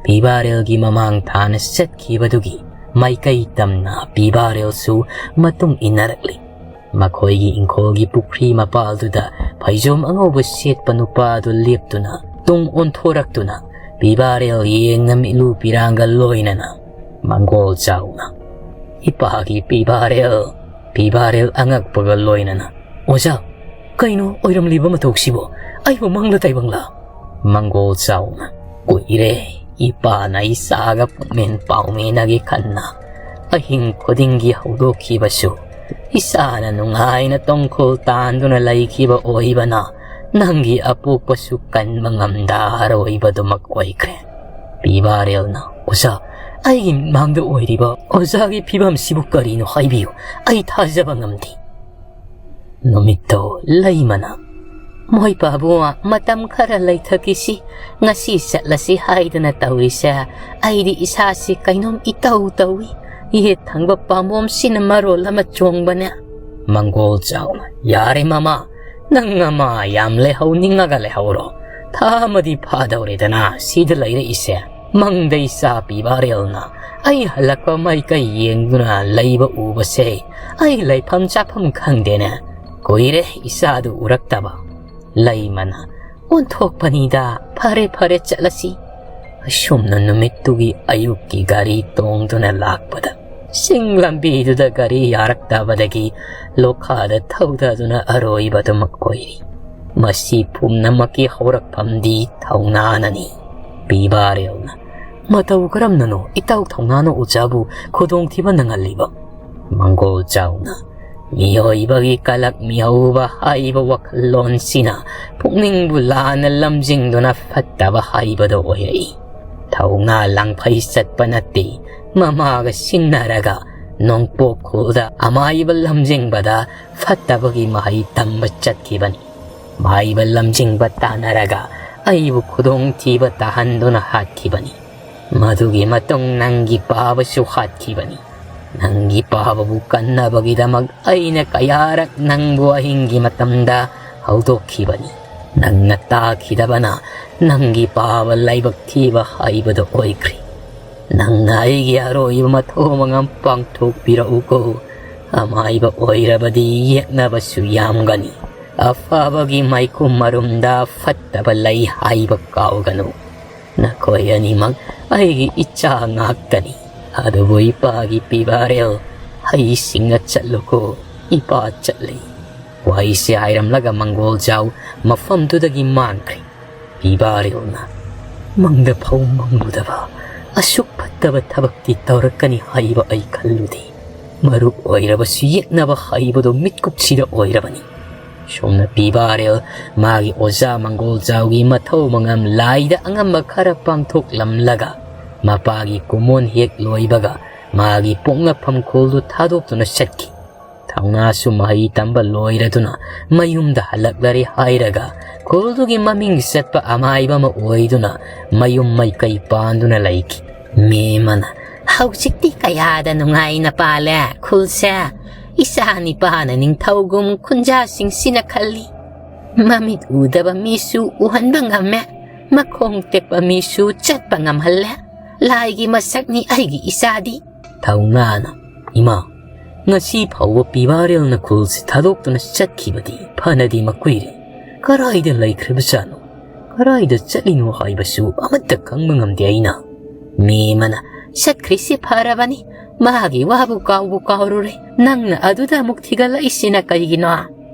ꯄꯤꯕꯥꯔꯦꯜꯒꯤ ꯃꯃꯥꯡ ꯊꯥꯅ ꯆꯠꯈꯤꯕꯗꯨꯒꯤ ꯃꯥꯏꯀꯩ ꯇꯝꯅ ꯄꯤꯕꯥꯔꯦꯜꯁꯨ ꯃꯇꯨꯡ ꯏꯟꯅꯔꯛꯂꯤ꯫ ꯃꯈꯣꯏꯒꯤ ꯏꯪꯈꯣꯜꯒꯤ ꯄꯨꯈ꯭ꯔꯤ ꯃꯄꯥꯜꯗꯨꯗ ꯐꯩꯖꯣꯝ ꯑꯉꯧꯕ ꯁꯦꯠꯄ ꯅꯨꯄꯥꯗꯨ ꯂꯦꯞꯇꯨꯅ ꯇꯨꯡ ꯑꯣꯟꯊꯣꯔꯛꯇꯨꯅ ꯄꯤꯕꯥꯔꯦꯜ ꯌꯦꯡꯅ ꯃꯤꯠꯂꯨ ꯄꯤꯔꯥꯡꯒ ꯂꯣꯏꯅꯅ ꯃꯪꯒꯣꯜ ꯆꯥꯎꯅ, "ꯏꯄꯥꯒꯤ ꯄꯤꯕꯥꯔꯦꯜ!" ꯄꯤꯕꯥꯔꯦꯜ ꯑꯉꯛꯄꯒ ꯂꯣꯏꯅꯅ, "ꯑꯣꯖꯥ, ꯀꯩꯅꯣ ꯑꯣꯏꯔꯝꯂꯤꯕ ꯃꯇꯧꯁꯤꯕꯣ? ꯑꯩꯕꯨ ꯃꯪꯂ ꯇꯥꯏꯕꯪꯂ?" ꯃꯪꯒꯣꯜ ꯆꯥꯎꯅ, "ꯀꯨꯏꯔꯦ ꯏꯄꯥꯅ ꯏꯆꯥꯒ ꯄꯨꯛꯃꯦꯟ ꯄꯥꯎꯃꯦꯟꯅꯒꯦ ꯈꯟꯅ꯫ ꯑꯍꯤꯡ ꯈꯨꯗꯤꯡꯒꯤ ꯍꯧꯗꯣꯛꯈꯤꯕꯁꯨ ꯏꯆꯥꯅ ꯅꯨꯡꯉꯥꯏꯅ ꯇꯣꯡꯈꯣꯜ ꯇꯥꯟꯗꯨꯅ ꯂꯩꯈꯤꯕ ꯑꯣꯏꯕꯅ ꯅꯪꯒꯤ ꯑꯄꯣꯛꯄꯁꯨ ꯀꯟꯕ ꯉꯝꯗ ꯑꯔꯣꯏꯕꯗꯨꯃꯛ ꯑꯣꯏꯈ꯭ꯔꯦ꯫" ꯄꯤꯕꯥꯔꯦꯜꯅ, "ꯑꯣꯖꯥ, ꯑꯩꯒꯤ ꯃꯤꯠꯃꯥꯡꯗ ꯑꯣꯏꯔꯤꯕ ꯑꯣꯖꯥꯒꯤ ꯐꯤꯕꯝꯁꯤꯕꯨ ꯀꯔꯤꯅꯣ ꯍꯥꯏꯕꯤꯌꯨ, ꯑꯩ ꯊꯥꯖꯕ ꯉꯝꯗꯦ꯫ ꯅꯨꯃꯤꯠꯇꯣ ꯂꯩꯃꯅ, "ꯃꯣꯏ ꯄꯥꯕꯨꯡ, ꯃꯇꯝ ꯈꯔ ꯂꯩꯊꯈꯤꯁꯤ, ꯉꯁꯤ ꯆꯠꯂꯁꯤ ꯍꯥꯏꯗꯅ ꯇꯧꯔꯤꯁꯦ, ꯑꯩꯗꯤ ꯏꯁꯥꯁꯤ ꯀꯩꯅꯣꯝ ꯏꯇꯧ ꯇꯧꯏ, ꯌꯦꯠ ꯊꯪꯕ ꯄꯥꯝꯕꯣꯝꯁꯤꯅ ꯃꯔꯣꯜ ꯑꯃ ꯆꯣꯡꯕꯅꯦ꯫" ꯃꯪꯒꯣꯜ ꯆꯥꯎꯅ, "ꯌꯥꯔꯦ ꯃꯃꯥ, ꯅꯪ ꯃꯃꯥ ꯌꯥꯝ ꯂꯩꯍꯧꯅꯤꯡꯉꯒ ꯂꯩꯍꯧꯔꯣ, ꯊꯥ ꯑꯃꯗꯤ ꯐꯥꯗꯧꯔꯦꯗꯅ ꯁꯤꯗ ꯂꯩꯔꯛꯏꯁꯦ꯫" ꯃꯪꯗꯩ ꯆꯥ ꯄꯤꯕꯥꯔꯦꯜꯅ ꯑꯩ ꯍꯜꯂꯛꯄ ꯃꯥꯏꯀꯩ ꯌꯦꯡꯗꯨꯅ ꯂꯩꯕ ꯎꯕꯁꯦ ꯑꯩ ꯂꯩꯐꯝ ꯆꯥꯐꯝ ꯈꯪꯗꯦꯅꯦ꯫ ꯀꯨꯏꯔꯦ ꯏꯆꯥꯗꯨ ꯎꯔꯛꯇꯕ꯫ ꯂꯩꯃꯅ, "ꯑꯣꯟꯊꯣꯛꯄꯅꯤꯗ, ꯐꯔꯦ ꯐꯔꯦ, ꯆꯠꯂꯁꯤ꯫" ꯑꯁꯨꯝꯅ ꯅꯨꯃꯤꯠꯇꯨꯒꯤ ꯑꯌꯨꯛꯀꯤ ꯒꯥꯔꯤ ꯇꯣꯡꯗꯨꯅ ꯂꯥꯛꯄꯗ ꯆꯤꯡ ꯂꯝꯕꯤꯗꯨꯗ ꯒꯥꯔꯤ ꯌꯥꯔꯛꯇꯕꯗꯒꯤ ꯂꯣꯈꯥꯗ ꯊꯧꯗꯗꯨꯅ ꯑꯔꯣꯏꯕꯗꯨꯃꯛ ꯑꯣꯏꯔꯤ꯫ ꯃꯁꯤ ꯄꯨꯝꯅꯃꯛꯀꯤ ꯍꯧꯔꯛꯐꯝꯗꯤ ꯊꯧꯅꯥꯅꯅꯤ꯫ ꯄꯤꯕꯥꯔꯦꯜꯅ, "ꯃꯇꯧ ꯀꯔꯝꯅꯅꯣ ꯏꯇꯥꯎ ꯊꯧꯅꯥꯅ ꯑꯣꯖꯥꯕꯨ ꯈꯨꯗꯣꯡꯊꯤꯕ ꯅꯪꯍꯜꯂꯤꯕ?" ꯃꯪꯒꯣꯜ ꯆꯥꯎꯅ, "ꯃꯤꯑꯣꯏꯕꯒꯤ ꯀꯂꯛ ꯃꯤꯍꯧꯕ ꯍꯥꯏꯕ ꯋꯥꯈꯜꯂꯣꯟꯁꯤꯅ ꯄꯨꯛꯅꯤꯡꯕꯨ ꯂꯥꯟꯅ ꯂꯝꯖꯤꯡꯗꯨꯅ ꯐꯠꯇꯕ ꯍꯥꯏꯕꯗꯣ ꯑꯣꯏꯔꯛꯏ꯫ ꯊꯧꯅꯥ ꯂꯥꯡꯐꯩ ꯆꯠꯄ ꯅꯠꯇꯦ, ꯃꯃꯥꯒ ꯁꯤꯟꯅꯔꯒ ꯅꯣꯡꯄꯣꯛ ꯈꯨꯜꯗ ꯑꯃꯥꯏꯕ ꯂꯝꯖꯤꯡꯕꯗ ꯐꯠꯇꯕꯒꯤ ꯃꯍꯩ ꯇꯝꯕ ꯆꯠꯈꯤꯕꯅꯤ꯫ ꯃꯥꯏꯕ ꯂꯝꯖꯤꯡꯕ ꯇꯥꯟꯅꯔꯒ ꯑꯩꯕꯨ ꯈꯨꯗꯣꯡꯊꯤꯕ ꯇꯥꯍꯟꯗꯨꯅ ꯍꯥꯠꯈꯤꯕꯅꯤ꯫ ꯃꯗꯨꯒꯤ ꯃꯇꯨꯡ ꯅꯪꯒꯤ ꯄꯥꯕꯁꯨ ꯍꯥꯠꯈꯤꯕꯅꯤ꯫ ꯅꯪꯒꯤ ꯄꯥꯕꯕꯨ ꯀꯟꯅꯕꯒꯤꯗꯃꯛ ꯑꯩꯅ ꯀꯌꯥꯔꯛ ꯅꯪꯕꯨ ꯑꯍꯤꯡꯒꯤ ꯃꯇꯝꯗ ꯍꯧꯗꯣꯛꯈꯤꯕꯅꯤ꯫ ꯅꯪꯅ ꯇꯥꯈꯤꯗꯕꯅ ꯅꯪꯒꯤ ꯄꯥꯕ ꯂꯥꯏꯕꯛ ꯊꯤꯕ ꯍꯥꯏꯕꯗꯨ ꯑꯣꯏꯈ꯭ꯔꯦ꯫ ꯅꯪꯅ ꯑꯩꯒꯤ ꯑꯔꯣꯏꯕ ꯃꯊꯧ ꯃꯉꯝ ꯄꯥꯡꯊꯣꯛꯄꯤꯔꯛꯎꯀꯣ꯫ ꯑꯃꯥꯏꯕ ꯑꯣꯏꯔꯕꯗꯤ ꯌꯦꯛꯅꯕꯁꯨ ꯌꯥꯝꯒꯅꯤ꯫ ꯑꯐꯕꯒꯤ ꯃꯥꯏꯈꯨꯝ ꯃꯔꯨꯝꯗ ꯐꯠꯇꯕ ꯂꯩ ꯍꯥꯏꯕ ꯀꯥꯎꯒꯅꯨ꯫ ꯅꯈꯣꯏ ꯑꯅꯤꯃꯛ ꯑꯩꯒꯤ ꯏꯆꯥ ꯉꯥꯛꯇꯅꯤ꯫ ꯑꯗꯨꯕꯨ ꯏꯄꯥꯒꯤ ꯄꯤꯕꯥꯔꯦꯜ, ꯍꯩ ꯁꯤꯡꯅ ꯆꯠꯂꯨꯀꯣ, ꯏꯄꯥ ꯆꯠꯂꯤ꯫" ꯋꯥꯍꯩꯁꯦ ꯍꯥꯏꯔꯝꯂꯒ ꯃꯪꯒꯣꯜ ꯖꯥꯎ ꯃꯐꯝꯗꯨꯗꯒꯤ ꯃꯥꯡꯈ꯭ꯔꯦ꯫ ꯄꯤꯕꯥꯔꯦꯜꯅ, "ꯃꯪꯗ ꯐꯥꯎ ꯃꯪꯂꯨꯗꯕ ꯑꯁꯨꯛ ꯐꯠꯇꯕ ꯊꯕꯛꯇꯤ ꯇꯧꯔꯛꯀꯅꯤ ꯍꯥꯏꯕ ꯑꯩ ꯈꯜꯂꯨꯗꯦ꯫ ꯃꯔꯨꯞ ꯑꯣꯏꯔꯕꯁꯨ ꯌꯦꯛꯅꯕ ꯍꯥꯏꯕꯗꯨ ꯃꯤꯠꯀꯨꯞꯁꯤꯗ ꯑꯣꯏꯔꯕꯅꯤ꯫" ꯁꯣꯝꯅ ꯄꯤꯕꯥꯔꯦꯜ ꯃꯥꯒꯤ ꯑꯣꯖꯥ ꯃꯪꯒꯣꯜ ꯖꯥꯎꯒꯤ ꯃꯊꯧ ꯃꯉꯝ ꯂꯥꯏꯗ ꯑꯉꯝꯕ ꯈꯔ ꯄꯥꯡꯊꯣꯛꯂꯝꯂꯒ ꯃꯄꯥꯒꯤ ꯀꯨꯃꯣꯟ ꯍꯦꯛ ꯂꯣꯏꯕꯒ ꯃꯥꯒꯤ ꯄꯣꯛꯅꯐꯝ ꯈꯨꯜꯗꯨ ꯊꯥꯗꯣꯛꯇꯨꯅ ꯆꯠꯈꯤ꯫ ꯊꯧꯅꯥꯁꯨ ꯃꯍꯩ ꯇꯝꯕ ꯂꯣꯏꯔꯗꯨꯅ ꯃꯌꯨꯝꯗ ꯍꯜꯂꯛꯂꯔꯦ ꯍꯥꯏꯔꯒ ꯈꯨꯜꯗꯨꯒꯤ ꯃꯃꯤꯡ ꯆꯠꯄ ꯑꯃꯥꯏꯕ ꯑꯃ ꯑꯣꯏꯗꯨꯅ ꯃꯌꯨꯝ ꯃꯥꯏꯀꯩ ꯄꯥꯟꯗꯨꯅ ꯂꯩꯈꯤ꯫ ꯃꯦꯃꯅ, "ꯍꯧꯖꯤꯛꯇꯤ ꯀꯌꯥꯗ ꯅꯨꯡꯉꯥꯏꯅ ꯄꯥꯜꯂꯦ ꯈꯨꯜꯁꯦ꯫ ꯏꯆꯥ ꯅꯤꯄꯥꯅ ꯅꯤꯡꯊꯧꯒꯨꯝ ꯈꯨꯟꯖꯥꯁꯤꯡꯁꯤꯅ ꯈꯜꯂꯤ꯫ ꯃꯃꯤꯠ ꯎꯗꯕ ꯃꯤꯁꯨ ꯎꯍꯟꯕ ꯉꯝꯃꯦ, ꯃꯈꯣꯡ ꯇꯦꯛꯄ ꯃꯤꯁꯨ ꯆꯠꯄ ꯉꯝꯍꯜꯂꯦ, ꯂꯥꯏꯒꯤ ꯃꯁꯛꯅꯤ ꯑꯩꯒꯤ ꯏꯆꯥꯗꯤ"꯫ ꯊꯧꯅꯥꯅ, "ꯏꯃꯥ, ꯉꯁꯤ ꯐꯥꯎꯕ ꯄꯤꯕꯥꯔꯦꯜꯅ ꯈꯨꯜꯁꯤ ꯊꯥꯗꯣꯛꯇꯨꯅ ꯆꯠꯈꯤꯕꯗꯤ ꯐꯅꯗꯤ ꯃꯀꯨꯏꯔꯦ꯫ ꯀꯔꯥꯏꯗ ꯂꯩꯈ꯭ꯔꯕꯖꯥꯠꯅꯣ? ꯀꯔꯥꯏꯗ ꯆꯠꯂꯤꯅꯣ ꯍꯥꯏꯕꯁꯨ ꯑꯃꯠꯇ ꯈꯪꯕ ꯉꯝꯗꯦ ꯑꯩꯅ"꯫ ꯃꯦꯃꯅ, "ꯆꯠꯈ꯭ꯔꯤꯁꯤ ꯐꯔꯕꯅꯤ, ꯃꯥꯒꯤ ꯋꯥꯕꯨ ꯀꯥꯎꯕꯨ ꯀꯥꯎꯔꯨꯔꯦ, ꯅꯪꯅ ꯑꯗꯨꯗ ꯑꯃꯨꯛ ꯊꯤꯒꯠꯂꯛꯏꯁꯤꯅ ꯀꯔꯤꯒꯤꯅꯣ?"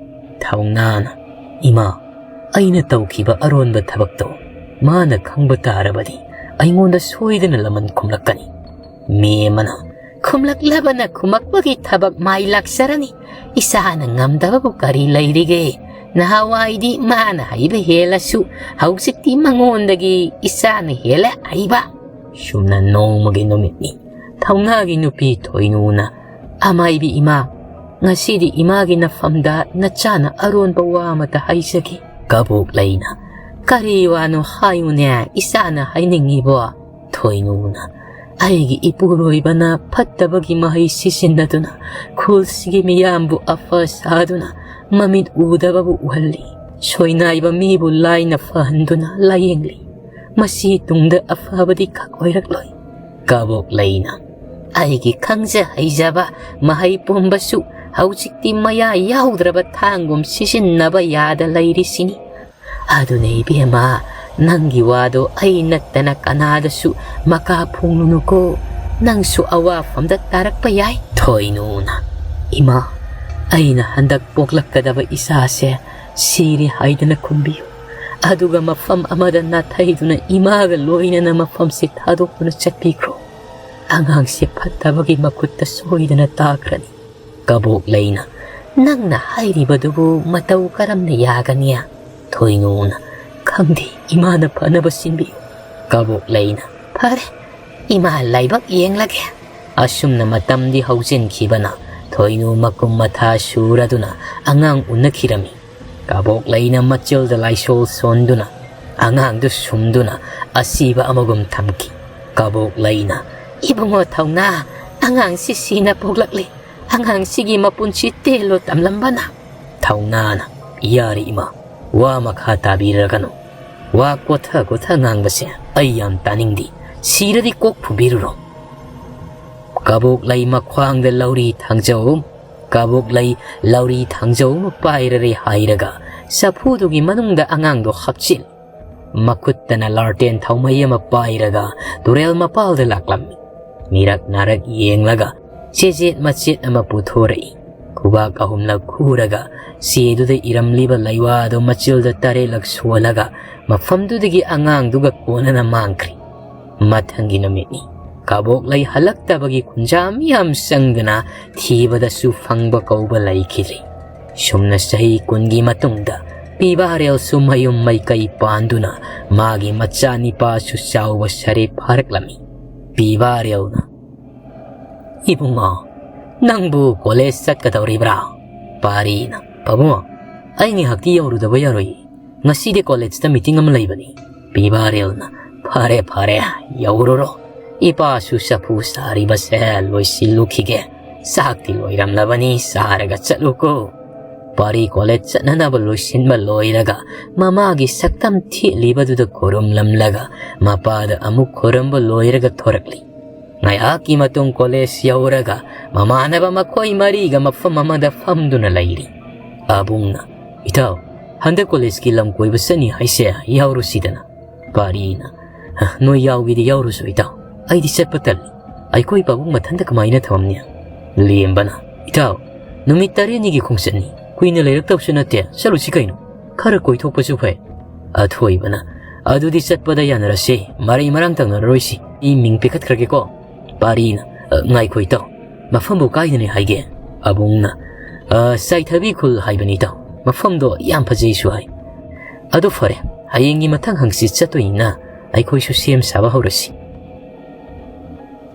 ꯊꯧꯅꯥꯅ, "ꯏꯃꯥ, ꯑꯩꯅ ꯇꯧꯈꯤꯕ ꯑꯔꯣꯟꯕ ꯊꯕꯛꯇꯣ ꯃꯥꯅ ꯈꯪꯕ ꯇꯥꯔꯕꯗꯤ ꯑꯩꯉꯣꯟꯗ ꯁꯣꯏꯗꯅ ꯂꯃꯟ ꯈꯨꯝꯂꯛꯀꯅꯤ"꯫ ꯃꯦꯃꯅ, "ꯈꯨꯝꯂꯛꯂꯕꯅ ꯈꯨꯝꯃꯛꯄꯒꯤ ꯊꯕꯛ ꯃꯥꯏ ꯂꯥꯛꯆꯔꯅꯤ꯫ ꯏꯆꯥꯅ ꯉꯝꯗꯕꯕꯨ ꯀꯔꯤ ꯂꯩꯔꯤꯒꯦ? ꯅꯍꯥꯟꯋꯥꯏꯗꯤ ꯃꯥꯅ ꯍꯩꯕ ꯍꯦꯜꯂꯁꯨ ꯍꯧꯖꯤꯛꯇꯤ ꯃꯉꯣꯟꯗꯒꯤ ꯏꯆꯥꯅ ꯍꯦꯜꯂꯦ ꯍꯩꯕ"꯫ ꯁꯨꯝꯅ ꯅꯣꯡꯃꯒꯤ ꯅꯨꯃꯤꯠꯅꯤ꯫ ꯊꯧꯅꯥꯒꯤ ꯅꯨꯄꯤ ꯊꯣꯏꯅꯨꯅ, "ꯑꯃꯥꯏꯕꯤ ꯏꯃꯥ, ꯉꯁꯤꯗꯤ ꯏꯃꯥꯒꯤ ꯅꯐꯝꯗ ꯅꯆꯥꯅ ꯑꯔꯣꯟꯕ ꯋꯥ ꯑꯃꯇ ꯍꯥꯏꯖꯒꯦ"꯫ ꯀꯕꯣꯛ ꯂꯩꯅ, "ꯀꯔꯤ ꯋꯥꯅꯣ ꯍꯥꯏꯌꯨꯅꯦ, ꯏꯆꯥꯅ ꯍꯥꯏꯅꯤꯡꯉꯤꯕꯣ"꯫ ꯊꯣꯏꯅꯨꯅ, "ꯑꯩꯒꯤ ꯏꯄꯨꯔꯣꯏꯕꯅ ꯐꯠꯇꯕꯒꯤ ꯃꯍꯩ ꯁꯤꯖꯤꯟꯅꯗꯨꯅ ꯈꯨꯜꯁꯤꯒꯤ ꯃꯤꯌꯥꯝꯕꯨ ꯑꯐ ꯁꯥꯗꯨꯅ ꯃꯃꯤꯠ ꯎꯗꯕꯕꯨ ꯎꯍꯜꯂꯤ꯫ ꯁꯣꯏꯅꯥꯏꯕ ꯃꯤꯕꯨ ꯂꯥꯏꯅ ꯐꯍꯟꯗꯨꯅ ꯂꯥꯌꯦꯡꯂꯤ꯫ ꯃꯁꯤ ꯇꯨꯡꯗ ꯑꯐꯕꯗꯤ ꯈꯛ ꯑꯣꯏꯔꯛꯂꯣꯏ"꯫ ꯀꯕꯣꯛ ꯂꯩꯅ, "ꯑꯩꯒꯤ ꯈꯪꯖ ꯍꯩꯖꯕ ꯃꯍꯩ ꯄꯨꯝꯕꯁꯨ ꯍꯧꯖꯤꯛꯇꯤ ꯃꯌꯥ ꯌꯥꯎꯗ꯭ꯔꯕ ꯊꯥꯡꯒꯨꯝ ꯁꯤꯖꯤꯟꯅꯕ ꯌꯥꯗ ꯂꯩꯔꯤꯁꯤꯅꯤ꯫ ꯑꯗꯨꯅ ꯏꯕꯦꯝꯃ, ꯅꯪꯒꯤ ꯋꯥꯗꯣ ꯑꯩ ꯅꯠꯇꯅ ꯀꯅꯥꯗꯁꯨ ꯃꯀꯥ ꯐꯣꯡꯂꯨꯅꯨꯀꯣ, ꯅꯪꯁꯨ ꯑꯋꯥꯐꯝꯗ ꯇꯥꯔꯛꯄ ꯌꯥꯏ"꯫ ꯊꯣꯏꯅꯨꯅ, "ꯏꯃꯥ, ꯑꯩꯅ ꯍꯟꯗꯛ ꯄꯣꯛꯂꯛꯀꯗꯕ ꯏꯆꯥꯁꯦ ꯁꯤꯔꯦ ꯍꯥꯏꯗꯅ ꯈꯨꯝꯕꯤꯌꯨ, ꯑꯗꯨꯒ ꯃꯐꯝ ꯑꯃꯗ ꯅꯥꯊꯩꯗꯨꯅ ꯏꯃꯥꯒ ꯂꯣꯏꯅꯅ ꯃꯐꯝꯁꯦ ꯊꯥꯗꯣꯛꯇꯨꯅ ꯆꯠꯄꯤꯈ꯭ꯔꯣ꯫ ꯑꯉꯥꯡꯁꯦ ꯐꯠꯇꯕꯒꯤ ꯃꯈꯨꯠꯇ ꯁꯣꯏꯗꯅ ꯇꯥꯈ꯭ꯔꯅꯤ"꯫ ꯀꯕꯣꯛ ꯂꯩꯅ, "ꯅꯪꯅ ꯍꯥꯏꯔꯤꯕꯗꯨꯕꯨ ꯃꯇꯧ ꯀꯔꯝꯅ ꯌꯥꯒꯅꯤ?" ꯊꯣꯏꯅꯨꯅ, "ꯈꯪꯗꯦ, ꯏꯃꯥꯅ ꯐꯅꯕ ꯁꯤꯟꯕꯤꯌꯨ"꯫ ꯀꯕꯣꯛ ꯂꯩꯅ, "ꯐꯔꯦ, "ꯏꯃꯥ ꯂꯥꯏꯕꯛ ꯌꯦꯡꯂꯒꯦ"꯫ ꯑꯁꯨꯝꯅ ꯃꯇꯝꯗꯤ ꯍꯧꯖꯤꯟꯈꯤꯕꯅ ꯊꯣꯏꯅꯨ ꯃꯀꯨꯝ ꯃꯊꯥ ꯁꯨꯔꯗꯨꯅ ꯑꯉꯥꯡ ꯎꯅꯈꯤꯔꯝꯃꯤ꯫ ꯀꯕꯣꯛꯂꯩꯅ ꯃꯆꯤꯜꯗ ꯂꯥꯏꯁꯣꯜ ꯁꯣꯟꯗꯨꯅ ꯑꯉꯥꯡꯗꯨ ꯁꯨꯝꯗꯨꯅ ꯑꯁꯤꯕ ꯑꯃꯒꯨꯝ ꯊꯝꯈꯤ꯫ ꯀꯕꯣꯛꯂꯩꯅ, "ꯏꯕꯨꯡꯉꯣ ꯊꯧꯅꯥ, ꯑꯉꯥꯡꯁꯤ ꯁꯤꯅ ꯄꯣꯛꯂꯛꯂꯤ꯫ ꯑꯉꯥꯡꯁꯤꯒꯤ ꯃꯄꯨꯟꯁꯤ ꯇꯦꯜꯂꯣ ꯇꯝꯂꯝꯕꯅ"꯫ ꯊꯧꯅꯥꯅ, "ꯌꯥꯔꯦ ꯏꯃꯥ, ꯋꯥ ꯃꯈꯥ ꯇꯥꯕꯤꯔꯒꯅꯨ꯫ ꯋꯥ ꯀꯣꯊ ꯀꯣꯊ ꯉꯥꯡꯕꯁꯦ ꯑꯩ ꯌꯥꯝ ꯇꯥꯅꯤꯡꯗꯦ꯫ ꯁꯤꯔꯗꯤ ꯀꯣꯛ ꯐꯨꯕꯤꯔꯨꯔꯣ"꯫ ꯀꯕꯣꯛꯂꯩ ꯃꯈ꯭ꯋꯥꯡꯗ ꯂꯧꯔꯤ ꯊꯥꯡꯖꯧ, ꯀꯕꯣꯛꯂꯩ ꯂꯧꯔꯤ ꯊꯥꯡꯖꯧ ꯑꯃ ꯄꯥꯏꯔꯔꯦ ꯍꯥꯏꯔꯒ ꯆꯐꯨꯗꯨꯒꯤ ꯃꯅꯨꯡꯗ ꯑꯉꯥꯡꯗꯣ ꯍꯥꯞꯆꯤꯜ꯫ ꯃꯈꯨꯠꯇꯅ ꯂꯥꯔꯇꯦꯟ ꯊꯥꯎꯃꯩ ꯑꯃ ꯄꯥꯏꯔꯒ ꯇꯨꯔꯦꯜ ꯃꯄꯥꯜꯗ ꯂꯥꯛꯂꯝꯃꯤ꯫ ꯃꯤꯔꯛ ꯅꯥꯔꯛ ꯌꯦꯡꯂꯒ ꯆꯦꯖꯦꯠ ꯃꯆꯦꯠ ꯑꯃ ꯄꯨꯊꯣꯔꯛꯏ꯫ ꯈꯨꯕꯥꯛ ꯑꯍꯨꯝꯂꯛ ꯈꯨꯔꯒ ꯆꯦꯗꯨꯗ ꯏꯔꯝꯂꯤꯕ ꯂꯩꯋꯥꯗꯨ ꯃꯆꯤꯜꯗ ꯇꯔꯦꯠꯂꯛ ꯁꯣꯜꯂꯒ ꯃꯐꯝꯗꯨꯗꯒꯤ ꯑꯉꯥꯡꯗꯨꯒ ꯀꯣꯟꯅꯅ ꯃꯥꯡꯈ꯭ꯔꯦ꯫ ꯃꯊꯪꯒꯤ ꯅꯨꯃꯤꯠꯅꯤ꯫ ꯀꯕꯣꯛꯂꯩ ꯍꯜꯂꯛꯇꯕꯒꯤ ꯈꯨꯟꯖꯥ ꯃꯤꯌꯥꯝ ꯆꯪꯗꯨꯅ ꯊꯤꯕꯗꯁꯨ ꯐꯪꯕ ꯀꯧꯕ ꯂꯩꯈꯤꯗ꯭ꯔꯦ꯫ ꯁꯨꯝꯅ ꯆꯍꯤ ꯀꯨꯟꯒꯤ ꯃꯇꯨꯡꯗ ꯄꯤꯕꯥꯔꯦꯜꯁꯨ ꯃꯌꯨꯝ ꯃꯩꯀꯩ ꯄꯥꯟꯗꯨꯅ ꯃꯥꯒꯤ ꯃꯆꯥꯅꯤꯄꯥꯁꯨ ꯆꯥꯎꯕ ꯁꯔꯦ ꯐꯥꯔꯛꯂꯝꯃꯤ꯫ ꯄꯤꯕꯥꯔꯦꯜꯅ, "ꯏꯕꯨꯡꯉꯣ, ꯅꯪꯕꯨ ꯀꯣꯂꯦꯖ ꯆꯠꯀꯗꯧꯔꯤꯕ꯭ꯔꯥ?" ꯄꯥꯔꯤꯅ, "ꯄꯥꯕꯨꯡ, ꯑꯩ ꯉꯥꯏꯍꯥꯛꯇꯤ ꯌꯧꯔꯨꯗꯕ ꯌꯥꯔꯣꯏꯌꯦ꯫ ꯉꯁꯤꯗꯤ ꯀꯣꯂꯦꯖꯇ ꯃꯤꯇꯤꯡ ꯑꯃ ꯂꯩꯕꯅꯤ"꯫ ꯄꯤꯕꯥꯔꯦꯜꯅ, "ꯐꯔꯦ ꯐꯔꯦ, ꯌꯧꯔꯨꯔꯣ꯫ ꯏꯄꯥꯁꯨ ꯆꯐꯨ ꯁꯥꯔꯤꯕꯁꯦ ꯂꯣꯏꯁꯤꯜꯂꯨꯈꯤꯒꯦ꯫ ꯆꯥꯛꯇꯤ ꯂꯣꯏꯔꯝꯂꯕꯅꯤ, ꯆꯥꯔꯒ ꯆꯠꯂꯨꯀꯣ"꯫ ꯄꯥꯔꯤ ꯀꯣꯂꯦꯖ ꯆꯠꯅꯅꯕ ꯂꯣꯏꯁꯤꯟꯕ ꯂꯣꯏꯔꯒ ꯃꯃꯥꯒꯤ ꯁꯛꯇꯝ ꯊꯦꯠꯂꯤꯕꯗꯨꯗ ꯈꯨꯔꯨꯝꯂꯝꯂꯒ ꯃꯄꯥꯗ ꯑꯃꯨꯛ ꯈꯨꯔꯨꯝꯕ ꯂꯣꯏꯔꯒ ꯊꯣꯔꯛꯂꯤ꯫ ꯉꯥꯏꯍꯥꯛꯀꯤ ꯃꯇꯨꯡ ꯀꯣꯂꯦꯖ ꯌꯧꯔꯒ ꯃꯃꯥꯟꯅꯕ ꯃꯈꯣꯏ ꯃꯔꯤꯒ ꯃꯐꯝ ꯑꯃꯗ ꯐꯝꯗꯨꯅ ꯂꯩꯔꯤ꯫ ꯑꯕꯨꯡꯅ, "ꯏꯇꯥꯎ, ꯍꯟꯗꯛ ꯀꯣꯂꯦꯖꯀꯤ ꯂꯝ ꯀꯣꯏꯕ ꯆꯠꯅꯤ ꯍꯥꯏꯁꯦ ꯌꯥꯎꯔꯨꯁꯤꯗꯅ"꯫ ꯄꯥꯔꯤꯅ, "ꯅꯣꯏ ꯌꯥꯎꯒꯦꯗꯤ ꯌꯥꯎꯔꯨꯁꯣ ꯏꯇꯥꯎ, ꯑꯩꯗꯤ ꯆꯠꯄ ꯇꯜꯂꯤ꯫ ꯑꯩꯈꯣꯏ ꯄꯥꯕꯨꯡ ꯃꯊꯟꯇ ꯀꯃꯥꯏꯅ ꯊꯝꯃꯝꯅꯤ?" ꯂꯦꯝꯕꯅ, "ꯏꯇꯥꯎ, ꯅꯨꯃꯤꯠ ꯇꯔꯦꯠꯅꯤꯒꯤ ꯈꯣꯡꯆꯠꯅꯤ, ꯀꯨꯏꯅ ꯂꯩꯔꯛꯇꯕꯁꯨ ꯅꯠꯇꯦ, ꯆꯠꯂꯨꯁꯤ ꯀꯩꯅꯣ, ꯈꯔ ꯀꯣꯏꯊꯣꯛꯄꯁꯨ ꯐꯩ"꯫ ꯑꯊꯣꯏꯕꯅ, "ꯑꯗꯨꯗꯤ ꯆꯠꯄꯗ ꯌꯥꯅꯔꯁꯦ, ꯃꯔꯩ ꯃꯔꯥꯡ ꯇꯧꯅꯔꯔꯣꯏꯁꯤ, ꯑꯩ ꯃꯤꯡ ꯄꯤꯈꯠꯈ꯭ꯔꯒꯦꯀꯣ"꯫ ꯄꯥꯔꯤꯅ, "ꯑ, ꯉꯥꯏꯈꯣ ꯏꯇꯥꯎ, ꯃꯐꯝꯕꯨ ꯀꯥꯏꯗꯅꯤ ꯍꯥꯏꯒꯦ?" ꯑꯕꯨꯡꯅ, "ꯑ, ꯆꯥꯏꯊꯕꯤ ꯈꯨꯜ ꯍꯥꯏꯕꯅꯤ ꯏꯇꯥꯎ, ꯃꯐꯝꯗꯣ ꯌꯥꯝ ꯐꯖꯩꯁꯨ ꯍꯥꯏ"꯫ "ꯑꯗꯨ ꯐꯔꯦ, ꯍꯌꯦꯡꯒꯤ ꯃꯊꯪ ꯍꯪꯆꯤꯠ ꯆꯠꯇꯣꯏꯅꯤꯅ ꯑꯩꯈꯣꯏꯁꯨ ꯁꯦꯝ ꯁꯥꯕ ꯍꯧꯔꯁꯤ"꯫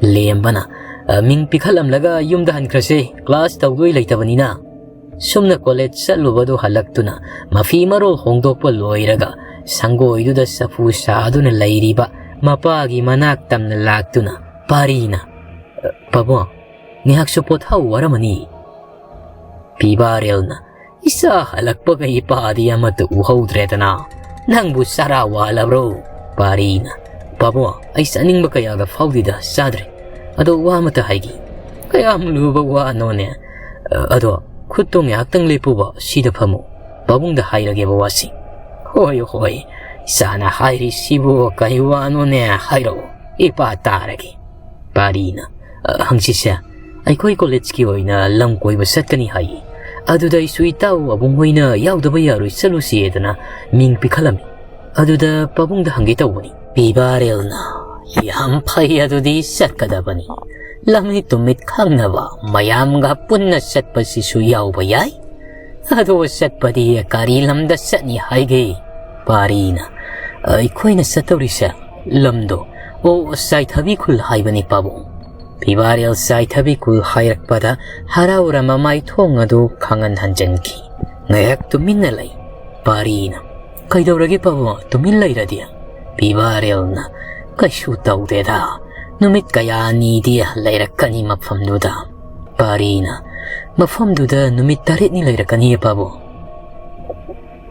ꯂꯦꯝꯕꯅ, "ꯑ, ꯃꯤꯡ ꯄꯤꯈꯠꯂꯝꯂꯒ ꯌꯨꯝꯗ ꯍꯟꯈ꯭ꯔꯁꯦ, class ꯇꯧꯗꯣꯏ ꯂꯩꯇꯕꯅꯤꯅ"꯫ ꯁꯨꯝꯅ college ꯆꯠꯂꯨꯕꯗꯨ ꯍꯜꯂꯛꯇꯨꯅ ꯃꯐꯤ ꯃꯔꯣꯜ ꯍꯣꯡꯗꯣꯛꯄ ꯂꯣꯏꯔꯒ ꯁꯪꯒꯣꯏꯗꯨꯗ ꯆꯐꯨ ꯁꯥꯗꯨꯅ ꯂꯩꯔꯤꯕ ꯃꯄꯥꯒꯤ ꯃꯅꯥꯛ ꯇꯝꯅ ꯂꯥꯛꯇꯨꯅ ꯄꯥꯔꯤꯅ, "ꯑ, ꯄꯥꯕꯨꯡ, ꯉꯥꯏꯍꯥꯛꯁꯨ ꯄꯣꯊꯥꯎ, ꯋꯥꯔꯝꯃꯅꯤ"꯫ ꯄꯤꯕꯥꯔꯦꯜꯅ, "ꯏꯆꯥ ꯍꯜꯂꯛꯄꯒ ꯏꯄꯥꯗꯤ ꯑꯃꯠꯇ ꯎꯍꯧꯗ꯭ꯔꯦꯗꯅ꯫ ꯅꯪꯕꯨ ꯆꯔꯥ ꯋꯥꯜꯂꯕ꯭ꯔꯣ?" ꯄꯥꯔꯤꯅ, "ꯄꯥꯕꯨꯡ, ꯑꯩ ꯆꯥꯅꯤꯡꯕ ꯀꯌꯥꯒ ꯐꯥꯎꯗꯦꯗ, ꯆꯥꯗ꯭ꯔꯦ꯫ ꯑꯗꯣ ꯋꯥ ꯑꯃꯇ ꯍꯥꯏꯒꯦ"꯫ "ꯀꯌꯥꯝ ꯂꯨꯕ ꯋꯥꯅꯣꯅꯦ?" "ꯑꯗꯣ ꯈꯨꯠꯇꯣ ꯉꯥꯏꯍꯥꯛꯇꯪ ꯂꯦꯞꯄꯨꯕ, ꯁꯤꯗ ꯐꯝꯃꯨ꯫ ꯄꯥꯕꯨꯡꯗ ꯍꯥꯏꯔꯒꯦꯕ ꯋꯥꯁꯤ"꯫ "ꯍꯣꯏ, ꯍꯣꯏ, ꯏꯆꯥꯅ ꯍꯥꯏꯔꯤꯁꯤꯕꯨ ꯀꯩ ꯋꯥꯅꯣꯅꯦ? ꯍꯥꯏꯔꯛꯑꯣ, ꯏꯄꯥ ꯇꯥꯔꯒꯦ"꯫ ꯄꯥꯔꯤꯅ, "ꯑ, ꯍꯪꯆꯤꯠꯁꯦ ꯑꯩꯈꯣꯏ college ꯀꯤ ꯑꯣꯏꯅ ꯂꯝ ꯀꯣꯏꯕ ꯆꯠꯀꯅꯤ ꯍꯥꯏꯌꯦ꯫ ꯑꯗꯨꯗ ꯑꯩꯁꯨ ꯏꯇꯥꯎ ꯑꯕꯨꯡ ꯍꯣꯏꯅ ꯌꯥꯎꯗꯕ ꯌꯥꯔꯣꯏ, ꯆꯠꯂꯨꯁꯦꯗꯅ ꯃꯤꯡ ꯄꯤꯈꯠꯂꯝꯃꯤ꯫ ꯑꯗꯨꯗ ꯄꯥꯕꯨꯡꯗ ꯍꯪꯒꯦ ꯇꯧꯕꯅꯤ"꯫ ꯄꯤꯕꯥꯔꯦꯜꯅ, "ꯌꯥꯝ ꯐꯩ, ꯑꯗꯨꯗꯤ ꯆꯠꯀꯗꯕꯅꯤ꯫ ꯂꯝꯃꯤꯠ ꯇꯨꯃꯤꯠ ꯈꯪꯅꯕ ꯃꯌꯥꯝꯒ ꯄꯨꯟꯅ ꯆꯠꯄꯁꯤꯁꯨ ꯌꯥꯎꯕ ꯌꯥꯏ꯫ ꯑꯗꯣ ꯆꯠꯄꯗꯤ ꯀꯔꯤ ꯂꯝꯗ ꯆꯠꯅꯤ ꯍꯥꯏꯒꯦ?" ꯄꯥꯔꯤꯅ, "ꯑꯩꯈꯣꯏꯅ ꯆꯠꯇꯧꯔꯤꯁꯦ ꯂꯝꯗꯣ, ꯑꯣ, ꯆꯥꯏꯊꯕꯤ ꯈꯨꯜ ꯍꯥꯏꯕꯅꯤ ꯄꯥꯕꯨꯡ"꯫ ꯄꯤꯕꯥꯔꯦꯜ ꯆꯥꯏꯊꯕꯤ ꯈꯨꯜ ꯍꯥꯏꯔꯛꯄꯗ ꯍꯔꯥꯎꯔ ꯃꯃꯥꯏ ꯊꯣꯡ ꯑꯗꯨ ꯈꯪꯍꯟ ꯍꯟꯖꯤꯟꯈꯤ꯫ ꯉꯥꯏꯍꯥꯛ ꯇꯨꯃꯤꯟꯅ ꯂꯩ꯫ ꯄꯥꯔꯤꯅ, "ꯀꯩꯗꯧꯔꯒꯦ ꯄꯥꯕꯨꯡ, ꯇꯨꯃꯤꯟ ꯂꯩꯔꯗꯤ?" ꯄꯤꯕꯥꯔꯦꯜꯅ, "ꯀꯩꯁꯨ ꯇꯧꯗꯦꯗ, ꯅꯨꯃꯤꯠ ꯀꯌꯥꯅꯤꯗꯤ ꯂꯩꯔꯛꯀꯅꯤ ꯃꯐꯝꯗꯨꯗ"꯫ ꯄꯥꯔꯤꯅ, "ꯃꯐꯝꯗꯨꯗ ꯅꯨꯃꯤꯠ ꯇꯔꯦꯠꯅꯤ ꯂꯩꯔꯛꯀꯅꯤꯌꯦ ꯄꯥꯕꯨꯡ"꯫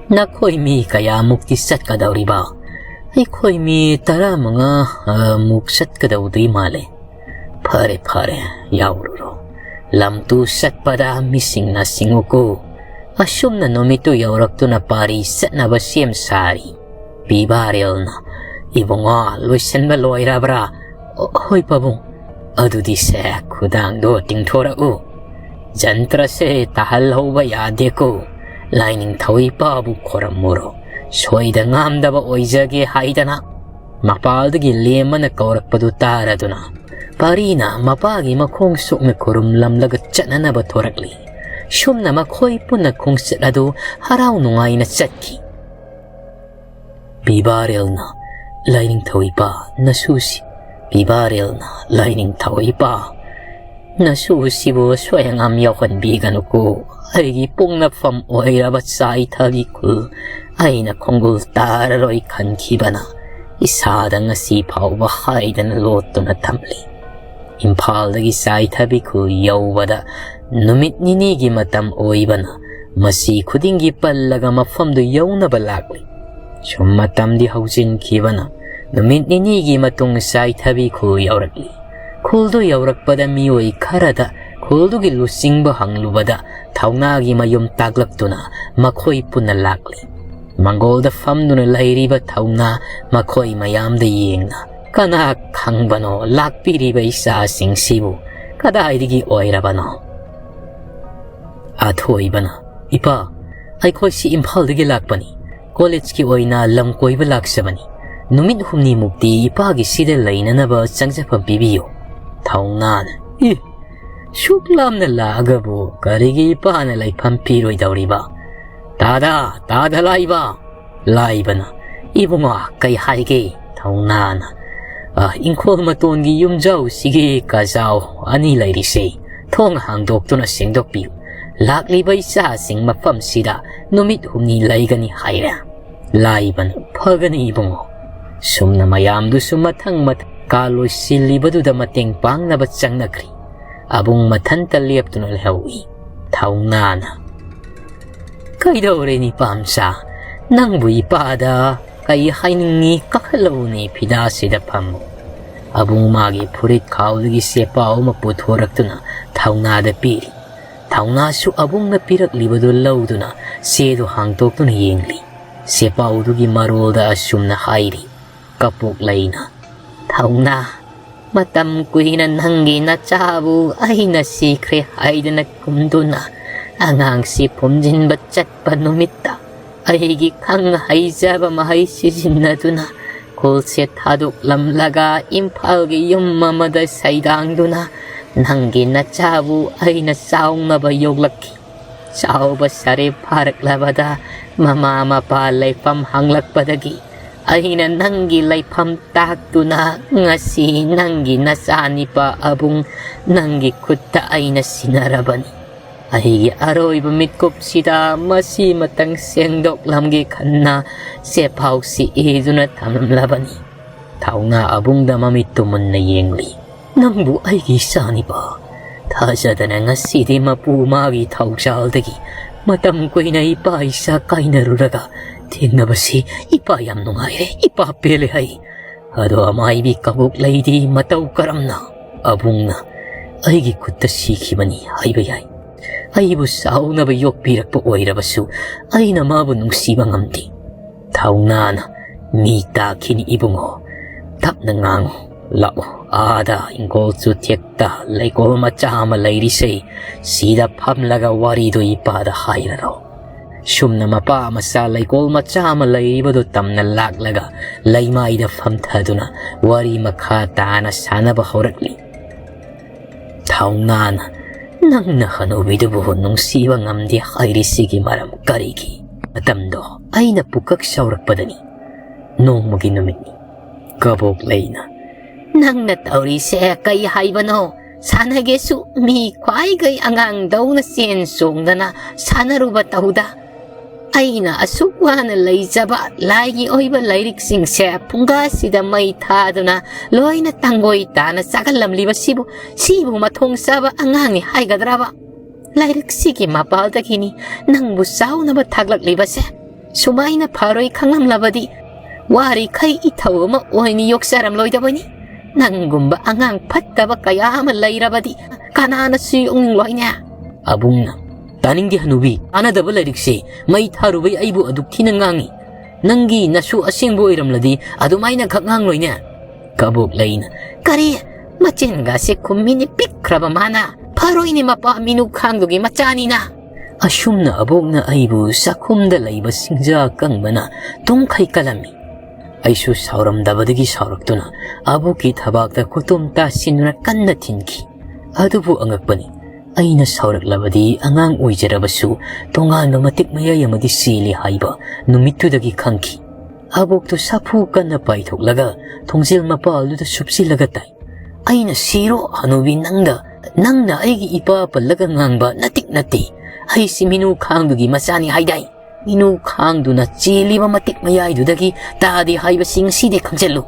"ꯅꯈꯣꯏ ꯃꯤ ꯀꯌꯥꯃꯨꯛꯇꯤ ꯆꯠꯀꯗꯧꯔꯤꯕ?" "ꯑꯩꯈꯣꯏ ꯃꯤ ꯇꯔꯥꯃꯉꯥ, ꯑ, ꯃꯨꯛ ꯆꯠꯀꯗꯧꯗꯤ ꯃꯥꯜꯂꯦ"꯫ "ꯐꯔꯦ, ꯐꯔꯦ, ꯌꯥꯎꯔꯨꯔꯣ꯫ ꯂꯝꯇꯨ ꯆꯠꯄꯗ ꯃꯤꯁꯤꯡꯅ ꯁꯤꯡꯉꯨꯀꯣ"꯫ ꯑꯁꯨꯝꯅ ꯅꯨꯃꯤꯠꯇꯨ ꯌꯧꯔꯛꯇꯨꯅ ꯄꯥꯔꯤ ꯆꯠꯅꯕ ꯁꯦꯝ ꯁꯥꯔꯤ꯫ ꯄꯤꯕꯥꯔꯦꯜꯅ, "ꯏꯕꯨꯡꯉꯣ, ꯂꯣꯏꯁꯤꯟꯕ ꯂꯣꯏꯔꯕ꯭ꯔꯥ?" "ꯑꯣ, ꯍꯣꯏ ꯄꯥꯕꯨꯡ"꯫ "ꯑꯗꯨꯗꯤ ꯁꯦ, ꯈꯨꯗꯥꯡꯗꯣ ꯇꯤꯡꯊꯣꯔꯛꯎ꯫ ꯖꯟꯇ꯭ꯔꯁꯦ ꯇꯥꯍꯜꯍꯧꯕ ꯌꯥꯗꯦꯀꯣ꯫ ꯂꯥꯏꯅꯤꯡꯊꯧ ꯏꯄꯥꯕꯨ ꯈꯣꯏꯔꯝꯃꯨꯔꯣ꯫ ꯁꯣꯏꯗ ꯉꯥꯝꯗꯕ ꯑꯣꯏꯖꯒꯦ" ꯍꯥꯏꯗꯅ ꯃꯄꯥꯜꯗꯒꯤ ꯂꯦꯝꯕꯅ ꯀꯧꯔꯛꯄꯗꯨ ꯇꯥꯔꯗꯨꯅ ꯄꯥꯔꯤꯅ ꯃꯄꯥꯒꯤ ꯃꯈꯣꯡ ꯁꯣꯛꯅ ꯈꯨꯔꯨꯝꯂꯝꯂꯒ ꯆꯠꯅꯅꯕ ꯊꯣꯔꯛꯂꯤ꯫ ꯁꯨꯝꯅ ꯃꯈꯣꯏ ꯄꯨꯟꯅ ꯈꯣꯡꯆꯠ ꯑꯗꯨ ꯍꯔꯥꯎ ꯅꯨꯡꯉꯥꯏꯅ ꯆꯠꯈꯤ꯫ ꯄꯤꯕꯥꯔꯦꯜꯅ, "ꯂꯥꯏꯅꯤꯡꯊꯧ ꯏꯄꯥ, ꯅꯁꯨꯁꯤ ꯄꯤꯕꯥꯔꯦꯜꯅ, "ꯂꯥꯏꯅꯤꯡꯊꯧ ꯏꯄꯥ, ꯅꯁꯨꯁꯤꯕꯨ ꯑꯁꯣꯏ ꯑꯉꯥꯝ ꯌꯥꯎꯍꯟꯕꯤꯒꯅꯨꯀꯣ꯫ ꯑꯩꯒꯤ ꯄꯣꯛꯅꯐꯝ ꯑꯣꯏꯔꯕ ꯆꯥꯏꯊꯕꯤ ꯈꯨꯜ ꯑꯩꯅ ꯈꯣꯡꯒꯨꯜ ꯇꯥꯔꯔꯣꯏ ꯈꯟꯈꯤꯕꯅ ꯏꯁꯥꯗ ꯉꯁꯤ ꯐꯥꯎꯕ ꯍꯥꯏꯗꯅ ꯂꯣꯠꯇꯨꯅ ꯊꯝꯂꯤ꯫ ꯏꯝꯐꯥꯜꯗꯒꯤ ꯆꯥꯏꯊꯕꯤ ꯈꯨꯜ ꯌꯧꯕꯗ ꯅꯨꯃꯤꯠ ꯅꯤꯅꯤꯒꯤ ꯃꯇꯝ ꯑꯣꯏꯕꯅ ꯃꯁꯤ ꯈꯨꯗꯤꯡꯒꯤ ꯄꯜꯂꯒ ꯃꯐꯝꯗꯨ ꯌꯧꯅꯕ ꯂꯥꯛꯂꯤ꯫ ꯁꯨꯝ ꯃꯇꯝꯗꯤ ꯍꯧꯖꯤꯟꯈꯤꯕꯅ ꯅꯨꯃꯤꯠ ꯅꯤꯅꯤꯒꯤ ꯃꯇꯨꯡ ꯆꯥꯏꯊꯕꯤ ꯈꯨꯜ ꯌꯧꯔꯛꯂꯤ꯫ ꯈꯨꯜꯗꯨ ꯌꯧꯔꯛꯄꯗ ꯃꯤꯑꯣꯏ ꯈꯔꯗ ꯈꯨꯜꯗꯨꯒꯤ ꯂꯨꯆꯤꯡꯕ ꯍꯪꯂꯨꯕꯗ ꯊꯧꯅꯥꯒꯤ ꯃꯌꯨꯝ ꯇꯥꯛꯂꯛꯇꯨꯅ ꯃꯈꯣꯏ ꯄꯨꯟꯅ ꯂꯥꯛꯂꯤ꯫ ꯃꯪꯒꯣꯜꯗ ꯐꯝꯗꯨꯅ ꯂꯩꯔꯤꯕ ꯊꯧꯅꯥ ꯃꯈꯣꯏ ꯃꯌꯥꯝꯗ ꯌꯦꯡꯅ, "ꯀꯅꯥ ꯈꯪꯕꯅꯣ ꯂꯥꯛꯄꯤꯔꯤꯕ ꯏꯆꯥꯁꯤꯡꯁꯤꯕꯨ ꯀꯗꯥꯏꯗꯒꯤ ꯑꯣꯏꯔꯕꯅꯣ?" ꯑꯊꯣꯏꯕꯅ, "ꯏꯄꯥ, ꯑꯩꯈꯣꯏꯁꯤ ꯏꯝꯐꯥꯜꯗꯒꯤ ꯂꯥꯛꯄꯅꯤ꯫ ꯀꯣꯂꯦꯖꯀꯤ ꯑꯣꯏꯅ ꯂꯝ ꯀꯣꯏꯕ ꯂꯥꯛꯆꯕꯅꯤ꯫ ꯅꯨꯃꯤꯠ ꯍꯨꯝꯅꯤꯃꯨꯛꯇꯤ ꯏꯄꯥꯒꯤ ꯁꯤꯗ ꯂꯩꯅꯅꯕ ꯆꯪꯖꯐꯝ ꯄꯤꯕꯤꯌꯨ꯫" ꯊꯧꯅꯥꯅ, "ꯏ, ꯁꯨꯛ ꯂꯥꯞꯅ ꯂꯥꯛꯑꯒꯕꯨ ꯀꯔꯤꯒꯤ ꯏꯄꯥꯅ ꯂꯩꯐꯝ ꯄꯤꯔꯣꯏꯗꯧꯔꯤꯕ? ꯇꯥꯗ, ꯇꯥꯗ ꯂꯥꯛꯏꯕ!" ꯂꯥꯏꯕꯅ, "ꯏꯕꯨꯡꯉꯣ, ꯀꯩ ꯍꯥꯏꯒꯦ?" ꯊꯧꯅꯥꯅ, "ꯑ, ꯏꯪꯈꯣꯜ ꯃꯇꯣꯟꯒꯤ ꯌꯨꯝꯖꯥꯎꯁꯤꯒꯤ ꯀꯥꯖꯥꯎ ꯑꯅꯤ ꯂꯩꯔꯤꯁꯦ, ꯊꯣꯡ ꯍꯥꯡꯗꯣꯛꯇꯨꯅ ꯁꯦꯡꯗꯣꯛꯄꯤꯌꯨ꯫ ꯂꯥꯛꯂꯤꯕ ꯏꯆꯥꯁꯤꯡ ꯃꯐꯝꯁꯤꯗ ꯅꯨꯃꯤꯠ ꯍꯨꯝꯅꯤ ꯂꯩꯒꯅꯤ ꯍꯥꯏꯔꯦ꯫" ꯂꯥꯏꯕꯅ, "ꯐꯒꯅꯤ ꯏꯕꯨꯡꯉꯣ꯫" ꯁꯨꯝꯅ ꯃꯌꯥꯝꯗꯨꯁꯨ ꯃꯊꯪ ꯃꯊꯪ ꯀꯥ ꯂꯣꯏꯁꯤꯜꯂꯤꯕꯗꯨꯗ ꯃꯇꯦꯡ ꯄꯥꯡꯅꯕ ꯆꯪꯅꯈ꯭ꯔꯤ꯫ ꯑꯕꯨꯡ ꯃꯊꯟꯇ ꯂꯦꯞꯇꯨꯅ ꯂꯩꯍꯧꯏ꯫ ꯊꯧꯅꯥꯅ, "ꯀꯩꯗꯧꯔꯦ ꯅꯤꯄꯥꯝꯆꯥ? ꯅꯪꯕꯨ ꯏꯄꯥꯗ ꯀꯩ ꯍꯥꯏꯅꯤꯡꯉꯤ? ꯀꯥꯈꯠꯂꯛꯎꯅꯦ, ꯐꯤꯗꯥꯁꯤꯗ ꯐꯝꯃꯨ꯫" ꯑꯕꯨꯡ ꯃꯥꯒꯤ ꯐꯨꯔꯤꯠ ꯈꯥꯎꯗꯒꯤ ꯆꯦꯄꯥꯎ ꯑꯃ ꯄꯨꯊꯣꯔꯛꯇꯨꯅ ꯊꯧꯅꯥꯗ ꯄꯤꯔꯤ꯫ ꯊꯧꯅꯥꯁꯨ ꯑꯕꯨꯡꯅ ꯄꯤꯔꯛꯂꯤꯕꯗꯨ ꯂꯧꯗꯨꯅ ꯆꯦꯗꯨ ꯍꯥꯡꯗꯣꯛꯇꯨꯅ ꯌꯦꯡꯂꯤ꯫ ꯆꯦꯄꯥꯎꯗꯨꯒꯤ ꯃꯔꯣꯜꯗ ꯑꯁꯨꯝꯅ ꯍꯥꯏꯔꯤ꯫ ꯀꯄꯣꯛꯂꯩꯅ, "ꯊꯧꯅꯥ, ꯃꯇꯝ ꯀꯨꯏꯅ ꯅꯪꯒꯤ ꯅꯆꯥꯕꯨ ꯑꯩꯅ ꯁꯤꯈ꯭ꯔꯦ ꯍꯥꯏꯗꯅ ꯀꯨꯝꯗꯨꯅ ꯑꯉꯥꯡꯁꯤ ꯐꯨꯝꯖꯤꯟꯕ ꯆꯠꯄ ꯅꯨꯃꯤꯠꯇ ꯑꯩꯒꯤ ꯈꯪ ꯍꯩꯖꯕ ꯃꯍꯩ ꯁꯤꯖꯤꯟꯅꯗꯨꯅ ꯈꯨꯜꯁꯦ ꯊꯥꯗꯣꯛꯂꯝꯂꯒ ꯏꯝꯐꯥꯜꯒꯤ ꯌꯨꯝ ꯑꯃꯗ ꯁꯩꯗꯥꯡꯗꯨꯅ ꯅꯪꯒꯤ ꯅꯆꯥꯕꯨ ꯑꯩꯅ ꯆꯥꯎꯅꯕ ꯌꯣꯛꯂꯛꯈꯤ꯫ ꯆꯥꯎꯕ ꯁꯥꯔꯦ ꯐꯥꯔꯛꯂꯕꯗ ꯃꯃꯥ ꯃꯄꯥ ꯂꯩꯐꯝ ꯍꯪꯂꯛꯄꯗꯒꯤ ꯑꯩꯅ ꯅꯪꯒꯤ ꯂꯩꯐꯝ ꯇꯥꯛꯇꯨꯅ ꯉꯁꯤ ꯅꯪꯒꯤ ꯅꯆꯥꯅꯤꯄꯥ ꯑꯕꯨꯡ ꯅꯪꯒꯤ ꯈꯨꯠꯇ ꯑꯩꯅ ꯁꯤꯟꯅꯔꯕꯅꯤ꯫ ꯑꯩꯒꯤ ꯑꯔꯣꯏꯕ ꯃꯤꯠꯀꯨꯞꯁꯤꯗ ꯃꯁꯤ ꯃꯇꯪ ꯁꯦꯡꯗꯣꯛꯂꯝꯒꯦ ꯈꯟꯅ ꯆꯦꯐꯥꯎꯁꯤ ꯏꯗꯨꯅ ꯊꯝꯂꯝꯂꯕꯅꯤ꯫ ꯊꯧꯅꯥ ꯑꯕꯨꯡꯗ ꯃꯃꯤꯠꯇꯨ ꯃꯨꯟꯅ ꯌꯦꯡꯂꯤ꯫ "ꯅꯪꯕꯨ ꯑꯩꯒꯤ ꯏꯆꯥꯅꯤꯄꯥ, ꯊꯥꯖꯗꯅ ꯉꯁꯤꯗꯤ ꯃꯄꯨ ꯃꯥꯒꯤ ꯊꯧꯖꯥꯜꯗꯒꯤ ꯃꯇꯝ ꯀꯨꯏꯅ ꯏꯄꯥ ꯏꯆꯥ ꯀꯥꯏꯅꯔꯨꯔꯒ ꯊꯦꯡꯅꯕꯁꯤ ꯏꯄꯥ ꯌꯥꯝ ꯅꯨꯡꯉꯥꯏꯔꯦ, ꯏꯄꯥ ꯄꯦꯜꯂꯦ" ꯍꯥꯏ꯫ ꯑꯗꯣ ꯑꯃꯥꯏꯕꯤ ꯀꯕꯣꯛꯂꯩꯗꯤ ꯃꯇꯧ ꯀꯔꯝꯅ ꯑꯕꯨꯡꯅ ꯑꯩꯒꯤ ꯈꯨꯠꯇ ꯁꯤꯈꯤꯕꯅꯤ ꯍꯥꯏꯕ ꯌꯥꯏ? ꯑꯩꯕꯨ ꯆꯥꯎꯅꯕ ꯌꯣꯛꯄꯤꯔꯛꯄ ꯑꯣꯏꯔꯕꯁꯨ ꯑꯩꯅ ꯃꯥꯕꯨ ꯅꯨꯡꯁꯤꯕ ꯉꯝꯗꯦ꯫ ꯊꯧꯅꯥꯅ, "ꯃꯤ ꯇꯥꯈꯤꯅꯤ ꯏꯕꯨꯡꯉꯣ, ꯇꯞꯅ ꯉꯥꯡꯉꯨ꯫ ꯂꯥꯛꯑꯣ, ꯑꯥꯗ ꯏꯪꯈꯣꯜ ꯆꯨꯊꯦꯛꯇ ꯂꯩꯀꯣꯜ ꯃꯆꯥ ꯑꯃ ꯂꯩꯔꯤꯁꯦ, ꯁꯤꯗ ꯐꯝꯂꯒ ꯋꯥꯔꯤꯗꯨ ꯏꯄꯥꯗ ꯍꯥꯏꯔꯔꯣ"꯫ ꯁꯨꯝꯅ ꯃꯄꯥ ꯃꯆꯥ ꯂꯩꯀꯣꯜ ꯃꯆꯥ ꯑꯃ ꯂꯩꯔꯤꯕꯗꯨ ꯇꯝꯅ ꯂꯥꯛꯂꯒ ꯂꯩꯃꯥꯏꯗ ꯐꯝꯊꯗꯨꯅ ꯋꯥꯔꯤ ꯃꯈꯥ ꯇꯥꯅ ꯁꯥꯟꯅꯕ ꯍꯧꯔꯛꯂꯤ꯫ ꯊꯧꯅꯥꯅ, "ꯅꯪꯅ ꯍꯅꯨꯕꯤꯗꯨꯕꯨ ꯅꯨꯡꯁꯤꯕ ꯉꯝꯗꯦ ꯍꯥꯏꯔꯤꯁꯤꯒꯤ ꯃꯔꯝ ꯀꯔꯤꯒꯤ? ꯃꯇꯝꯗꯣ ꯑꯩꯅ ꯄꯨꯀꯛ ꯁꯧꯔꯛꯄꯗꯅꯤ꯫ ꯅꯣꯡꯃꯒꯤ ꯅꯨꯃꯤꯠꯅꯤ"꯫ ꯀꯕꯣꯛꯂꯩꯅ, "ꯅꯪꯅ ꯇꯧꯔꯤꯁꯦ ꯀꯩ ꯍꯥꯏꯕꯅꯣ? ꯁꯥꯟꯅꯒꯦꯁꯨ ꯃꯤ ꯈ꯭ꯋꯥꯏꯒꯩ ꯑꯉꯥꯡꯗꯧꯅ ꯆꯦꯟ ꯆꯣꯡꯗꯅ ꯁꯥꯟꯅꯔꯨꯕ ꯇꯧꯗ꯫ ꯑꯩꯅ ꯑꯁꯨꯛ ꯋꯥꯅ ꯂꯩꯖꯕ ꯂꯥꯏꯒꯤ ꯑꯣꯏꯕ ꯂꯥꯏꯔꯤꯛꯁꯤꯡꯁꯦ ꯐꯨꯡꯒꯥꯁꯤꯗ ꯃꯩ ꯊꯥꯗꯨꯅ ꯂꯣꯏꯅ ꯇꯥꯡꯒꯣꯏ ꯇꯥꯅ ꯆꯥꯒꯜꯂꯝꯂꯤꯕꯁꯤꯕꯨ, ꯁꯤꯕꯨ ꯃꯊꯣꯡ ꯆꯥꯕ ꯑꯉꯥꯡꯅꯤ ꯍꯥꯏꯒꯗ꯭ꯔꯕ? ꯂꯥꯏꯔꯤꯛꯁꯤꯒꯤ ꯃꯄꯥꯜꯗꯒꯤꯅꯤ ꯅꯪꯕꯨ ꯆꯥꯎꯅꯕ ꯊꯥꯛꯂꯛꯂꯤꯕꯁꯦ꯫ ꯁꯨꯃꯥꯏꯅ ꯐꯔꯣꯏ ꯈꯪꯂꯝꯂꯕꯗꯤ ꯋꯥꯔꯤꯈꯩ ꯏꯊꯧ ꯑꯃ ꯑꯣꯏꯅ ꯌꯣꯛꯆꯔꯝꯂꯣꯏꯗꯕꯅꯤ꯫ ꯅꯪꯒꯨꯝꯕ ꯑꯉꯥꯡ ꯐꯠꯇꯕ ꯀꯌꯥ ꯑꯃ ꯂꯩꯔꯕꯗꯤ ꯀꯅꯥꯅꯁꯨ ꯌꯣꯛꯅꯤꯡꯂꯣꯏꯅꯦ"꯫ ꯑꯕꯨꯡꯅ, "ꯇꯥꯅꯤꯡꯗꯦ ꯍꯅꯨꯕꯤ, ꯀꯥꯟꯅꯗꯕ ꯂꯥꯏꯔꯤꯛꯁꯦ ꯃꯩ ꯊꯥꯔꯨꯕꯩ ꯑꯩꯕꯨ ꯑꯗꯨꯛ ꯊꯤꯅ ꯉꯥꯡꯉꯤ꯫ ꯅꯪꯒꯤ ꯅꯁꯨ ꯑꯁꯦꯡꯕ ꯑꯣꯏꯔꯝꯂꯗꯤ ꯑꯗꯨꯃꯥꯏꯅ ꯈꯛ ꯉꯥꯡꯂꯣꯏꯅꯦ"꯫ ꯀꯕꯣꯛꯂꯩꯅ, "ꯀꯔꯤ? ꯃꯆꯤꯟꯒꯁꯦ ꯈꯨꯝꯃꯤꯅꯤ ꯄꯤꯛꯈ꯭ꯔꯕ ꯃꯥꯅ꯫ ꯐꯔꯣꯏꯅꯦ ꯃꯄꯥ ꯃꯤꯅꯨ ꯈꯥꯡꯗꯨꯒꯤ ꯃꯆꯥꯅꯤꯅ"꯫ ꯑꯁꯨꯝꯅ ꯑꯕꯣꯛꯅ ꯑꯩꯕꯨ ꯆꯥꯛꯈꯨꯝꯗ ꯂꯩꯕ ꯁꯤꯡꯖꯥ ꯑꯀꯪꯕꯅ ꯇꯨꯝꯈꯩ ꯀꯜꯂꯝꯃꯤ꯫ ꯑꯩꯁꯨ ꯁꯥꯎꯔꯝꯗꯕꯗꯒꯤ ꯁꯥꯎꯔꯛꯇꯨꯅ ꯑꯕꯣꯛꯀꯤ ꯊꯕꯥꯛꯇ ꯈꯨꯇꯨꯝ ꯇꯥꯁꯤꯟꯗꯨꯅ ꯀꯟꯅ ꯊꯤꯟꯈꯤ꯫ ꯑꯗꯨꯕꯨ ꯑꯉꯛꯄꯅꯤ, ꯑꯩꯅ ꯁꯥꯎꯔꯛꯂꯕꯗꯤ ꯑꯉꯥꯡ ꯑꯣꯏꯖꯔꯕꯁꯨ ꯇꯣꯉꯥꯟꯕ ꯃꯇꯤꯛ ꯃꯌꯥꯏ ꯑꯃꯗꯤ ꯆꯦꯜꯂꯤ ꯍꯥꯏꯕ ꯅꯨꯃꯤꯠꯇꯨꯗꯒꯤ ꯈꯪꯈꯤ꯫ ꯑꯕꯣꯛꯇꯨ ꯁꯥꯐꯨ ꯀꯟꯅ ꯄꯥꯏꯊꯣꯛꯂꯒ ꯊꯣꯡꯖꯤꯜ ꯃꯄꯥꯜꯗꯨꯗ ꯁꯨꯞꯆꯤꯜꯂꯒ ꯇꯥꯏ꯫ "ꯑꯩꯅ ꯁꯤꯔꯣ ꯍꯅꯨꯕꯤ ꯅꯪꯗ? ꯅꯪꯅ ꯑꯩꯒꯤ ꯏꯄꯥ ꯄꯜꯂꯒ ꯉꯥꯡꯕ ꯅꯇꯤꯛ ꯅꯠꯇꯦ꯫ ꯑꯩꯁꯤ ꯃꯤꯅꯨ ꯈꯥꯡꯗꯨꯒꯤ ꯃꯆꯥꯅꯤ ꯍꯥꯏꯗꯥꯏ? ꯃꯤꯅꯨ ꯈꯥꯡꯗꯨꯅ ꯆꯦꯜꯂꯤꯕ ꯃꯇꯤꯛ ꯃꯌꯥꯏꯗꯨꯗꯒꯤ ꯇꯥꯗꯦ ꯍꯥꯏꯕꯁꯤ ꯉꯁꯤꯗꯤ ꯈꯪꯖꯤꯜꯂꯨ꯫"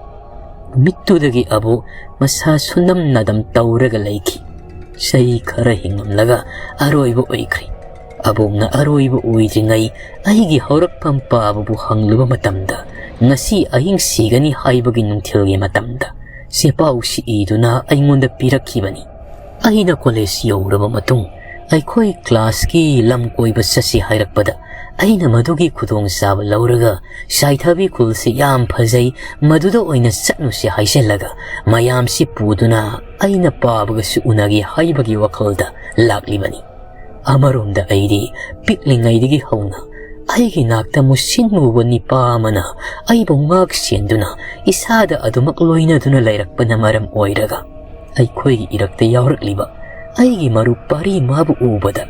ꯅꯨꯃꯤꯠꯇꯨꯗꯒꯤ ꯑꯕꯣꯛ ꯃꯁꯥ ꯁꯨꯅꯝ ꯅꯗꯝ ꯇꯧꯔꯒ ꯂꯩꯈꯤ꯫ ꯆꯍꯤ ꯈꯔ ꯍꯤꯡꯂꯝꯂꯒ ꯑꯔꯣꯏꯕ ꯑꯣꯏꯈ꯭ꯔꯦ꯫ ꯑꯕꯣꯛꯅ ꯑꯔꯣꯏꯕ ꯑꯣꯏꯗ꯭ꯔꯤꯉꯩ ꯑꯩꯒꯤ ꯍꯧꯔꯛꯐꯝ ꯄꯥꯕꯕꯨ ꯍꯪꯂꯨꯕ ꯃꯇꯝꯗ, ꯉꯁꯤ ꯑꯍꯤꯡ ꯁꯤꯒꯅꯤ ꯍꯥꯏꯕꯒꯤ ꯅꯨꯡꯊꯤꯜꯒꯤ ꯃꯇꯝꯗ ꯆꯦꯄꯥꯎ ꯁꯤ ꯏꯗꯨꯅ ꯑꯩꯉꯣꯟꯗ ꯄꯤꯔꯛꯈꯤꯕꯅꯤ꯫ ꯑꯩꯅ ꯀꯣꯂꯦꯖ ꯌꯧꯔꯕ ꯃꯇꯨꯡ ꯑꯩꯈꯣꯏ ꯀ꯭ꯂꯥꯁꯀꯤ ꯂꯝ ꯀꯣꯏꯕ ꯆꯠꯁꯤ ꯍꯥꯏꯔꯛꯄꯗ, ꯑꯩꯅ ꯃꯗꯨꯒꯤ ꯈꯨꯗꯣꯡꯆꯥꯕ ꯂꯧꯔꯒ ꯆꯥꯏꯊꯕꯤ ꯈꯨꯜꯁꯤ ꯌꯥꯝ ꯐꯖꯩ, ꯃꯗꯨꯗ ꯑꯣꯏꯅ ꯆꯠꯂꯨꯁꯤ ꯍꯥꯏꯖꯤꯜꯂꯒ ꯃꯌꯥꯝꯁꯤ ꯄꯨꯗꯨꯅ ꯑꯩꯅ ꯄꯥꯕꯒꯁꯨ ꯎꯅꯒꯦ ꯍꯥꯏꯕꯒꯤ ꯋꯥꯈꯜꯗ ꯂꯥꯛꯂꯤꯕꯅꯤ꯫ ꯑꯃꯔꯣꯝꯗ ꯑꯩꯗꯤ ꯄꯤꯛꯂꯤꯉꯩꯗꯒꯤ ꯍꯧꯅ ꯑꯩꯒꯤ ꯅꯥꯛꯇ ꯃꯨꯁꯤꯟ ꯃꯨꯕ ꯅꯤꯄꯥ ꯑꯃꯅ ꯑꯩꯕꯨ ꯉꯥꯛ ꯁꯦꯟꯗꯨꯅ ꯏꯁꯥꯗ ꯑꯗꯨꯃꯛ ꯂꯣꯏꯅꯗꯨꯅ ꯂꯩꯔꯛꯄꯅ ꯃꯔꯝ ꯑꯣꯏꯔꯒ, ꯑꯩꯈꯣꯏꯒꯤ ꯏꯔꯛꯇ ꯌꯥꯎꯔꯛꯂꯤꯕ ꯑꯩꯒꯤ ꯃꯔꯨꯞ ꯄꯥꯔꯤ ꯃꯥꯕꯨ ꯎꯕꯗ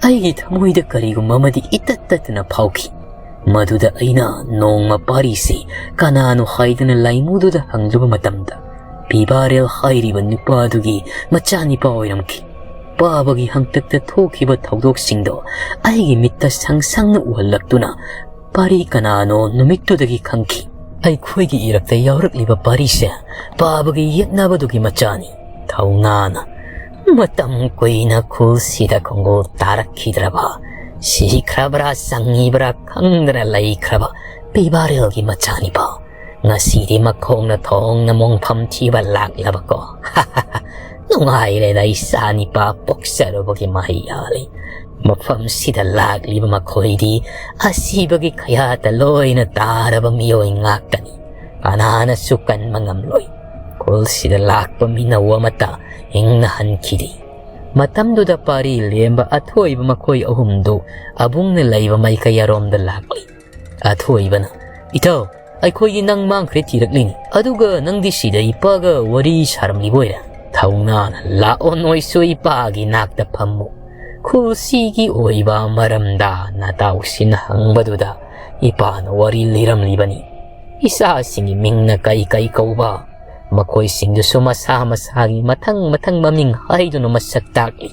ꯑꯩꯒꯤ ꯊꯃꯣꯏꯗ ꯀꯔꯤꯒꯨꯝꯕ ꯑꯃꯗꯤ ꯏꯇꯠ ꯇꯠꯇꯅ ꯐꯥꯎꯈꯤ꯫ ꯃꯗꯨꯗ ꯑꯩꯅ ꯅꯣꯡꯃ ꯄꯥꯔꯤꯁꯤ ꯀꯅꯥꯅꯣ ꯍꯥꯏꯗꯅ ꯂꯥꯏꯃꯨꯗꯨꯗ ꯍꯪꯂꯨꯕ ꯃꯇꯝꯗ, ꯄꯤꯕꯥꯔꯦꯜ ꯍꯥꯏꯔꯤꯕ ꯅꯨꯄꯥꯗꯨꯒꯤ ꯃꯆꯥꯅꯤꯄꯥ ꯑꯣꯏꯔꯝꯈꯤ꯫ ꯄꯥꯕꯒꯤ ꯍꯪꯇꯛꯇ ꯊꯣꯛꯈꯤꯕ ꯊꯧꯗꯣꯛꯁꯤꯡꯗꯣ ꯑꯩꯒꯤ ꯃꯤꯠꯇ ꯁꯪ ꯁꯪꯅ ꯎꯍꯜꯂꯛꯇꯨꯅ, ꯄꯥꯔꯤ ꯀꯅꯥꯅꯣ ꯅꯨꯃꯤꯠꯇꯨꯗꯒꯤ ꯈꯪꯈꯤ꯫ ꯑꯩꯈꯣꯏꯒꯤ ꯏꯔꯛꯇ ꯌꯥꯎꯔꯛꯂꯤꯕ ꯄꯥꯔꯤꯁꯦ ꯄꯥꯕꯒꯤ ꯌꯦꯛꯅꯕꯗꯨꯒꯤ ꯃꯆꯥꯅꯤ꯫ ꯊꯧꯅꯥꯅ ꯃꯇꯝ ꯀꯨꯏꯅ ꯈꯨꯜꯁꯤꯗ ꯈꯣꯡꯒꯨꯜ ꯇꯥꯔꯛꯈꯤꯗ꯭ꯔꯕ, ꯁꯤꯈ꯭ꯔꯕ꯭ꯔꯥ ꯆꯪꯉꯤꯕ꯭ꯔꯥ ꯈꯪꯗꯅ ꯂꯩꯈ꯭ꯔꯕ ꯄꯤꯕꯥꯔꯦꯜꯒꯤ ꯃꯆꯥꯅꯤꯄꯥ꯫ ꯉꯁꯤꯗꯤ ꯃꯈꯣꯡꯅ ꯊꯣꯡꯅ ꯃꯣꯡꯐꯝ ꯊꯤꯕ ꯂꯥꯛꯂꯕꯀꯣ꯫ ꯅꯨꯡꯉꯥꯏꯔꯦꯗ, ꯏꯆꯥ ꯅꯤꯄꯥ ꯄꯣꯛꯆꯔꯨꯕꯒꯤ ꯃꯍꯩ ꯌꯥꯜꯂꯤ꯫ ꯃꯐꯝꯁꯤꯗ ꯂꯥꯛꯂꯤꯕ ꯃꯈꯣꯏꯗꯤ ꯑꯁꯤꯕꯒꯤ ꯈꯌꯥꯠꯇ ꯂꯣꯏꯅ ꯇꯥꯔꯕ ꯃꯤꯑꯣꯏ ꯉꯥꯛꯇꯅꯤ꯫ ꯀꯅꯥꯅꯁꯨ ꯀꯟꯕ ꯉꯝꯂꯣꯏ꯫ ꯈꯨꯜꯁꯤꯗ ꯂꯥꯛꯄ ꯃꯤꯅꯧ ꯑꯃꯠꯇ ꯍꯤꯡꯅ ꯍꯟꯈꯤꯗꯦ꯫ ꯃꯇꯝꯗꯨꯗ ꯄꯥꯔꯤ ꯂꯦꯝꯕ ꯑꯊꯣꯏꯕ ꯃꯈꯣꯏ ꯑꯍꯨꯝꯗꯨ ꯑꯕꯨꯡꯅ ꯂꯩꯕ ꯃꯥꯏꯀꯩꯔꯣꯝꯗ ꯂꯥꯛꯂꯤ꯫ ꯑꯊꯣꯏꯕꯅ, "ꯏꯇꯥꯎ, ꯑꯩꯈꯣꯏꯗꯤ ꯅꯪ ꯃꯥꯡꯈ꯭ꯔꯦ ꯊꯤꯔꯛꯂꯤꯅꯤ, ꯑꯗꯨꯒ ꯅꯪꯗꯤ ꯁꯤꯗ ꯏꯄꯥꯒ ꯋꯥꯔꯤ ꯁꯥꯔꯝꯂꯤꯕ ꯑꯣꯏꯔꯦ꯫" ꯊꯧꯅꯥꯅ, "ꯂꯥꯛꯑꯣ, ꯅꯣꯏꯁꯨ ꯏꯄꯥꯒꯤ ꯅꯥꯛꯇ ꯐꯝꯃꯨ꯫ ꯈꯨꯜꯁꯤꯒꯤ ꯑꯣꯏꯕ ꯃꯔꯝꯗ ꯅꯇꯥꯎꯁꯤꯅ ꯍꯪꯕꯗꯨꯗ ꯏꯄꯥꯅ ꯋꯥꯔꯤ ꯂꯤꯔꯝꯂꯤꯕꯅꯤ꯫ ꯏꯆꯥꯁꯤꯡꯒꯤ ꯃꯤꯡꯅ ꯀꯩ ꯀꯩ ꯀꯧꯕ, ꯃꯈꯣꯏꯁꯤꯡꯗꯨꯁꯨ ꯃꯁꯥ ꯃꯁꯥꯒꯤ ꯃꯊꯪ ꯃꯊꯪ ꯃꯃꯤꯡ ꯍꯥꯏꯗꯨꯅ ꯃꯁꯛ ꯇꯥꯛꯂꯤ꯫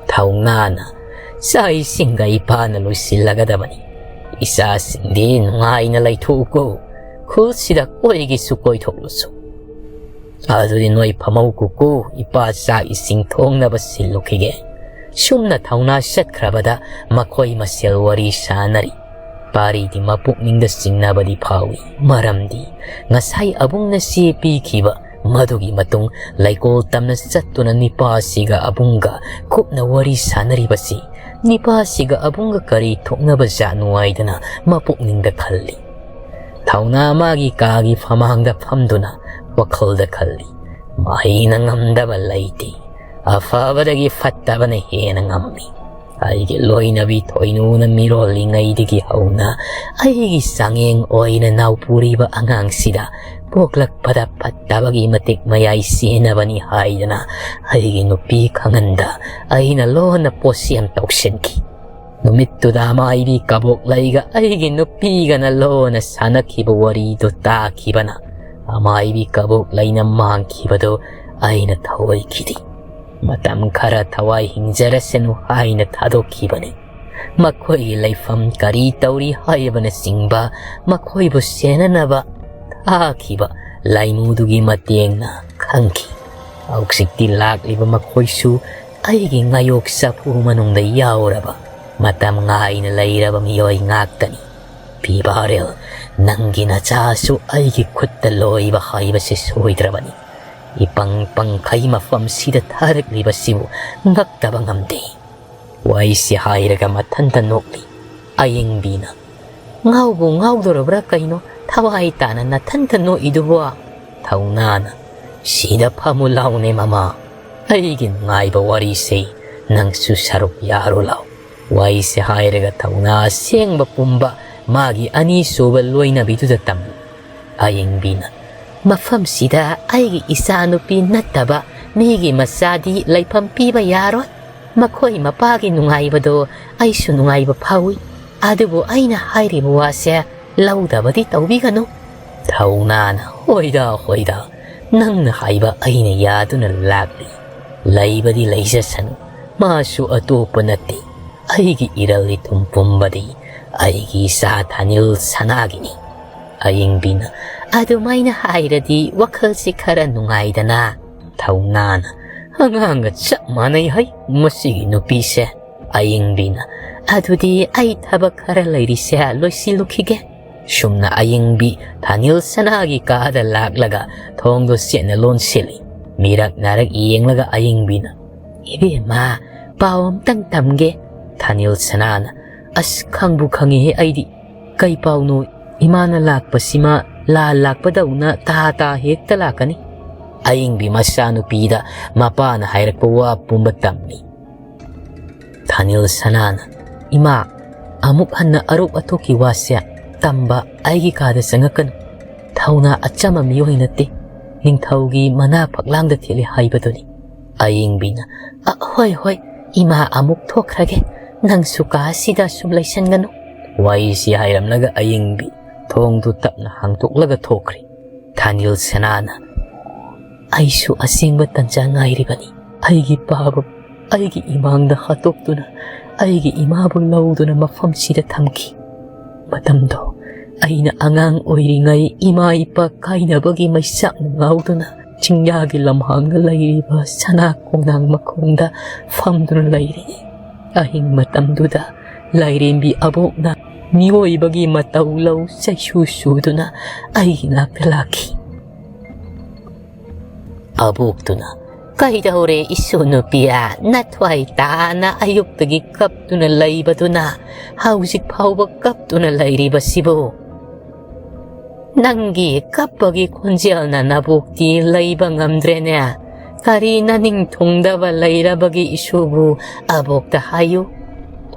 ꯊꯧꯅꯥꯅ, "ꯆꯥꯛ ꯏꯁꯤꯡꯒ ꯏꯄꯥꯅ ꯂꯣꯏꯁꯤꯜꯂꯒꯗꯕꯅꯤ꯫ ꯏꯆꯥꯁꯤꯡꯗꯤ ꯅꯨꯡꯉꯥꯏꯅ ꯂꯩꯊꯣꯛꯎꯀꯣ꯫ ꯈꯨꯜꯁꯤꯗ ꯀꯣꯏꯒꯤꯁꯨ ꯀꯣꯏꯊꯣꯛꯂꯨꯁꯨ꯫ ꯑꯗꯨꯗꯤ ꯅꯣꯏ ꯐꯝꯍꯧ ꯀꯨꯀꯨ, ꯏꯄꯥ ꯆꯥꯛ ꯏꯁꯤꯡ ꯊꯣꯡꯅꯕ ꯁꯤꯜꯂꯨꯈꯤꯒꯦ"꯫ ꯁꯨꯝꯅ ꯊꯧꯅꯥ ꯆꯠꯈ꯭ꯔꯕꯗ ꯃꯈꯣꯏ ꯃꯁꯦꯜ ꯋꯥꯔꯤ ꯁꯥꯅꯔꯤ꯫ ꯄꯥꯔꯤꯗꯤ ꯃꯄꯨꯛꯅꯤꯡꯗ ꯆꯤꯡꯅꯕꯗꯤ ꯐꯥꯎꯏ꯫ ꯃꯔꯝꯗꯤ ꯉꯁꯥꯏ ꯑꯕꯨꯡꯅ ꯆꯦ ꯄꯤꯈꯤꯕ ꯃꯗꯨꯒꯤ ꯃꯇꯨꯡ ꯂꯩꯀꯣꯜ ꯇꯝꯅ ꯆꯠꯇꯨꯅ ꯅꯤꯄꯥꯁꯤꯒ ꯑꯕꯨꯡꯒ ꯀꯨꯞꯅ ꯋꯥꯔꯤ ꯁꯥꯅꯔꯤꯕꯁꯤ ꯅꯤꯄꯥꯁꯤꯒ ꯑꯕꯨꯡꯒ ꯀꯔꯤ ꯊꯣꯛꯅꯕ ꯖꯥꯠꯅꯣ ꯍꯥꯏꯗꯅ ꯃꯄꯨꯛꯅꯤꯡꯗ ꯈꯜꯂꯤ꯫ ꯊꯧꯅꯥ ꯃꯥꯒꯤ ꯀꯥꯒꯤ ꯐꯃꯥꯡꯗ ꯐꯝꯗꯨꯅ ꯋꯥꯈꯜꯗ ꯈꯜꯂꯤ꯫ "ꯃꯍꯩꯅ ꯉꯝꯗꯕ ꯂꯩꯇꯦ꯫ ꯑꯐꯕꯗꯒꯤ ꯐꯠꯇꯕꯅ ꯍꯦꯟꯅ ꯉꯝꯃꯤ꯫ ꯑꯩꯒꯤ ꯂꯣꯏꯅꯕꯤ ꯊꯣꯏꯅꯨꯅ ꯃꯤꯔꯣꯜꯂꯤꯉꯩꯗꯒꯤ ꯍꯧꯅ ꯑꯩꯒꯤ ꯆꯥꯡꯌꯦꯡ ꯑꯣꯏꯅ ꯅꯥꯎꯄꯨꯔꯤꯕ ꯑꯉꯥꯡꯁꯤꯗ ꯄꯣꯛꯂꯛꯄꯗ ꯐꯠꯇꯕꯒꯤ ꯃꯇꯤꯛ ꯃꯌꯥꯏ ꯆꯦꯟꯅꯕꯅꯤ ꯍꯥꯏꯗꯅ ꯑꯩꯒꯤ ꯅꯨꯄꯤ ꯈꯪꯍꯟꯗ ꯑꯩꯅ ꯂꯣꯟꯅ ꯄꯣꯠꯁꯦꯝ ꯇꯧꯁꯤꯟꯈꯤ꯫ ꯅꯨꯃꯤꯠꯇꯨꯗ ꯑꯃꯥꯏꯕꯤ ꯀꯕꯣꯛꯂꯩꯒ ꯑꯩꯒꯤ ꯅꯨꯄꯤꯒꯅ ꯂꯣꯟꯅ ꯁꯥꯟꯅꯈꯤꯕ ꯋꯥꯔꯤꯗꯨ ꯇꯥꯈꯤꯕꯅ ꯑꯃꯥꯏꯕꯤ ꯀꯕꯣꯛꯂꯩꯅ ꯃꯥꯡꯈꯤꯕꯗꯨ ꯑꯩꯅ ꯊꯑꯣꯏꯈꯤꯗꯦ꯫ ꯃꯇꯝ ꯈꯔ ꯊꯋꯥꯏ ꯍꯤꯡꯖꯔꯁꯅꯨ ꯍꯥꯏꯅ ꯊꯥꯗꯣꯛꯈꯤꯕꯅꯤ꯫ ꯃꯈꯣꯏꯒꯤ ꯂꯩꯐꯝ ꯀꯔꯤ ꯇꯧꯔꯤ ꯍꯥꯏꯕꯅꯆꯤꯡꯕ ꯃꯈꯣꯏꯕꯨ ꯁꯦꯟꯅꯅꯕ ꯊꯥꯈꯤꯕ ꯂꯥꯏꯃꯨꯗꯨꯒꯤ ꯃꯇꯦꯡꯅ ꯈꯪꯈꯤ꯫ ꯍꯧꯖꯤꯛꯇꯤ ꯂꯥꯛꯂꯤꯕ ꯃꯈꯣꯏꯁꯨ ꯑꯩꯒꯤ ꯉꯥꯌꯣꯛ ꯆꯐꯨ ꯃꯅꯨꯡꯗ ꯌꯥꯎꯔꯕ ꯃꯇꯝ ꯉꯥꯏꯅ ꯂꯩꯔꯕ ꯃꯤꯑꯣꯏ ꯉꯥꯛꯇꯅꯤ꯫ ꯄꯤꯕꯥꯔꯦꯜ, ꯅꯪꯒꯤ ꯅꯆꯥꯁꯨ ꯑꯩꯒꯤ ꯈꯨꯠꯇ ꯂꯣꯏꯕ ꯍꯥꯏꯕꯁꯤ ꯁꯣꯏꯗ꯭ꯔꯕꯅꯤ꯫ ꯏꯄꯪ ꯄꯪꯈꯩ ꯃꯐꯝꯁꯤꯗ ꯊꯥꯔꯛꯂꯤꯕꯁꯤꯕꯨ ꯉꯛꯇꯕ ꯉꯝꯗꯦ꯫ ꯋꯥꯏꯁꯤ ꯍꯥꯏꯔꯒ ꯃꯊꯟꯇ ꯅꯣꯛꯂꯤ꯫ ꯑꯌꯦꯡꯕꯤꯅ, "ꯉꯥꯎꯕꯨ ꯉꯥꯎꯗꯣꯔꯕ꯭ꯔꯥ ꯀꯩꯅꯣ ꯊꯋꯥꯏ ꯇꯥꯅ ꯅꯊꯟꯇ ꯅꯣꯛꯏꯗꯨꯕꯣ?" ꯊꯧꯅꯥꯅ, "ꯁꯤꯗ ꯐꯝꯃꯨ ꯂꯥꯎꯅꯦ ꯃꯃꯥ, ꯑꯩꯒꯤ ꯅꯨꯡꯉꯥꯏꯕ ꯋꯥꯔꯤꯁꯦ ꯅꯪꯁꯨ ꯁꯔꯨꯛ ꯌꯥꯔꯨ ꯂꯥꯎ"꯫ ꯋꯥꯏꯁꯦ ꯍꯥꯏꯔꯒ ꯊꯧꯅꯥ ꯑꯁꯦꯡꯕ ꯄꯨꯝꯕ ꯃꯥꯒꯤ ꯑꯅꯤꯁꯨꯕ ꯂꯣꯏꯅꯕꯤꯗꯨꯗ ꯇꯝꯃꯤ꯫ ꯑꯌꯦꯡꯕꯤꯅ, "ꯃꯐꯝꯁꯤꯗ ꯑꯩꯒꯤ ꯏꯆꯥꯅꯨꯄꯤ ꯅꯠꯇꯕ ꯃꯤꯒꯤ ꯃꯆꯥꯗꯤ ꯂꯩꯐꯝ ꯄꯤꯕ ꯌꯥꯔꯣꯏ꯫ ꯃꯈꯣꯏ ꯃꯄꯥꯒꯤ ꯅꯨꯡꯉꯥꯏꯕꯗꯣ ꯑꯩꯁꯨ ꯅꯨꯡꯉꯥꯏꯕ ꯐꯥꯎꯏ꯫ ꯑꯗꯨꯕꯨ ꯑꯩꯅ ꯍꯥꯏꯔꯤꯕ ꯋꯥꯁꯦ ꯂꯧꯗꯕꯗꯤ ꯇꯧꯕꯤꯒꯅꯨ꯫ ꯊꯧꯅꯥꯅ, "ꯍꯣꯏꯗ, ꯍꯣꯏꯗ, ꯅꯪꯅ ꯍꯥꯏꯕ ꯑꯩꯅ ꯌꯥꯗꯨꯅ ꯂꯥꯛꯂꯤ꯫ ꯂꯩꯕꯗꯤ ꯂꯩꯖꯁꯅꯨ, ꯃꯥꯁꯨ ꯑꯇꯣꯞꯄ ꯅꯠꯇꯦ꯫ ꯑꯩꯒꯤ ꯏꯔꯜ ꯏꯊꯨꯝ ꯄꯨꯝꯕꯗꯤ ꯑꯩꯒꯤ ꯏꯆꯥ ꯊꯥꯅꯤꯜ ꯁꯅꯥꯒꯤꯅꯤ꯫" ꯑꯌꯤꯡꯕꯤꯅ, "ꯑꯗꯨꯃꯥꯏꯅ ꯍꯥꯏꯔꯗꯤ ꯋꯥꯈꯜꯁꯤ ꯈꯔ ꯅꯨꯡꯉꯥꯏꯗꯅ꯫" ꯊꯧꯅꯥꯅ, "ꯑꯉꯥꯡꯒ ꯆꯞ ꯃꯥꯟꯅꯩ ꯍꯩ ꯃꯁꯤꯒꯤ ꯅꯨꯄꯤꯁꯦ꯫" ꯑꯌꯤꯡꯕꯤꯅ, "ꯑꯗꯨꯗꯤ ꯑꯩ ꯊꯕꯛ ꯈꯔ ꯂꯩꯔꯤꯁꯦ ꯂꯣꯏꯁꯤꯜꯂꯨꯈꯤꯒꯦ꯫" ꯁꯨꯝꯅ ꯑꯌꯤꯡꯕꯤ ꯊꯥꯅꯤꯜ ꯁꯅꯥꯒꯤ ꯀꯥꯗ ꯂꯥꯛꯂꯒ ꯊꯣꯡꯗꯣ ꯆꯦꯠꯅ ꯂꯣꯟꯁꯤꯜꯂꯤ꯫ ꯃꯤꯔꯛ ꯅꯥꯔꯛ ꯌꯦꯡꯂꯒ ꯑꯌꯤꯡꯕꯤꯅ, "ꯏꯕꯦꯝꯃ, ꯄꯥꯎ ꯑꯝꯇꯪ ꯇꯝꯒꯦ꯫" ꯊꯥꯅꯤꯜ ꯁꯅꯥꯅ, "ꯑꯁ, ꯈꯪꯕꯨ ꯈꯪꯉꯤꯍꯦ ꯑꯩꯗꯤ꯫ ꯀꯩ ꯄꯥꯎꯅꯣ? ꯏꯃꯥꯅ ꯂꯥꯛꯄꯁꯤꯃ ꯂꯥꯟ ꯂꯥꯛꯄꯗꯧꯅ ꯇꯥ ꯇꯥ ꯍꯦꯛꯇ ꯂꯥꯛꯀꯅꯤ꯫" ꯑꯌꯤꯡꯕꯤ ꯃꯆꯥꯅꯨꯄꯤꯗ ꯃꯄꯥꯅ ꯍꯥꯏꯔꯛꯄ ꯋꯥ ꯄꯨꯝꯕ ꯇꯝꯃꯤ꯫ ꯊꯥꯅꯤꯜ ꯁꯅꯥꯅ, "ꯏꯃꯥ, ꯑꯃꯨꯛ ꯍꯟꯅ ꯑꯔꯣꯛ ꯑꯇꯣꯛꯀꯤ ꯋꯥꯁꯦ ꯇꯝꯕ ꯑꯩꯒꯤ ꯀꯥꯗ ꯆꯪꯉꯛꯀꯅꯨ꯫ ꯊꯧꯅꯥ ꯑꯆꯝꯕ ꯃꯤꯑꯣꯏ ꯅꯠꯇꯦ, ꯅꯤꯡꯊꯧꯒꯤ ꯃꯅꯥ ꯐꯛꯂꯥꯡꯗ ꯊꯦꯠꯂꯦ ꯍꯥꯏꯕꯗꯨꯅꯤ꯫" ꯑꯌꯤꯡꯕꯤꯅ, "ꯑ, ꯍꯣꯏ, ꯍꯣꯏ, ꯏꯃꯥ ꯑꯃꯨꯛ ꯊꯣꯛꯈ꯭ꯔꯒꯦ, ꯅꯪꯁꯨ ꯀꯥ ꯑꯁꯤꯗ ꯁꯨꯝ ꯂꯩꯁꯟꯒꯅꯨ꯫" ꯋꯥꯔꯤꯁꯤ ꯍꯥꯏꯔꯝꯂꯒ ꯑꯌꯤꯡꯕꯤ ꯊꯣꯡꯗꯨ ꯇꯞꯅ ꯍꯥꯡꯇꯣꯛꯂꯒ ꯊꯣꯛꯈ꯭ꯔꯤ꯫ ꯊꯥꯅꯤꯜ ꯁꯅꯥꯅ, "ꯑꯩꯁꯨ ꯑꯁꯦꯡꯕ ꯇꯟꯖꯥ ꯉꯥꯏꯔꯤꯕꯅꯤ꯫ ꯑꯩꯒꯤ ꯄꯥꯕ ꯑꯩꯒꯤ ꯏꯃꯥꯡꯗ ꯍꯥꯠꯇꯣꯛꯇꯨꯅ ꯑꯩꯒꯤ ꯏꯃꯥꯕꯨ ꯂꯧꯗꯨꯅ ꯃꯐꯝꯁꯤꯗ ꯊꯝꯈꯤ꯫ ꯃꯇꯝꯗꯣ ꯑꯩꯅ ꯑꯉꯥꯡ ꯑꯣꯏꯔꯤꯉꯩ ꯏꯃꯥ ꯏꯄꯥ ꯀꯥꯏꯅꯕꯒꯤ ꯃꯩꯆꯥꯛꯅ ꯉꯥꯎꯗꯨꯅ ꯆꯤꯡꯌꯥꯒꯤ ꯂꯝꯍꯥꯡꯗ ꯂꯩꯔꯤꯕ ꯁꯅꯥ ꯈꯣꯡꯅꯥꯡ ꯃꯈꯣꯡꯗ ꯐꯝꯗꯨꯅ ꯂꯩꯔꯤ꯫ ꯑꯍꯤꯡ ꯃꯇꯝꯗꯨꯗ ꯂꯥꯏꯔꯦꯝꯕꯤ ꯑꯕꯣꯛꯅ ꯃꯤꯑꯣꯏꯕꯒꯤ ꯃꯇꯧ ꯂꯧ ꯆꯩꯁꯨ ꯁꯨꯗꯨꯅ ꯑꯩꯒꯤ ꯅꯥꯛꯇ ꯂꯥꯛꯈꯤ꯫" ꯑꯕꯣꯛꯇꯨꯅ, "ꯀꯩꯗꯧꯔꯦ ꯏꯁꯨ ꯅꯨꯄꯤꯌꯥ, ꯅꯊ꯭ꯋꯥꯏ ꯇꯥꯅ ꯑꯌꯨꯛꯇꯒꯤ ꯀꯞꯇꯨꯅ ꯂꯩꯕꯗꯨꯅ ꯍꯧꯖꯤꯛ ꯐꯥꯎꯕ ꯀꯞꯇꯨꯅ ꯂꯩꯔꯤꯕꯁꯤꯕꯨ? ꯅꯪꯒꯤ ꯀꯞꯄꯒꯤ ꯈꯣꯟꯖꯦꯜꯅ ꯅꯕꯣꯛꯇꯤ ꯂꯩꯕ ꯉꯝꯗ꯭ꯔꯦꯅꯦ꯫ ꯀꯔꯤ ꯅꯅꯤꯡ ꯊꯨꯡꯗꯕ ꯂꯩꯔꯕꯒꯤ ꯏꯁꯨꯕꯨ ꯑꯕꯣꯛꯇ ꯍꯥꯏꯌꯨ꯫"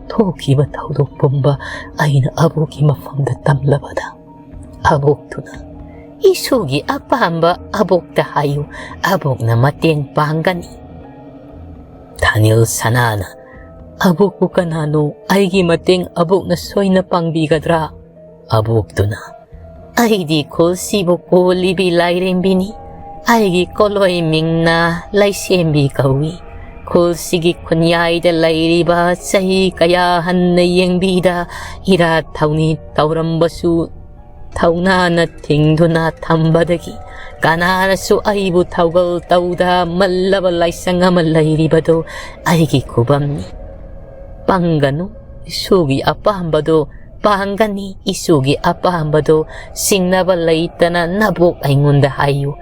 ꯊꯣꯛꯈꯤꯕ ꯊꯧꯗꯣꯛ ꯄꯨꯝꯕ ꯑꯩꯅ ꯑꯕꯣꯛꯀꯤ ꯃꯐꯝꯗ ꯇꯝꯂꯕꯗ ꯑꯕꯣꯛꯇꯨꯅ, "ꯏꯁꯨꯒꯤ ꯑꯄꯥꯝꯕ ꯑꯕꯣꯛꯇ ꯍꯥꯏꯌꯨ, ꯑꯕꯣꯛꯅ ꯃꯇꯦꯡ ꯄꯥꯡꯒꯅꯤ꯫" ꯊꯥꯅꯤꯜ ꯁꯅꯥꯅ, "ꯑꯕꯣꯛꯄꯨ ꯀꯅꯥꯅꯣ? ꯑꯩꯒꯤ ꯃꯇꯦꯡ ꯑꯕꯣꯛꯅ ꯁꯣꯏꯅ ꯄꯥꯡꯕꯤꯒꯗ꯭ꯔꯥ?" ꯑꯕꯣꯛꯇꯨꯅ, "ꯑꯩꯗꯤ ꯈꯨꯜꯁꯤꯕꯨ ꯀꯣꯜꯂꯤꯕꯤ ꯂꯥꯏꯔꯦꯝꯕꯤꯅꯤ꯫ ꯑꯩꯒꯤ ꯀꯣꯂꯣꯏ ꯃꯤꯡꯅ ꯂꯩꯁꯦꯝꯕꯤ ꯀꯧꯏ꯫ ꯈꯨꯜꯁꯤꯒꯤ ꯈꯨꯟꯌꯥꯏꯗ ꯂꯩꯔꯤꯕ ꯆꯍꯤ ꯀꯌꯥ ꯍꯟꯅ ꯌꯦꯡꯕꯤꯗ ꯏꯔꯥꯠ ꯊꯧꯅꯤ ꯇꯧꯔꯝꯕꯁꯨ ꯊꯧꯅꯥꯅ ꯊꯤꯡꯗꯨꯅ ꯊꯝꯕꯗꯒꯤ ꯀꯅꯥꯅꯁꯨ ꯑꯩꯕꯨ ꯊꯧꯒꯜ ꯇꯧꯗ ꯃꯜꯂꯕ ꯂꯥꯏꯁꯪ ꯑꯃ ꯂꯩꯔꯤꯕꯗꯨ ꯑꯩꯒꯤ ꯈꯨꯕꯝꯅꯤ꯫ ꯄꯪꯒꯅꯨ, ꯏꯁꯨꯒꯤ ꯑꯄꯥꯝꯕꯗꯨ ꯄꯥꯡꯒꯅꯤ, ꯏꯁꯨꯒꯤ ꯑꯄꯥꯝꯕꯗꯨ ꯆꯤꯡꯅꯕ ꯂꯩꯇꯅ ꯅꯕꯣꯛ ꯑꯩꯉꯣꯟꯗ ꯍꯥꯏꯌꯨ꯫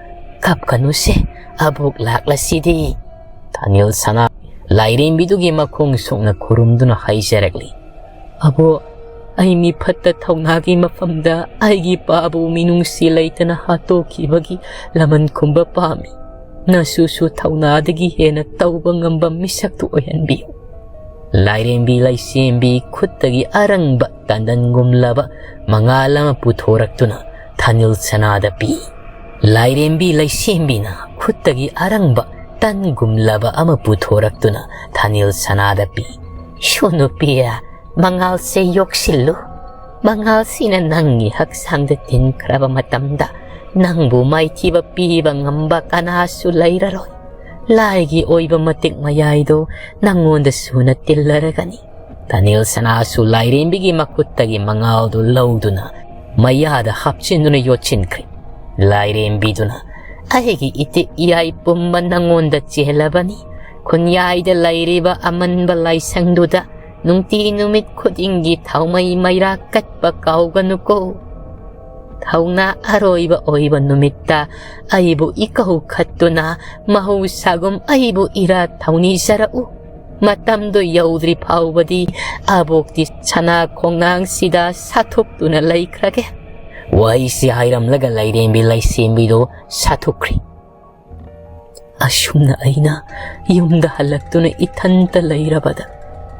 ꯀꯞꯀꯅꯨꯁꯦ, ꯑꯕꯣꯛ ꯂꯥꯛꯂꯁꯤꯗꯤ"꯫ ꯊꯥꯅꯤꯜ ꯁꯅꯥ ꯂꯥꯏꯔꯦꯝꯕꯤꯗꯨꯒꯤ ꯃꯈꯣꯡ ꯁꯣꯛꯅ ꯈꯨꯔꯨꯝꯗꯨꯅ ꯍꯥꯏꯖꯔꯛꯂꯤ, "ꯑꯕꯣꯛ, ꯑꯩ ꯃꯤꯐꯠꯇ ꯊꯧꯅꯥꯒꯤ ꯃꯐꯝꯗ ꯑꯩꯒꯤ ꯄꯥꯕꯨ ꯃꯤꯅꯨꯡꯁꯤ ꯂꯩꯇꯅ ꯍꯥꯠꯇꯣꯛꯈꯤꯕꯒꯤ ꯂꯃꯟ ꯈꯨꯝꯕ ꯄꯥꯝꯃꯤ꯫ ꯅꯁꯨꯁꯨ ꯊꯧꯅꯥꯗꯒꯤ ꯍꯦꯟꯅ ꯇꯧꯕ ꯉꯝꯕ ꯃꯤꯁꯛꯇꯨ ꯑꯣꯏꯍꯟꯕꯤꯌꯨ"꯫ ꯂꯥꯏꯔꯦꯝꯕꯤ ꯂꯩꯁꯦꯝꯕꯤ ꯈꯨꯠꯇꯒꯤ ꯑꯔꯪꯕ ꯇꯟꯗꯟꯒꯨꯝꯂꯕ ꯃꯉꯥꯜ ꯑꯃ ꯄꯨꯊꯣꯔꯛꯇꯨꯅ ꯊꯥꯅꯤꯜ ꯁꯅꯥꯗ ꯄꯤ꯫ ꯂꯥꯏꯔꯦꯝꯕꯤ ꯂꯩꯁꯦꯝꯕꯤꯅ ꯈꯨꯠꯇꯒꯤ ꯑꯔꯪꯕ ꯇꯟꯒꯨꯝꯂꯕ ꯑꯃ ꯄꯨꯊꯣꯔꯛꯇꯨꯅ ꯊꯥꯅꯤꯜ ꯁꯅꯥꯗ ꯄꯤ꯫ "ꯁꯣ ꯅꯨꯄꯤ, ꯃꯉꯥꯜꯁꯦ ꯌꯣꯛꯁꯤꯜꯂꯨ꯫ ꯃꯉꯥꯜꯁꯤꯅ ꯅꯪꯒꯤ ꯍꯛꯆꯥꯡꯗ ꯇꯤꯟꯈ꯭ꯔꯕ ꯃꯇꯝꯗ ꯅꯪꯕꯨ ꯃꯥꯏꯊꯤꯕ ꯄꯤꯕ ꯉꯝꯕ ꯀꯅꯥꯁꯨ ꯂꯩꯔꯔꯣꯏ꯫ ꯂꯥꯏꯒꯤ ꯑꯣꯏꯕ ꯃꯇꯤꯛ ꯃꯌꯥꯏꯗꯨ ꯅꯪꯉꯣꯟꯗ ꯁꯨꯅ ꯇꯤꯜꯂꯔꯒꯅꯤ"꯫ ꯊꯥꯅꯤꯜ ꯁꯅꯥꯁꯨ ꯂꯥꯏꯔꯦꯝꯕꯤꯒꯤ ꯃꯈꯨꯠꯇꯒꯤ ꯃꯉꯥꯜꯗꯨ ꯂꯧꯗꯨꯅ ꯃꯌꯥꯗ ꯍꯥꯞꯆꯤꯟꯗꯨꯅ ꯌꯣꯠꯁꯤꯟꯈ꯭ꯔꯦ꯫ ꯂꯥꯏꯔꯦꯝꯕꯤꯗꯨꯅ, "ꯑꯩꯒꯤ ꯏꯇꯤꯛ ꯏꯌꯥꯏ ꯄꯨꯝꯕ ꯅꯪꯉꯣꯟꯗ ꯆꯦꯜꯂꯕꯅꯤ꯫ ꯈꯨꯟꯌꯥꯏꯗ ꯂꯩꯔꯤꯕ ꯑꯃꯟꯕ ꯂꯥꯏꯁꯪꯗꯨꯗ ꯅꯨꯡꯇꯤ ꯅꯨꯃꯤꯠ ꯈꯨꯗꯤꯡꯒꯤ ꯊꯥꯎꯃꯩ ꯃꯩꯔꯥ ꯀꯠꯄ ꯀꯥꯎꯒꯅꯨꯀꯣ꯫ ꯊꯧꯅꯥ ꯑꯔꯣꯏꯕ ꯑꯣꯏꯕ ꯅꯨꯃꯤꯠꯇ ꯑꯩꯕꯨ ꯏꯀꯧ ꯈꯠꯇꯨꯅ ꯃꯍꯧꯁꯥꯒꯨꯝ ꯑꯩꯕꯨ ꯏꯔꯥꯠ ꯊꯧꯅꯤꯖꯔꯛꯎ꯫ ꯃꯇꯝꯗꯨ ꯌꯧꯗ꯭ꯔꯤ ꯐꯥꯎꯕꯗꯤ ꯑꯕꯣꯛꯇꯤ ꯁꯅꯥ ꯈꯣꯡꯅꯥꯡꯁꯤꯗ ꯁꯥꯊꯣꯛꯇꯨꯅ ꯂꯩꯈ꯭ꯔꯒꯦ"꯫ ꯋꯥꯍꯩꯁꯤ ꯍꯥꯏꯔꯝꯂꯒ ꯂꯥꯏꯔꯦꯝꯕꯤ ꯂꯩꯁꯦꯝꯕꯤꯗꯨ ꯁꯥꯊꯣꯛꯈ꯭ꯔꯤ꯫ ꯑꯁꯨꯝꯅ ꯑꯩꯅ ꯌꯨꯝꯗ ꯍꯜꯂꯛꯇꯨꯅ ꯏꯊꯟꯇ ꯂꯩꯔꯕꯗ,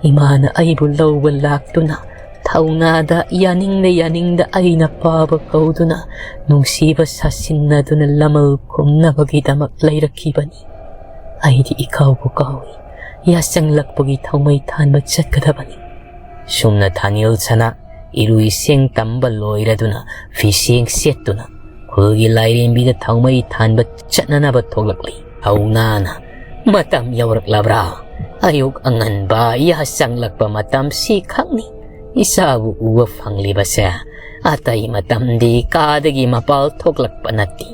ꯏꯃꯥꯅ ꯑꯩꯕꯨ ꯂꯧꯕ ꯂꯥꯛꯇꯨꯅ, ꯊꯧꯅꯥꯗ ꯌꯥꯅꯤꯡꯗ ꯌꯥꯅꯤꯡꯗ ꯑꯩꯅ ꯄꯥꯕ ꯀꯧꯗꯨꯅ, ꯅꯨꯡꯁꯤꯕ ꯁꯥꯁꯤꯟꯅꯗꯨꯅ ꯂꯃꯜ ꯈꯨꯝꯅꯕꯒꯤꯗꯃꯛ ꯂꯩꯔꯛꯈꯤꯕꯅꯤ꯫ ꯑꯩꯗꯤ ꯏꯀꯥꯎꯕꯨ ꯀꯥꯎꯏ꯫ ꯌꯥꯆꯪꯂꯛꯄꯒꯤ ꯊꯧꯃꯩ ꯊꯥꯟꯕ ꯆꯠꯀꯗꯕꯅꯤ꯫ ꯁꯨꯝꯅ ꯊꯥꯅꯤꯜ ꯁꯅꯥ ꯏꯔꯨ ꯏꯁꯤꯡ ꯇꯝꯕ ꯂꯣꯏꯔꯗꯨꯅ ꯐꯤꯁꯦꯡ ꯁꯦꯠꯇꯨꯅ ꯈꯨꯜꯒꯤ ꯂꯥꯏꯔꯦꯝꯕꯤꯗ ꯊꯥꯎꯃꯩ ꯊꯥꯟꯕ ꯆꯠꯅꯅꯕ ꯊꯣꯛꯂꯛꯂꯤ꯫ ꯊꯧꯅꯥꯅ, "ꯃꯇꯝ ꯌꯧꯔꯛꯂꯕ꯭ꯔꯥ? ꯑꯌꯨꯛ ꯑꯉꯟꯕ ꯌꯥꯆꯪꯂꯛꯄ ꯃꯇꯝꯁꯤ ꯈꯛꯅꯤ ꯏꯆꯥꯕꯨ ꯎꯕ ꯐꯪꯂꯤꯕꯁꯦ꯫ ꯑꯇꯩ ꯃꯇꯝꯗꯤ ꯀꯥꯗꯒꯤ ꯃꯄꯥꯜ ꯊꯣꯛꯂꯛꯄ ꯅꯠꯇꯦ꯫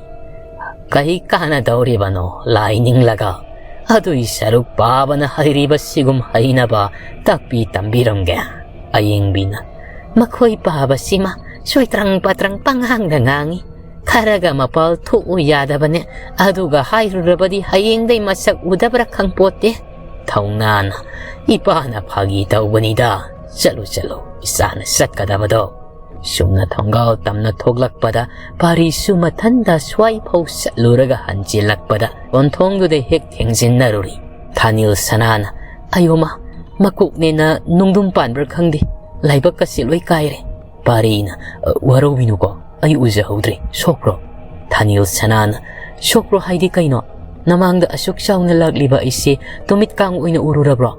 ꯀꯩ ꯀꯥꯟꯅꯗꯧꯔꯤꯕꯅꯣ ꯂꯥꯏ ꯅꯤꯡꯂꯒ? ꯑꯗꯨꯏ ꯁꯔꯨꯛ ꯄꯥꯕꯅ ꯍꯩꯔꯤꯕ ꯁꯤꯒꯨꯝ ꯍꯩꯅꯕ ꯇꯥꯛꯄꯤ ꯇꯝꯕꯤꯔꯝꯒꯦ꯫" ꯑꯌꯦꯡꯕꯤꯅ, "ꯃꯈꯣꯏ ꯄꯥꯕꯁꯤꯃ ꯁꯣꯏꯇ꯭ꯔꯪ ꯄꯥꯇ꯭ꯔꯪ ꯄꯉꯥꯡꯗ ꯉꯥꯡꯏ꯫ ꯈꯔꯒ ꯃꯄꯥꯜ ꯊꯣꯛꯎ ꯌꯥꯗꯕꯅꯦ꯫ ꯑꯗꯨꯒ ꯍꯥꯏꯔꯨꯔꯕꯗꯤ ꯍꯌꯦꯡꯗꯩ ꯃꯁꯛ ꯎꯗꯕ꯭ꯔꯥ ꯈꯪꯄꯣꯠꯇꯦ꯫" ꯊꯧꯅꯥꯅ, "ꯏꯄꯥꯅ ꯐꯥꯒꯤ ꯇꯧꯕꯅꯤꯗ꯫ ꯆꯠꯂꯨ ꯆꯠꯂꯨ, ꯏꯆꯥꯅ ꯆꯠꯀꯗꯕꯗꯣ꯫" ꯁꯨꯝꯅ ꯊꯣꯡꯒꯥꯜ ꯇꯝꯅ ꯊꯣꯛꯂꯛꯄꯗ ꯄꯥꯔꯤꯁꯨ ꯃꯊꯟꯗ ꯁ꯭ꯋꯥꯏ ꯐꯥꯎ ꯆꯠꯂꯨꯔꯒ ꯍꯟꯖꯤꯜꯂꯛꯄꯗ ꯀꯣꯟꯊꯣꯡꯗꯨꯗ ꯍꯦꯛ ꯊꯦꯡꯖꯤꯟꯅꯔꯨꯔꯤ꯫ ꯊꯥꯅꯤꯜ ꯁꯅꯥꯅ, "ꯑꯌꯣꯃ, ꯃꯀꯣꯛꯅꯦꯅ ꯅꯨꯡꯗꯨꯝ ꯄꯥꯟꯕ꯭ꯔꯥ ꯈꯪꯗꯦ, ꯂꯥꯏꯕꯛꯀꯁꯦ ꯂꯣꯏ ꯀꯥꯏꯔꯦ꯫" ꯄꯥꯔꯤꯅ, "ꯑ, ꯋꯥꯔꯧꯕꯤꯅꯨꯀꯣ, ꯑꯩ ꯎꯖꯍꯧꯗ꯭ꯔꯦ꯫ ꯁꯣꯛꯄ꯭ꯔꯣ?" ꯊꯥꯅꯤꯜ ꯁꯅꯥꯅ, "ꯁꯣꯛꯄ꯭ꯔꯣ ꯍꯥꯏꯗꯤ ꯀꯩꯅꯣ? ꯅꯃꯥꯡꯗ ꯑꯁꯨꯛ ꯆꯥꯎꯅ ꯂꯥꯛꯂꯤꯕ ꯑꯩꯁꯦ ꯇꯨꯃꯤꯠ ꯀꯥꯡ ꯑꯣꯏꯅ ꯎꯔꯨꯔꯕ꯭ꯔꯣ?"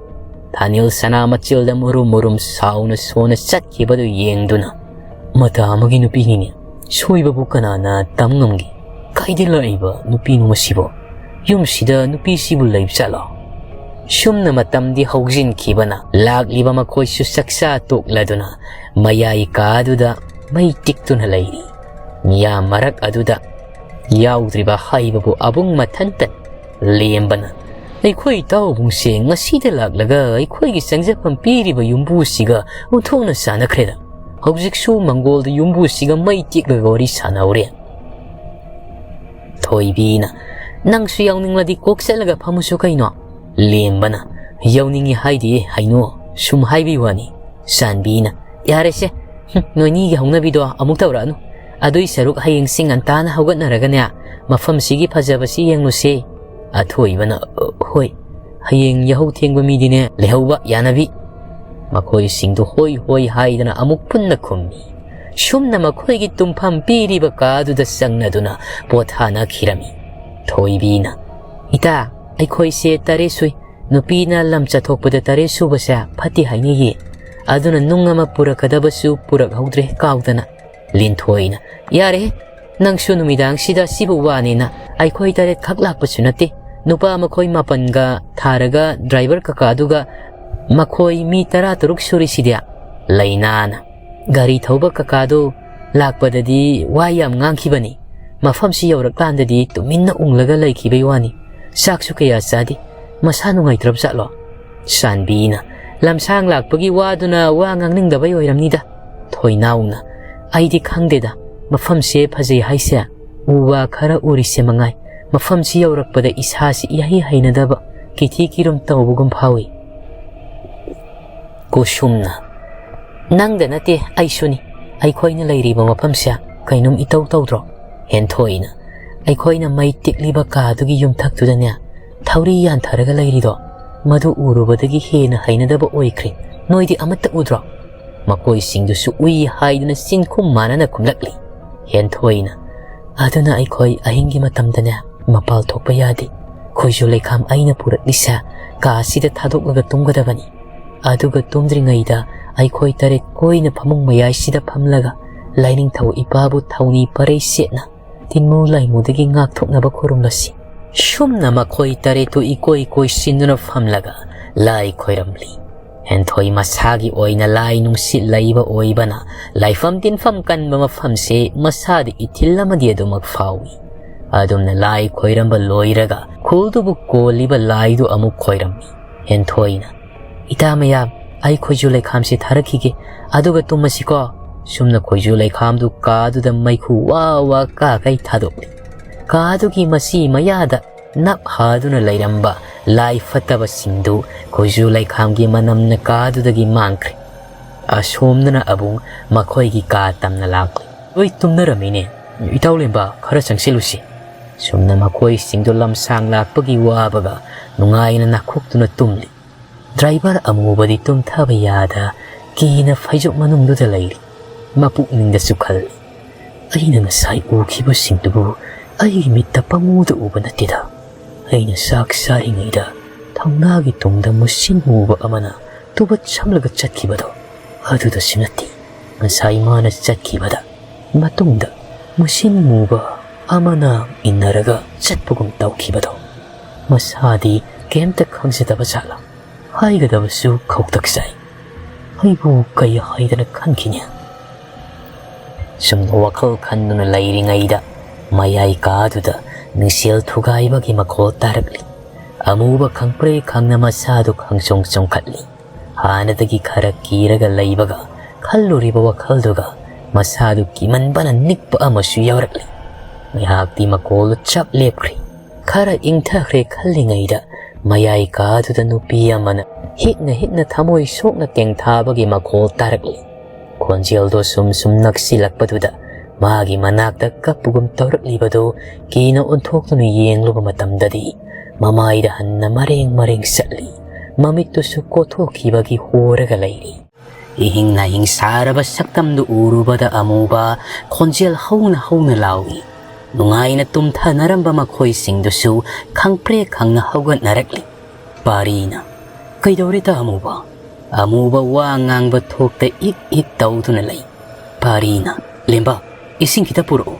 ꯊꯥꯅꯤꯜ ꯁꯅꯥ ꯃꯆꯤꯜꯗ ꯃꯨꯔꯨꯝ ꯃꯨꯔꯨꯝ ꯁꯥꯎꯅ ꯁꯣꯟꯅ ꯆꯠꯈꯤꯕꯗꯨ ꯌꯦꯡꯗꯨꯅ, "ꯃꯇꯥ ꯑꯃꯒꯤ ꯅꯨꯄꯤꯅꯤꯅꯦ꯫ ꯁꯣꯏꯕꯕꯨ ꯀꯅꯥꯅ ꯇꯝ ꯉꯝꯒꯦ? ꯀꯥꯏꯗ ꯂꯥꯛꯏꯕ ꯅꯨꯄꯤꯅꯣ ꯃꯁꯤꯕꯣ? ꯌꯨꯝꯁꯤꯗ ꯅꯨꯄꯤꯁꯤꯕꯨ ꯂꯩꯕ ꯖꯥꯠꯂꯣ?" ꯁꯨꯝꯅ ꯃꯇꯝꯗꯤ ꯍꯧꯖꯤꯟꯈꯤꯕꯅ ꯂꯥꯛꯂꯤꯕ ꯃꯈꯣꯏꯁꯨ ꯆꯥꯛꯆꯥ ꯇꯣꯛꯂꯗꯨꯅ ꯃꯌꯥꯏ ꯀꯥꯗꯨꯗ ꯃꯩ ꯇꯤꯛꯇꯨꯅ ꯂꯩꯔꯤ꯫ ꯃꯤꯌꯥꯝ ꯃꯔꯛ ꯑꯗꯨꯗ ꯌꯥꯎꯗ꯭ꯔꯤꯕ ꯍꯥꯏꯕꯕꯨ ꯑꯕꯨꯡ ꯃꯊꯟꯇ꯫ ꯂꯦꯝꯕꯅ, "ꯑꯩꯈꯣꯏ ꯏꯇꯥꯎꯕꯨꯡꯁꯦ ꯉꯁꯤꯗ ꯂꯥꯛꯂꯒ ꯑꯩꯈꯣꯏꯒꯤ ꯆꯪꯖꯐꯝ ꯄꯤꯔꯤꯕ ꯌꯨꯝꯕꯨꯁꯤꯒ ꯑꯣꯟꯊꯣꯛꯅ ꯆꯥꯟꯅꯈ꯭ꯔꯦꯗ꯫ ꯍꯧꯖꯤꯛꯁꯨ ꯃꯪꯒꯣꯜꯗ ꯌꯨꯝꯕꯨꯁꯤꯒ ꯃꯩ ꯇꯤꯛꯂꯒ ꯋꯥꯔꯤ ꯁꯥꯟꯅꯍꯧꯔꯦ꯫" ꯊꯣꯏꯕꯤꯅ, "ꯅꯪꯁꯨ ꯌꯥꯎꯅꯤꯡꯂꯗꯤ ꯀꯣꯛ ꯆꯠꯂꯒ ꯐꯝꯃꯨꯁꯨ ꯀꯩꯅꯣ?" ꯂꯦꯝꯕꯅ, "ꯌꯥꯎꯅꯤꯡꯉꯤ ꯍꯥꯏꯗꯤ ꯍꯩꯅꯣ, ꯁꯨꯝ ꯍꯥꯏꯕꯤ ꯋꯥꯅꯤ꯫" ꯆꯥꯟꯕꯤꯅ, "ꯌꯥꯔꯦꯁꯦ, ꯍꯨꯝ, ꯅꯣꯏꯅꯤꯒꯤ ꯍꯧꯅꯕꯤꯗꯣ ꯑꯃꯨꯛ ꯇꯧꯔꯛꯑꯅꯨ꯫ ꯑꯗꯨꯏ ꯁꯔꯨꯛ ꯍꯌꯦꯡꯁꯤ ꯉꯟꯇꯥꯅ ꯍꯧꯒꯠꯅꯔꯒꯅꯦ, ꯃꯐꯝꯁꯤꯒꯤ ꯐꯖꯕꯁꯤ ꯌꯦꯡꯂꯨꯁꯦ꯫" ꯑꯊꯣꯏꯕꯅ, "ꯍꯣꯏ, ꯍꯌꯦꯡ ꯌꯥꯍꯧ ꯊꯦꯡꯕ ꯃꯤꯗꯤꯅꯦ ꯂꯩꯍꯧꯕ ꯌꯥꯅꯕꯤ꯫" ꯃꯈꯣꯏꯁꯤꯡꯗꯨ ꯍꯣꯏ ꯍꯣꯏ ꯍꯥꯏꯗꯅ ꯑꯃꯨꯛ ꯄꯨꯟꯅ ꯈꯨꯝꯃꯤ꯫ ꯁꯨꯝꯅ ꯃꯈꯣꯏꯒꯤ ꯇꯨꯝꯐꯝ ꯄꯤꯔꯤꯕ ꯀꯥꯗꯨꯗ ꯆꯪꯅꯗꯨꯅ ꯄꯣꯊꯥꯅꯈꯤꯔꯝꯃꯤ꯫ ꯊꯣꯏꯕꯤꯅ, "ꯏꯇꯥ, ꯑꯩꯈꯣꯏꯁꯦ ꯇꯔꯦꯠ ꯁꯨꯏ꯫ ꯅꯨꯄꯤꯅ ꯂꯝ ꯆꯠꯊꯣꯛꯄꯗ ꯇꯔꯦꯠ ꯁꯨꯕꯁꯦ ꯐꯠꯇꯦ ꯍꯥꯏꯅꯩꯌꯦ꯫ ꯑꯗꯨꯅ ꯅꯨꯡ ꯑꯃ ꯄꯨꯔꯛꯀꯗꯕꯁꯨ ꯄꯨꯔꯛꯍꯧꯗ꯭ꯔꯦ ꯀꯥꯎꯗꯅ꯫ ꯂꯤꯟꯊꯣꯏꯅ, "ꯌꯥꯔꯦꯍꯦ, ꯅꯪꯁꯨ ꯅꯨꯃꯤꯗꯥꯡꯁꯤꯗ ꯁꯤꯕꯨ ꯋꯥꯅꯦꯅ ꯑꯩꯈꯣꯏ ꯇꯔꯦꯠ ꯈꯛ ꯂꯥꯛꯄꯁꯨ ꯅꯠꯇꯦ꯫ ꯅꯨꯄꯥ ꯃꯈꯣꯏ ꯃꯥꯄꯟꯒ ꯊꯥꯔꯒ ꯗ꯭ꯔꯥꯏꯚꯔ ꯀꯀꯥꯗꯨꯒ ꯃꯈꯣꯏ ꯃꯤ ꯇꯔꯥ ꯇꯔꯨꯛ ꯁꯨꯔꯤꯁꯤꯗꯤ"꯫ ꯂꯩꯅꯥꯅ, "ꯒꯥꯔꯤ ꯊꯧꯕ ꯀꯀꯥꯗꯨ ꯂꯥꯛꯄꯗꯗꯤ ꯋꯥ ꯌꯥꯝ ꯉꯥꯡꯈꯤꯕꯅꯤ꯫ ꯃꯐꯝꯁꯤ ꯌꯧꯔꯛꯀꯥꯟꯗꯗꯤ ꯇꯨꯃꯤꯟꯅ ꯎꯪꯂꯒ ꯂꯩꯈꯤꯕꯩ ꯋꯥꯅꯤ꯫ ꯆꯥꯛꯁꯨ ꯀꯌꯥ ꯆꯥꯗꯦ꯫ ꯃꯁꯥ ꯅꯨꯡꯉꯥꯏꯇ꯭ꯔꯕ ꯖꯥꯠꯂꯣ?" ꯁꯥꯟꯕꯤꯅ, "ꯂꯝꯁꯥꯡ ꯂꯥꯛꯄꯒꯤ ꯋꯥꯗꯨꯅ ꯋꯥ ꯉꯥꯡꯅꯤꯡꯗꯕꯩ ꯑꯣꯏꯔꯝꯅꯤꯗ"꯫ ꯊꯣꯏꯅꯥꯎꯅ, "ꯑꯩꯗꯤ ꯈꯪꯗꯦꯗ, ꯃꯐꯝꯁꯦ ꯐꯖꯩ ꯍꯥꯏꯁꯦ ꯎ ꯋꯥ ꯈꯔ ꯎꯔꯤꯁꯦ ꯃꯉꯥꯏ꯫ ꯃꯐꯝꯁꯤ ꯌꯧꯔꯛꯄꯗ ꯏꯁꯥꯁꯤ ꯏꯍꯩ ꯍꯩꯅꯗꯕ, ꯀꯤꯊꯤ ꯀꯤꯔꯨꯝ ꯇꯧꯕꯒꯨꯝ ꯐꯥꯎꯏ"꯫ ꯀꯨꯁꯨꯝꯅ, "ꯅꯪꯗ ꯅꯠꯇꯦ, ꯑꯩꯁꯨꯅꯤ꯫ ꯑꯩꯈꯣꯏꯅ ꯂꯩꯔꯤꯕ ꯃꯐꯝꯁꯦ ꯀꯩꯅꯣꯝ ꯏꯇꯧ ꯇꯧꯗ꯭ꯔꯣ?" ꯍꯦꯟꯊꯣꯏꯅ, "ꯑꯩꯈꯣꯏꯅ ꯃꯩ ꯇꯤꯛꯂꯤꯕ ꯀꯥꯗꯨꯒꯤ ꯌꯨꯝꯊꯛꯇꯨꯗꯅꯦ ꯊꯧꯔꯤ ꯌꯥꯟꯊꯔꯒ ꯂꯩꯔꯤꯗꯣ, ꯃꯗꯨ ꯎꯔꯨꯕꯗꯒꯤ ꯍꯦꯟꯅ ꯍꯩꯅꯗꯕ ꯑꯣꯏꯈ꯭ꯔꯦ꯫ ꯅꯣꯏꯗꯤ ꯑꯃꯠꯇ ꯎꯗ꯭ꯔꯣ?" ꯃꯈꯣꯏꯁꯤꯡꯗꯨꯁꯨ ꯎꯏ ꯍꯥꯏꯗꯨꯅ ꯆꯤꯟꯈꯨꯝ ꯃꯥꯟꯅꯅ ꯈꯨꯝꯂꯛꯂꯤ꯫ ꯍꯦꯟꯊꯣꯏꯅ, "ꯑꯗꯨꯅ ꯑꯩꯈꯣꯏ ꯑꯍꯤꯡꯒꯤ ꯃꯇꯝꯗꯅꯦ ꯃꯄꯥꯜ ꯊꯣꯛꯄ ꯌꯥꯗꯦ꯫ ꯈꯣꯏꯖꯨ ꯂꯩꯈꯥꯝ ꯑꯩꯅ ꯄꯨꯔꯛꯂꯤꯁꯦ ꯀꯥ ꯑꯁꯤꯗ ꯊꯥꯗꯣꯛꯂꯒ ꯇꯨꯝꯒꯗꯕꯅꯤ꯫ ꯑꯗꯨꯒ ꯇꯨꯝꯗ꯭ꯔꯤꯉꯩꯗ ꯑꯩꯈꯣꯏ ꯇꯔꯦꯠ ꯀꯣꯏꯅ ꯐꯃꯨꯡ ꯃꯌꯥꯏꯁꯤꯗ ꯐꯝꯂꯒ ꯂꯥꯏꯅꯤꯡꯊꯧ ꯏꯄꯥꯕꯨ ꯊꯧꯅꯤ ꯄꯔꯩ ꯁꯦꯠꯅ ꯇꯤꯟꯃꯨ ꯂꯥꯏꯃꯨꯗꯒꯤ ꯉꯥꯛꯊꯣꯛꯅꯕ ꯈꯨꯔꯨꯝꯂꯁꯤ"꯫ ꯁꯨꯝꯅ ꯃꯈꯣꯏ ꯇꯔꯦꯠꯇꯨ ꯏꯀꯣꯏ ꯀꯣꯏꯁꯤꯟꯗꯨꯅ ꯐꯝꯂꯒ ꯂꯥꯏ ꯈꯣꯏꯔꯝꯂꯤ꯫ ꯍꯦꯟꯊꯣꯏ ꯃꯁꯥꯒꯤ ꯑꯣꯏꯅ ꯂꯥꯏ ꯅꯨꯡꯁꯤꯠ ꯂꯩꯕ ꯑꯣꯏꯕꯅ ꯂꯥꯏꯐꯝ ꯇꯤꯟꯐꯝ ꯀꯟꯕ ꯃꯐꯝꯁꯦ ꯃꯁꯥꯗ ꯏꯊꯤꯜ ꯑꯃꯗꯤ ꯑꯗꯨꯃꯛ ꯐꯥꯎꯏ꯫ ꯑꯗꯨꯝꯅ ꯂꯥꯏ ꯈꯣꯏꯔꯝꯕ ꯂꯣꯏꯔꯒ ꯈꯨꯜꯗꯨꯕꯨ ꯀꯣꯜꯂꯤꯕ ꯂꯥꯏꯗꯨ ꯑꯃꯨꯛ ꯈꯣꯏꯔꯝꯃꯤ꯫ ꯍꯦꯟꯊꯣꯏꯅ, "ꯏꯇꯥ ꯃꯌꯥꯝ, ꯑꯩ ꯈꯣꯏꯖꯨ ꯂꯩꯈꯥꯝꯁꯦ ꯊꯥꯔꯛꯈꯤꯒꯦ, ꯑꯗꯨꯒ ꯇꯨꯝꯃꯁꯤꯀꯣ"꯫ ꯁꯨꯝꯅ ꯈꯣꯏꯖꯨ ꯂꯩꯈꯥꯝꯗꯨ ꯀꯥꯗꯨꯗ ꯃꯩꯈꯨ ꯋꯥ ꯋꯥ ꯀꯥꯈꯩ ꯊꯥꯗꯣꯛꯂꯤ꯫ ꯀꯥꯗꯨꯒꯤ ꯃꯁꯤ ꯃꯌꯥꯗ ꯅꯞ ꯍꯥꯗꯨꯅ ꯂꯩꯔꯝꯕ ꯂꯥꯏ ꯐꯠꯇꯕꯁꯤꯡꯗꯨ ꯈꯣꯏꯖꯨ ꯂꯩꯈꯥꯝꯒꯤ ꯃꯅꯝꯅ ꯀꯥꯗꯨꯗꯒꯤ ꯃꯥꯡꯈ꯭ꯔꯦ꯫ ꯑꯁꯣꯝꯗꯅ ꯑꯕꯨꯡ ꯃꯈꯣꯏꯒꯤ ꯀꯥ ꯇꯝꯅ ꯂꯥꯛꯂꯤ꯫ "ꯂꯣꯏ ꯇꯨꯝꯅꯔꯝꯃꯤꯅꯦ꯫ ꯏꯇꯥꯎ ꯂꯦꯝꯕ, ꯈꯔ ꯆꯪꯁꯤꯜꯂꯨꯁꯤ"꯫ ꯁꯨꯝꯅ ꯃꯈꯣꯏꯁꯤꯡꯗꯨ ꯂꯝꯁꯥꯡ ꯂꯥꯛꯄꯒꯤ ꯋꯥꯕꯒ ꯅꯨꯡꯉꯥꯏꯅ ꯅꯥꯈꯣꯛꯇꯨꯅ ꯇꯨꯝꯂꯤ꯫ ꯗ꯭ꯔꯥꯏꯚꯔ ꯑꯃꯨꯕꯗꯤ ꯇꯨꯝꯊꯕ ꯌꯥꯗ ꯀꯤꯅ ꯐꯩꯖꯨꯞ ꯃꯅꯨꯡꯗꯨꯗ ꯂꯩꯔꯤ꯫ ꯃꯄꯨꯛꯅꯤꯡꯗꯁꯨ ꯈꯜꯂꯤ, "ꯑꯩꯅ ꯉꯁꯥꯏ ꯎꯈꯤꯕꯁꯤꯡꯗꯨꯕꯨ ꯑꯩꯒꯤ ꯃꯤꯠꯇ ꯄꯪꯎꯗ ꯎꯕ ꯅꯠꯇꯦꯗ꯫ ꯑꯩꯅ ꯆꯥꯛ ꯆꯥꯔꯤꯉꯩꯗ ꯊꯧꯅꯥꯒꯤ ꯇꯨꯡꯗ ꯃꯨꯁꯤꯟ ꯃꯨꯕ ꯑꯃꯅ ꯇꯨꯕꯠ ꯁꯝꯂꯒ ꯆꯠꯈꯤꯕꯗꯣ ꯑꯗꯨꯗꯁꯨ ꯅꯠꯇꯦ, ꯉꯁꯥꯏ ꯃꯥꯅ ꯆꯠꯈꯤꯕꯗ ꯃꯇꯨꯡꯗ ꯃꯨꯁꯤꯟ ꯃꯨꯕ ꯑꯃꯅ ꯏꯟꯅꯔꯒ ꯆꯠꯄꯒꯨꯝ ꯇꯧꯈꯤꯕꯗꯣ꯫ ꯃꯁꯥꯗꯤ ꯀꯩꯝꯇ ꯈꯪꯖꯗꯕ ꯖꯥꯠꯂ? ꯍꯥꯏꯒꯗꯕꯁꯨ ꯈꯧꯇꯛ ꯆꯥꯏ꯫ ꯑꯩꯕꯨ ꯀꯩ ꯍꯥꯏꯗꯅ ꯈꯟꯈꯤꯅꯤ? ꯁꯨꯝ ꯋꯥꯈꯜ ꯈꯟꯗꯨꯅ ꯂꯩꯔꯤꯉꯩꯗ ꯃꯌꯥꯏ ꯀꯥꯗꯨꯗ ꯃꯤꯡꯁꯦꯜ ꯊꯨꯒꯥꯏꯕꯒꯤ ꯃꯈꯣꯜ ꯇꯥꯔꯛꯂꯤ꯫ ꯑꯃꯨꯕ ꯈꯪꯄ꯭ꯔꯦꯛ ꯈꯪꯅ ꯃꯁꯥꯗꯨ ꯈꯪꯆꯣꯡ ꯆꯣꯡꯈꯠꯂꯤ꯫ ꯍꯥꯟꯅꯗꯒꯤ ꯈꯔ ꯀꯤꯔꯒ ꯂꯩꯕꯒ ꯈꯜꯂꯨꯔꯤꯕ ꯋꯥꯈꯜꯗꯨꯒ ꯃꯁꯥꯗꯨ ꯀꯤꯃꯟꯕꯅ ꯅꯤꯛꯄ ꯑꯃꯁꯨ ꯌꯥꯎꯔꯛꯂꯤ꯫ ꯉꯥꯏꯍꯥꯛꯇꯤ ꯃꯈꯣꯜꯗꯨ ꯆꯞ ꯂꯦꯞꯈ꯭ꯔꯤ꯫ ꯈꯔ ꯏꯪꯊꯈ꯭ꯔꯦ ꯈꯜꯂꯤꯉꯩꯗ ꯃꯌꯥꯏ ꯀꯥꯗꯨꯗ ꯅꯨꯄꯤ ꯑꯃꯅ ꯍꯤꯛꯅ ꯍꯤꯛꯅ ꯊꯃꯣꯏ ꯁꯣꯛꯅ ꯇꯦꯡꯊꯥꯕꯒꯤ ꯃꯈꯣꯜ ꯇꯥꯔꯛꯂꯤ꯫ ꯈꯣꯟꯖꯦꯜꯗꯣ ꯁꯨꯝ ꯁꯨꯝ ꯅꯛꯁꯤꯜꯂꯛꯄꯗꯨꯗ ꯃꯥꯒꯤ ꯃꯅꯥꯛꯇ ꯀꯞꯄꯒꯨꯝ ꯇꯧꯔꯛꯂꯤꯕꯗꯨ ꯀꯤꯅ ꯑꯣꯟꯊꯣꯛꯇꯨꯅ ꯌꯦꯡꯂꯨꯕ ꯃꯇꯝꯗꯗꯤ ꯃꯃꯥꯏꯗ ꯍꯟꯅ ꯃꯔꯦꯡ ꯃꯔꯦꯡ ꯆꯠꯂꯤ꯫ ꯃꯃꯤꯠꯇꯨꯁꯨ ꯀꯣꯊꯣꯛꯈꯤꯕꯒꯤ ꯍꯣꯔꯒ ꯂꯩꯔꯤ꯫ ꯏꯍꯤꯡ ꯅꯥꯍꯤꯡ ꯁꯥꯔꯕ ꯁꯛꯇꯝꯗꯨ ꯎꯔꯨꯕꯗ ꯑꯃꯨꯕ ꯈꯣꯟꯖꯦꯜ ꯍꯧꯅ ꯍꯧꯅ ꯂꯥꯎꯏ꯫ ꯅꯨꯡꯉꯥꯏꯅ ꯇꯨꯝꯊꯅꯔꯝꯕ ꯃꯈꯣꯏꯁꯤꯡꯗꯨꯁꯨ ꯈꯪꯄ꯭ꯔꯦꯛ ꯈꯪꯅ ꯍꯧꯒꯠꯅꯔꯛꯂꯤ꯫ ꯄꯥꯔꯤꯅ, "ꯀꯩꯗꯧꯔꯦ ꯇꯥ ꯑꯃꯨꯕ?" ꯑꯃꯨꯕ ꯋꯥ ꯉꯥꯡꯕ ꯊꯣꯛꯇ ꯏꯛ ꯏꯛ ꯇꯧꯗꯨꯅ ꯂꯩ꯫ ꯄꯥꯔꯤꯅ, "ꯂꯦꯝꯕ, ꯏꯁꯤꯡ ꯈꯤꯇ ꯄꯨꯔꯛꯎ꯫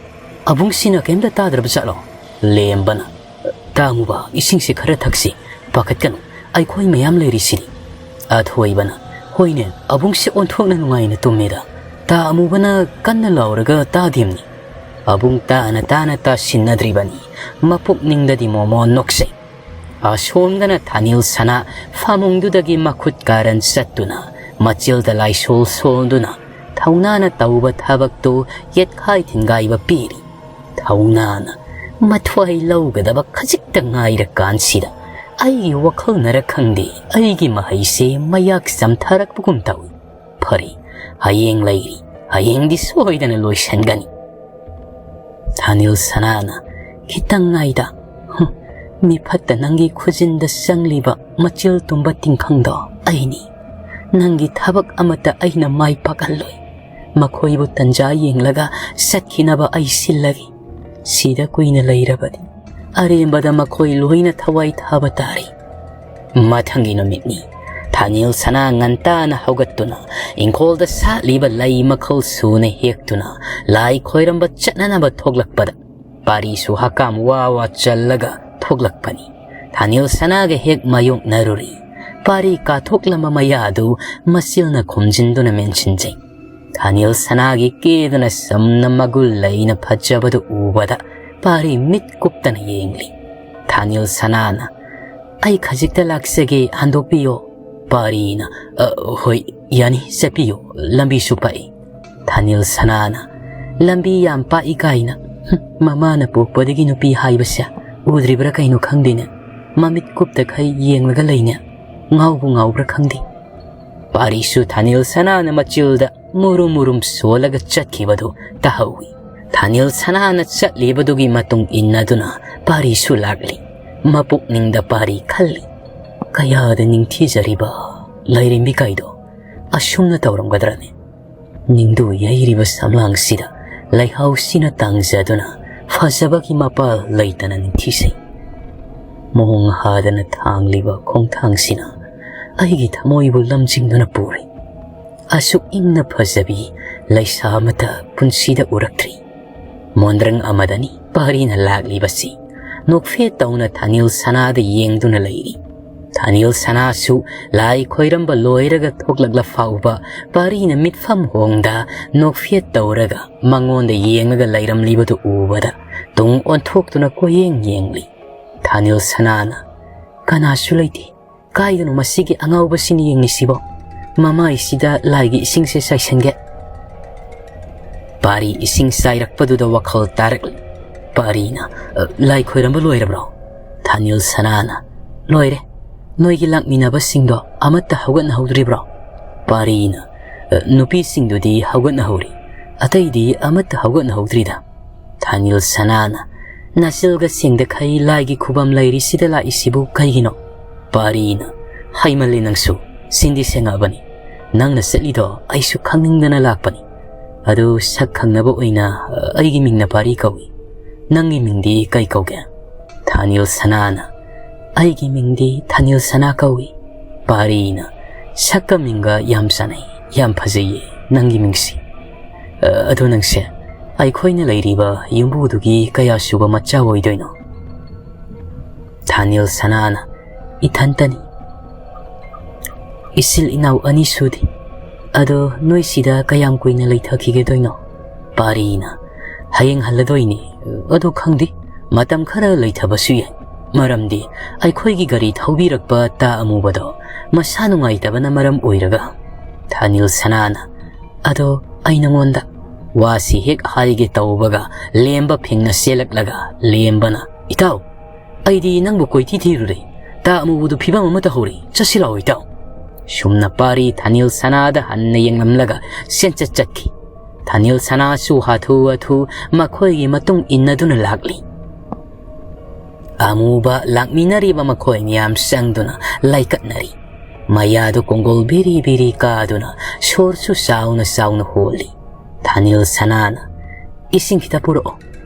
ꯑꯕꯨꯡꯁꯤꯅ ꯀꯩꯝꯇ ꯇꯥꯗ꯭ꯔꯕ ꯖꯥꯠꯂꯣ?" ꯂꯦꯝꯕꯅ, "ꯇꯥ ꯑꯃꯨꯕ, ꯏꯁꯤꯡꯁꯦ ꯈꯔ ꯊꯛꯁꯤ꯫ ꯄꯥꯈꯠꯀꯅꯨ, ꯑꯩꯈꯣꯏ ꯃꯌꯥꯝ ꯂꯩꯔꯤꯁꯤꯗꯤ꯫" ꯑꯊꯣꯏꯕꯅ, "ꯍꯣꯏꯅꯦ, ꯑꯕꯨꯡꯁꯦ ꯑꯣꯟꯊꯣꯛꯅ ꯅꯨꯡꯉꯥꯏꯅ ꯇꯨꯝꯃꯦꯗ꯫ ꯇꯥ ꯑꯃꯨꯕꯅ ꯀꯟꯅ ꯂꯥꯎꯔꯒ ꯇꯥꯗꯦꯝꯅꯤ꯫" ꯑꯕꯨꯡ ꯇꯥꯅ ꯇꯥꯅ ꯇꯥꯁꯤꯟꯅꯗ꯭ꯔꯤꯕꯅꯤ꯫ ꯃꯄꯨꯛꯅꯤꯡꯗꯗꯤ ꯃꯣꯃꯣ ꯅꯣꯛꯆꯩ꯫ ꯑꯁꯣꯝꯗꯅ ꯊꯥꯅꯤꯜ ꯁꯅꯥ ꯐꯃꯨꯡꯗꯨꯗꯒꯤ ꯃꯈꯨꯠ ꯀꯥꯔꯟ ꯆꯠꯇꯨꯅ ꯃꯆꯤꯜꯗ ꯂꯥꯏꯁꯣꯜ ꯁꯣꯟꯗꯨꯅ ꯊꯧꯅꯥꯅ ꯇꯧꯕ ꯊꯕꯛꯇꯨ ꯌꯦꯠꯈꯥꯏ ꯊꯤꯟꯒꯥꯏꯕ ꯄꯤꯔꯤ꯫ ꯊꯧꯅꯥꯅ ꯃꯊ꯭ꯋꯥꯏ ꯂꯧꯒꯗꯕ ꯈꯖꯤꯛꯇ ꯉꯥꯏꯔꯀꯥꯟꯁꯤꯗ ꯑꯩꯒꯤ ꯋꯥꯈꯜꯅꯔ ꯈꯪꯗꯦ, ꯑꯩꯒꯤ ꯃꯍꯩꯁꯦ ꯃꯌꯥꯛ ꯆꯝꯊꯔꯛꯄꯒꯨꯝ ꯇꯧꯏ꯫ ꯐꯔꯦ, ꯍꯌꯦꯡ ꯂꯩꯔꯤ, ꯍꯌꯦꯡꯗꯤ ꯁꯣꯏꯗꯅ ꯂꯣꯏꯁꯟꯒꯅꯤ꯫ ꯊꯥꯅꯤꯜ ꯁꯅꯥꯅ, "ꯈꯤꯇꯪ ꯉꯥꯏꯗ꯫ ꯍꯨꯝ, ꯃꯤꯐꯠꯇ ꯅꯪꯒꯤ ꯈꯨꯖꯤꯟꯗ ꯆꯪꯂꯤꯕ ꯃꯆꯤꯜ ꯇꯨꯝꯕ ꯇꯤꯡꯈꯪꯗꯣ ꯑꯩꯅꯤ꯫ ꯅꯪꯒꯤ ꯊꯕꯛ ꯑꯃꯠꯇ ꯑꯩꯅ ꯃꯥꯏ ꯄꯥꯛꯍꯜꯂꯣꯏ꯫ ꯃꯈꯣꯏꯕꯨ ꯇꯟꯖꯥ ꯌꯦꯡꯂꯒ ꯆꯠꯈꯤꯅꯕ ꯑꯩ ꯁꯤꯜꯂꯒꯦ꯫ ꯁꯤꯗ ꯀꯨꯏꯅ ꯂꯩꯔꯕꯗꯤ ꯑꯔꯦꯝꯕꯗ ꯃꯈꯣꯏ ꯂꯣꯏꯅ ꯊꯋꯥꯏ ꯊꯥꯕ ꯇꯥꯔꯦ꯫" ꯃꯊꯪꯒꯤ ꯅꯨꯃꯤꯠꯅꯤ꯫ ꯊꯥꯅꯤꯜ ꯁꯅꯥ ꯉꯟꯇꯥꯅ ꯍꯧꯒꯠꯇꯨꯅ ꯏꯪꯈꯣꯜꯗ ꯁꯥꯠꯂꯤꯕ ꯂꯩ ꯃꯈꯜ ꯁꯨꯅ ꯍꯦꯛꯇꯨꯅ ꯂꯥꯏ ꯈꯣꯏꯔꯝꯕ ꯆꯠꯅꯅꯕ ꯊꯣꯛꯂꯛꯄꯗ, ꯄꯥꯔꯤꯁꯨ ꯍꯀꯥꯝ ꯋꯥ ꯋꯥ ꯆꯜꯂꯒ ꯊꯣꯛꯂꯛꯄꯅꯤ꯫ ꯊꯥꯅꯤꯜ ꯁꯅꯥꯒ ꯍꯦꯛ ꯃꯥꯌꯣꯛꯅꯔꯨꯔꯤ꯫ ꯄꯥꯔꯤ ꯀꯥꯊꯣꯛꯂꯝꯕ ꯃꯌꯥꯗꯨ ꯃꯆꯤꯜꯅ ꯈꯨꯝꯖꯤꯟꯗꯨꯅ ꯃꯦꯟꯁꯤꯟꯖꯩ꯫ ꯊꯥꯅꯤꯜ ꯁꯅꯥꯒꯤ ꯀꯦꯗꯨꯅ ꯆꯝꯅ ꯃꯒꯨꯟ ꯂꯩꯅ ꯐꯖꯕꯗꯨ ꯎꯕꯗ ꯄꯥꯔꯤ ꯃꯤꯠ ꯀꯨꯞꯇꯅ ꯌꯦꯡꯂꯤ꯫ ꯊꯥꯅꯤꯜ ꯁꯅꯥꯅ, "ꯑꯩ ꯈꯖꯤꯛꯇ ꯂꯥꯛꯆꯒꯦ, ꯍꯟꯗꯣꯛꯄꯤꯌꯣ꯫" ꯄꯥꯔꯤꯅ, "ꯑ, ꯍꯣꯏ, ꯌꯥꯅꯤ, ꯆꯠꯄꯤꯌꯨ, ꯂꯝꯕꯤꯁꯨ ꯄꯥꯛꯏ꯫" ꯊꯥꯅꯤꯜ ꯁꯅꯥꯅ, "ꯂꯝꯕꯤ ꯌꯥꯝ ꯄꯥꯛꯏ ꯀꯥꯏꯅ꯫ ꯍꯨꯝ, ꯃꯃꯥꯅ ꯄꯣꯛꯄꯗꯒꯤ ꯅꯨꯄꯤ ꯍꯥꯏꯕꯁꯦ ꯎꯗ꯭ꯔꯤꯕ꯭ꯔꯥ ꯀꯩꯅꯣ ꯈꯪꯗꯦꯅꯦ꯫ ꯃꯃꯤꯠ ꯀꯨꯞꯇꯈꯩ ꯌꯦꯡꯂꯒ ꯂꯩꯅꯦ꯫ ꯉꯥꯎꯕꯨ ꯉꯥꯎꯕ꯭ꯔꯥ ꯈꯪꯗꯦ꯫" ꯄꯥꯔꯤꯁꯨ ꯊꯥꯅꯤꯜ ꯁꯅꯥꯅ ꯃꯆꯤꯜꯗ ꯃꯨꯔꯨꯝ ꯃꯨꯔꯨꯝ ꯁꯣꯜꯂꯒ ꯆꯠꯈꯤꯕꯗꯨ ꯇꯥꯍꯧꯏ꯫ ꯊꯥꯅꯤꯜ ꯁꯅꯥꯅ ꯆꯠꯂꯤꯕꯗꯨꯒꯤ ꯃꯇꯨꯡ ꯏꯟꯅꯗꯨꯅ ꯄꯥꯔꯤꯁꯨ ꯂꯥꯛꯂꯤ꯫ ꯃꯄꯨꯛꯅꯤꯡꯗ ꯄꯥꯔꯤ ꯈꯜꯂꯤ, "ꯀꯌꯥꯗ ꯅꯤꯡꯊꯤꯖꯔꯤꯕ ꯂꯥꯏꯔꯦꯝꯕꯤ ꯀꯥꯏꯗꯣ ꯑꯁꯨꯝꯅ ꯇꯧꯔꯝꯒꯗ꯭ꯔꯅꯦ? ꯅꯤꯡꯗꯨ ꯌꯩꯔꯤꯕ ꯁꯝꯂꯥꯡꯁꯤꯗ ꯂꯩꯍꯥꯎꯁꯤꯅ ꯇꯥꯡꯖꯗꯨꯅ ꯐꯖꯕꯒꯤ ꯃꯄꯥꯜ ꯂꯩꯇꯅ ꯅꯤꯡꯊꯤꯖꯩ꯫ ꯃꯑꯣꯡ ꯍꯥꯗꯅ ꯊꯥꯡꯂꯤꯕ ꯈꯣꯡꯊꯥꯡꯁꯤꯅ ꯑꯩꯒꯤ ꯊꯃꯣꯏꯕꯨ ꯂꯝꯖꯤꯡꯗꯨꯅ ꯄꯨꯔꯤ꯫ ꯑꯁꯨꯛ ꯏꯪꯅ ꯐꯖꯕꯤ ꯂꯩꯁꯥ ꯑꯃꯠꯇ ꯄꯨꯟꯁꯤꯗ ꯎꯔꯛꯇ꯭ꯔꯤ꯫" ꯃꯣꯟꯗ꯭ꯔꯪ ꯑꯃꯗꯅꯤ ꯄꯥꯔꯤꯅ ꯂꯥꯛꯂꯤꯕꯁꯤ꯫ ꯅꯣꯛꯐꯦꯠ ꯇꯧꯅ ꯊꯥꯅꯤꯜ ꯁꯅꯥꯗ ꯌꯦꯡꯗꯨꯅ ꯂꯩꯔꯤ꯫ ꯊꯥꯅꯤꯜ ꯁꯅꯥꯁꯨ ꯂꯥꯏ ꯈꯣꯏꯔꯝꯕ ꯂꯣꯏꯔꯒ ꯊꯣꯛꯂꯛꯂ ꯐꯥꯎꯕ ꯄꯥꯔꯤꯅ ꯃꯤꯠꯐꯝ ꯍꯣꯡꯗ ꯅꯣꯛꯐꯦꯠ ꯇꯧꯔꯒ ꯃꯉꯣꯟꯗ ꯌꯦꯡꯂꯒ ꯂꯩꯔꯝꯂꯤꯕꯗꯨ ꯎꯕꯗ ꯇꯨꯡ ꯑꯣꯟꯊꯣꯛꯇꯨꯅ ꯀꯣꯏꯌꯦꯡ ꯌꯦꯡꯂꯤ꯫ ꯊꯥꯅꯤꯜ ꯁꯅꯥꯅ, "ꯀꯅꯥꯁꯨ ꯂꯩꯇꯦ꯫ ꯀꯥꯏꯗꯅꯣ ꯃꯁꯤꯒꯤ ꯑꯉꯥꯎꯕꯁꯤꯅ ꯌꯦꯡꯂꯤꯁꯤꯕꯣ? ꯃꯃꯥꯏꯁꯤꯗ ꯂꯥꯏꯒꯤ ꯏꯁꯤꯡꯁꯦ ꯆꯥꯏꯁꯟꯒꯦ꯫" ꯄꯥꯔꯤ ꯏꯁꯤꯡ ꯆꯥꯏꯔꯛꯄꯗꯨꯗ ꯋꯥꯈꯜ ꯇꯥꯔꯛꯂꯤ꯫ ꯄꯥꯔꯤꯅ, "ꯑ, ꯂꯥꯏ ꯈꯣꯏꯔꯝꯕ ꯂꯣꯏꯔꯕ꯭ꯔꯣ?" ꯊꯥꯅꯤꯜ ꯁꯅꯥꯅ, "ꯂꯣꯏꯔꯦ꯫ ꯅꯣꯏꯒꯤ ꯂꯥꯛꯃꯤꯟꯅꯕꯁꯤꯡꯗꯣ ꯑꯃꯠꯇ ꯍꯧꯒꯠꯅꯍꯧꯗ꯭ꯔꯤꯕ꯭ꯔꯣ?" ꯄꯥꯔꯤꯅ, "ꯑ, ꯅꯨꯄꯤꯁꯤꯡꯗꯨꯗꯤ ꯍꯧꯒꯠꯅꯍꯧꯔꯤ꯫ ꯑꯇꯩꯗꯤ ꯑꯃꯠꯇ ꯍꯧꯒꯠꯅꯍꯧꯗ꯭ꯔꯤꯗ꯫" ꯊꯥꯅꯤꯜ ꯁꯅꯥꯅ, "ꯅꯥꯆꯤꯜꯒ ꯁꯦꯡꯗꯈꯩ ꯂꯥꯏꯒꯤ ꯈꯨꯕꯝ ꯂꯩꯔꯤꯁꯤꯗ ꯂꯥꯛꯏꯁꯤꯕꯨ ꯀꯩꯒꯤꯅꯣ?" ꯄꯥꯔꯤꯅ, "ꯍꯩꯃꯜꯂꯦ ꯅꯪꯁꯨ, ꯁꯤꯟꯗꯤ ꯁꯦꯡꯉꯛꯑꯕꯅꯤ꯫ ꯅꯪꯅ ꯆꯠꯂꯤꯗꯣ ꯑꯩꯁꯨ ꯈꯪꯅꯤꯡꯗꯅ ꯂꯥꯛꯄꯅꯤ꯫ ꯑꯗꯨ ꯁꯛ ꯈꯪꯅꯕ ꯑꯣꯏꯅ, ꯑ, ꯑꯩꯒꯤ ꯃꯤꯡꯅ ꯄꯥꯔꯤ ꯀꯧꯏ꯫ ꯅꯪꯒꯤ ꯃꯤꯡꯗꯤ ꯀꯩ ꯀꯧꯒꯦ?" ꯊꯥꯅꯤꯜ ꯁꯅꯥꯅ, "ꯑꯩꯒꯤ ꯃꯤꯡꯗꯤ ꯊꯥꯅꯤꯜ ꯁꯅꯥ ꯀꯧꯏ꯫ ꯄꯥꯔꯤꯅ, "ꯁꯛꯀ ꯃꯤꯡꯒ ꯌꯥꯝ ꯆꯥꯟꯅꯩ, ꯌꯥꯝ ꯐꯖꯩꯌꯦ ꯅꯪꯒꯤ ꯃꯤꯡꯁꯤ꯫ ꯑ, ꯑꯗꯣ ꯅꯪꯁꯦ ꯑꯩꯈꯣꯏꯅ ꯂꯩꯔꯤꯕ ꯌꯨꯝꯕꯨꯗꯨꯒꯤ ꯀꯌꯥ ꯁꯨꯕ ꯃꯆꯥ ꯑꯣꯏꯗꯣꯏꯅꯣ?" ꯊꯥꯅꯤꯜ ꯁꯅꯥꯅ, "ꯏꯊꯟꯇꯅꯤ꯫ ꯏꯆꯤꯜ ꯏꯅꯥꯎ ꯑꯅꯤ ꯁꯨꯗꯦ꯫ ꯑꯗꯣ ꯅꯣꯏ ꯁꯤꯗ ꯀꯌꯥꯝ ꯀꯨꯏꯅ ꯂꯩꯊꯈꯤꯒꯗꯣꯏꯅꯣ?" ꯄꯥꯔꯤꯅ, "ꯍꯌꯦꯡ ꯍꯜꯂꯗꯣꯏꯅꯤ꯫ ꯑꯗꯣ ꯈꯪꯗꯦ, ꯃꯇꯝ ꯈꯔ ꯂꯩꯊꯕꯁꯨ ꯌꯥꯏ꯫ ꯃꯔꯝꯗꯤ ꯑꯩꯈꯣꯏꯒꯤ ꯒꯥꯔꯤ ꯊꯧꯕꯤꯔꯛꯄ ꯇꯥ ꯑꯃꯨꯕꯗꯣ ꯃꯁꯥ ꯅꯨꯡꯉꯥꯏꯇꯕꯅ ꯃꯔꯝ ꯑꯣꯏꯔꯒ꯫" ꯊꯥꯅꯤꯜ ꯁꯅꯥꯅ, "ꯑꯗꯣ ꯑꯩ ꯅꯉꯣꯟꯗ ꯋꯥꯁꯤ ꯍꯦꯛ ꯍꯥꯏꯒꯦ ꯇꯧꯕꯒ ꯂꯦꯝꯕ ꯐꯤꯡꯅ ꯆꯦꯜꯂꯛꯂꯒ ꯂꯦꯝꯕꯅ, 'ꯏꯇꯥꯎ, ꯑꯩꯗꯤ ꯅꯪꯕꯨ ꯀꯣꯏꯊꯤ ꯊꯤꯔꯨꯔꯦ꯫ ꯇꯥ ꯑꯃꯨꯕꯗꯨ ꯐꯤꯕꯝ ꯑꯃ ꯇꯧꯍꯧꯔꯦ꯫ ꯆꯠꯁꯤ ꯂꯥꯛꯑꯣ ꯏꯇꯥꯎ.'" ꯁꯨꯝꯅ ꯄꯥꯔꯤ ꯊꯥꯅꯤꯜ ꯁꯅꯥꯗ ꯍꯟꯅ ꯌꯦꯡꯂꯝꯂꯒ ꯆꯦꯟꯆꯠ ꯆꯠꯈꯤ꯫ ꯊꯥꯅꯤꯜ ꯁꯅꯥꯁꯨ ꯍꯥꯊꯨ ꯍꯥꯊꯨ ꯃꯈꯣꯏꯒꯤ ꯃꯇꯨꯡ ꯏꯟꯅꯗꯨꯅ ꯂꯥꯛꯂꯤ꯫ ꯑꯃꯨꯕ ꯂꯥꯛꯃꯤꯟꯅꯔꯤꯕ ꯃꯈꯣꯏ ꯃꯌꯥꯝ ꯆꯪꯗꯨꯅ ꯂꯥꯏꯀꯠꯅꯔꯤ꯫ ꯃꯌꯥꯗꯨ ꯀꯣꯡꯒꯣꯜ ꯕꯤꯔꯤ ꯕꯤꯔꯤ ꯀꯥꯗꯨꯅ ꯁꯣꯔꯁꯨ ꯆꯥꯎꯅ ꯆꯥꯎꯅ ꯍꯣꯜꯂꯤ꯫ ꯊꯥꯅꯤꯜ ꯁꯅꯥꯅ, "ꯏꯁꯤꯡ ꯈꯤꯇ ꯄꯨꯔꯛꯑꯣ꯫"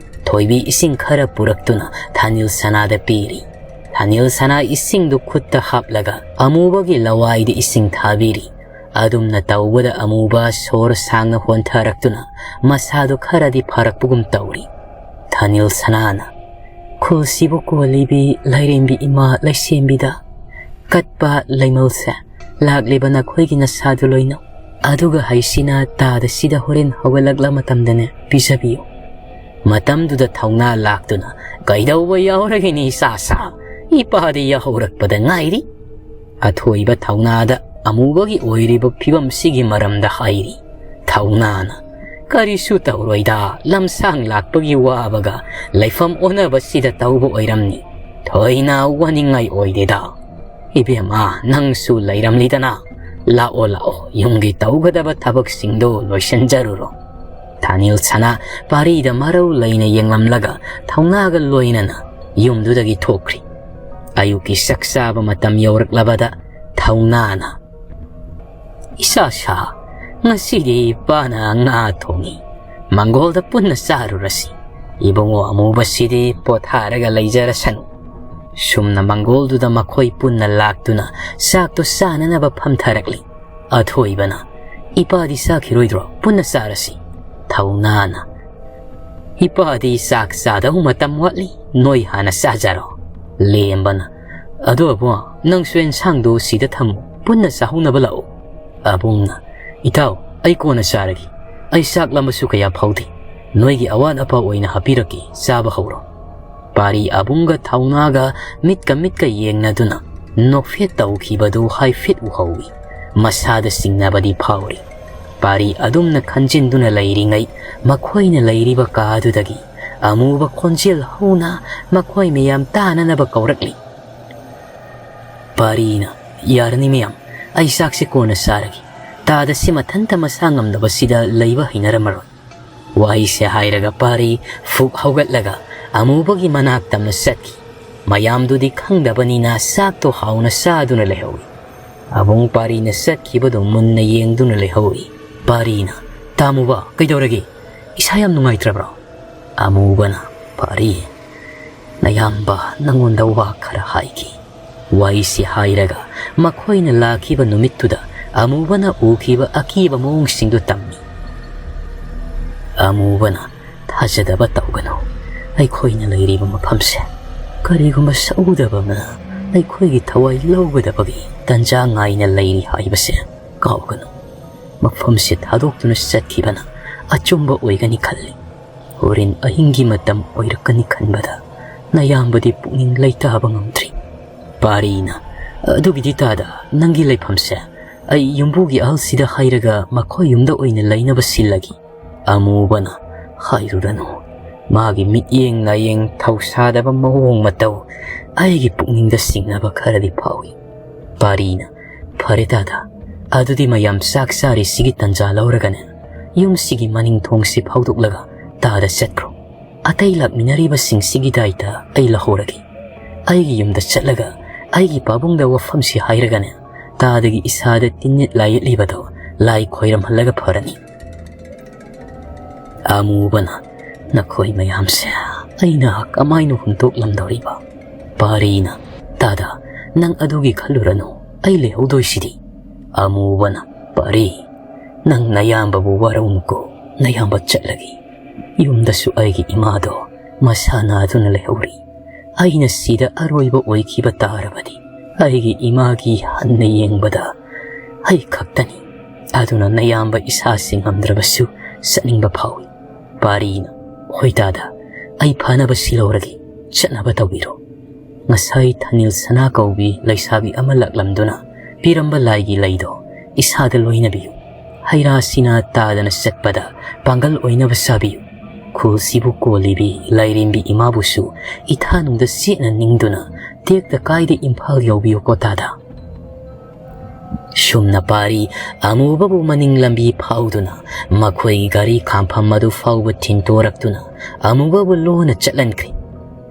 ꯊꯣꯏꯕꯤ ꯏꯁꯤꯡ ꯈꯔ ꯄꯨꯔꯛꯇꯨꯅ ꯊꯥꯅꯤꯜ ꯁꯅꯥꯗ ꯄꯤꯔꯤ꯫ ꯊꯥꯅꯤꯜ ꯁꯅꯥ ꯏꯁꯤꯡꯗꯨ ꯈꯨꯠꯇ ꯍꯥꯞꯂꯒ ꯑꯃꯨꯕꯒꯤ ꯂꯋꯥꯏꯗ ꯏꯁꯤꯡ ꯊꯥꯕꯤꯔꯤ꯫ ꯑꯗꯨꯝꯅ ꯇꯧꯕꯗ ꯑꯃꯨꯕ ꯁꯣꯔ ꯁꯥꯡꯅ ꯍꯣꯟꯊꯔꯛꯇꯨꯅ ꯃꯁꯥꯗꯨ ꯈꯔꯗꯤ ꯐꯔꯛꯄꯒꯨꯝ ꯇꯧꯔꯤ꯫ ꯊꯥꯅꯤꯜ ꯁꯅꯥꯅ, "ꯈꯨꯜꯁꯤꯕꯨ ꯀꯣꯜꯂꯤꯕꯤ ꯂꯥꯏꯔꯦꯝꯕꯤ ꯏꯃꯥ ꯂꯩꯁꯦꯝꯕꯤꯗ ꯀꯠꯄ ꯂꯩꯃꯜꯁꯦ ꯂꯥꯛꯂꯤꯕ ꯅꯈꯣꯏꯒꯤ ꯅꯁꯥꯗꯨ ꯂꯣꯏꯅꯧ꯫ ꯑꯗꯨꯒ ꯍꯩꯁꯤꯅ ꯇꯥꯗ ꯁꯤꯗ ꯍꯣꯔꯦꯟ ꯍꯧꯒꯠꯂꯛꯂ ꯃꯇꯝꯗꯅꯦ ꯄꯤꯖꯕꯤꯌꯨ꯫" ꯃꯇꯝꯗꯨꯗ ꯊꯧꯅꯥ ꯂꯥꯛꯇꯨꯅ, "ꯀꯩꯗꯧꯕ ꯌꯥꯎꯔꯒꯦꯅꯦ ꯏꯆꯥ ꯁꯥ? ꯏꯄꯥꯗꯤ ꯌꯥꯍꯧꯔꯛꯄꯗ ꯉꯥꯏꯔꯤ꯫" ꯑꯊꯣꯏꯕ ꯊꯧꯅꯥꯗ ꯑꯃꯨꯕꯒꯤ ꯑꯣꯏꯔꯤꯕ ꯐꯤꯕꯝꯁꯤꯒꯤ ꯃꯔꯝꯗ ꯍꯥꯏꯔꯤ꯫ ꯊꯧꯅꯥꯅ, "ꯀꯔꯤꯁꯨ ꯇꯧꯔꯣꯏꯗ, ꯂꯝꯁꯥꯡ ꯂꯥꯛꯄꯒꯤ ꯋꯥꯕꯒ ꯂꯩꯐꯝ ꯑꯣꯟꯅꯕꯁꯤꯗ ꯇꯧꯕ ꯑꯣꯏꯔꯝꯅꯤ꯫ ꯊꯣꯏꯅ ꯋꯥꯅꯤꯡꯉꯥꯏ ꯑꯣꯏꯗꯦꯗ꯫ ꯏꯕꯦꯝꯃ, ꯅꯪꯁꯨ ꯂꯩꯔꯝꯂꯤꯗꯅ꯫ ꯂꯥꯛꯑꯣ, ꯂꯥꯛꯑꯣ, ꯌꯨꯝꯒꯤ ꯇꯧꯒꯗꯕ ꯊꯕꯛꯁꯤꯡꯗꯣ ꯂꯣꯏꯁꯤꯟꯖꯔꯨꯔꯣ꯫" ꯊꯥꯅꯤꯜ ꯁꯅꯥ ꯄꯥꯔꯤꯗ ꯃꯔꯧ ꯂꯩꯅ ꯌꯦꯡꯂꯝꯂꯒ ꯊꯧꯅꯥꯒ ꯂꯣꯏꯅꯅ ꯌꯨꯝꯗꯨꯗꯒꯤ ꯊꯣꯛꯈ꯭ꯔꯤ꯫ ꯑꯌꯨꯛꯀꯤ ꯆꯥꯛ ꯆꯥꯕ ꯃꯇꯝ ꯌꯧꯔꯛꯂꯕꯗ ꯊꯧꯅꯥꯅ, "ꯏꯆꯥ ꯁꯥ, ꯉꯁꯤꯗꯤ ꯏꯄꯥꯅ ꯉꯥ ꯊꯣꯡꯉꯤ꯫ ꯃꯪꯒꯣꯜꯗ ꯄꯨꯟꯅ ꯆꯥꯔꯨꯔꯁꯤ꯫ ꯏꯕꯨꯡꯉꯣ ꯑꯃꯨꯕꯁꯤꯗꯤ ꯄꯣꯊꯥꯔꯒ ꯂꯩꯖꯔꯁꯅꯨ꯫ ꯁꯨꯝꯅ ꯃꯪꯒꯣꯜꯗꯨꯗ ꯃꯈꯣꯏ ꯄꯨꯟꯅ ꯂꯥꯛꯇꯨꯅ ꯆꯥꯛꯇꯣ ꯆꯥꯅꯅꯕ ꯐꯝꯊꯔꯛꯂꯤ꯫ ꯑꯊꯣꯏꯕꯅ, "ꯏꯄꯥꯗꯤ ꯆꯥꯈꯤꯔꯣꯏꯗ꯭ꯔꯣ? ꯄꯨꯟꯅ ꯆꯥꯔꯁꯤ꯫" ꯊꯧꯅꯥꯅ, "ꯏꯄꯥꯗꯤ ꯆꯥꯛ ꯆꯥꯗꯧ ꯃꯇꯝ ꯋꯥꯠꯂꯤ, ꯅꯣꯏ ꯍꯥꯟꯅ ꯆꯥꯖꯔꯣ꯫" ꯂꯦꯝꯕꯅ, "ꯑꯗꯣ ꯑꯕꯨꯡ, ꯅꯪꯁꯨ ꯑꯦꯟꯁꯥꯡꯗꯣ ꯁꯤꯗ ꯊꯝꯃꯨ, ꯄꯨꯟꯅ ꯆꯥꯍꯧꯅꯕ ꯂꯥꯛꯎ꯫" ꯑꯕꯨꯡꯅ, "ꯏꯇꯥꯎ, ꯑꯩ ꯀꯣꯟꯅ ꯆꯥꯔꯒꯦ꯫ ꯑꯩ ꯆꯥꯛ ꯂꯥꯝꯕꯁꯨ ꯀꯌꯥ ꯐꯥꯎꯗꯦ꯫ ꯅꯣꯏꯒꯤ ꯑꯋꯥꯠ ꯑꯄꯥ ꯑꯣꯏꯅ ꯍꯥꯞꯄꯤꯔꯛꯀꯦ, ꯆꯥꯕ ꯍꯧꯔꯣ꯫" ꯄꯥꯔꯤ ꯑꯕꯨꯡꯒ ꯊꯧꯅꯥꯒ ꯃꯤꯠꯀ ꯃꯤꯠꯀ ꯌꯦꯡꯅꯗꯨꯅ ꯅꯣꯛꯐꯦꯠ ꯇꯧꯈꯤꯕꯗꯨ ꯍꯥꯏꯐꯦꯠ ꯎꯍꯧꯏ꯫ ꯃꯁꯥꯗ ꯆꯤꯡꯅꯕꯗꯤ ꯐꯥꯎꯔꯤ꯫ ꯄꯥꯔꯤ ꯑꯗꯨꯝꯅ ꯈꯟꯖꯤꯟꯗꯨꯅ ꯂꯩꯔꯤꯉꯩ, ꯃꯈꯣꯏꯅ ꯂꯩꯔꯤꯕ ꯀꯥꯗꯨꯗꯒꯤ ꯑꯃꯨꯕ ꯈꯣꯟꯖꯦꯜ ꯍꯧꯅ ꯃꯈꯣꯏ ꯃꯌꯥꯝ ꯇꯥꯅꯅꯕ ꯀꯧꯔꯛꯂꯤ꯫ ꯄꯥꯔꯤꯅ, "ꯌꯥꯔꯅꯤ ꯃꯌꯥꯝ, ꯑꯩ ꯆꯥꯛꯁꯦ ꯀꯣꯟꯅ ꯆꯥꯔꯒꯦ꯫ ꯇꯥꯗ ꯁꯤ ꯃꯊꯟꯇ ꯃꯁꯥ ꯉꯝꯗꯕꯁꯤꯗ ꯂꯩꯕ ꯍꯩꯅꯔꯝꯃꯔꯣꯏ꯫" ꯋꯥꯍꯩꯁꯦ ꯍꯥꯏꯔꯒ ꯄꯥꯔꯤ ꯐꯨꯛ ꯍꯧꯒꯠꯂꯒ ꯑꯃꯨꯕꯒꯤ ꯃꯅꯥꯛ ꯇꯝꯅ ꯆꯠꯈꯤ꯫ ꯃꯌꯥꯝꯗꯨꯗꯤ ꯈꯪꯗꯕꯅꯤꯅ ꯆꯥꯛꯇꯣ ꯍꯥꯎꯅ ꯆꯥꯗꯨꯅ ꯂꯩꯍꯧꯏ꯫ ꯑꯕꯨꯡ ꯄꯥꯔꯤꯅ ꯆꯠꯈꯤꯕꯗꯨ ꯃꯨꯟꯅ ꯌꯦꯡꯗꯨꯅ ꯂꯩꯍꯧꯏ꯫ ꯄꯥꯔꯤꯅ, "ꯇꯥꯃꯨꯕ, ꯀꯩꯗꯧꯔꯒꯦ? ꯏꯁꯥ ꯌꯥꯝ ꯅꯨꯡꯉꯥꯏꯇ꯭ꯔꯕ꯭ꯔꯣ?" ꯑꯃꯨꯕꯅ, "ꯄꯥꯔꯤ, ꯅꯌꯥꯝꯕ ꯅꯪꯉꯣꯟꯗ ꯋꯥ ꯈꯔ ꯍꯥꯏꯒꯦ꯫" ꯋꯥꯔꯤꯁꯤ ꯍꯥꯏꯔꯒ ꯃꯈꯣꯏꯅ ꯂꯥꯛꯈꯤꯕ ꯅꯨꯃꯤꯠꯇꯨꯗ ꯑꯃꯨꯕꯅ ꯎꯈꯤꯕ ꯑꯀꯤꯕ ꯃꯑꯣꯡꯁꯤꯡꯗꯨ ꯇꯝꯃꯤ꯫ ꯑꯃꯨꯕꯅ, "ꯊꯥꯖꯗꯕ ꯇꯧꯒꯅꯨ꯫ ꯑꯩꯈꯣꯏꯅ ꯂꯩꯔꯤꯕ ꯃꯐꯝꯁꯦ ꯀꯔꯤꯒꯨꯝꯕ ꯁꯛꯎꯗꯕ ꯑꯃꯅ ꯑꯩꯈꯣꯏꯒꯤ ꯊꯋꯥꯏ ꯂꯧꯒꯗꯕꯒꯤ ꯇꯟꯖꯥ ꯉꯥꯏꯅ ꯂꯩꯔꯤ ꯍꯥꯏꯕꯁꯦ ꯀꯥꯎꯒꯅꯨ꯫ ꯃꯐꯝꯁꯦ ꯊꯥꯗꯣꯛꯇꯨꯅ ꯆꯠꯈꯤꯕꯅ ꯑꯆꯨꯝꯕ ꯑꯣꯏꯒꯅꯤ ꯈꯜꯂꯤ꯫ ꯍꯣꯔꯦꯟ ꯑꯍꯤꯡꯒꯤ ꯃꯇꯝ ꯑꯣꯏꯔꯛꯀꯅꯤ ꯈꯟꯕꯗ ꯅꯌꯥꯝꯕꯗꯤ ꯄꯨꯛꯅꯤꯡ ꯂꯩꯇꯥꯕ ꯉꯝꯗ꯭ꯔꯤ꯫" ꯄꯥꯔꯤꯅ, "ꯑꯗꯨꯒꯤꯗꯤ ꯇꯥꯗ, ꯅꯪꯒꯤ ꯂꯩꯐꯝꯁꯦ ꯑꯩ ꯌꯨꯝꯕꯨꯒꯤ ꯑꯍꯜꯁꯤꯗ ꯍꯥꯏꯔꯒ ꯃꯈꯣꯏ ꯌꯨꯝꯗ ꯑꯣꯏꯅ ꯂꯩꯅꯕ ꯁꯤꯜꯂꯒꯦ꯫" ꯑꯃꯨꯕꯅ, "ꯍꯥꯏꯔꯨꯔꯅꯨ꯫ ꯃꯥꯒꯤ ꯃꯤꯠꯌꯦꯡ ꯅꯥꯌꯦꯡ ꯊꯧꯁꯥꯗꯕ ꯃꯑꯣꯡ ꯃꯇꯧ ꯑꯩꯒꯤ ꯄꯨꯛꯅꯤꯡꯗ ꯆꯤꯡꯅꯕ ꯈꯔꯗꯤ ꯐꯥꯎꯏ꯫" ꯄꯥꯔꯤꯅ, "ꯐꯔꯦ ꯇꯥꯗ, ꯑꯗꯨꯗꯤ ꯃꯌꯥꯝ ꯆꯥꯛ ꯆꯥꯔꯤꯁꯤꯒꯤ ꯇꯟꯖꯥ ꯂꯧꯔꯒꯅꯦ, ꯌꯨꯝꯁꯤꯒꯤ ꯃꯅꯤꯡ ꯊꯣꯡꯁꯤ ꯐꯥꯎꯗꯣꯛꯂꯒ ꯇꯥꯗ ꯆꯠꯈ꯭ꯔꯣ꯫ ꯑꯇꯩ ꯂꯥꯛꯃꯤꯟꯅꯔꯤꯕꯁꯤꯡꯁꯤꯒꯤ ꯗꯥꯏꯇ ꯑꯩ ꯂꯧꯍꯧꯔꯒꯦ꯫ ꯑꯩꯒꯤ ꯌꯨꯝꯗ ꯆꯠꯂꯒ ꯑꯩꯒꯤ ꯄꯥꯕꯨꯡꯗ ꯋꯥꯐꯝꯁꯤ ꯍꯥꯏꯔꯒꯅꯦ, ꯇꯥꯗꯒꯤ ꯏꯁꯥꯗ ꯇꯤꯟꯅꯤꯠ ꯂꯥꯏꯌꯦꯠꯂꯤꯕꯗꯣ ꯂꯥꯏ ꯈꯣꯏꯔꯝꯍꯜꯂꯒ ꯐꯔꯅꯤ꯫" ꯑꯃꯨꯕꯅ, "ꯅꯈꯣꯏ ꯃꯌꯥꯝꯁꯦ ꯑꯩꯅ ꯀꯃꯥꯏꯅ ꯍꯨꯟꯗꯣꯛꯂꯝꯗꯧꯔꯤꯕ? ꯄꯥꯔꯤꯅ, "ꯇꯥꯗ, ꯅꯪ ꯑꯗꯨꯒꯤ ꯈꯜꯂꯨꯔꯅꯨ, ꯑꯩ ꯂꯩꯍꯧꯗꯣꯏꯁꯤꯗꯤ꯫" ꯑꯃꯨꯕꯅ, "ꯄꯥꯔꯤ, ꯅꯪ ꯅꯌꯥꯝꯕꯕꯨ ꯋꯥꯔꯧꯅꯨꯀꯣ, ꯅꯌꯥꯝꯕ ꯆꯠꯂꯒꯦ꯫ ꯌꯨꯝꯗꯁꯨ ꯑꯩꯒꯤ ꯏꯃꯥꯗꯣ ꯃꯁꯥ ꯅꯥꯗꯨꯅ ꯂꯩꯍꯧꯔꯤ꯫ ꯑꯩꯅ ꯁꯤꯗ ꯑꯔꯣꯏꯕ ꯑꯣꯏꯈꯤꯕ ꯇꯥꯔꯕꯗꯤ, ꯑꯩꯒꯤ ꯏꯃꯥꯒꯤ ꯍꯟꯅ ꯌꯦꯡꯕꯗ ꯑꯩ ꯈꯛꯇꯅꯤ꯫ ꯑꯗꯨꯅ ꯅꯌꯥꯝꯕ ꯏꯁꯥꯁꯤ ꯉꯝꯗ꯭ꯔꯕꯁꯨ ꯆꯠꯅꯤꯡꯕ ꯐꯥꯎꯏ꯫" ꯄꯥꯔꯤꯅ, "ꯍꯣꯏ ꯇꯥꯗ, ꯑꯩ ꯐꯅꯕ ꯁꯤꯜꯍꯧꯔꯒꯦ, ꯆꯠꯅꯕ ꯇꯧꯕꯤꯔꯣ꯫" ꯉꯁꯥꯏ ꯊꯅꯤꯜ ꯁꯅꯥ ꯀꯧꯕꯤ ꯂꯩꯁꯥꯕꯤ ꯑꯃ ꯂꯥꯛꯂꯝꯗꯨꯅ ꯄꯤꯔꯝꯕ ꯂꯥꯏꯒꯤ ꯂꯩꯗꯣ ꯏꯁꯥꯗ ꯂꯣꯏꯅꯕꯤꯌꯨ꯫ ꯍꯩꯔꯥꯁꯤꯅ ꯇꯥꯗꯅ ꯆꯠꯄꯗ ꯄꯥꯡꯒꯜ ꯑꯣꯏꯅꯕ ꯁꯥꯕꯤꯌꯨ꯫ ꯈꯨꯜꯁꯤꯕꯨ ꯀꯣꯜꯂꯤꯕꯤ ꯂꯥꯏꯔꯦꯝꯕꯤ ꯏꯃꯥꯕꯨꯁꯨ ꯏꯊꯥꯅꯨꯡꯗ ꯆꯦꯠꯅ ꯅꯤꯡꯗꯨꯅ ꯇꯦꯛꯇ ꯀꯥꯏꯗ ꯏꯝꯐꯥꯜ ꯌꯧꯕꯤꯌꯨꯀꯣ ꯇꯥꯗ꯫ ꯁꯨꯝꯅ ꯄꯥꯔꯤ ꯑꯃꯨꯕꯕꯨ ꯃꯅꯤꯡ ꯂꯝꯕꯤ ꯐꯥꯎꯗꯨꯅ ꯃꯈꯣꯏꯒꯤ ꯒꯥꯔꯤ ꯈꯥꯝꯐꯝ ꯑꯗꯨ ꯐꯥꯎꯕ ꯊꯤꯟꯇꯣꯔꯛꯇꯨꯅ ꯑꯃꯨꯕꯕꯨ ꯂꯣꯟꯅ ꯆꯠꯍꯟꯈ꯭ꯔꯦ꯫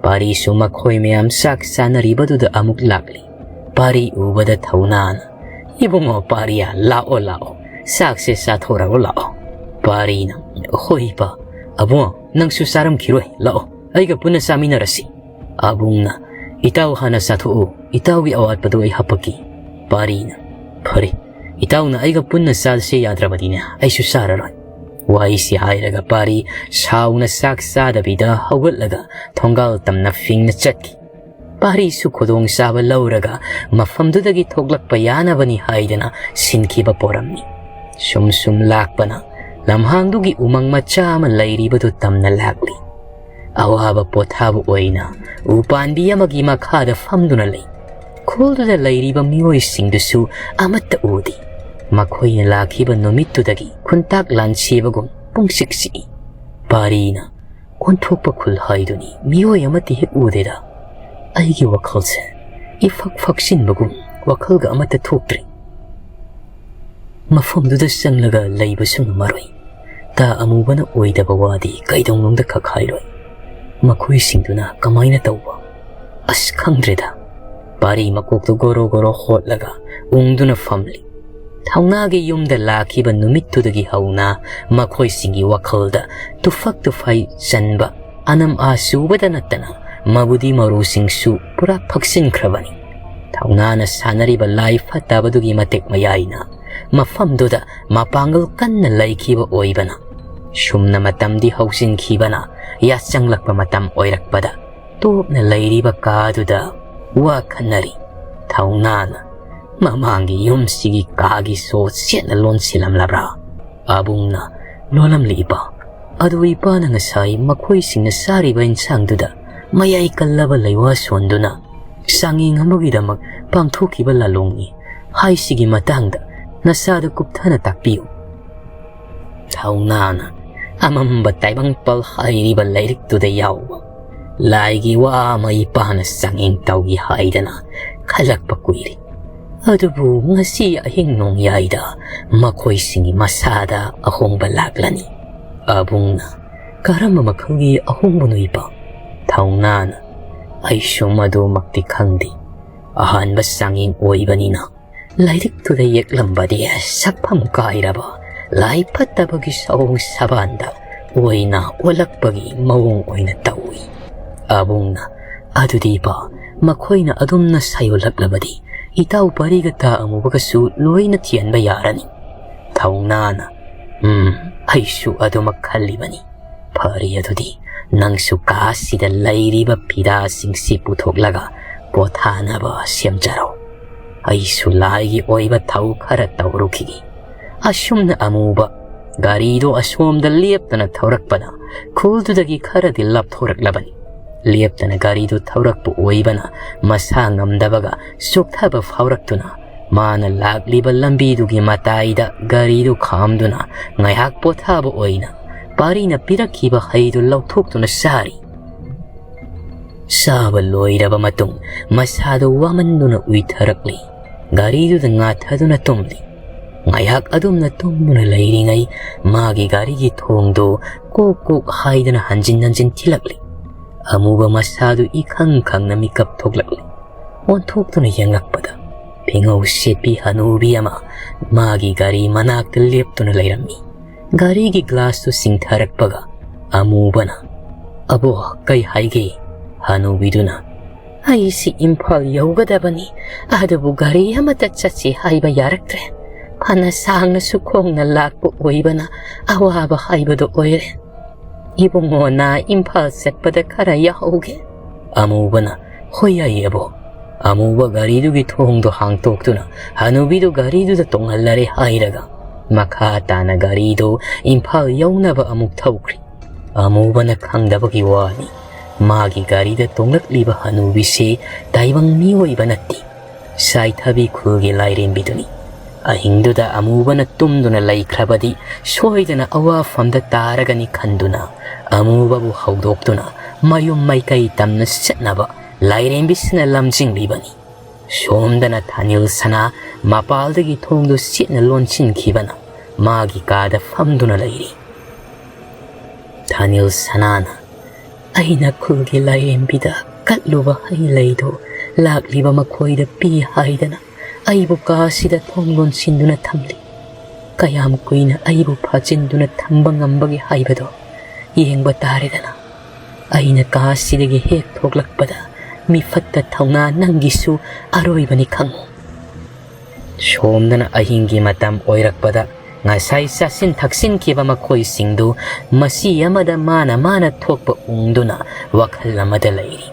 ꯄꯥꯔꯤꯁꯨ ꯃꯈꯣꯏ ꯃꯌꯥꯝ ꯆꯥꯛ ꯆꯥꯅꯔꯤꯕꯗꯨꯗ ꯑꯃꯨꯛ ꯂꯥꯛꯂꯤ꯫ ꯄꯥꯔꯤ ꯎꯕꯗ ꯊꯧꯅꯥꯅ, "ꯏꯕꯨꯡꯉꯣ ꯄꯥꯔꯤꯌꯥ, ꯂꯥꯛꯑꯣ, ꯂꯥꯛꯑꯣ, ꯆꯥꯛꯁꯦ ꯆꯥꯊꯣꯔꯛꯑꯣ, ꯂꯥꯛꯑꯣ꯫" ꯄꯥꯔꯤꯅ, "ꯍꯣꯏ ꯏꯄꯥ꯫ ꯑꯕꯨꯡꯉꯣ, ꯅꯪꯁꯨ ꯆꯥꯔꯝꯈꯤꯔꯣꯏ, ꯂꯥꯛꯑꯣ, ꯑꯩꯒ ꯄꯨꯟꯅ ꯆꯥꯃꯤꯟꯅꯔꯁꯤ꯫" ꯑꯕꯨꯡꯅ, "ꯏꯇꯥꯎ ꯍꯥꯟꯅ ꯆꯥꯊꯣꯛꯎ, ꯏꯇꯥꯎꯒꯤ ꯑꯋꯥꯠꯄꯗꯨ ꯑꯩ ꯍꯥꯞꯄꯛꯀꯦ꯫" ꯄꯥꯔꯤꯅ, "ꯐꯔꯦ, ꯏꯇꯥꯎꯅ ꯑꯩꯒ ꯄꯨꯟꯅ ꯆꯥꯁꯦ ꯌꯥꯗ꯭ꯔꯕꯗꯤꯅꯦ, ꯑꯩꯁꯨ ꯆꯥꯔꯔꯣꯏ꯫" ꯋꯥꯍꯩꯁꯤ ꯍꯥꯏꯔꯒ ꯄꯥꯔꯤ ꯁꯥꯎꯅ ꯆꯥꯛ ꯆꯥꯗꯕꯤꯗ ꯍꯧꯒꯠꯂꯒ ꯊꯣꯡꯒꯥꯜ ꯇꯝꯅ ꯐꯤꯡꯅ ꯆꯠꯈꯤ꯫ ꯄꯥꯔꯤꯁꯨ ꯈꯨꯗꯣꯡꯆꯥꯕ ꯂꯧꯔꯒ ꯃꯐꯝꯗꯨꯗꯒꯤ ꯊꯣꯛꯂꯛꯄ ꯌꯥꯅꯕꯅꯤ ꯍꯥꯏꯗꯅ ꯁꯤꯟꯈꯤꯕ ꯄꯣꯔꯝꯅꯤ꯫ ꯁꯨꯝ ꯁꯨꯝ ꯂꯥꯛꯄꯅ ꯂꯝꯍꯥꯡꯗꯨꯒꯤ ꯎꯃꯪ ꯃꯆꯥ ꯑꯃ ꯂꯩꯔꯤꯕꯗꯨ ꯇꯝꯅ ꯂꯥꯛꯂꯤ꯫ ꯑꯋꯥꯕ ꯄꯣꯊꯥꯕ ꯑꯣꯏꯅ ꯎ ꯄꯥꯟꯕꯤ ꯑꯃꯒꯤ ꯃꯈꯥꯗ ꯐꯝꯗꯨꯅ ꯂꯩ꯫ ꯈꯨꯜꯗꯨꯗ ꯂꯩꯔꯤꯕ ꯃꯤꯑꯣꯏꯁꯤꯡꯗꯨꯁꯨ ꯑꯃꯠꯇ ꯎꯗꯦ꯫ ꯃꯈꯣꯏꯅ ꯂꯥꯛꯈꯤꯕ ꯅꯨꯃꯤꯠꯇꯨꯗꯒꯤ ꯈꯨꯟꯇꯥꯛ ꯂꯥꯟꯁꯤꯕꯒꯨꯝ ꯄꯨꯡꯆꯤꯛ ꯆꯤꯛꯏ꯫ ꯄꯥꯔꯤꯅ, "ꯑꯣꯟꯊꯣꯛꯄ ꯈꯨꯜ ꯍꯥꯏꯗꯨꯅꯤ, ꯃꯤꯑꯣꯏ ꯑꯃꯠꯇ ꯍꯦꯛ ꯎꯗꯦꯗ꯫ ꯑꯩꯒꯤ ꯋꯥꯈꯜꯁꯦ ꯏꯐꯛ ꯐꯛꯆꯤꯟꯕꯒꯨꯝ ꯋꯥꯈꯜꯒ ꯑꯃꯠꯇ ꯊꯣꯛꯇ꯭ꯔꯦ꯫ ꯃꯐꯝꯗꯨꯗ ꯆꯪꯂꯒ ꯂꯩꯕꯁꯨ ꯉꯝꯃꯔꯣꯏ꯫ ꯇꯥ ꯑꯃꯨꯕꯅ ꯑꯣꯏꯗꯕ ꯋꯥꯗꯤ ꯀꯩꯗꯧꯅꯨꯡꯗ ꯈꯛ ꯍꯥꯏꯔꯣꯏ꯫ ꯃꯈꯣꯏꯁꯤꯡꯗꯨꯅ ꯀꯃꯥꯏꯅ ꯇꯧꯕ? ꯑꯁ, ꯈꯪꯗ꯭ꯔꯦꯗ꯫" ꯄꯥꯔꯤ ꯃꯀꯣꯛꯇꯨ ꯒꯣꯔꯣ ꯒꯣꯔꯣ ꯍꯣꯠꯂꯒ ꯎꯪꯗꯨꯅ ꯐꯝꯂꯤ꯫ ꯊꯧꯅꯥꯒꯤ ꯌꯨꯝꯗ ꯂꯥꯛꯈꯤꯕ ꯅꯨꯃꯤꯠꯇꯨꯗꯒꯤ ꯍꯧꯅ ꯃꯈꯣꯏꯁꯤꯡꯒꯤ ꯋꯥꯈꯜꯗ ꯇꯨꯐꯛ ꯇꯨꯐꯩ ꯆꯟꯕ, ꯑꯅꯝ ꯑꯥ ꯆꯨꯕꯗ ꯅꯠꯇꯅ ꯃꯕꯨꯗꯤ ꯃꯔꯨꯁꯤꯡꯁꯨ ꯄꯨꯔꯥ ꯐꯛꯆꯤꯟꯈ꯭ꯔꯕꯅꯤ꯫ ꯊꯧꯅꯥꯅ ꯁꯥꯟꯅꯔꯤꯕ ꯂꯥꯏ ꯐꯠꯇꯕꯗꯨꯒꯤ ꯃꯇꯤꯛ ꯃꯌꯥꯏꯅ ꯃꯐꯝꯗꯨꯗ ꯃꯄꯥꯡꯒꯜ ꯀꯟꯅ ꯂꯩꯈꯤꯕ ꯑꯣꯏꯕꯅ, ꯁꯨꯝꯅ ꯃꯇꯝꯗꯤ ꯍꯧꯖꯤꯟꯈꯤꯕꯅ ꯌꯥꯆꯪꯂꯛꯄ ꯃꯇꯝ ꯑꯣꯏꯔꯛꯄꯗ, ꯇꯣꯞꯅ ꯂꯩꯔꯤꯕ ꯀꯥꯗꯨꯗ ꯋꯥ ꯈꯟꯅꯔꯤ꯫ ꯊꯧꯅꯥꯅ ꯃꯃꯥꯡꯒꯤ ꯌꯨꯝꯁꯤꯒꯤ ꯀꯥꯒꯤ ꯁꯣ ꯆꯦꯠꯅ ꯂꯣꯟꯁꯤꯜꯂꯝꯂꯕ꯭ꯔꯥ? ꯑꯕꯨꯡꯅ ꯂꯣꯜꯂꯝꯂꯤ ꯏꯄꯥ꯫ ꯑꯗꯨ ꯏꯄꯥꯅ ꯉꯁꯥꯏ ꯃꯈꯣꯏꯁꯤꯡꯅ ꯆꯥꯔꯤꯕ ꯏꯟꯁꯥꯡꯗꯨꯗ ꯃꯌꯥꯏ ꯀꯜꯂꯕ ꯂꯩꯋꯥ ꯁꯣꯟꯗꯨꯅ ꯆꯥꯡꯌꯦꯡ ꯑꯃꯒꯤꯗꯃꯛ ꯄꯥꯡꯊꯣꯛꯈꯤꯕ ꯂꯥꯂꯣꯡꯅꯤ ꯍꯥꯏꯁꯤꯒꯤ ꯃꯇꯥꯡꯗ ꯅꯁꯥꯗ ꯀꯨꯞꯊꯅ ꯇꯥꯛꯄꯤꯌꯨ꯫ ꯊꯧꯅꯥꯅ ꯑꯃꯝꯕ ꯇꯥꯏꯕꯪꯄꯥꯜ ꯍꯥꯏꯔꯤꯕ ꯂꯥꯏꯔꯤꯛꯇꯨꯗ ꯌꯥꯎꯕ ꯂꯥꯏꯒꯤ ꯋꯥ ꯑꯃ ꯏꯄꯥꯅ ꯆꯥꯡꯌꯦꯡ ꯇꯧꯏ ꯍꯥꯏꯗꯅ ꯈꯜꯂꯛꯄ ꯀꯨꯏꯔꯦ꯫ ꯑꯗꯨꯕꯨ ꯉꯁꯤ ꯑꯍꯤꯡ ꯅꯣꯡꯌꯥꯏꯗ ꯃꯈꯣꯏꯁꯤꯡꯒꯤ ꯃꯁꯥꯗ ꯑꯍꯣꯡꯕ ꯂꯥꯛꯂꯅꯤ꯫ ꯑꯕꯨꯡꯅ ꯀꯔꯝꯕ ꯃꯈꯜꯒꯤ ꯑꯍꯣꯡꯕꯅꯣ ꯏꯄꯥ? ꯊꯧꯅꯥꯅ ꯑꯩꯁꯨ ꯃꯗꯨꯃꯛꯇꯤ ꯈꯪꯗꯦ꯫ ꯑꯍꯥꯟꯕ ꯆꯥꯡꯌꯦꯡ ꯑꯣꯏꯕꯅꯤꯅ ꯂꯥꯏꯔꯤꯛꯇꯨꯗ ꯌꯦꯛꯂꯝꯕꯗꯤ ꯁꯛꯐꯝ ꯀꯥꯏꯔꯕ ꯂꯥꯏ ꯐꯠꯇꯕꯒꯤ ꯁꯑꯣꯡ ꯁꯕꯥꯟꯗ ꯑꯣꯏꯅ ꯑꯣꯜꯂꯛꯄꯒꯤ ꯃꯑꯣꯡ ꯑꯣꯏꯅ ꯇꯧꯏ꯫ ꯑꯕꯨꯡꯅ ꯑꯗꯨꯗꯤ ꯏꯄꯥ, ꯃꯈꯣꯏꯅ ꯑꯗꯨꯝꯅ ꯁꯥꯌꯣꯜꯂꯛꯂꯕꯗꯤ ꯏꯇꯥꯎ ꯄꯥꯔꯤꯒ ꯇꯥ ꯑꯃꯨꯕꯒꯁꯨ ꯂꯣꯏꯅ ꯊꯤꯍꯟꯕ ꯌꯥꯔꯅꯤ꯫ ꯊꯧꯅꯥꯅ ꯎꯝ, ꯑꯩꯁꯨ ꯑꯗꯨꯃꯛ ꯈꯜꯂꯤꯕꯅꯤ꯫ ꯐꯔꯦ, ꯑꯗꯨꯗꯤ ꯅꯪꯁꯨ ꯀꯥꯁꯤꯗ ꯂꯩꯔꯤꯕ ꯐꯤꯗꯥꯁꯤꯡꯁꯤ ꯄꯨꯊꯣꯛꯂꯒ ꯄꯣꯊꯥꯅꯕ ꯁꯦꯝꯖꯔꯣ꯫ ꯑꯩꯁꯨ ꯂꯥꯏꯒꯤ ꯑꯣꯏꯕ ꯊꯧ ꯈꯔ ꯇꯧꯔꯨꯈꯤꯒꯦ꯫ ꯑꯁꯨꯝꯅ ꯑꯃꯨꯕ ꯒꯥꯔꯤꯗꯣ ꯑꯁꯣꯝꯗ ꯂꯦꯞꯇꯅ ꯊꯧꯔꯛꯄꯅ ꯈꯨꯜꯗꯨꯗꯒꯤ ꯈꯔꯗꯤ ꯂꯥꯞꯊꯣꯔꯛꯂꯕꯅꯤ꯫ ꯂꯦꯞꯇꯅ ꯒꯥꯔꯤꯗꯨ ꯊꯧꯔꯛꯄ ꯑꯣꯏꯕꯅ ꯃꯁꯥ ꯉꯝꯗꯕꯒ ꯆꯣꯛꯊꯕ ꯐꯥꯎꯔꯛꯇꯨꯅ ꯃꯥꯅ ꯂꯥꯛꯂꯤꯕ ꯂꯝꯕꯤꯗꯨꯒꯤ ꯃꯇꯥꯏꯗ ꯒꯥꯔꯤꯗꯨ ꯈꯥꯝꯗꯨꯅ ꯉꯥꯏꯍꯥꯛ ꯄꯣꯊꯥꯕ ꯑꯣꯏꯅ ꯄꯥꯔꯤꯅ ꯄꯤꯔꯛꯈꯤꯕ ꯍꯩꯗꯨ ꯂꯧꯊꯣꯛꯇꯨꯅ ꯆꯥꯔꯤ꯫ ꯆꯥꯕ ꯂꯣꯏꯔꯕ ꯃꯇꯨꯡ ꯃꯁꯥꯗꯨ ꯋꯥꯃꯟꯗꯨꯅ ꯎꯏꯊꯔꯛꯂꯤ꯫ ꯒꯥꯔꯤꯗꯨꯗ ꯉꯥꯊꯗꯨꯅ ꯇꯨꯝꯂꯤ꯫ ꯉꯥꯏꯍꯥꯛ ꯑꯗꯨꯝꯅ ꯇꯨꯝꯗꯨꯅ ꯂꯩꯔꯤꯉꯩ ꯃꯥꯒꯤ ꯒꯥꯔꯤꯒꯤ ꯊꯣꯡꯗꯨ ꯀꯣꯛ ꯀꯣꯛ ꯍꯥꯏꯗꯅ ꯍꯟꯖꯤꯟ ꯍꯟꯖꯤꯟ ꯊꯤꯜꯂꯛꯂꯤ꯫ ꯑꯃꯨꯕ ꯃꯁꯥꯗꯨ ꯏꯈꯪ ꯈꯪꯅ ꯃꯤꯀꯞ ꯊꯣꯛꯂꯛꯂꯤ꯫ ꯑꯣꯟꯊꯣꯛꯇꯨꯅ ꯌꯦꯡꯂꯛꯄꯗ ꯐꯤꯉꯧ ꯁꯦꯠꯄꯤ ꯍꯅꯨꯕꯤ ꯑꯃ ꯃꯥꯒꯤ ꯒꯥꯔꯤ ꯃꯅꯥꯛꯇ ꯂꯦꯞꯇꯨꯅ ꯂꯩꯔꯝꯃꯤ꯫ ꯒꯥꯔꯤꯒꯤ ꯒ꯭ꯂꯥꯁꯇꯨ ꯆꯤꯡꯊꯔꯛꯄꯒ ꯑꯃꯨꯕꯅ, "ꯑꯕꯣ, ꯀꯩ ꯍꯥꯏꯒꯦ?" ꯍꯅꯨꯕꯤꯗꯨꯅ, "ꯑꯩꯁꯤ ꯏꯝꯐꯥꯜ ꯌꯧꯒꯗꯕꯅꯤ, ꯑꯗꯨꯕꯨ ꯒꯥꯔꯤ ꯑꯃꯠꯇ ꯆꯠꯁꯤ ꯍꯥꯏꯕ ꯌꯥꯔꯛꯇ꯭ꯔꯦ꯫ ꯐꯅ ꯁꯥꯡꯅꯁꯨ ꯈꯣꯡꯅ ꯂꯥꯛꯄ ꯑꯣꯏꯕꯅ ꯑꯋꯥꯕ ꯍꯥꯏꯕꯗꯨ ꯑꯣꯏꯔꯦ꯫ ꯏꯕꯨꯡꯉꯣꯅ ꯏꯝꯐꯥꯜ ꯆꯠꯄꯗ ꯈꯔ ꯌꯥꯍꯧꯒꯦ꯫" ꯑꯃꯨꯕꯅ, "ꯍꯣꯏ ꯌꯥꯏꯌꯦꯕꯣ꯫" ꯑꯃꯨꯕ ꯒꯥꯔꯤꯗꯨꯒꯤ ꯊꯣꯡꯗꯣ ꯍꯥꯡꯇꯣꯛꯇꯨꯅ ꯍꯅꯨꯕꯤꯗꯨ ꯒꯥꯔꯤꯗꯨꯗ ꯇꯣꯡꯍꯜꯂꯔꯦ ꯍꯥꯏꯔꯒ ꯃꯈꯥ ꯇꯥꯅ ꯒꯥꯔꯤꯗꯨ ꯏꯝꯐꯥꯜ ꯌꯧꯅꯕ ꯑꯃꯨꯛ ꯊꯧꯈ꯭ꯔꯤ꯫ ꯑꯃꯨꯕꯅ ꯈꯪꯗꯕꯒꯤ ꯋꯥꯅꯤ, ꯃꯥꯒꯤ ꯒꯥꯔꯤꯗ ꯇꯣꯡꯂꯛꯂꯤꯕ ꯍꯅꯨꯕꯤꯁꯤ ꯇꯥꯏꯕꯪ ꯃꯤꯑꯣꯏꯕ ꯅꯠꯇꯦ, ꯁꯥꯏꯊꯕꯤ ꯈꯨꯜꯒꯤ ꯂꯥꯏꯔꯦꯝꯕꯤꯗꯨꯅꯤ꯫ ꯑꯍꯤꯡꯗꯨꯗ ꯑꯃꯨꯕꯅ ꯇꯨꯝꯗꯨꯅ ꯂꯩꯈ꯭ꯔꯕꯗꯤ ꯁꯣꯏꯗꯅ ꯑꯋꯥꯐꯝꯗ ꯇꯥꯔꯒꯅꯤ ꯈꯟꯗꯨꯅ ꯑꯃꯨꯕꯕꯨ ꯍꯧꯗꯣꯛꯇꯨꯅ ꯃꯌꯨꯝ ꯃꯥꯏꯀꯩ ꯇꯝꯅ ꯆꯠꯅꯕ ꯂꯥꯏꯔꯦꯝꯕꯤꯁꯤꯅ ꯂꯝꯖꯤꯡꯂꯤꯕꯅꯤ꯫ ꯁꯣꯝꯗꯅ ꯊꯥꯅꯤꯜ ꯁꯅꯥ ꯃꯄꯥꯜꯗꯒꯤ ꯊꯣꯡꯗꯨ ꯆꯦꯠꯅ ꯂꯣꯟꯁꯤꯟꯈꯤꯕꯅ ꯃꯥꯒꯤ ꯀꯥꯗ ꯐꯝꯗꯨꯅ ꯂꯩꯔꯤ꯫ ꯊꯥꯅꯤꯜ ꯁꯅꯥꯅ, "ꯑꯩꯅ ꯈꯨꯜꯒꯤ ꯂꯥꯏꯔꯦꯝꯕꯤꯗ ꯀꯠꯂꯨꯕ ꯍꯩ ꯂꯩꯗꯨ ꯂꯥꯛꯂꯤꯕ ꯃꯈꯣꯏꯗ ꯄꯤ ꯍꯥꯏꯗꯅ ꯑꯩꯕꯨ ꯀꯥꯁꯤꯗ ꯊꯣꯡ ꯂꯣꯟꯁꯤꯟꯗꯨꯅ ꯊꯝꯂꯤ꯫ ꯀꯌꯥꯝ ꯀꯨꯏꯅ ꯑꯩꯕꯨ ꯐꯥꯖꯤꯟꯗꯨꯅ ꯊꯝꯕ ꯉꯝꯕꯒꯦ ꯍꯥꯏꯕꯗꯣ ꯌꯦꯡꯕ ꯇꯥꯔꯦꯗꯅ꯫ ꯑꯩꯅ ꯀꯥꯁꯤꯗꯒꯤ ꯍꯦꯛ ꯊꯣꯛꯂꯛꯄꯗ ꯃꯤꯐꯠꯇ ꯊꯧꯅꯥ ꯅꯪꯒꯤꯁꯨ ꯑꯔꯣꯏꯕꯅꯤ ꯈꯪꯉꯨ꯫" ꯁꯣꯝꯗꯅ ꯑꯍꯤꯡꯒꯤ ꯃꯇꯝ ꯑꯣꯏꯔꯛꯄꯗ ꯉꯁꯥꯏ ꯆꯥꯁꯤꯟ ꯊꯛꯆꯤꯟꯈꯤꯕ ꯃꯈꯣꯏꯁꯤꯡꯗꯨ ꯃꯁꯤ ꯑꯃꯗ ꯃꯥꯅ ꯃꯥꯅ ꯊꯣꯛꯄ ꯎꯪꯗꯨꯅ ꯋꯥꯈꯜ ꯑꯃꯗ ꯂꯩꯔꯤ꯫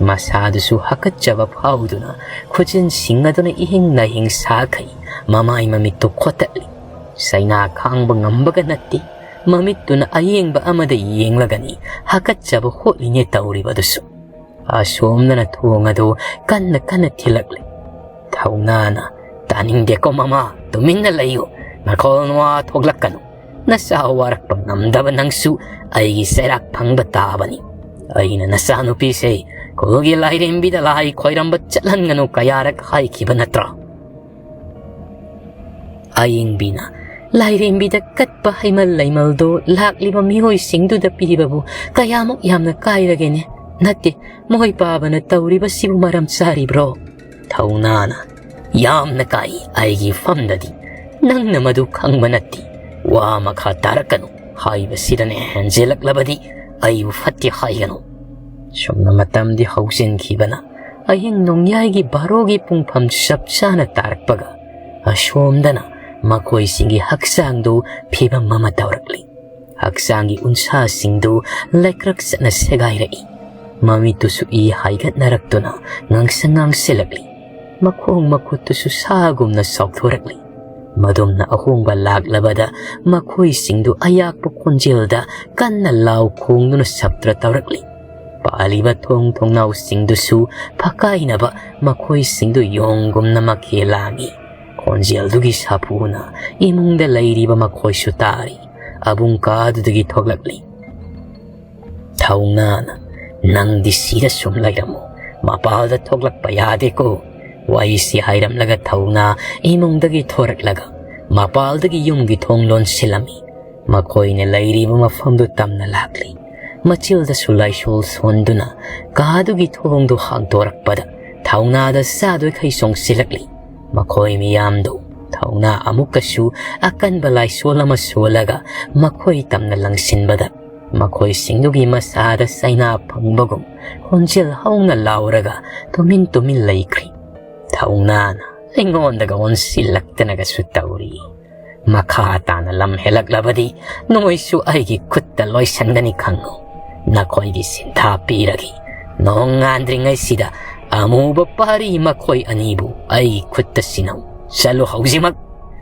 ꯃꯁꯥꯗꯨꯁꯨ ꯍꯥꯀꯠꯆꯕ ꯐꯥꯎꯗꯨꯅ ꯈꯨꯖꯤꯟ ꯁꯤꯡ ꯑꯗꯨꯅ ꯏꯍꯤꯡ ꯅꯥꯍꯤꯡ ꯁꯥꯈꯩ ꯃꯃꯥꯏ ꯃꯃꯤꯠꯇꯨ ꯈꯣꯠꯇꯠꯂꯤ꯫ ꯆꯩꯅꯥ ꯈꯥꯡꯕ ꯉꯝꯕꯒ ꯅꯠꯇꯦ, ꯃꯃꯤꯠꯇꯨꯅ ꯑꯌꯦꯡꯕ ꯑꯃꯗ ꯌꯦꯡꯂꯒꯅꯤ ꯍꯥꯀꯠꯆꯕ ꯍꯣꯠꯂꯤꯅꯦ ꯇꯧꯔꯤꯕꯗꯨꯁꯨ꯫ ꯑꯁꯣꯝꯗꯅ ꯊꯣꯡ ꯑꯗꯨ ꯀꯟꯅ ꯀꯟꯅ ꯊꯤꯜꯂꯛꯂꯤ꯫ ꯊꯧꯅꯥꯅ, "ꯇꯥꯅꯤꯡꯗꯦꯀꯣ ꯃꯃꯥ, ꯇꯨꯃꯤꯟꯅ ꯂꯩꯌꯨ, ꯅꯈꯣꯜ ꯅꯋꯥ ꯊꯣꯛꯂꯛꯀꯅꯨ꯫ ꯅꯆꯥ ꯋꯥꯔꯛꯄ ꯉꯝꯗꯕ ꯅꯪꯁꯨ ꯑꯩꯒꯤ ꯆꯩꯔꯥꯛ ꯐꯪꯕ ꯇꯥꯕꯅꯤ꯫ ꯑꯩꯅ ꯅꯆꯥꯅꯨꯄꯤꯁꯦ ꯈꯨꯜꯒꯤ ꯂꯥꯏꯔꯦꯝꯕꯤꯗ ꯂꯥꯏ ꯈꯣꯏꯔꯝꯕ ꯆꯠꯍꯟꯒꯅꯨ ꯀꯌꯥꯔꯛ ꯍꯥꯏꯈꯤꯕ ꯅꯠꯇ꯭ꯔꯣ?" ꯑꯌꯦꯡꯕꯤꯅ, "ꯂꯥꯏꯔꯦꯝꯕꯤꯗ ꯀꯠꯄ ꯍꯩꯃꯜ ꯂꯩꯃꯜꯗꯣ ꯂꯥꯛꯂꯤꯕ ꯃꯤꯑꯣꯏꯁꯤꯡꯗꯨꯗ ꯄꯤꯕꯕꯨ ꯀꯌꯥꯃꯨꯛ ꯌꯥꯝꯅ ꯀꯥꯏꯔꯒꯦꯅꯦ? ꯅꯠꯇꯦ, ꯃꯣꯏ ꯄꯥꯕꯅ ꯇꯧꯔꯤꯕꯁꯤꯕꯨ ꯃꯔꯝ ꯆꯥꯔꯤꯕ꯭ꯔꯣ?" ꯊꯧꯅꯥꯅ, "ꯌꯥꯝꯅ ꯀꯥꯏ ꯑꯩꯒꯤ ꯐꯝꯗꯗꯤ꯫ ꯅꯪꯅ ꯃꯗꯨ ꯈꯪꯕ ꯅꯠꯇꯦ꯫ ꯋꯥ ꯃꯈꯥ ꯇꯥꯔꯛꯀꯅꯨ ꯍꯥꯏꯕꯁꯤꯗꯅꯦ ꯍꯦꯟꯖꯤꯜꯂꯛꯂꯕꯗꯤ ꯑꯩꯕꯨ ꯐꯠꯇꯦ ꯍꯥꯏꯒꯅꯨ꯫" ꯁꯨꯝꯅ ꯃꯇꯝꯗꯤ ꯍꯧꯖꯤꯟꯈꯤꯕꯅ ꯑꯍꯤꯡ ꯅꯣꯡꯌꯥꯏꯒꯤ ꯕꯥꯔꯣꯒꯤ ꯄꯨꯡꯐꯝ ꯆꯞ ꯆꯥꯅ ꯇꯥꯔꯛꯄꯒ ꯑꯁꯣꯝꯗꯅ ꯃꯈꯣꯏꯁꯤꯡꯒꯤ ꯍꯛꯆꯥꯡꯗꯨ ꯐꯤꯕꯝ ꯑꯃ ꯇꯧꯔꯛꯂꯤ꯫ ꯍꯛꯆꯥꯡꯒꯤ ꯎꯟꯁꯥꯁꯤꯡꯗꯨ ꯂꯩꯀ꯭ꯔꯛ ꯆꯠꯅ ꯁꯦꯒꯥꯏꯔꯛꯏ꯫ ꯃꯃꯤꯠꯇꯨꯁꯨ ꯏ ꯍꯥꯏꯒꯠꯅꯔꯛꯇꯨꯅ ꯉꯥꯡꯁꯪ ꯉꯥꯡꯁꯤꯜꯂꯛꯂꯤ꯫ ꯃꯈꯣꯡ ꯃꯈꯨꯠꯇꯨꯁꯨ ꯁꯥꯒꯨꯝꯅ ꯆꯥꯎꯊꯣꯔꯛꯂꯤ꯫ ꯃꯗꯨꯝꯅ ꯑꯍꯣꯡꯕ ꯂꯥꯛꯂꯕꯗ ꯃꯈꯣꯏꯁꯤꯡꯗꯨ ꯑꯌꯥꯛꯄ ꯈꯣꯟꯖꯦꯜꯗ ꯀꯟꯅ ꯂꯥꯎ ꯈꯣꯡꯗꯨꯅ ꯁꯞꯇ꯭ꯔ ꯇꯧꯔꯛꯂꯤ꯫ ꯄꯥꯜꯂꯤꯕ ꯊꯣꯡ ꯊꯣꯡꯅꯥꯎꯁꯤꯡꯗꯨꯁꯨ ꯐꯀꯥꯏꯅꯕ ꯃꯈꯣꯏꯁꯤꯡꯗꯨ ꯌꯣꯡꯒꯨꯝꯅ ꯃꯈꯦ ꯂꯥꯡꯏ꯫ ꯈꯣꯟꯖꯦꯜꯗꯨꯒꯤ ꯁꯥꯐꯨꯅ ꯏꯃꯨꯡꯗ ꯂꯩꯔꯤꯕ ꯃꯈꯣꯏꯁꯨ ꯇꯥꯔꯤ꯫ ꯑꯕꯨꯡ ꯀꯥꯗꯨꯗꯒꯤ ꯊꯣꯛꯂꯛꯂꯤ꯫ "ꯊꯧꯅꯥꯅ, ꯅꯪꯗꯤ ꯁꯤꯗ ꯁꯨꯝ ꯂꯩꯔꯝꯃꯨ, ꯃꯄꯥꯜꯗ ꯊꯣꯛꯂꯛꯄ ꯌꯥꯗꯦꯀꯣ"꯫ ꯋꯥꯔꯤꯁꯤ ꯍꯥꯏꯔꯝꯂꯒ ꯊꯧꯅꯥ ꯏꯃꯨꯡꯗꯒꯤ ꯊꯣꯔꯛꯂꯒ ꯃꯄꯥꯜꯗꯒꯤ ꯌꯨꯝꯒꯤ ꯊꯣꯡ ꯂꯣꯟꯁꯤꯜꯂꯝꯃꯤ꯫ ꯃꯈꯣꯏꯅ ꯂꯩꯔꯤꯕ ꯃꯐꯝꯗꯨ ꯇꯝꯅ ꯂꯥꯛꯂꯤ꯫ ꯃꯆꯤꯜꯗꯁꯨ ꯂꯥꯏꯁꯣꯜ ꯁꯣꯟꯗꯨꯅ ꯀꯥꯗꯨꯒꯤ ꯊꯣꯡꯗꯨ ꯍꯥꯡꯗꯣꯔꯛꯄꯗ ꯊꯧꯅꯥꯗ ꯆꯥꯗꯣꯏꯈꯩ ꯆꯣꯡꯁꯤꯜꯂꯛꯂꯤ꯫ ꯃꯈꯣꯏ ꯃꯤꯌꯥꯝꯗꯨ ꯊꯧꯅꯥ ꯑꯃꯨꯛꯀꯁꯨ ꯑꯀꯟꯕ ꯂꯥꯏꯁꯣꯜ ꯑꯃ ꯁꯣꯜꯂꯒ ꯃꯈꯣꯏ ꯇꯝꯅ ꯂꯪꯁꯤꯟꯕꯗ ꯃꯈꯣꯏꯁꯤꯡꯗꯨꯒꯤ ꯃꯁꯥꯗ ꯆꯩꯅꯥ ꯐꯪꯕꯒꯨꯝ ꯈꯣꯟꯖꯦꯜ ꯍꯧꯅ ꯂꯥꯎꯔꯒ ꯇꯨꯃꯤꯟ ꯇꯨꯃꯤꯟ ꯂꯩꯈ꯭ꯔꯤ꯫ ꯊꯧꯅꯥꯅ ꯑꯩꯉꯣꯟꯗꯒ ꯑꯣꯟꯁꯤꯜꯂꯛꯇꯅꯒꯁꯨ ꯇꯧꯔꯤ꯫ ꯃꯈꯥ ꯇꯥꯅ ꯂꯝ ꯍꯦꯜꯂꯛꯂꯕꯗꯤ ꯅꯣꯏꯁꯨ ꯑꯩꯒꯤ ꯈꯨꯠꯇ ꯂꯣꯏꯁꯟꯒꯅꯤ ꯈꯪꯉꯨ꯫ ꯅꯈꯣꯏꯒꯤ ꯁꯤꯟꯊꯥ ꯄꯤꯔꯒꯦ꯫ ꯅꯣꯡꯉꯥꯟꯗ꯭ꯔꯤꯉꯩꯁꯤꯗ ꯑꯃꯨꯕ ꯄꯥꯔꯤ ꯃꯈꯣꯏ ꯑꯅꯤꯕꯨ ꯑꯩꯒꯤ ꯈꯨꯠꯇ ꯁꯤꯟꯅꯧ꯫ ꯆꯠꯂꯨ ꯍꯧꯖꯤꯛꯃꯛ꯫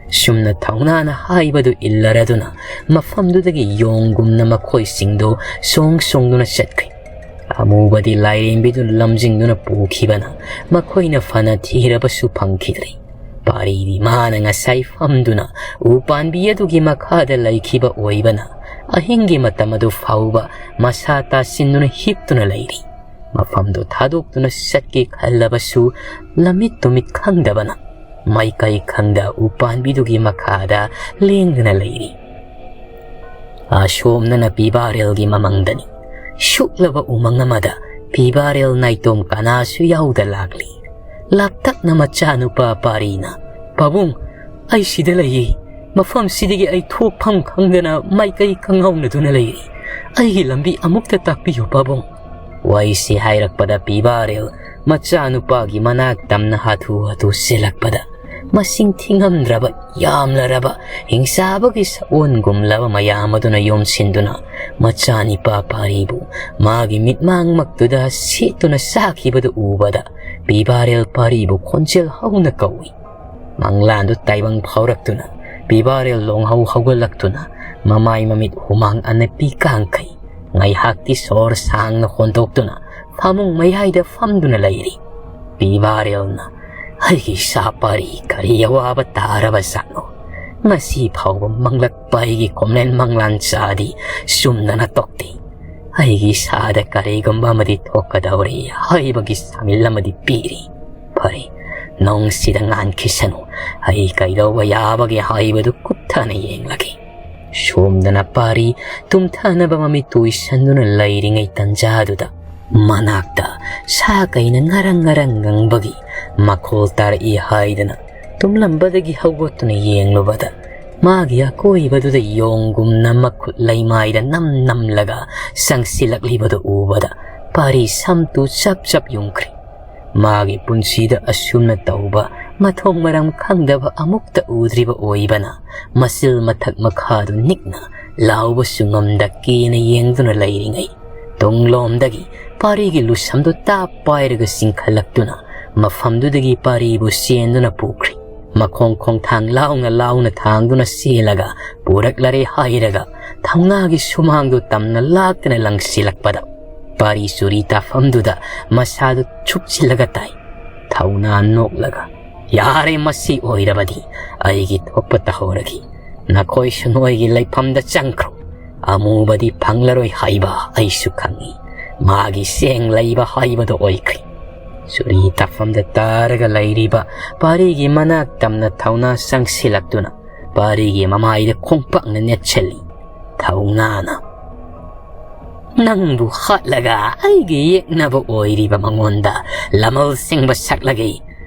ꯁꯨꯝꯅ ꯊꯧꯅꯥꯅ ꯍꯥꯏꯕꯗꯨ ꯏꯜꯂꯔꯗꯨꯅ ꯃꯐꯝꯗꯨꯗꯒꯤ ꯌꯣꯡꯒꯨꯝꯅ ꯃꯈꯣꯏꯁꯤꯡꯗꯨ ꯁꯣꯡ ꯁꯣꯡꯗꯨꯅ ꯆꯠꯈ꯭ꯔꯤ꯫ ꯑꯃꯨꯕꯗꯤ ꯂꯥꯏꯔꯦꯝꯕꯤꯗꯨ ꯂꯝꯖꯤꯡꯗꯨꯅ ꯄꯨꯈꯤꯕꯅ ꯃꯈꯣꯏꯅ ꯐꯅ ꯊꯤꯔꯕꯁꯨ ꯐꯪꯈꯤꯗ꯭ꯔꯦ꯫ ꯄꯥꯔꯤꯗꯤ ꯃꯥꯅ ꯉꯁꯥꯏ ꯐꯝꯗꯨꯅ ꯎ ꯄꯥꯟꯕꯤ ꯑꯗꯨꯒꯤ ꯃꯈꯥꯗ ꯂꯩꯈꯤꯕ ꯑꯣꯏꯕꯅ ꯑꯍꯤꯡꯒꯤ ꯃꯇꯝ ꯑꯗꯨ ꯐꯥꯎꯕ ꯃꯁꯥ ꯇꯥꯁꯤꯟꯗꯨꯅ ꯍꯤꯞꯇꯨꯅ ꯂꯩꯔꯤ꯫ ꯃꯐꯝꯗꯨ ꯊꯥꯗꯣꯛꯇꯨꯅ ꯆꯠꯀꯦ ꯈꯜꯂꯕꯁꯨ ꯂꯝꯃꯤꯠ ꯇꯨꯃꯤꯠ ꯈꯪꯗꯕꯅ ꯃꯥꯏꯀꯩ ꯈꯪꯗ ꯎ ꯄꯥꯟꯕꯤꯗꯨꯒꯤ ꯃꯈꯥꯗ ꯂꯦꯡꯗꯨꯅ ꯂꯩꯔꯤ꯫ ꯑꯁꯣꯝꯗꯅ ꯄꯤꯕꯥꯔꯦꯜꯒꯤ ꯃꯃꯪꯗꯅꯤ꯫ ꯁꯨꯛꯂꯕ ꯎꯃꯪ ꯑꯃꯗ ꯄꯤꯕꯥꯔꯦꯜ ꯅꯥꯏꯇꯣꯝ ꯀꯅꯥꯁꯨ ꯌꯥꯎꯗ ꯂꯥꯛꯂꯤ꯫ ꯂꯥꯞꯇꯛꯅ ꯃꯆꯥꯅꯨꯄꯥ ꯄꯥꯔꯤꯅ, "ꯄꯥꯕꯨꯡ, ꯑꯩ ꯁꯤꯗ ꯂꯩꯌꯦ꯫ ꯃꯐꯝꯁꯤꯗꯒꯤ ꯑꯩ ꯊꯣꯛꯐꯝ ꯈꯪꯗꯅ ꯃꯥꯏꯀꯩ ꯈꯪꯍꯧꯅꯗꯨꯅ ꯂꯩꯔꯤ꯫ ꯑꯩꯒꯤ ꯂꯝꯕꯤ ꯑꯃꯨꯛꯇ ꯇꯥꯛꯄꯤꯌꯨ ꯄꯥꯕꯨꯡ"꯫ ꯋꯥꯔꯤꯁꯤ ꯍꯥꯏꯔꯛꯄꯗ ꯄꯤꯕꯥꯔꯦꯜ ꯃꯆꯥꯅꯨꯄꯥꯒꯤ ꯃꯅꯥꯛ ꯇꯝꯅ ꯍꯥꯊꯨ ꯍꯥꯊꯨ ꯆꯦꯜꯂꯛꯄꯗ, ꯃꯁꯤꯡ ꯊꯤꯉꯝꯗ꯭ꯔꯕ ꯌꯥꯝꯂꯔꯕ ꯍꯤꯡꯆꯥꯕꯒꯤ ꯁꯛꯑꯣꯟꯒꯨꯝꯂꯕ ꯃꯌꯥꯝ ꯑꯗꯨꯅ ꯌꯣꯝꯁꯤꯟꯗꯨꯅ ꯃꯆꯥꯅꯤꯄꯥ ꯄꯥꯔꯤꯕꯨ ꯃꯥꯒꯤ ꯃꯤꯠꯃꯥꯡꯃꯛꯇꯨꯗ ꯁꯦꯠꯇꯨꯅ ꯆꯥꯈꯤꯕꯗꯨ ꯎꯕꯗ, ꯄꯤꯕꯥꯔꯦꯜ ꯄꯥꯔꯤꯕꯨ ꯈꯣꯟꯖꯦꯜ ꯍꯧꯅ ꯀꯧꯏ꯫ ꯃꯪꯂꯥꯟꯗꯨ ꯇꯥꯏꯕꯪ ꯐꯥꯎꯔꯛꯇꯨꯅ, ꯄꯤꯕꯥꯔꯦꯜ ꯂꯣꯡꯍꯧ ꯍꯧꯒꯠꯂꯛꯇꯨꯅ, ꯃꯃꯥꯏ ꯃꯃꯤꯠ ꯍꯨꯃꯥꯡ ꯑꯅꯞꯄꯤ ꯀꯥꯡꯈꯩ, ꯉꯥꯏꯍꯥꯛꯇꯤ ꯁꯣꯔ ꯁꯥꯡꯅ ꯍꯣꯟꯗꯣꯛꯇꯨꯅ ꯐꯃꯨꯡ ꯃꯌꯥꯏꯗ ꯐꯝꯗꯨꯅ ꯂꯩꯔꯤ꯫ ꯄꯤꯕꯥꯔꯦꯜꯅ, "ꯑꯩꯒꯤ ꯏꯆꯥ ꯄꯥꯔꯤ, ꯀꯔꯤ ꯑꯋꯥꯕ ꯇꯥꯔꯕ ꯖꯥꯠꯅꯣ? ꯉꯁꯤ ꯐꯥꯎꯕ ꯃꯪꯂꯛꯄ ꯑꯩꯒꯤ ꯀꯣꯝꯂꯦꯟ ꯃꯪꯂꯥꯟ ꯆꯥꯗꯤ ꯆꯨꯝꯗꯅ ꯇꯣꯛꯇꯦ꯫ ꯑꯩꯒꯤ ꯏꯁꯥꯗ ꯀꯔꯤꯒꯨꯝꯕ ꯑꯃꯗꯤ ꯊꯣꯛꯀꯗꯧꯔꯤ ꯍꯥꯏꯕꯒꯤ ꯁꯥꯃꯤꯜ ꯑꯃꯗꯤ ꯄꯤꯔꯤ꯫ ꯐꯔꯦ, ꯅꯣꯡꯁꯤꯗ ꯉꯥꯟꯈꯤꯁꯅꯨ, ꯑꯩ ꯀꯩꯗꯧꯕ ꯌꯥꯕꯒꯦ ꯍꯥꯏꯕꯗꯨ ꯀꯨꯞꯊꯅ ꯌꯦꯡꯂꯒꯦ"꯫ ꯁꯣꯝꯗꯅ ꯄꯥꯔꯤ ꯇꯨꯝꯊꯅꯕ ꯃꯃꯤꯠ ꯎꯏꯁꯟꯗꯨꯅ ꯂꯩꯔꯤꯉꯩ ꯇꯟꯖꯥꯗꯨꯗ, ꯃꯅꯥꯛꯇ ꯁꯥ ꯀꯩꯅ ꯉꯔꯪ ꯉꯔꯪ ꯉꯪꯕꯒꯤ ꯃꯈꯣꯜ ꯇꯥꯔꯛꯏ ꯍꯥꯏꯗꯅ ꯇꯨꯝꯂꯝꯕꯗꯒꯤ ꯍꯧꯒꯠꯇꯨꯅ ꯌꯦꯡꯂꯨꯕꯗ, ꯃꯥꯒꯤ ꯑꯀꯣꯏꯕꯗꯨꯗ ꯌꯣꯡꯒꯨꯝꯅ ꯃꯈꯨꯠ ꯂꯩꯃꯥꯏꯗ ꯅꯝ ꯅꯝꯂꯒ ꯆꯪꯁꯤꯜꯂꯛꯂꯤꯕꯗꯨ ꯎꯕꯗ, ꯄꯥꯔꯤ ꯁꯝꯇꯨ ꯆꯞ ꯆꯞ ꯌꯨꯡꯈ꯭ꯔꯤ꯫ ꯃꯥꯒꯤ ꯄꯨꯟꯁꯤꯗ ꯑꯁꯨꯝꯅ ꯇꯧꯕ ꯃꯊꯣꯡ ꯃꯔꯝ ꯈꯪꯗꯕ ꯑꯃꯨꯛꯇ ꯎꯗ꯭ꯔꯤꯕ ꯑꯣꯏꯕꯅ, ꯃꯆꯤꯜ ꯃꯊꯛ ꯃꯈꯥꯗꯨ ꯅꯤꯛꯅ ꯂꯥꯎꯕꯁꯨ ꯉꯝꯗ ꯀꯦꯅ ꯌꯦꯡꯗꯨꯅ ꯂꯩꯔꯤꯉꯩ, ꯇꯨꯡꯂꯣꯝꯗꯒꯤ ꯄꯥꯔꯤꯒꯤ ꯂꯨꯁꯝꯗꯨ ꯇꯥꯞ ꯄꯥꯏꯔꯒ ꯆꯤꯡꯈꯠꯂꯛꯇꯨꯅ ꯃꯐꯝꯗꯨꯗꯒꯤ ꯄꯥꯔꯤꯕꯨ ꯆꯦꯟꯗꯨꯅ ꯄꯨꯈ꯭ꯔꯤ꯫ ꯃꯈꯣꯡ ꯈꯣꯡꯊꯥꯡ ꯂꯥꯎꯅ ꯂꯥꯎꯅ ꯊꯥꯡꯗꯨꯅ ꯆꯦꯜꯂꯒ ꯄꯨꯔꯛꯂꯔꯦ ꯍꯥꯏꯔꯒ ꯊꯧꯅꯥꯒꯤ ꯁꯨꯃꯥꯡꯗꯨ ꯇꯝꯅ ꯂꯥꯛꯇꯅ ꯂꯪꯁꯤꯜꯂꯛꯄꯗ, ꯄꯥꯔꯤ ꯆꯨꯔꯤ ꯇꯥꯐꯝꯗꯨꯗ ꯃꯁꯥꯗꯨ ꯆꯨꯞꯁꯤꯜꯂꯒ ꯇꯥꯏ꯫ ꯊꯧꯅꯥ ꯅꯣꯛꯂꯒ, "ꯌꯥꯔꯦ, ꯃꯁꯤ ꯑꯣꯏꯔꯕꯗꯤ ꯑꯩꯒꯤ ꯊꯣꯛꯄ ꯇꯧꯍꯧꯔꯒꯦ꯫ ꯅꯈꯣꯏꯁꯨ ꯅꯣꯏꯒꯤ ꯂꯩꯐꯝꯗ ꯆꯪꯈ꯭ꯔꯣ꯫ ꯑꯃꯨꯕꯗꯤ ꯐꯪꯂꯔꯣꯏ ꯍꯥꯏꯕ ꯑꯩꯁꯨ ꯈꯪꯏ꯫ ꯃꯥꯒꯤ ꯆꯦꯡ ꯂꯩꯕ ꯍꯥꯏꯕꯗꯨ ꯑꯣꯏꯈ꯭ꯔꯦ"꯫ ꯆꯨꯔꯤ ꯇꯥꯐꯝꯗ ꯇꯥꯔꯒ ꯂꯩꯔꯤꯕ ꯄꯥꯔꯤꯒꯤ ꯃꯅꯥꯛ ꯇꯝꯅ ꯊꯧꯅꯥ ꯆꯪꯁꯤꯜꯂꯛꯇꯨꯅ ꯄꯥꯔꯤꯒꯤ ꯃꯃꯥꯏꯗ ꯈꯣꯡꯄꯥꯛꯅ ꯅꯦꯠꯁꯤꯜꯂꯤ꯫ ꯊꯧꯅꯥꯅ, "ꯅꯪꯕꯨ ꯍꯥꯠꯂꯒ ꯑꯩꯒꯤ ꯌꯦꯛꯅꯕ ꯑꯣꯏꯔꯤꯕ ꯃꯉꯣꯟꯗ ꯂꯃꯜ ꯁꯤꯡꯕ ꯁꯛꯂꯒꯦ"꯫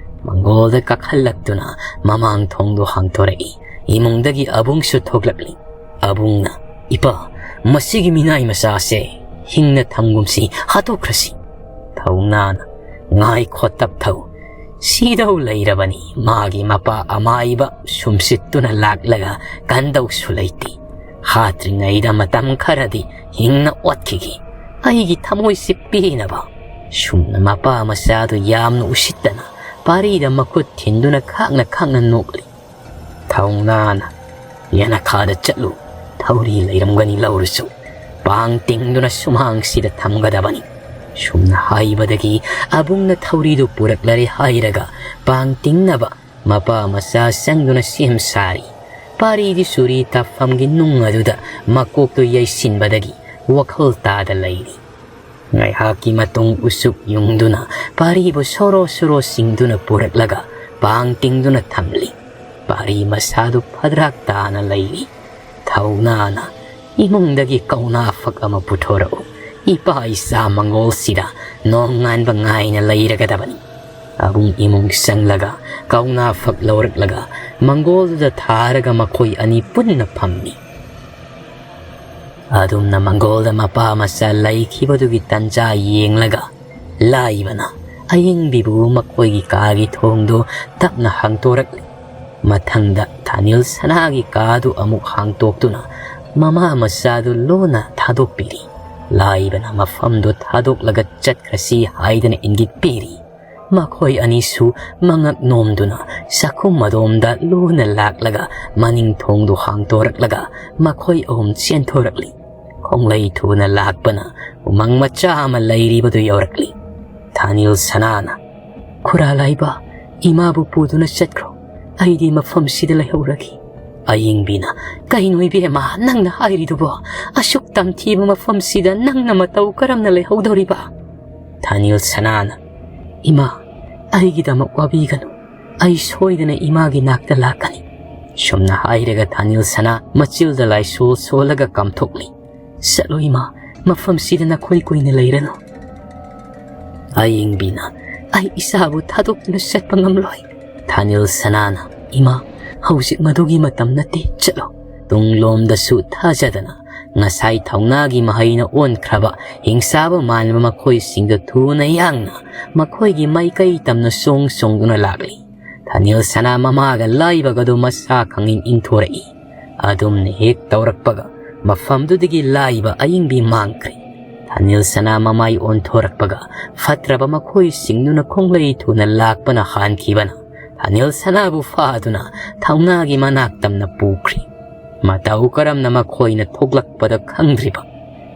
ꯃꯪꯒꯣꯜꯗ ꯀꯥꯈꯠꯂꯛꯇꯨꯅ ꯃꯃꯥꯡ ꯊꯣꯡꯗꯨ ꯍꯥꯡꯗꯣꯔꯛꯏ꯫ ꯏꯃꯨꯡꯗꯒꯤ ꯑꯕꯨꯡꯁꯨ ꯊꯣꯛꯂꯛꯂꯤ꯫ ꯑꯕꯨꯡꯅ, "ꯏꯄꯥ, ꯃꯁꯤꯒꯤ ꯃꯤꯅꯥꯏ ꯃꯆꯥꯁꯦ"꯫ ꯍꯤꯡꯅ ꯊꯝꯒꯨꯝꯁꯤ, ꯍꯥꯠꯇꯣꯛꯈ꯭ꯔꯁꯤ꯫ ꯊꯧꯅꯥꯅ, ꯉꯥꯏꯈꯣ ꯇꯞꯊꯧ, ꯁꯤꯗꯧ ꯂꯩꯔꯕꯅꯤ꯫ ꯃꯥꯒꯤ ꯃꯄꯥ ꯑꯃꯥꯏꯕ ꯁꯨꯝꯁꯤꯠꯇꯨꯅ ꯂꯥꯛꯂꯒ ꯀꯟꯗꯧꯁꯨ ꯂꯩꯇꯦ꯫ ꯍꯥꯠꯇ꯭ꯔꯤꯉꯩꯗ ꯃꯇꯝ ꯈꯔꯗꯤ ꯍꯤꯡꯅ ꯑꯣꯠꯈꯤꯒꯦ, ꯑꯩꯒꯤ ꯊꯃꯣꯏꯁꯤ ꯄꯦꯟꯅꯕ꯫ ꯁꯨꯝꯅ ꯃꯄꯥ ꯃꯆꯥꯗꯨ ꯌꯥꯝꯅ ꯎꯁꯤꯠꯇꯅ ꯄꯥꯔꯤꯗ ꯃꯈꯨꯠ ꯊꯤꯟꯗꯨꯅ ꯈꯥꯛꯅ ꯈꯥꯛꯅ ꯅꯣꯛꯂꯤ꯫ ꯊꯧꯅꯥꯅ, ꯌꯦꯅꯈꯥꯗ ꯆꯠꯂꯨ, ꯊꯧꯔꯤ ꯂꯩꯔꯝꯒꯅꯤ, ꯂꯧꯔꯨꯆꯣ꯫ ꯄꯥꯡ ꯇꯤꯡꯗꯨꯅ ꯁꯨꯃꯥꯡꯁꯤꯗ ꯊꯝꯒꯗꯕꯅꯤ꯫ ꯁꯨꯝꯅ ꯍꯥꯏꯕꯗꯒꯤ ꯑꯕꯨꯡꯅ ꯊꯧꯔꯤꯗꯨ ꯄꯨꯔꯛꯂꯔꯦ ꯍꯥꯏꯔꯒ ꯄꯥꯡ ꯇꯤꯡꯅꯕ ꯃꯄꯥ ꯃꯆꯥ ꯆꯪꯗꯨꯅ ꯁꯦꯝ ꯁꯥꯔꯤ꯫ ꯄꯥꯔꯤꯗꯤ ꯆꯨꯔꯤ ꯇꯥꯐꯝꯒꯤ ꯅꯨꯡ ꯑꯗꯨꯗ ꯃꯀꯣꯛꯇꯨ ꯌꯩꯁꯤꯟꯕꯗꯒꯤ ꯋꯥꯈꯜ ꯇꯥꯗ ꯂꯩꯔꯤ꯫ ꯉꯥꯏꯍꯥꯛꯀꯤ ꯃꯇꯨꯡ ꯎꯆꯨꯛ ꯌꯨꯡꯗꯨꯅ ꯄꯥꯔꯤꯕꯨ ꯁꯣꯔꯣ ꯁꯣꯔꯣ ꯆꯤꯡꯗꯨꯅ ꯄꯨꯔꯛꯂꯒ ꯄꯥꯡ ꯇꯤꯡꯗꯨꯅ ꯊꯝꯂꯤ꯫ ꯄꯥꯔꯤ ꯃꯁꯥꯗꯨ ꯐꯗ꯭ꯔꯥꯛ ꯇꯥꯅ ꯂꯩꯔꯤ꯫ ꯊꯧꯅꯥꯅ, ꯏꯃꯨꯡꯗꯒꯤ ꯀꯧꯅꯥ ꯐꯛ ꯑꯃ ꯄꯨꯊꯣꯔꯛꯎ, ꯏꯄꯥ ꯏꯆꯥ ꯃꯪꯒꯣꯜꯁꯤꯗ ꯅꯣꯡꯉꯥꯟꯕ ꯉꯥꯏꯅ ꯂꯩꯔꯒꯗꯕꯅꯤ꯫ ꯑꯕꯨꯡ ꯏꯃꯨꯡ ꯆꯪꯂꯒ ꯀꯧꯅꯥ ꯐꯛ ꯂꯧꯔꯛꯂꯒ ꯃꯪꯒꯣꯜꯗꯨꯗ ꯊꯥꯔꯒ ꯃꯈꯣꯏ ꯑꯅꯤ ꯄꯨꯟꯅ ꯐꯝꯃꯤ꯫ ꯑꯗꯨꯝꯅ ꯃꯪꯒꯣꯜꯗ ꯃꯄꯥ ꯃꯆꯥ ꯂꯩꯈꯤꯕꯗꯨꯒꯤ ꯇꯟꯖꯥ ꯌꯦꯡꯂꯒ ꯂꯥꯏꯕꯅ ꯑꯌꯤꯡꯕꯤꯕꯨ ꯃꯈꯣꯏꯒꯤ ꯀꯥꯒꯤ ꯊꯣꯡꯗꯨ ꯇꯞꯅ ꯍꯥꯡꯇꯣꯔꯛꯂꯤ꯫ ꯃꯊꯪꯗ ꯊꯥꯅꯤꯜ ꯁꯅꯥꯒꯤ ꯀꯥꯗꯨ ꯑꯃꯨꯛ ꯍꯥꯡꯇꯣꯛꯇꯨꯅ ꯃꯃꯥ ꯃꯆꯥꯗꯨ ꯂꯣꯟꯅ ꯊꯥꯗꯣꯛꯄꯤꯔꯤ꯫ ꯂꯥꯏꯕꯅ ꯃꯐꯝꯗꯨ ꯊꯥꯗꯣꯛꯂꯒ ꯆꯠꯈ꯭ꯔꯁꯤ ꯍꯥꯏꯗꯅ ꯏꯪꯒꯤꯠ ꯄꯤꯔꯤ꯫ ꯃꯈꯣꯏ ꯑꯅꯤꯁꯨ ꯃꯉꯛ ꯅꯣꯝꯗꯨꯅ ꯆꯥꯛꯈꯨꯝ ꯑꯗꯣꯝꯗ ꯂꯣꯟꯅ ꯂꯥꯛꯂꯒ ꯃꯅꯤꯡ ꯊꯣꯡꯗꯨ ꯍꯥꯡꯇꯣꯔꯛꯂꯒ ꯃꯈꯣꯏ ꯑꯍꯨꯝ ꯆꯦꯟꯊꯣꯔꯛꯂꯤ꯫ ꯈꯣꯡꯂꯩ ꯊꯨꯅ ꯂꯥꯛꯄꯅ ꯎꯃꯪ ꯃꯆꯥ ꯑꯃ ꯂꯩꯔꯤꯕꯗꯨ ꯌꯧꯔꯛꯂꯤ꯫ ꯊꯥꯅꯤꯜ ꯁꯅꯥꯅ, "ꯈꯨꯔꯥ ꯂꯥꯏꯕ, ꯏꯃꯥꯕꯨ ꯄꯨꯗꯨꯅ ꯆꯠꯈ꯭ꯔꯣ, ꯑꯩꯗꯤ ꯃꯐꯝꯁꯤꯗ ꯂꯩꯍꯧꯔꯒꯦ꯫" ꯑꯌꯤꯡꯕꯤꯅ, "ꯀꯩꯅꯣ ꯏꯕꯦꯝꯃ ꯅꯪꯅ ꯍꯥꯏꯔꯤꯗꯨꯕꯣ? ꯑꯁꯨꯛ ꯇꯝꯊꯤꯕ ꯃꯐꯝꯁꯤꯗ ꯅꯪꯅ ꯃꯇꯧ ꯀꯔꯝꯅ ꯂꯩꯍꯧꯗꯧꯔꯤꯕ?" ꯊꯥꯅꯤꯜ ꯁꯅꯥꯅ, "ꯏꯃꯥ, ꯑꯩꯒꯤꯗꯃꯛ ꯋꯥꯕꯤꯒꯅꯨ꯫ ꯑꯩ ꯁꯣꯏꯗꯅ ꯏꯃꯥꯒꯤ ꯅꯥꯛꯇ ꯂꯥꯛꯀꯅꯤ꯫" ꯁꯨꯝꯅ ꯍꯥꯏꯔꯒ ꯊꯥꯅꯤꯜ ꯁꯅꯥ ꯃꯆꯤꯜꯗ ꯂꯥꯏꯁꯣꯜ ꯁꯣꯜꯂꯒ ꯀꯥꯝꯊꯣꯛꯂꯤ꯫ "ꯆꯠꯂꯣ ꯏꯃꯥ, ꯃꯐꯝꯁꯤꯗ ꯅꯈꯣꯏ ꯀꯨꯏꯅ ꯂꯩꯔꯅꯨ꯫" ꯑꯌꯤꯡꯕꯤꯅ, "ꯑꯩ ꯏꯆꯥꯕꯨ ꯊꯥꯗꯣꯛꯇꯨꯅ ꯆꯠꯄ ꯉꯝꯂꯣꯏ꯫" ꯊꯥꯅꯤꯜ ꯁꯅꯥꯅ, "ꯏꯃꯥ, ꯍꯧꯖꯤꯛ ꯃꯗꯨꯒꯤ ꯃꯇꯝ ꯅꯠꯇꯦ, ꯆꯠꯂꯣ꯫" ꯇꯨꯡꯂꯣꯝꯗꯁꯨ ꯊꯥꯖꯗꯅ ꯉꯁꯥꯏ ꯊꯧꯅꯥꯒꯤ ꯃꯍꯩꯅ ꯑꯣꯟꯈ꯭ꯔꯕ ꯍꯤꯡꯁꯥꯕ ꯃꯥꯟꯕ ꯃꯈꯣꯏꯁꯤꯡꯗꯨ ꯊꯨꯅ ꯌꯥꯡꯅ ꯃꯈꯣꯏꯒꯤ ꯃꯥꯏꯀꯩ ꯇꯝꯅ ꯁꯣꯡ ꯁꯣꯡꯗꯨꯅ ꯂꯥꯛꯂꯤ꯫ ꯊꯥꯅꯤꯜ ꯁꯅꯥ ꯃꯃꯥꯒ ꯂꯥꯏꯕꯒꯗꯨ ꯃꯁꯥ ꯈꯪꯏꯪ ꯏꯪꯊꯣꯔꯛꯏ꯫ ꯑꯗꯨꯝꯅ ꯍꯦꯛ ꯇꯧꯔꯛꯄꯒ ꯃꯐꯝꯗꯨꯗꯒꯤ ꯂꯥꯏꯕ ꯑꯏꯪꯕꯤ ꯃꯥꯡꯈ꯭ꯔꯦ꯫ ꯊꯥꯅꯤꯜ ꯁꯅꯥ ꯃꯃꯥꯏ ꯑꯣꯟꯊꯣꯔꯛꯄꯒ ꯐꯠꯇ꯭ꯔꯕ ꯃꯈꯣꯏꯁꯤꯡꯗꯨꯅ ꯈꯣꯡꯂꯩ ꯊꯨꯅ ꯂꯥꯛꯄꯅ ꯍꯥꯟꯈꯤꯕꯅ ꯊꯥꯅꯤꯜ ꯁꯅꯥꯕꯨ ꯐꯥꯗꯨꯅ ꯊꯧꯅꯥꯒꯤ ꯃꯅꯥꯛ ꯇꯝꯅ ꯄꯨꯈ꯭ꯔꯤ꯫ ꯃꯇꯧ ꯀꯔꯝꯅ ꯃꯈꯣꯏꯅ ꯊꯣꯛꯂꯛꯄꯗ ꯈꯪꯗ꯭ꯔꯤꯕ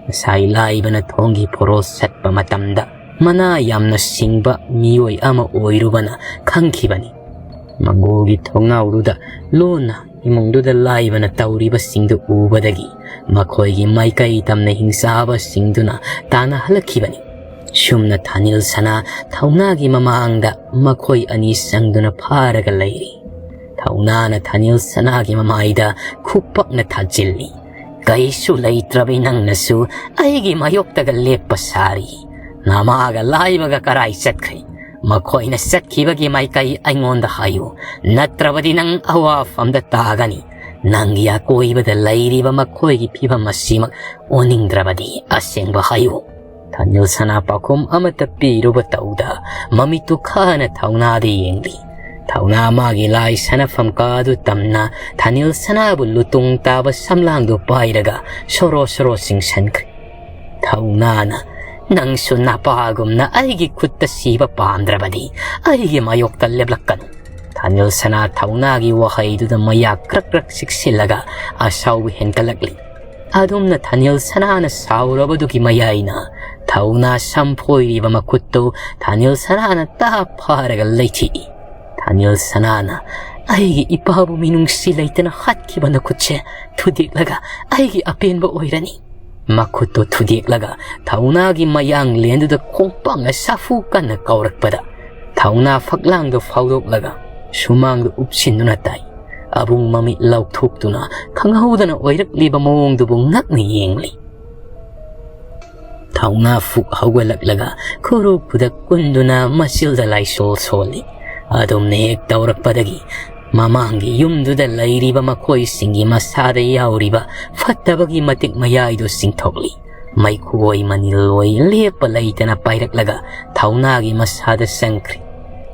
ꯉꯁꯥꯏ ꯂꯥꯏꯕꯅ ꯊꯣꯡꯒꯤ ꯐꯣꯔꯣꯜ ꯁꯠꯄ ꯃꯇꯝꯗ ꯃꯅꯥ ꯌꯥꯝꯅ ꯁꯤꯡꯕ ꯃꯤꯑꯣꯏ ꯑꯃ ꯑꯣꯏꯔꯨꯕꯅ ꯈꯪꯈꯤꯕꯅꯤ꯫ ꯃꯪꯒꯣꯜꯒꯤ ꯊꯣꯡꯅꯥꯎꯗꯨꯗ ꯂꯣꯟꯅ ꯏꯃꯨꯡꯗꯨꯗ ꯂꯥꯏꯕꯅ ꯇꯧꯔꯤꯕꯁꯤꯡꯗꯨ ꯎꯕꯗꯒꯤ ꯃꯈꯣꯏꯒꯤ ꯃꯥꯏꯀꯩ ꯇꯝꯅ ꯍꯤꯡꯆꯥꯕꯁꯤꯡꯗꯨꯅ ꯇꯥꯟꯅꯍꯜꯂꯛꯈꯤꯕꯅꯤ꯫ ꯁꯨꯝꯅ ꯊꯥꯅꯤꯜ ꯁꯅꯥ ꯊꯧꯅꯥꯒꯤ ꯃꯃꯥꯡꯗ ꯃꯈꯣꯏ ꯑꯅꯤ ꯆꯪꯗꯨꯅ ꯐꯥꯔꯒ ꯂꯩꯔꯤ꯫ ꯊꯧꯅꯥꯅ ꯊꯥꯅꯤꯜ ꯁꯅꯥꯒꯤ ꯃꯃꯥꯏꯗ ꯈꯨꯄꯛꯅ ꯊꯥꯖꯤꯜꯂꯤ꯫ "ꯀꯩꯁꯨ ꯂꯩꯇ꯭ꯔꯕꯤ ꯅꯪꯅꯁꯨ ꯑꯩꯒꯤ ꯃꯥꯌꯣꯛꯇꯒ ꯂꯦꯞꯄ ꯁꯥꯔꯤ꯫ ꯅꯃꯥꯒ ꯂꯥꯏꯕꯒ ꯀꯔꯥꯏ ꯆꯠꯈ꯭ꯔꯦ? ꯃꯈꯣꯏꯅ ꯆꯠꯈꯤꯕꯒꯤ ꯃꯥꯏꯀꯩ ꯑꯩꯉꯣꯟꯗ ꯍꯥꯏꯌꯨ, ꯅꯠꯇ꯭ꯔꯕꯗꯤ ꯅꯪ ꯑꯋꯥꯐꯝꯗ ꯇꯥꯒꯅꯤ꯫ ꯅꯪꯒꯤ ꯑꯀꯣꯏꯕꯗ ꯂꯩꯔꯤꯕ ꯃꯈꯣꯏꯒꯤ ꯐꯤꯕꯝ ꯑꯁꯤꯃꯛ ꯑꯣꯟꯅꯤꯡꯗ꯭ꯔꯕꯗꯤ ꯑꯁꯦꯡꯕ ꯍꯥꯏꯌꯨ꯫" ꯊꯥꯅꯤꯜ ꯁꯅꯥ ꯄꯥꯎꯈꯨꯝ ꯑꯃꯠꯇ ꯄꯤꯔꯨꯕ ꯇꯧꯗ ꯃꯃꯤꯠꯇꯨ ꯈꯥꯅ ꯊꯧꯅꯥꯗ ꯌꯦꯡꯂꯤ꯫ ꯊꯧꯅꯥ ꯃꯥꯒꯤ ꯂꯥꯏ ꯁꯥꯟꯅꯐꯝ ꯀꯥꯗꯨ ꯇꯝꯅ ꯊꯥꯅꯤꯜ ꯁꯅꯥꯕꯨ ꯂꯨꯇꯣꯡ ꯇꯥꯕ ꯁꯝꯂꯥꯡꯗꯨ ꯄꯥꯏꯔꯒ ꯁꯣꯔꯣ ꯁꯣꯔꯣ ꯆꯤꯡꯁꯟꯈ꯭ꯔꯦ꯫ ꯊꯧꯅꯥꯅ, "ꯅꯪꯁꯨ ꯅꯄꯥꯒꯨꯝꯅ ꯑꯩꯒꯤ ꯈꯨꯠꯇ ꯁꯤꯕ ꯄꯥꯝꯗ꯭ꯔꯕꯗꯤ ꯑꯩꯒꯤ ꯃꯥꯌꯣꯛꯇ ꯂꯦꯞꯂꯛꯀꯅꯨ꯫" ꯊꯥꯅꯤꯜ ꯁꯅꯥ ꯊꯧꯅꯥꯒꯤ ꯋꯥꯍꯩꯗꯨꯗ ꯃꯌꯥ ꯀ꯭ꯔꯛ ꯀ꯭ꯔꯛ ꯆꯤꯛꯁꯤꯜꯂꯒ ꯑꯁꯥꯎꯕ ꯍꯦꯟꯒꯠꯂꯛꯂꯤ꯫ ꯑꯗꯨꯝꯅ ꯊꯥꯅꯤꯜ ꯁꯅꯥꯅ ꯁꯥꯎꯔꯕꯗꯨꯒꯤ ꯃꯌꯥꯏꯅ ꯊꯧꯅꯥ ꯁꯝꯐꯣꯏꯔꯤꯕ ꯃꯈꯨꯠꯇꯨ ꯊꯥꯅꯤꯜ ꯁꯅꯥꯅ ꯇꯥ ꯐꯥꯔꯒ ꯂꯩꯊꯤꯛꯏ꯫ ꯊꯥꯅꯤꯜ ꯁꯅꯥꯅ, "ꯑꯩꯒꯤ ꯏꯄꯥꯕꯨ ꯃꯤꯅꯨꯡꯁꯤ ꯂꯩꯇꯅ ꯍꯥꯠꯈꯤꯕ ꯅꯈꯨꯠꯁꯦ ꯊꯨꯗꯦꯛꯂꯒ ꯑꯩꯒꯤ ꯑꯄꯦꯟꯕ ꯑꯣꯏꯔꯅꯤ꯫" ꯃꯈꯨꯠꯇꯨ ꯊꯨꯗꯦꯛꯂꯒ ꯊꯧꯅꯥꯒꯤ ꯃꯌꯥꯡꯂꯦꯟꯗꯨꯗ ꯈꯣꯡꯄꯥꯛꯅ ꯁꯥꯐꯨ ꯀꯟꯅ ꯀꯥꯎꯔꯛꯄꯗ ꯊꯧꯅꯥ ꯐꯛꯂꯥꯡꯗꯨ ꯐꯥꯎꯗꯣꯛꯂꯒ ꯁꯨꯃꯥꯡꯗꯨ ꯎꯞꯁꯤꯟꯗꯨꯅ ꯇꯥꯏ꯫ ꯑꯕꯨꯡ ꯃꯃꯤꯠ ꯂꯥꯎꯊꯣꯛꯇꯨꯅ ꯈꯪꯍꯧꯗꯅ ꯑꯣꯏꯔꯛꯂꯤꯕ ꯃꯑꯣꯡꯗꯨꯕꯨ ꯉꯛꯅ ꯌꯦꯡꯂꯤ꯫ ꯊꯧꯅꯥ ꯐꯨꯛ ꯍꯧꯒꯠꯂꯛꯂꯒ ꯈꯨꯔꯨ ꯈꯨꯗꯛ ꯀꯨꯟꯗꯨꯅ ꯃꯆꯤꯜꯗ ꯂꯥꯏꯁꯣꯜ ꯁꯣꯜꯂꯤ꯫ ꯑꯗꯨꯝꯅ ꯍꯦꯛ ꯇꯧꯔꯛꯄꯗꯒꯤ ꯃꯃꯥꯡꯒꯤ ꯌꯨꯝꯗꯨꯗ ꯂꯩꯔꯤꯕ ꯃꯈꯣꯏꯁꯤꯡꯒꯤ ꯃꯁꯥꯗ ꯌꯥꯎꯔꯤꯕ ꯐꯠꯇꯕꯒꯤ ꯃꯇꯤꯛ ꯃꯌꯥꯏꯗꯨ ꯆꯤꯡꯊꯣꯛꯂꯤ꯫ ꯃꯩꯈꯨ ꯑꯣꯏ ꯃꯅꯤꯜ ꯑꯣꯏ ꯂꯦꯞꯄ ꯂꯩꯇꯅ ꯄꯥꯏꯔꯛꯂꯒ ꯊꯧꯅꯥꯒꯤ ꯃꯁꯥꯗ ꯆꯪꯈ꯭ꯔꯤ꯫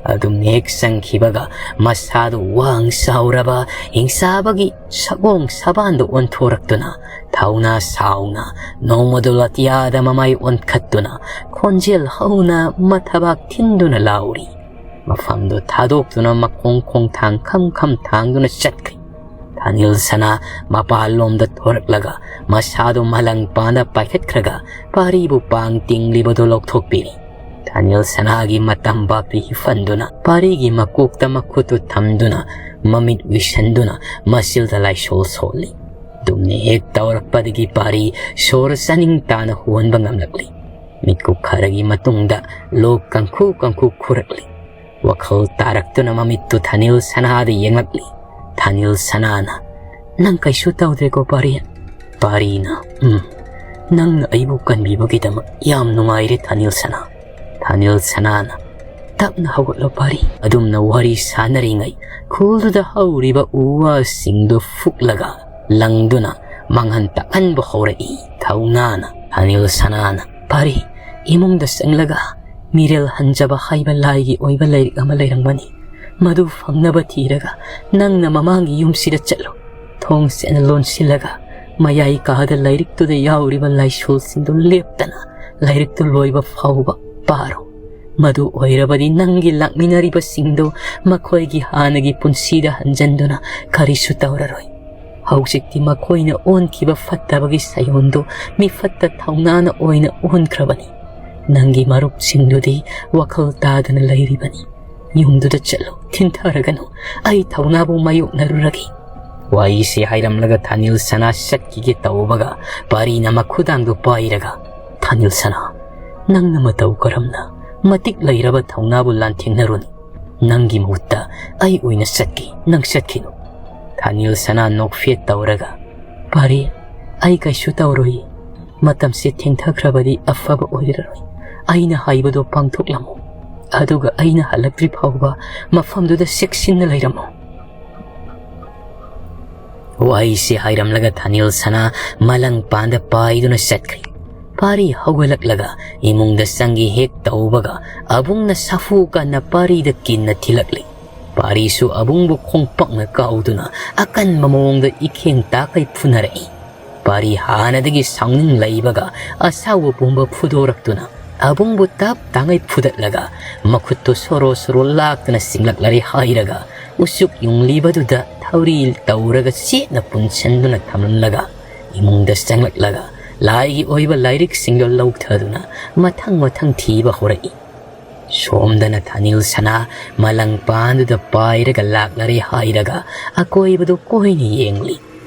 ꯑꯗꯨꯝ ꯍꯦꯛ ꯆꯪꯈꯤꯕꯒ ꯃꯁꯥꯗꯨ ꯋꯥꯡ ꯆꯥꯎꯔꯕ ꯍꯤꯡꯆꯥꯕꯒꯤ ꯁꯒꯣꯡ ꯁꯕꯥꯟꯗ ꯑꯣꯟꯊꯣꯔꯛꯇꯨꯅ ꯊꯧꯅꯥ ꯁꯥꯎꯅ ꯅꯣꯡꯃꯗꯣꯜ ꯑꯇꯤꯌꯥꯗ ꯃꯃꯥꯏ ꯑꯣꯟꯈꯠꯇꯨꯅ ꯈꯣꯟꯖꯦꯜ ꯍꯧꯅ ꯃꯊꯕꯥꯛ ꯊꯤꯟꯗꯨꯅ ꯂꯥꯎꯔꯤ꯫ ꯃꯐꯝꯗꯨ ꯊꯥꯗꯣꯛꯇꯨꯅ ꯃꯈꯣꯡ ꯈꯣꯡꯊꯥꯡ ꯈꯝ ꯈꯝ ꯊꯥꯡꯗꯨꯅ ꯆꯠꯈ꯭ꯔꯤ꯫ ꯊꯥꯅꯤꯜ ꯁꯅꯥ ꯃꯄꯥꯟꯂꯣꯝꯗ ꯊꯣꯔꯛꯂꯒ ꯃꯁꯥꯗꯨ ꯃꯂꯪ ꯄꯥꯟꯗ ꯄꯥꯏꯈꯠꯈ꯭ꯔꯒ ꯄꯥꯔꯤꯕꯨ ꯄꯥꯡ ꯇꯤꯡꯂꯤꯕꯗꯨ ꯂꯧꯊꯣꯛꯄꯤꯔꯤ꯫ ꯊꯥꯅꯤꯜ ꯁꯅꯥꯒꯤ ꯃꯇꯝ ꯕꯥꯞꯇꯤ ꯍꯤꯐꯟꯗꯨꯅ ꯄꯥꯔꯤꯒꯤ ꯃꯀꯣꯛꯇ ꯃꯈꯨꯠꯇꯨ ꯊꯝꯗꯨꯅ ꯃꯃꯤꯠ ꯎꯏꯁꯟꯗꯨꯅ ꯃꯆꯤꯜꯗ ꯂꯥꯏꯁꯣꯜ ꯁꯣꯜꯂꯤ꯫ ꯑꯗꯨꯝꯅ ꯍꯦꯛ ꯇꯧꯔꯛꯄꯗꯒꯤ ꯄꯥꯔꯤ ꯁꯣꯔ ꯆꯥꯅꯤꯡ ꯇꯥꯅ ꯍꯣꯟꯕ ꯉꯝꯂꯛꯂꯤ꯫ ꯃꯤꯠꯀꯨꯞ ꯈꯔꯒꯤ ꯃꯇꯨꯡꯗ ꯂꯣꯛ ꯀꯪꯈꯨ ꯀꯪꯈꯨ ꯈꯨꯔꯛꯂꯤ꯫ ꯋꯥꯈꯜ ꯇꯥꯔꯛꯇꯨꯅ ꯃꯃꯤꯠꯇꯨ ꯊꯥꯅꯤꯜ ꯁꯅꯥꯗ ꯌꯦꯡꯂꯛꯂꯤ꯫ ꯊꯥꯅꯤꯜ ꯁꯅꯥꯅ, "ꯅꯪ ꯀꯩꯁꯨ ꯇꯧꯗ꯭ꯔꯦꯀꯣ ꯄꯥꯔꯤ?" ꯄꯥꯔꯤꯅ, "ꯎꯝ, ꯅꯪꯅ ꯑꯩꯕꯨ ꯀꯟꯕꯤꯕꯒꯤꯗꯃꯛ ꯌꯥꯝ ꯅꯨꯡꯉꯥꯏꯔꯦ ꯊꯥꯅꯤꯜ ꯁꯅꯥ꯫" ꯊꯥꯅꯤꯜ ꯁꯅꯥꯅ, "ꯇꯞꯅ ꯍꯧꯒꯠꯂꯣ ꯄꯥꯔꯤ꯫" ꯑꯗꯨꯝꯅ ꯋꯥꯔꯤ ꯁꯥꯟꯅꯔꯤꯉꯩ ꯈꯨꯜꯗꯨꯗ ꯍꯧꯔꯤꯕ ꯎ ꯋꯥꯁꯤꯡꯗꯨ ꯐꯨꯛꯂꯒ ꯂꯪꯗꯨꯅ ꯃꯥꯡꯍꯟ ꯇꯥꯛꯍꯟꯕ ꯍꯧꯔꯛꯏ꯫ ꯊꯧꯅꯥꯅ ꯊꯥꯅꯤꯜ ꯁꯅꯥꯅ, "ꯄꯥꯔꯤ, ꯏꯃꯨꯡꯗ ꯆꯪꯂꯒ ꯃꯤꯔꯦꯜ ꯍꯟꯖꯕ ꯍꯥꯏꯕ ꯂꯥꯏꯒꯤ ꯑꯣꯏꯕ ꯂꯥꯏꯔꯤꯛ ꯑꯃ ꯂꯩꯔꯝꯒꯅꯤ꯫ ꯃꯗꯨ ꯐꯪꯅꯕ ꯊꯤꯔꯒ ꯅꯪꯅ ꯃꯃꯥꯡꯒꯤ ꯌꯨꯝꯁꯤꯗ ꯆꯠꯂꯨ꯫ ꯊꯣꯡ ꯁꯦꯟꯅ ꯂꯣꯟꯁꯤꯜꯂꯒ ꯃꯌꯥꯏ ꯀꯥꯗ ꯂꯥꯏꯔꯤꯛꯇꯨꯗ ꯌꯥꯎꯔꯤꯕ ꯂꯥꯏꯁꯣꯜꯁꯤꯡꯗꯨ ꯂꯦꯞꯇꯅ ꯂꯥꯏꯔꯤꯛꯇꯨ ꯂꯣꯏꯕ ꯐꯥꯎꯕ ꯄꯥꯔꯣ꯫ ꯃꯗꯨ ꯑꯣꯏꯔꯕꯗꯤ ꯅꯪꯒꯤ ꯂꯥꯛꯃꯤꯟꯅꯔꯤꯕꯁꯤꯡꯗꯨ ꯃꯈꯣꯏꯒꯤ ꯍꯥꯟꯅꯒꯤ ꯄꯨꯟꯁꯤꯗ ꯍꯟꯖꯟꯗꯨꯅ ꯀꯔꯤꯁꯨ ꯇꯧꯔꯔꯣꯏ꯫ ꯍꯧꯖꯤꯛꯇꯤ ꯃꯈꯣꯏꯅ ꯑꯣꯟꯈꯤꯕ ꯐꯠꯇꯕꯒꯤ ꯁꯥꯏꯑꯣꯟꯗꯨ ꯃꯤꯐꯠꯇ ꯊꯧꯅꯥꯅ ꯑꯣꯏꯅ ꯑꯣꯟꯈ꯭ꯔꯕꯅꯤ꯫ ꯅꯪꯒꯤ ꯃꯔꯨꯞꯁꯤꯡꯗꯨꯗꯤ ꯋꯥꯈꯜ ꯇꯥꯗꯅ ꯂꯩꯔꯤꯕꯅꯤ꯫ ꯌꯨꯝꯗꯨꯗ ꯆꯠꯂꯨ, ꯊꯤꯟꯊꯔꯒꯅꯨ꯫ ꯑꯩ ꯊꯧꯅꯥꯕꯨ ꯃꯥꯌꯣꯛꯅꯔꯨꯔꯒꯦ꯫" ꯋꯥꯔꯤꯁꯤ ꯍꯥꯏꯔꯝꯂꯒ ꯊꯥꯅꯤꯜ ꯁꯅꯥ ꯆꯠꯈꯤꯒꯦ ꯇꯧꯕꯒ ꯄꯥꯔꯤꯅ ꯃꯈꯨꯗꯥꯡꯗꯨ ꯄꯥꯏꯔꯒ, "ꯊꯥꯅꯤꯜ ꯁꯅꯥ, ꯅꯪꯅ ꯃꯇꯧ ꯀꯔꯝꯅ ꯃꯇꯤꯛ ꯂꯩꯔꯕ ꯊꯧꯅꯥꯕꯨ ꯂꯥꯟꯊꯦꯡꯅꯔꯨꯅꯤ? ꯅꯪꯒꯤ ꯃꯍꯨꯠꯇ ꯑꯩ ꯑꯣꯏꯅ ꯆꯠꯀꯦ, ꯅꯪ ꯆꯠꯈꯤꯅꯨ꯫" ꯊꯥꯅꯤꯜ ꯁꯅꯥ ꯅꯣꯛꯐꯦꯠ ꯇꯧꯔꯒ, "ꯄꯥꯔꯤ, ꯑꯩ ꯀꯩꯁꯨ ꯇꯧꯔꯣꯏ꯫ ꯃꯇꯝꯁꯦ ꯊꯦꯡꯊꯈ꯭ꯔꯕꯗꯤ ꯑꯐꯕ ꯑꯣꯏꯔꯔꯣꯏ꯫ ꯑꯩꯅ ꯍꯥꯏꯕꯗꯣ ꯄꯥꯡꯊꯣꯛꯂꯝꯃꯨ꯫ ꯑꯗꯨꯒ ꯑꯩꯅ ꯍꯜꯂꯛꯇ꯭ꯔꯤ ꯐꯥꯎꯕ ꯃꯐꯝꯗꯨꯗ ꯆꯦꯛꯁꯤꯟꯅ ꯂꯩꯔꯝꯃꯨ꯫" ꯋꯥꯍꯩꯁꯤ ꯍꯥꯏꯔꯝꯂꯒ ꯊꯥꯅꯤꯜ ꯁꯅꯥ ꯃꯂꯪꯄꯥꯟꯗ ꯄꯥꯏꯗꯨꯅ ꯆꯠꯈ꯭ꯔꯤ꯫ ꯄꯥꯔꯤ ꯍꯧꯒꯠꯂꯛꯂꯒ ꯏꯃꯨꯡꯗ ꯆꯪꯒꯦ ꯍꯦꯛ ꯇꯧꯕꯒ ꯑꯕꯨꯡꯅ ꯁꯥꯐꯨ ꯀꯟꯅ ꯄꯥꯔꯤꯗ ꯀꯤꯟꯅ ꯊꯤꯜꯂꯛꯂꯤ꯫ ꯄꯥꯔꯤꯁꯨ ꯑꯕꯨꯡꯕꯨ ꯈꯣꯡꯄꯥꯛꯅ ꯀꯥꯎꯗꯨꯅ ꯑꯀꯟꯕ ꯃꯑꯣꯡꯗ ꯏꯈꯦꯡ ꯇꯥꯈꯩ ꯐꯨꯅꯔꯛꯏ꯫ ꯄꯥꯔꯤ ꯍꯥꯟꯅꯗꯒꯤ ꯁꯥꯎꯅꯤꯡ ꯂꯩꯕꯒ ꯑꯁꯥꯎꯕ ꯄꯨꯝꯕ ꯐꯨꯗꯣꯔꯛꯇꯨꯅ ꯑꯕꯨꯡꯕꯨ ꯇꯞ ꯇꯥꯉꯩ ꯐꯨꯗꯠꯂꯒ ꯃꯈꯨꯠꯇꯨ ꯁꯣꯔꯣ ꯁꯣꯔꯣ ꯂꯥꯛꯇꯅ ꯆꯤꯡꯂꯛꯂꯔꯦ ꯍꯥꯏꯔꯒ ꯎꯆꯨꯛ ꯌꯨꯡꯂꯤꯕꯗꯨꯗ ꯊꯧꯔꯤ ꯇꯧꯔꯒ ꯆꯦꯠꯅ ꯄꯨꯟꯁꯤꯟꯗꯨꯅ ꯊꯝꯂꯝꯂꯒ ꯏꯃꯨꯡꯗ ꯆꯪꯂꯛꯂꯒ ꯂꯥꯏꯒꯤ ꯑꯣꯏꯕ ꯂꯥꯏꯔꯤꯛꯁꯤꯡꯗꯨ ꯂꯧꯊꯗꯨꯅ ꯃꯊꯪ ꯃꯊꯪ ꯊꯤꯕ ꯍꯧꯔꯛꯏ꯫ ꯁꯣꯝꯗꯅ ꯊꯥꯅꯤꯜ ꯁꯅꯥ ꯃꯂꯪꯄꯥꯟꯗꯨꯗ ꯄꯥꯏꯔꯒ ꯂꯥꯛꯂꯔꯦ ꯍꯥꯏꯔꯒ ꯑꯀꯣꯏꯕꯗꯨ ꯀꯣꯏꯅ ꯌꯦꯡꯂꯤ꯫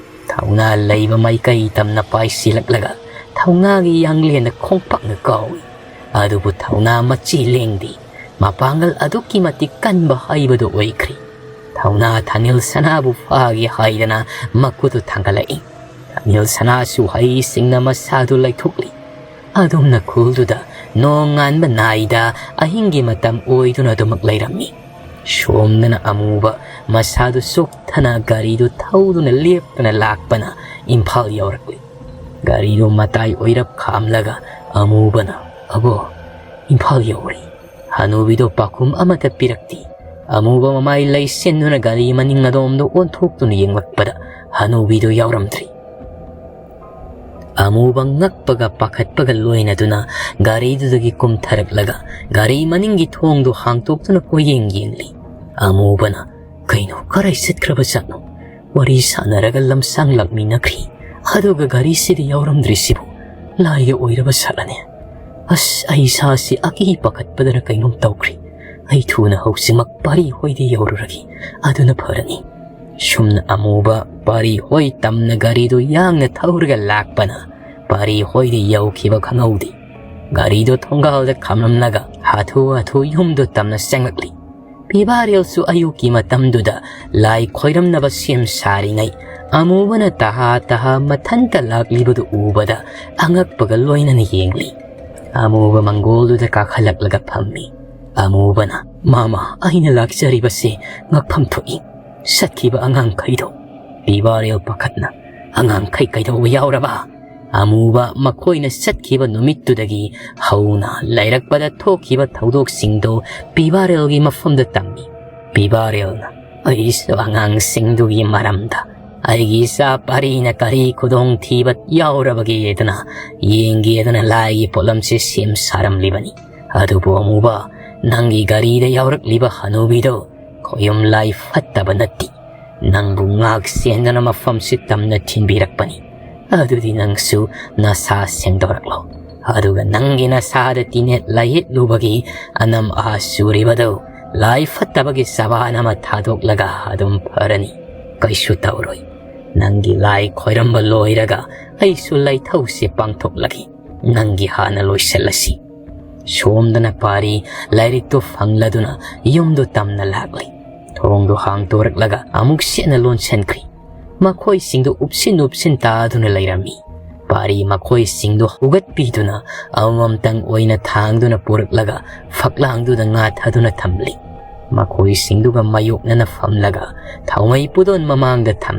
ꯊꯧꯅꯥ ꯂꯩꯕ ꯃꯥꯏꯀꯩ ꯇꯝꯅ ꯄꯥꯏꯁꯤꯜꯂꯛꯂꯒ ꯊꯧꯅꯥꯒꯤ ꯌꯥꯡꯂꯦꯟꯗ ꯈꯣꯡꯄꯥꯛꯅ ꯀꯥꯎꯏ꯫ ꯑꯗꯨꯕꯨ ꯊꯧꯅꯥ ꯃꯆꯤ ꯂꯦꯡꯗꯦ꯫ ꯃꯄꯥꯡꯒꯜ ꯑꯗꯨꯛꯀꯤ ꯃꯇꯤꯛ ꯀꯟꯕ ꯍꯩꯕꯗꯨ ꯑꯣꯏꯈ꯭ꯔꯤ꯫ ꯊꯧꯅꯥ ꯊꯥꯅꯤꯜ ꯁꯅꯥꯕꯨ ꯐꯥꯒꯦ ꯍꯥꯏꯗꯅ ꯃꯈꯨꯠꯇꯨ ꯊꯥꯡꯒꯠꯂꯛꯏ꯫ ꯊꯥꯅꯤꯜ ꯁꯅꯥꯁꯨ ꯍꯩꯁꯤꯡꯅ ꯃꯁꯥꯗꯨ ꯂꯩꯊꯣꯛꯂꯤ꯫ ꯑꯗꯨꯝꯅ ꯈꯨꯜꯗꯨꯗ ꯅꯣꯡ ꯉꯥꯟꯕ ꯅꯥꯏꯗ ꯑꯍꯤꯡꯒꯤ ꯃꯇꯝ ꯑꯣꯏꯗꯨꯅ ꯑꯗꯨꯃꯛ ꯂꯩꯔꯝꯃꯤ꯫ ꯁꯣꯝꯗꯅ ꯑꯃꯨꯕ ꯃꯁꯥꯗꯨ ꯆꯣꯛꯊꯅ ꯒꯥꯔꯤꯗꯨ ꯊꯧꯗꯨꯅ ꯂꯦꯞꯇꯅ ꯂꯥꯛꯄꯅ ꯏꯝꯐꯥꯜ ꯌꯧꯔꯛꯂꯤ꯫ ꯒꯥꯔꯤꯗꯨ ꯃꯇꯥꯏ ꯑꯣꯏꯔꯞ ꯈꯥꯝꯂꯒ ꯑꯃꯨꯕꯅ, "ꯑꯕꯣ, ꯏꯝꯐꯥꯜ ꯌꯧꯔꯦ꯫" ꯍꯅꯨꯕꯤꯗꯨ ꯄꯥꯎꯈꯨꯝ ꯑꯃꯠꯇ ꯄꯤꯔꯛꯇꯦ꯫ ꯑꯃꯨꯕ ꯃꯃꯥꯏ ꯂꯩꯁꯤꯟꯗꯨꯅ ꯒꯥꯔꯤ ꯃꯅꯤꯡ ꯑꯗꯣꯝꯗ ꯑꯣꯟꯊꯣꯛꯇꯨꯅ ꯌꯦꯡꯂꯛꯄꯗ ꯍꯅꯨꯕꯤꯗꯨ ꯌꯥꯎꯔꯝꯗ꯭ꯔꯤ꯫ ꯑꯃꯨꯕ ꯉꯛꯄꯒ ꯄꯥꯈꯠꯄꯒ ꯂꯣꯏꯅꯗꯨꯅ ꯒꯥꯔꯤꯗꯨꯗꯒꯤ ꯀꯨꯝꯊꯔꯛꯂꯒ ꯒꯥꯔꯤ ꯃꯅꯤꯡꯒꯤ ꯊꯣꯡꯗꯨ ꯍꯥꯡꯇꯣꯛꯇꯨꯅ ꯀꯣꯏꯌꯦꯡ ꯌꯦꯡꯂꯤ꯫ ꯑꯃꯨꯕꯅ, "ꯀꯩꯅꯣ, ꯀꯔꯥꯏ ꯆꯠꯈ꯭ꯔꯕ ꯖꯥꯠꯅꯣ? ꯋꯥꯔꯤ ꯁꯥꯟꯅꯔꯒ ꯂꯝꯁꯥꯡ ꯂꯥꯛꯃꯤꯟꯅꯈ꯭ꯔꯤ, ꯑꯗꯨꯒ ꯒꯥꯔꯤꯁꯤꯗꯤ ꯌꯥꯎꯔꯝꯗ꯭ꯔꯤꯁꯤꯕꯨ? ꯂꯥꯏꯒ ꯑꯣꯏꯔꯕ ꯖꯥꯠꯂꯅꯦ? ꯑꯁ, ꯑꯩ ꯏꯁꯥꯁꯤ ꯑꯀꯤ ꯄꯥꯈꯠꯄꯗꯅ ꯀꯩꯅꯣꯝ ꯇꯧꯈ꯭ꯔꯤ꯫ ꯑꯩ ꯊꯨꯅ ꯍꯧꯖꯤꯛꯃꯛ ꯄꯥꯔꯤ ꯍꯣꯏꯗ ꯌꯧꯔꯨꯔꯒꯦ, ꯑꯗꯨꯅ ꯐꯔꯅꯤ꯫" ꯁꯨꯝꯅ ꯑꯃꯨꯕ ꯄꯥꯔꯤ ꯍꯣꯏ ꯇꯝꯅ ꯒꯥꯔꯤꯗꯨ ꯌꯥꯡꯅ ꯊꯧꯔꯒ ꯂꯥꯛꯄꯅ ꯄꯥꯔꯤ ꯍꯣꯏꯗ ꯌꯧꯈꯤꯕ ꯈꯪꯍꯧꯗꯦ꯫ ꯒꯥꯔꯤꯗꯨ ꯊꯣꯡꯒꯥꯜꯗ ꯈꯥꯝꯂꯝꯂꯒ ꯍꯥꯊꯨ ꯍꯥꯊꯨ ꯌꯨꯝꯗꯨ ꯇꯝꯅ ꯆꯪꯂꯛꯂꯤ꯫ ꯄꯤꯕꯥꯔꯦꯜꯁꯨ ꯑꯌꯨꯛꯀꯤ ꯃꯇꯝꯗꯨꯗ ꯂꯥꯏ ꯈꯣꯏꯔꯝꯅꯕ ꯁꯦꯝ ꯁꯥꯔꯤꯉꯩ ꯑꯃꯨꯕꯅ ꯇꯍꯥ ꯇꯍꯥ ꯃꯊꯟꯇ ꯂꯥꯛꯂꯤꯕꯗꯨ ꯎꯕꯗ ꯑꯉꯛꯄꯒ ꯂꯣꯏꯅꯅ ꯌꯦꯡꯂꯤ꯫ ꯑꯃꯨꯕ ꯃꯪꯒꯣꯜꯗꯨꯗ ꯀꯥꯈꯠꯂꯛꯂꯒ ꯐꯝꯃꯤ꯫ ꯑꯃꯨꯕꯅ, "ꯃꯥꯃ, ꯑꯩꯅ ꯂꯥꯛꯆꯔꯤꯕꯁꯦ ꯉꯛꯐꯝ ꯊꯣꯛꯏ꯫ ꯆꯠꯈꯤꯕ ꯑꯉꯥꯡꯈꯩꯗꯣ ꯄꯤꯕꯥꯔꯦꯜ ꯄꯥꯈꯠꯅ, "ꯑꯉꯥꯡꯈꯩ ꯀꯩꯗꯧꯕ ꯌꯥꯎꯔꯕ?" ꯑꯃꯨꯕ ꯃꯈꯣꯏꯅ ꯆꯠꯈꯤꯕ ꯅꯨꯃꯤꯠꯇꯨꯗꯒꯤ ꯍꯧꯅ ꯂꯩꯔꯛꯄꯗ ꯊꯣꯛꯈꯤꯕ ꯊꯧꯗꯣꯛꯁꯤꯡꯗꯣ ꯄꯤꯕꯥꯔꯦꯜꯒꯤ ꯃꯐꯝꯗ ꯇꯝꯃꯤ꯫ ꯄꯤꯕꯥꯔꯦꯜꯅ, "ꯑꯩꯁꯨ ꯑꯉꯥꯡꯁꯤꯡꯗꯨꯒꯤ ꯃꯔꯝꯗ, ꯑꯩꯒꯤ ꯏꯆꯥ ꯄꯥꯔꯤꯅ ꯀꯔꯤ ꯈꯨꯗꯣꯡꯊꯤꯕ ꯌꯥꯎꯔꯕꯒꯦꯗꯅ ꯌꯦꯡꯒꯦꯗꯅ ꯂꯥꯏꯒꯤ ꯄꯣꯠꯂꯝꯁꯦ ꯁꯦꯝ ꯁꯥꯔꯝꯂꯤꯕꯅꯤ꯫ ꯑꯗꯨꯕꯨ ꯑꯃꯨꯕ, ꯅꯪꯒꯤ ꯒꯥꯔꯤꯗ ꯌꯥꯎꯔꯛꯂꯤꯕ ꯍꯅꯨꯕꯤꯗꯣ ꯈꯣꯌꯨꯝ ꯂꯥꯏ ꯐꯠꯇꯕ ꯅꯠꯇꯦ꯫ ꯅꯪꯕꯨ ꯉꯥꯛ ꯁꯦꯟꯗꯨꯅ ꯃꯐꯝꯁꯤ ꯇꯝꯅ ꯊꯤꯟꯕꯤꯔꯛꯄꯅꯤ꯫ ꯑꯗꯨꯗꯤ ꯅꯪꯁꯨ ꯅꯁꯥ ꯁꯦꯡꯗꯣꯔꯛꯂꯣ꯫ ꯑꯗꯨꯒ ꯅꯪꯒꯤ ꯅꯁꯥꯗ ꯇꯤꯟꯅꯦꯠ ꯂꯥꯏꯌꯦꯠꯂꯨꯕꯒꯤ ꯑꯅꯝ ꯑꯍꯥ ꯆꯨꯔꯤꯕꯗꯨ ꯂꯥꯏ ꯐꯠꯇꯕꯒꯤ ꯆꯕꯥꯟ ꯑꯃ ꯊꯥꯗꯣꯛꯂꯒ ꯑꯗꯨꯝ ꯐꯔꯅꯤ꯫ ꯀꯩꯁꯨ ꯇꯧꯔꯣꯏ꯫ ꯅꯪꯒꯤ ꯂꯥꯏ ꯈꯣꯏꯔꯝꯕ ꯂꯣꯏꯔꯒ ꯑꯩꯁꯨ ꯂꯩꯊꯧꯁꯤ ꯄꯥꯡꯊꯣꯛꯂꯒꯦ꯫ ꯅꯪꯒꯤ ꯍꯥꯟꯅ ꯂꯣꯏꯁꯤꯜꯂꯁꯤ꯫" ꯁꯣꯝꯗꯅ ꯄꯥꯔꯤ ꯂꯥꯏꯔꯤꯛꯇꯨ ꯐꯪꯂꯗꯨꯅ ꯌꯨꯝꯗꯨ ꯇꯝꯅ ꯂꯥꯛꯂꯤ꯫ ꯊꯣꯡꯗꯨ ꯍꯥꯡꯗꯣꯔꯛꯂꯒ ꯑꯃꯨꯛ ꯁꯦꯠꯅ ꯂꯣꯟꯁꯤꯟꯈ꯭ꯔꯤ꯫ ꯃꯈꯣꯏꯁꯤꯡꯗꯨ ꯎꯞꯁꯤꯟ ꯎꯞꯁꯤꯟ ꯇꯥꯗꯨꯅ ꯂꯩꯔꯝꯃꯤ꯫ ꯄꯥꯔꯤ ꯃꯈꯣꯏꯁꯤꯡꯗꯨ ꯍꯧꯒꯠꯄꯤꯗꯨꯅ ꯑꯃꯃꯝꯇꯪ ꯑꯣꯏꯅ ꯊꯥꯡꯗꯨꯅ ꯄꯨꯔꯛꯂꯒ ꯐꯛꯂꯥꯡꯗꯨꯗ ꯉꯥꯊꯗꯨꯅ ꯊꯝꯂꯤ꯫ ꯃꯈꯣꯏꯁꯤꯡꯗꯨꯒ ꯃꯥꯌꯣꯛꯅꯅ ꯐꯝꯂꯒ ꯊꯥꯎꯃꯩ ꯄꯨꯗꯣꯟ ꯃꯃꯥꯡꯗ ꯊꯝ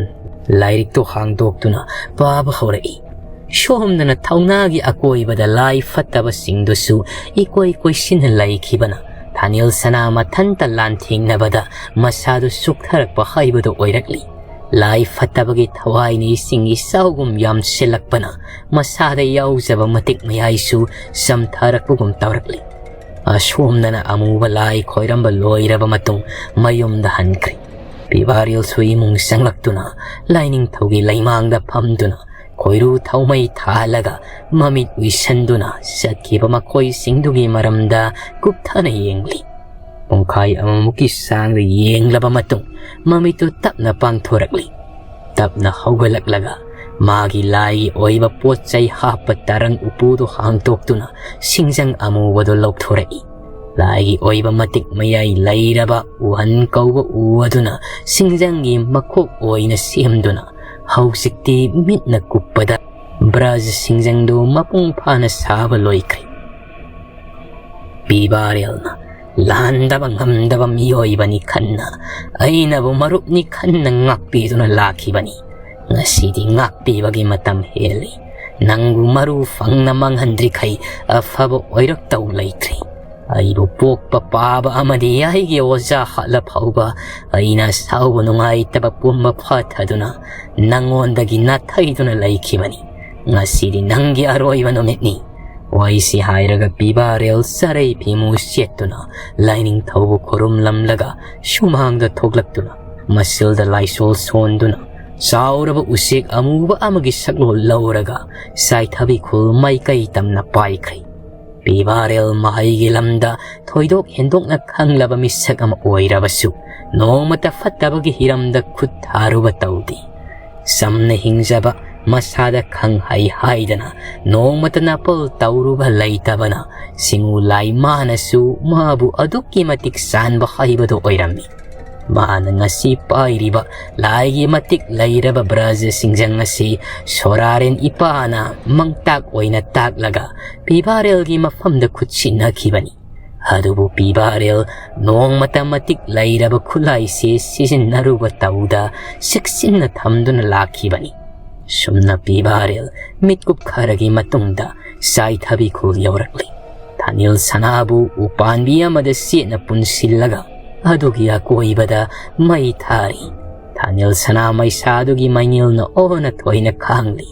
ꯂꯥꯏꯔꯤꯛꯇꯨ ꯍꯥꯡꯗꯣꯛꯇꯨꯅ ꯄꯥꯕ ꯍꯧꯔꯛꯏ꯫ ꯁꯣꯝꯗꯅ ꯊꯧꯅꯥꯒꯤ ꯑꯀꯣꯏꯕꯗ ꯂꯥꯏ ꯐꯠꯇꯕꯁꯤꯡꯗꯨꯁꯨ ꯏꯀꯣꯏ ꯀꯣꯏꯁꯤꯟꯅ ꯂꯩꯈꯤꯕꯅ ꯊꯥꯅꯤꯜ ꯁꯅꯥ ꯃꯊꯟꯇ ꯂꯥꯟꯊꯦꯡꯅꯕꯗ ꯃꯁꯥꯗꯨ ꯆꯨꯛꯊꯔꯛꯄ ꯍꯥꯏꯕꯗꯨ ꯑꯣꯏꯔꯛꯂꯤ꯫ ꯂꯥꯏ ꯐꯠꯇꯕꯒꯤ ꯊꯋꯥꯏꯅꯤꯁꯤꯡꯒꯤ ꯆꯥꯎꯒꯨꯝ ꯌꯥꯝꯁꯤꯜꯂꯛꯄꯅ ꯃꯁꯥꯗ ꯌꯥꯎꯖꯕ ꯃꯇꯤꯛ ꯃꯌꯥꯏꯁꯨ ꯆꯝꯊꯔꯛꯄꯒꯨꯝ ꯇꯧꯔꯛꯂꯤ꯫ ꯑꯁꯣꯝꯗꯅ ꯑꯃꯨꯕ ꯂꯥꯏ ꯈꯣꯏꯔꯝꯕ ꯂꯣꯏꯔꯕ ꯃꯇꯨꯡ ꯃꯌꯨꯝꯗ ꯍꯟꯈ꯭ꯔꯦ꯫ ꯄꯤꯕꯥꯔꯤꯜꯁꯨ ꯏꯃꯨꯡ ꯆꯪꯂꯛꯇꯨꯅ ꯂꯥꯏꯅꯤꯡꯊꯧꯒꯤ ꯂꯩꯃꯥꯡꯗ ꯐꯝꯗꯨꯅ ꯈꯣꯏꯔꯨ ꯊꯧꯃꯩ ꯊꯥꯜꯂꯒ ꯃꯃꯤꯠ ꯎꯏꯁꯟꯗꯨꯅ ꯆꯠꯈꯤꯕ ꯃꯈꯣꯏꯁꯤꯡꯗꯨꯒꯤ ꯃꯔꯝꯗ ꯀꯨꯞꯊꯅ ꯌꯦꯡꯂꯤ꯫ ꯄꯨꯡꯈꯥꯏ ꯑꯃꯃꯨꯛꯀꯤ ꯆꯥꯡꯗ ꯌꯦꯡꯂꯕ ꯃꯇꯨꯡ ꯃꯃꯤꯠꯇꯨ ꯇꯞꯅ ꯄꯥꯡꯊꯣꯔꯛꯂꯤ꯫ ꯇꯞꯅ ꯍꯧꯒꯠꯂꯛꯂꯒ ꯃꯥꯒꯤ ꯂꯥꯏꯒꯤ ꯑꯣꯏꯕ ꯄꯣꯠ ꯆꯩ ꯍꯥꯞꯄ ꯇꯔꯪ ꯎꯄꯨꯗꯨ ꯍꯥꯡꯗꯣꯛꯇꯨꯅ ꯁꯤꯡꯖꯪ ꯑꯃꯨꯕꯗꯨ ꯂꯧꯊꯣꯔꯛꯏ꯫ ꯂꯥꯏꯒꯤ ꯑꯣꯏꯕ ꯃꯇꯤꯛ ꯃꯌꯥꯏ ꯂꯩꯔꯕ ꯎꯍꯟ ꯀꯧꯕ ꯎ ꯑꯗꯨꯅ ꯁꯤꯡꯖꯪꯒꯤ ꯃꯀꯣꯛ ꯑꯣꯏꯅ ꯁꯦꯝꯗꯨꯅ ꯍꯧꯖꯤꯛꯇꯤ ꯃꯤꯠꯅ ꯀꯨꯞꯄꯗ ꯕ꯭ꯔꯖ ꯁꯤꯡꯖꯪꯗꯨ ꯃꯄꯨꯡ ꯐꯥꯅ ꯁꯥꯕ ꯂꯣꯏꯈ꯭ꯔꯦ꯫ ꯄꯤꯕꯥꯔꯦꯜꯅ ꯂꯥꯟꯗꯕ ꯉꯝꯗꯕ ꯃꯤꯑꯣꯏꯕꯅꯤ ꯈꯟꯅ, ꯑꯩꯅꯕꯨ ꯃꯔꯨꯞꯅꯤ ꯈꯟꯅ ꯉꯥꯛꯄꯤꯗꯨꯅ ꯂꯥꯛꯈꯤꯕꯅꯤ꯫ ꯉꯁꯤꯗꯤ ꯉꯥꯛꯄꯤꯕꯒꯤ ꯃꯇꯝ ꯍꯦꯜꯂꯤ꯫ ꯅꯪꯕꯨ ꯃꯔꯨ ꯐꯪꯅ ꯃꯥꯡꯍꯟꯗ꯭ꯔꯤꯈꯩ ꯑꯐꯕ ꯑꯣꯏꯔꯛꯇꯧ ꯂꯩꯇ꯭ꯔꯤ꯫ ꯑꯩꯕꯨ ꯄꯣꯛꯄ ꯄꯥꯕ ꯑꯃꯗꯤ ꯑꯩꯒꯤ ꯑꯣꯖꯥ ꯍꯥꯠꯂ ꯐꯥꯎꯕ ꯑꯩꯅ ꯁꯥꯎꯕ ꯅꯨꯡꯉꯥꯏꯇꯕ ꯄꯨꯝꯕ ꯐꯥꯊꯗꯨꯅ ꯅꯪꯉꯣꯟꯗꯒꯤ ꯅꯥꯊꯩꯗꯨꯅ ꯂꯩꯈꯤꯕꯅꯤ꯫ ꯉꯁꯤꯗꯤ ꯅꯪꯒꯤ ꯑꯔꯣꯏꯕ ꯅꯨꯃꯤꯠꯅꯤ꯫ ꯋꯥꯏꯁꯤ ꯍꯥꯏꯔꯒ ꯄꯤꯕꯥꯔꯦꯜ ꯆꯔꯩ ꯐꯤꯃꯨ ꯁꯦꯠꯇꯨꯅ ꯂꯥꯏꯅꯤꯡꯊꯧꯕꯨ ꯈꯨꯔꯨꯝꯂꯝꯂꯒ ꯁꯨꯃꯥꯡꯗ ꯊꯣꯛꯂꯛꯇꯨꯅ ꯃꯁꯤꯜꯗ ꯂꯥꯏꯁꯣꯜ ꯁꯣꯟꯗꯨꯅ ꯆꯥꯎꯔꯕ ꯎꯆꯦꯛ ꯑꯃꯨꯕ ꯑꯃꯒꯤ ꯁꯛꯂꯣꯟ ꯂꯧꯔꯒ ꯆꯥꯏꯊꯕꯤ ꯈꯨꯜ ꯃꯥꯏꯀꯩ ꯇꯝꯅ ꯄꯥꯏꯈ꯭ꯔꯦ꯫ ꯄꯤꯕꯥꯔꯦꯜ ꯃꯍꯩꯒꯤ ꯂꯝꯗ ꯊꯣꯏꯗꯣꯛ ꯍꯦꯟꯗꯣꯛꯅ ꯈꯪꯂꯕ ꯃꯤꯁꯛ ꯑꯃ ꯑꯣꯏꯔꯕꯁꯨ ꯅꯣꯡꯃꯇ ꯐꯠꯇꯕꯒꯤ ꯍꯤꯔꯝꯗ ꯈꯨꯠ ꯊꯥꯔꯨꯕ ꯇꯧꯗꯦ꯫ ꯆꯝꯅ ꯍꯤꯡꯖꯕ, ꯃꯁꯥꯗ ꯈꯪ ꯍꯩ ꯍꯥꯏꯗꯅ ꯅꯣꯡꯃꯇ ꯅꯥꯄꯜ ꯇꯧꯔꯨꯕ ꯂꯩꯇꯕꯅ ꯁꯤꯡꯎ ꯂꯥꯏ ꯃꯥꯅꯁꯨ ꯃꯥꯕꯨ ꯑꯗꯨꯛꯀꯤ ꯃꯇꯤꯛ ꯆꯥꯟꯕ ꯍꯩꯕꯗꯨ ꯑꯣꯏꯔꯝꯃꯤ꯫ ꯃꯥꯅ ꯉꯁꯤ ꯄꯥꯏꯔꯤꯕ ꯂꯥꯏꯒꯤ ꯃꯇꯤꯛ ꯂꯩꯔꯕ ꯕ꯭ꯔꯖ ꯁꯤꯡꯖꯪ ꯑꯁꯤ ꯁꯣꯔꯥꯔꯦꯟ ꯏꯄꯥꯅ ꯃꯪꯇꯥꯛ ꯑꯣꯏꯅ ꯇꯥꯛꯂꯒ ꯄꯤꯕꯥꯔꯦꯜꯒꯤ ꯃꯐꯝꯗ ꯈꯨꯠꯁꯤꯟꯅꯈꯤꯕꯅꯤ꯫ ꯑꯗꯨꯕꯨ ꯄꯤꯕꯥꯔꯦꯜ ꯅꯣꯡꯃꯇ ꯃꯇꯤꯛ ꯂꯩꯔꯕ ꯈꯨꯠꯂꯥꯏꯁꯤ ꯁꯤꯖꯤꯟꯅꯔꯨꯕ ꯇꯧꯗ ꯆꯦꯛꯁꯤꯟꯅ ꯊꯝꯗꯨꯅ ꯂꯥꯛꯈꯤꯕꯅꯤ꯫ ꯁꯨꯝꯅ ꯄꯤꯕꯥꯔꯦꯜ ꯃꯤꯠꯀꯨꯞ ꯈꯔꯒꯤ ꯃꯇꯨꯡꯗ ꯆꯥꯏꯊꯕꯤ ꯈꯨꯜ ꯌꯧꯔꯛꯂꯤ꯫ ꯊꯥꯅꯤꯜ ꯁꯅꯥꯕꯨ ꯎꯄꯥꯟꯕꯤ ꯑꯃꯗ ꯆꯦꯠꯅ ꯄꯨꯟꯁꯤꯜꯂꯒ ꯑꯗꯨꯒꯤ ꯑꯀꯣꯏꯕꯗ ꯃꯩ ꯊꯥꯔꯤ꯫ ꯊꯥꯅꯤꯜ ꯁꯅꯥ ꯃꯩꯁꯥꯗꯨꯒꯤ ꯃꯩꯅꯤꯜꯅ ꯑꯣꯟꯅ ꯊꯣꯏꯅ ꯈꯥꯡꯂꯤ꯫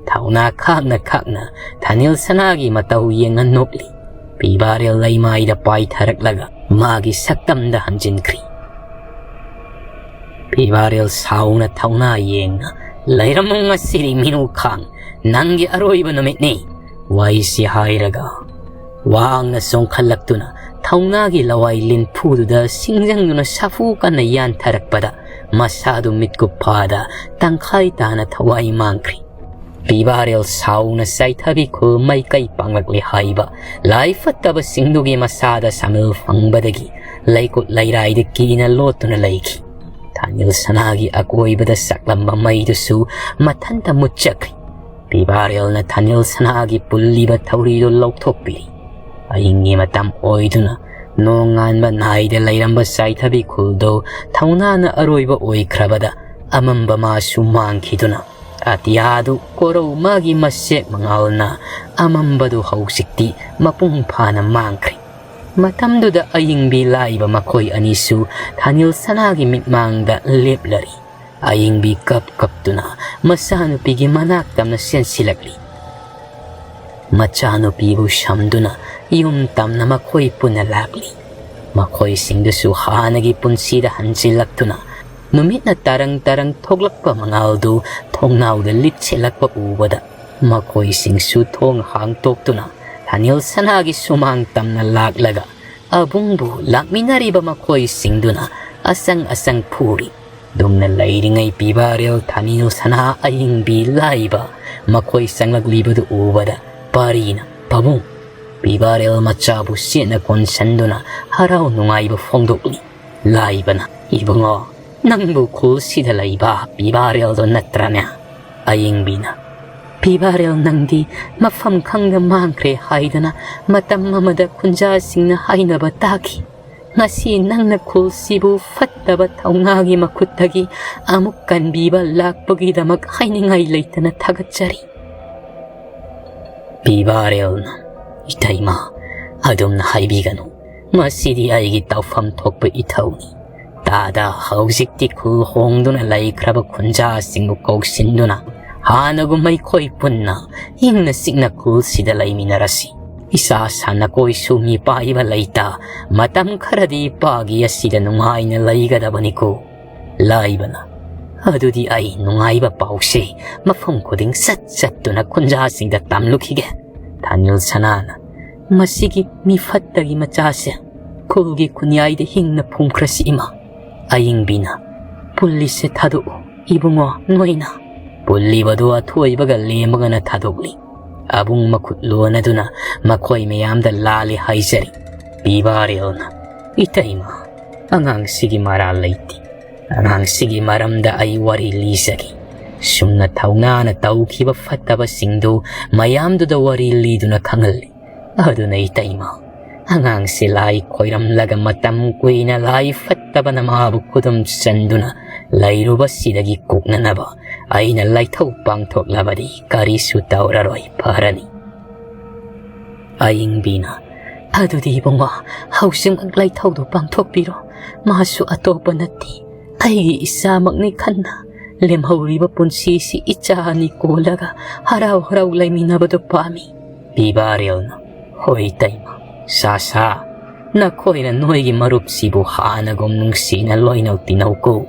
ꯊꯧꯅꯥ ꯈꯥꯛꯅ ꯈꯥꯛꯅ ꯊꯥꯅꯤꯜ ꯁꯅꯥꯒꯤ ꯃꯇꯧ ꯌꯦꯡꯉ ꯅꯣꯛꯂꯤ꯫ ꯄꯤꯕꯥꯔꯦꯜ ꯂꯩꯃꯥꯏꯗ ꯄꯥꯏꯊꯔꯛꯂꯒ ꯃꯥꯒꯤ ꯁꯛꯇꯝꯗ ꯍꯟꯖꯤꯟꯈ꯭ꯔꯤ꯫ ꯄꯤꯕꯥꯔꯦꯜ ꯁꯥꯎꯅ ꯊꯧꯅꯥ ꯌꯦꯡꯅ, "ꯂꯩꯔꯝꯃꯨ ꯉꯁꯤꯗꯤ ꯃꯤꯅꯨ ꯈꯥꯡ, ꯅꯪꯒꯤ ꯑꯔꯣꯏꯕ ꯅꯨꯃꯤꯠꯅꯤ!" ꯋꯥꯏꯁꯤ ꯍꯥꯏꯔꯒ ꯋꯥꯡꯅ ꯆꯣꯡꯈꯠꯂꯛꯇꯨꯅ ꯊꯧꯅꯥꯒꯤ ꯂꯋꯥꯏ ꯂꯤꯟꯐꯨꯗꯨꯗ ꯁꯤꯡꯖꯪꯗꯨꯅ ꯁꯥꯐꯨ ꯀꯟꯅ ꯌꯥꯟꯊꯔꯛꯄꯗ ꯃꯁꯥꯗꯨ ꯃꯤꯠꯀꯨꯞ ꯐꯥꯗ ꯇꯪꯈꯥꯏ ꯇꯥꯅ ꯊꯋꯥꯏ ꯃꯥꯡꯈ꯭ꯔꯤ꯫ ꯄꯤꯕꯥꯔꯦꯜ ꯁꯥꯎꯅ ꯆꯥꯏꯊꯕꯤ ꯈꯨꯜ ꯃꯥꯏꯀꯩ ꯄꯥꯡꯂꯛꯂꯦ ꯍꯥꯏꯕ ꯂꯥꯏ ꯐꯠꯇꯕꯁꯤꯡꯗꯨꯒꯤ ꯃꯁꯥꯗ ꯁꯥꯃꯤꯜ ꯐꯪꯕꯗꯒꯤ ꯂꯩꯀꯨꯠ ꯂꯩꯔꯥꯏꯗ ꯀꯤꯅ ꯂꯣꯠꯇꯨꯅ ꯂꯩꯈꯤ꯫ ꯊꯥꯅꯤꯜ ꯁꯅꯥꯒꯤ ꯑꯀꯣꯏꯕꯗ ꯆꯥꯛꯂꯝꯕ ꯃꯩꯗꯨꯁꯨ ꯃꯊꯟꯇ ꯃꯨꯠꯆꯈ꯭ꯔꯤ꯫ ꯄꯤꯕꯥꯔꯦꯜꯅ ꯊꯥꯅꯤꯜ ꯁꯅꯥꯒꯤ ꯄꯨꯜꯂꯤꯕ ꯊꯧꯔꯤꯗꯨ ꯂꯧꯊꯣꯛꯄꯤꯔꯤ꯫ ꯑꯍꯤꯡꯒꯤ ꯃꯇꯝ ꯑꯣꯏꯗꯨꯅ ꯅꯣꯡꯉꯥꯟꯕ ꯅꯥꯏꯗ ꯂꯩꯔꯝꯕ ꯆꯥꯏꯊꯕꯤ ꯈꯨꯜꯗꯨ ꯊꯧꯅꯥꯅ ꯑꯔꯣꯏꯕ ꯑꯣꯏꯈ꯭ꯔꯕꯗ ꯑꯃꯝꯕ ꯃꯥꯁꯨ ꯃꯥꯡꯈꯤꯗꯨꯅ ꯑꯇꯤꯌꯥꯗꯨ ꯀꯣꯔꯧ ꯃꯥꯒꯤ ꯃꯁꯦꯛ ꯃꯉꯥꯜꯅ ꯑꯃꯝꯕꯗꯨ ꯍꯧꯖꯤꯛꯇꯤ ꯃꯄꯨꯡ ꯐꯥꯅ ꯃꯥꯡꯈ꯭ꯔꯦ꯫ ꯃꯇꯝꯗꯨꯗ ꯑꯌꯤꯡꯕꯤ ꯂꯥꯏꯕ ꯃꯈꯣꯏ ꯑꯅꯤꯁꯨ ꯊꯥꯅꯤꯜ ꯁꯅꯥꯒꯤ ꯃꯤꯠꯃꯥꯡꯗ ꯂꯦꯞꯂꯔꯤ꯫ ꯑꯌꯤꯡꯕꯤ ꯀꯞ ꯀꯞꯇꯨꯅ ꯃꯆꯥꯅꯨꯄꯤꯒꯤ ꯃꯅꯥꯛ ꯇꯝꯅ ꯆꯦꯟꯁꯤꯜꯂꯛꯂꯤ꯫ ꯃꯆꯥꯅꯨꯄꯤꯕꯨ ꯁꯝꯗꯨꯅ ꯌꯨꯝ ꯇꯝꯅ ꯃꯈꯣꯏ ꯄꯨꯟꯅ ꯂꯥꯛꯂꯤ꯫ ꯃꯈꯣꯏꯁꯤꯡꯗꯨꯁꯨ ꯍꯥꯟꯅꯒꯤ ꯄꯨꯟꯁꯤꯗ ꯍꯟꯖꯤꯜꯂꯛꯇꯨꯅ ꯅꯨꯃꯤꯠꯅ ꯇꯔꯪ ꯇꯔꯪ ꯊꯣꯛꯂꯛꯄ ꯃꯉꯥꯜꯗꯨ ꯊꯣꯡꯅꯥꯎꯗ ꯂꯤꯠꯁꯤꯜꯂꯛꯄ ꯎꯕꯗ ꯃꯈꯣꯏꯁꯤꯡꯁꯨ ꯊꯣꯡ ꯍꯥꯡꯇꯣꯛꯇꯨꯅ ꯊꯥꯅꯤꯜ ꯁꯅꯥꯒꯤ ꯁꯨꯃꯥꯡ ꯇꯝꯅ ꯂꯥꯛꯂꯒ ꯑꯕꯨꯡꯕꯨ ꯂꯥꯛꯃꯤꯟꯅꯔꯤꯕ ꯃꯈꯣꯏꯁꯤꯡꯗꯨꯅ ꯑꯆꯪ ꯑꯆꯪ ꯐꯨꯔꯤ꯫ ꯗꯨꯝꯅ ꯂꯩꯔꯤꯉꯩ ꯄꯤꯕꯥꯔꯦꯜ ꯊꯥꯅꯤꯜ ꯁꯅꯥ ꯑꯌꯤꯡꯕꯤ ꯂꯥꯏꯕ ꯃꯈꯣꯏ ꯆꯪꯂꯛꯂꯤꯕꯗꯨ ꯎꯕꯗ ꯄꯥꯔꯤꯅ ꯄꯥꯕꯨꯡ ꯄꯤꯕꯥꯔꯦꯜ ꯃꯆꯥꯕꯨ ꯆꯦꯠꯅ ꯀꯣꯟꯁꯟꯗꯨꯅ ꯍꯔꯥꯎ ꯅꯨꯡꯉꯥꯏꯕ ꯐꯣꯡꯗꯣꯛꯂꯤ꯫ ꯂꯥꯏꯕꯅ, "ꯏꯕꯨꯡꯉꯣ, ꯅꯪꯕꯨ ꯈꯨꯜꯁꯤꯗ ꯂꯩꯕ ꯄꯤꯕꯥꯔꯦꯜꯗꯣ ꯅꯠꯇ꯭ꯔꯅꯦ?" ꯑꯌꯤꯡꯕꯤꯅ, "ꯄꯤꯕꯥꯔꯦꯜ, ꯅꯪꯗꯤ ꯃꯐꯝ ꯈꯪꯗ ꯃꯥꯡꯈ꯭ꯔꯦ ꯍꯥꯏꯗꯅ ꯃꯇꯝ ꯑꯃꯗ ꯈꯨꯟꯖꯥꯁꯤꯡꯅ ꯍꯥꯏꯅꯕ ꯇꯥꯈꯤ꯫ ꯉꯁꯤ ꯅꯪꯅ ꯈꯨꯜꯁꯤꯕꯨ ꯐꯠꯇꯕ ꯊꯧꯅꯥꯒꯤ ꯃꯈꯨꯠꯇꯒꯤ ꯑꯃꯨꯛ ꯀꯟꯕꯤꯕ ꯂꯥꯛꯄꯒꯤꯗꯃꯛ ꯍꯥꯏꯅꯤꯡꯉꯥꯏ ꯂꯩꯇꯅ ꯊꯥꯒꯠꯆꯔꯤ꯫" ꯄꯤꯕꯥꯔꯦꯜꯅ, "ꯏꯇꯩꯃ, ꯑꯗꯨꯝꯅ ꯍꯥꯏꯕꯤꯒꯅꯨ꯫ ꯃꯁꯤꯗꯤ ꯑꯩꯒꯤ ꯇꯧꯐꯝ ꯊꯣꯛꯄ ꯏꯊꯧꯅꯤ꯫ ꯇꯥꯗ ꯍꯧꯖꯤꯛꯇꯤ ꯈꯨꯜ ꯍꯣꯡꯗꯨꯅ ꯂꯩꯈ꯭ꯔꯕ ꯈꯨꯟꯖꯥꯁꯤꯡꯕꯨ ꯀꯧꯁꯤꯟꯗꯨꯅ ꯍꯥꯟꯅꯒꯨꯝ ꯑꯩꯈꯣꯏ ꯄꯨꯟꯅ ꯏꯪꯅ ꯆꯤꯛꯅ ꯈꯨꯜꯁꯤꯗ ꯂꯩꯃꯤꯟꯅꯔꯁꯤ꯫ ꯏꯁꯥ ꯁꯥꯟꯅꯀꯣꯏꯁꯨ ꯃꯤꯄꯥꯏꯕ ꯂꯩꯇ ꯃꯇꯝ ꯈꯔꯗꯤ ꯏꯄꯥꯒꯤ ꯑꯁꯤꯗ ꯅꯨꯡꯉꯥꯏꯅ ꯂꯩꯒꯗꯕꯅꯤꯀꯣ꯫" ꯂꯥꯏꯕꯅ, "ꯑꯗꯨꯗꯤ ꯑꯩ ꯅꯨꯡꯉꯥꯏꯕ ꯄꯥꯎꯁꯦ ꯃꯐꯝ ꯈꯨꯗꯤꯡ ꯆꯠ ꯆꯠꯇꯨꯅ ꯈꯨꯟꯖꯥꯁꯤꯡꯗ ꯇꯝꯂꯨꯈꯤꯒꯦ꯫" ꯊꯥꯅꯤꯜ ꯁꯅꯥꯅ, "ꯃꯁꯤꯒꯤ ꯃꯤꯐꯠꯇꯒꯤ ꯃꯆꯥꯁꯦ ꯈꯨꯜꯒꯤ ꯈꯨꯟꯌꯥꯏꯗ ꯍꯤꯡꯅ ꯐꯨꯝꯈ꯭ꯔꯁꯤ ꯏꯃꯥ꯫" ꯑꯌꯤꯡꯕꯤꯅ, "ꯄꯨꯜꯂꯤꯁꯦ ꯊꯥꯗꯣꯛꯎ ꯏꯕꯨꯡꯉꯣ ꯅꯣꯏꯅ꯫" ꯄꯨꯜꯂꯤꯕꯗꯨ ꯑꯊꯣꯏꯕꯒ ꯂꯦꯝꯕꯒꯅ ꯊꯥꯗꯣꯛꯂꯤ꯫ ꯑꯕꯨꯡ ꯃꯈꯨꯠ ꯂꯣꯟꯅꯗꯨꯅ ꯃꯈꯣꯏ ꯃꯌꯥꯝꯗ ꯂꯥꯜꯂꯤ ꯍꯥꯏꯖꯔꯤ꯫ ꯄꯤꯕꯥꯔꯦꯜꯅ, "ꯏꯇꯩꯃ, ꯑꯉꯥꯡꯁꯤꯒꯤ ꯃꯔꯥꯜ ꯂꯩꯇꯦ꯫ ꯑꯉꯥꯡꯁꯤꯒꯤ ꯃꯔꯝꯗ ꯑꯩ ꯋꯥꯔꯤ ꯂꯤꯖꯒꯦ꯫" ꯁꯨꯝꯅ ꯊꯧꯅꯥꯅ ꯇꯧꯈꯤꯕ ꯐꯠꯇꯕꯁꯤꯡꯗꯨ ꯃꯌꯥꯝꯗꯨꯗ ꯋꯥꯔꯤ ꯂꯤꯗꯨꯅ ꯈꯪꯍꯜꯂꯤ꯫ "ꯑꯗꯨꯅ ꯏꯇꯩꯃ, ꯑꯉꯥꯡꯁꯤ ꯂꯥꯏ ꯈꯣꯏꯔꯝꯂꯒ ꯃꯇꯝ ꯀꯨꯏꯅ ꯂꯥꯏ ꯐꯠꯇꯕꯅ ꯃꯥꯕꯨ ꯈꯨꯗꯨꯝ ꯆꯟꯗꯨꯅ ꯂꯩꯔꯨꯕꯁꯤꯗꯒꯤ ꯀꯣꯛꯅꯅꯕ ꯑꯩꯅ ꯂꯥꯏꯊꯧ ꯄꯥꯡꯊꯣꯛꯂꯕꯗꯤ ꯀꯔꯤꯁꯨ ꯇꯧꯔꯔꯣꯏ, ꯐꯔꯅꯤ꯫ ꯑꯏꯪꯕꯤꯅ, "ꯑꯗꯨꯗꯤ ꯏꯕꯨꯡꯉꯣ, ꯍꯧꯖꯤꯛꯃꯛ ꯂꯥꯏꯊꯧꯗꯨ ꯄꯥꯡꯊꯣꯛꯄꯤꯔꯣ꯫ ꯃꯥꯁꯨ ꯑꯇꯣꯞꯄ ꯅꯠꯇꯦ, ꯑꯩꯒꯤ ꯏꯆꯥꯃꯛꯅꯤ ꯈꯟꯅ ꯂꯦꯝꯍꯧꯔꯤꯕ ꯄꯨꯟꯁꯤꯁꯤ ꯏꯆꯥ ꯑꯅꯤ ꯀꯣꯜꯂꯒ ꯍꯔꯥꯎ ꯍꯔꯥꯎ ꯂꯩꯃꯤꯟꯅꯕꯗꯨ ꯄꯥꯝꯃꯤ꯫" ꯄꯤꯕꯥꯔꯦꯜꯅ, "ꯍꯣꯏ ꯇꯩꯃ, ꯁꯥ ꯁꯥ, ꯅꯈꯣꯏꯅ ꯅꯣꯏꯒꯤ ꯃꯔꯨꯞꯁꯤꯕꯨ ꯍꯥꯟꯅꯒꯨꯝ ꯅꯨꯡꯁꯤꯅ ꯂꯣꯏꯅꯧ ꯇꯤꯟꯅꯧꯀꯣ꯫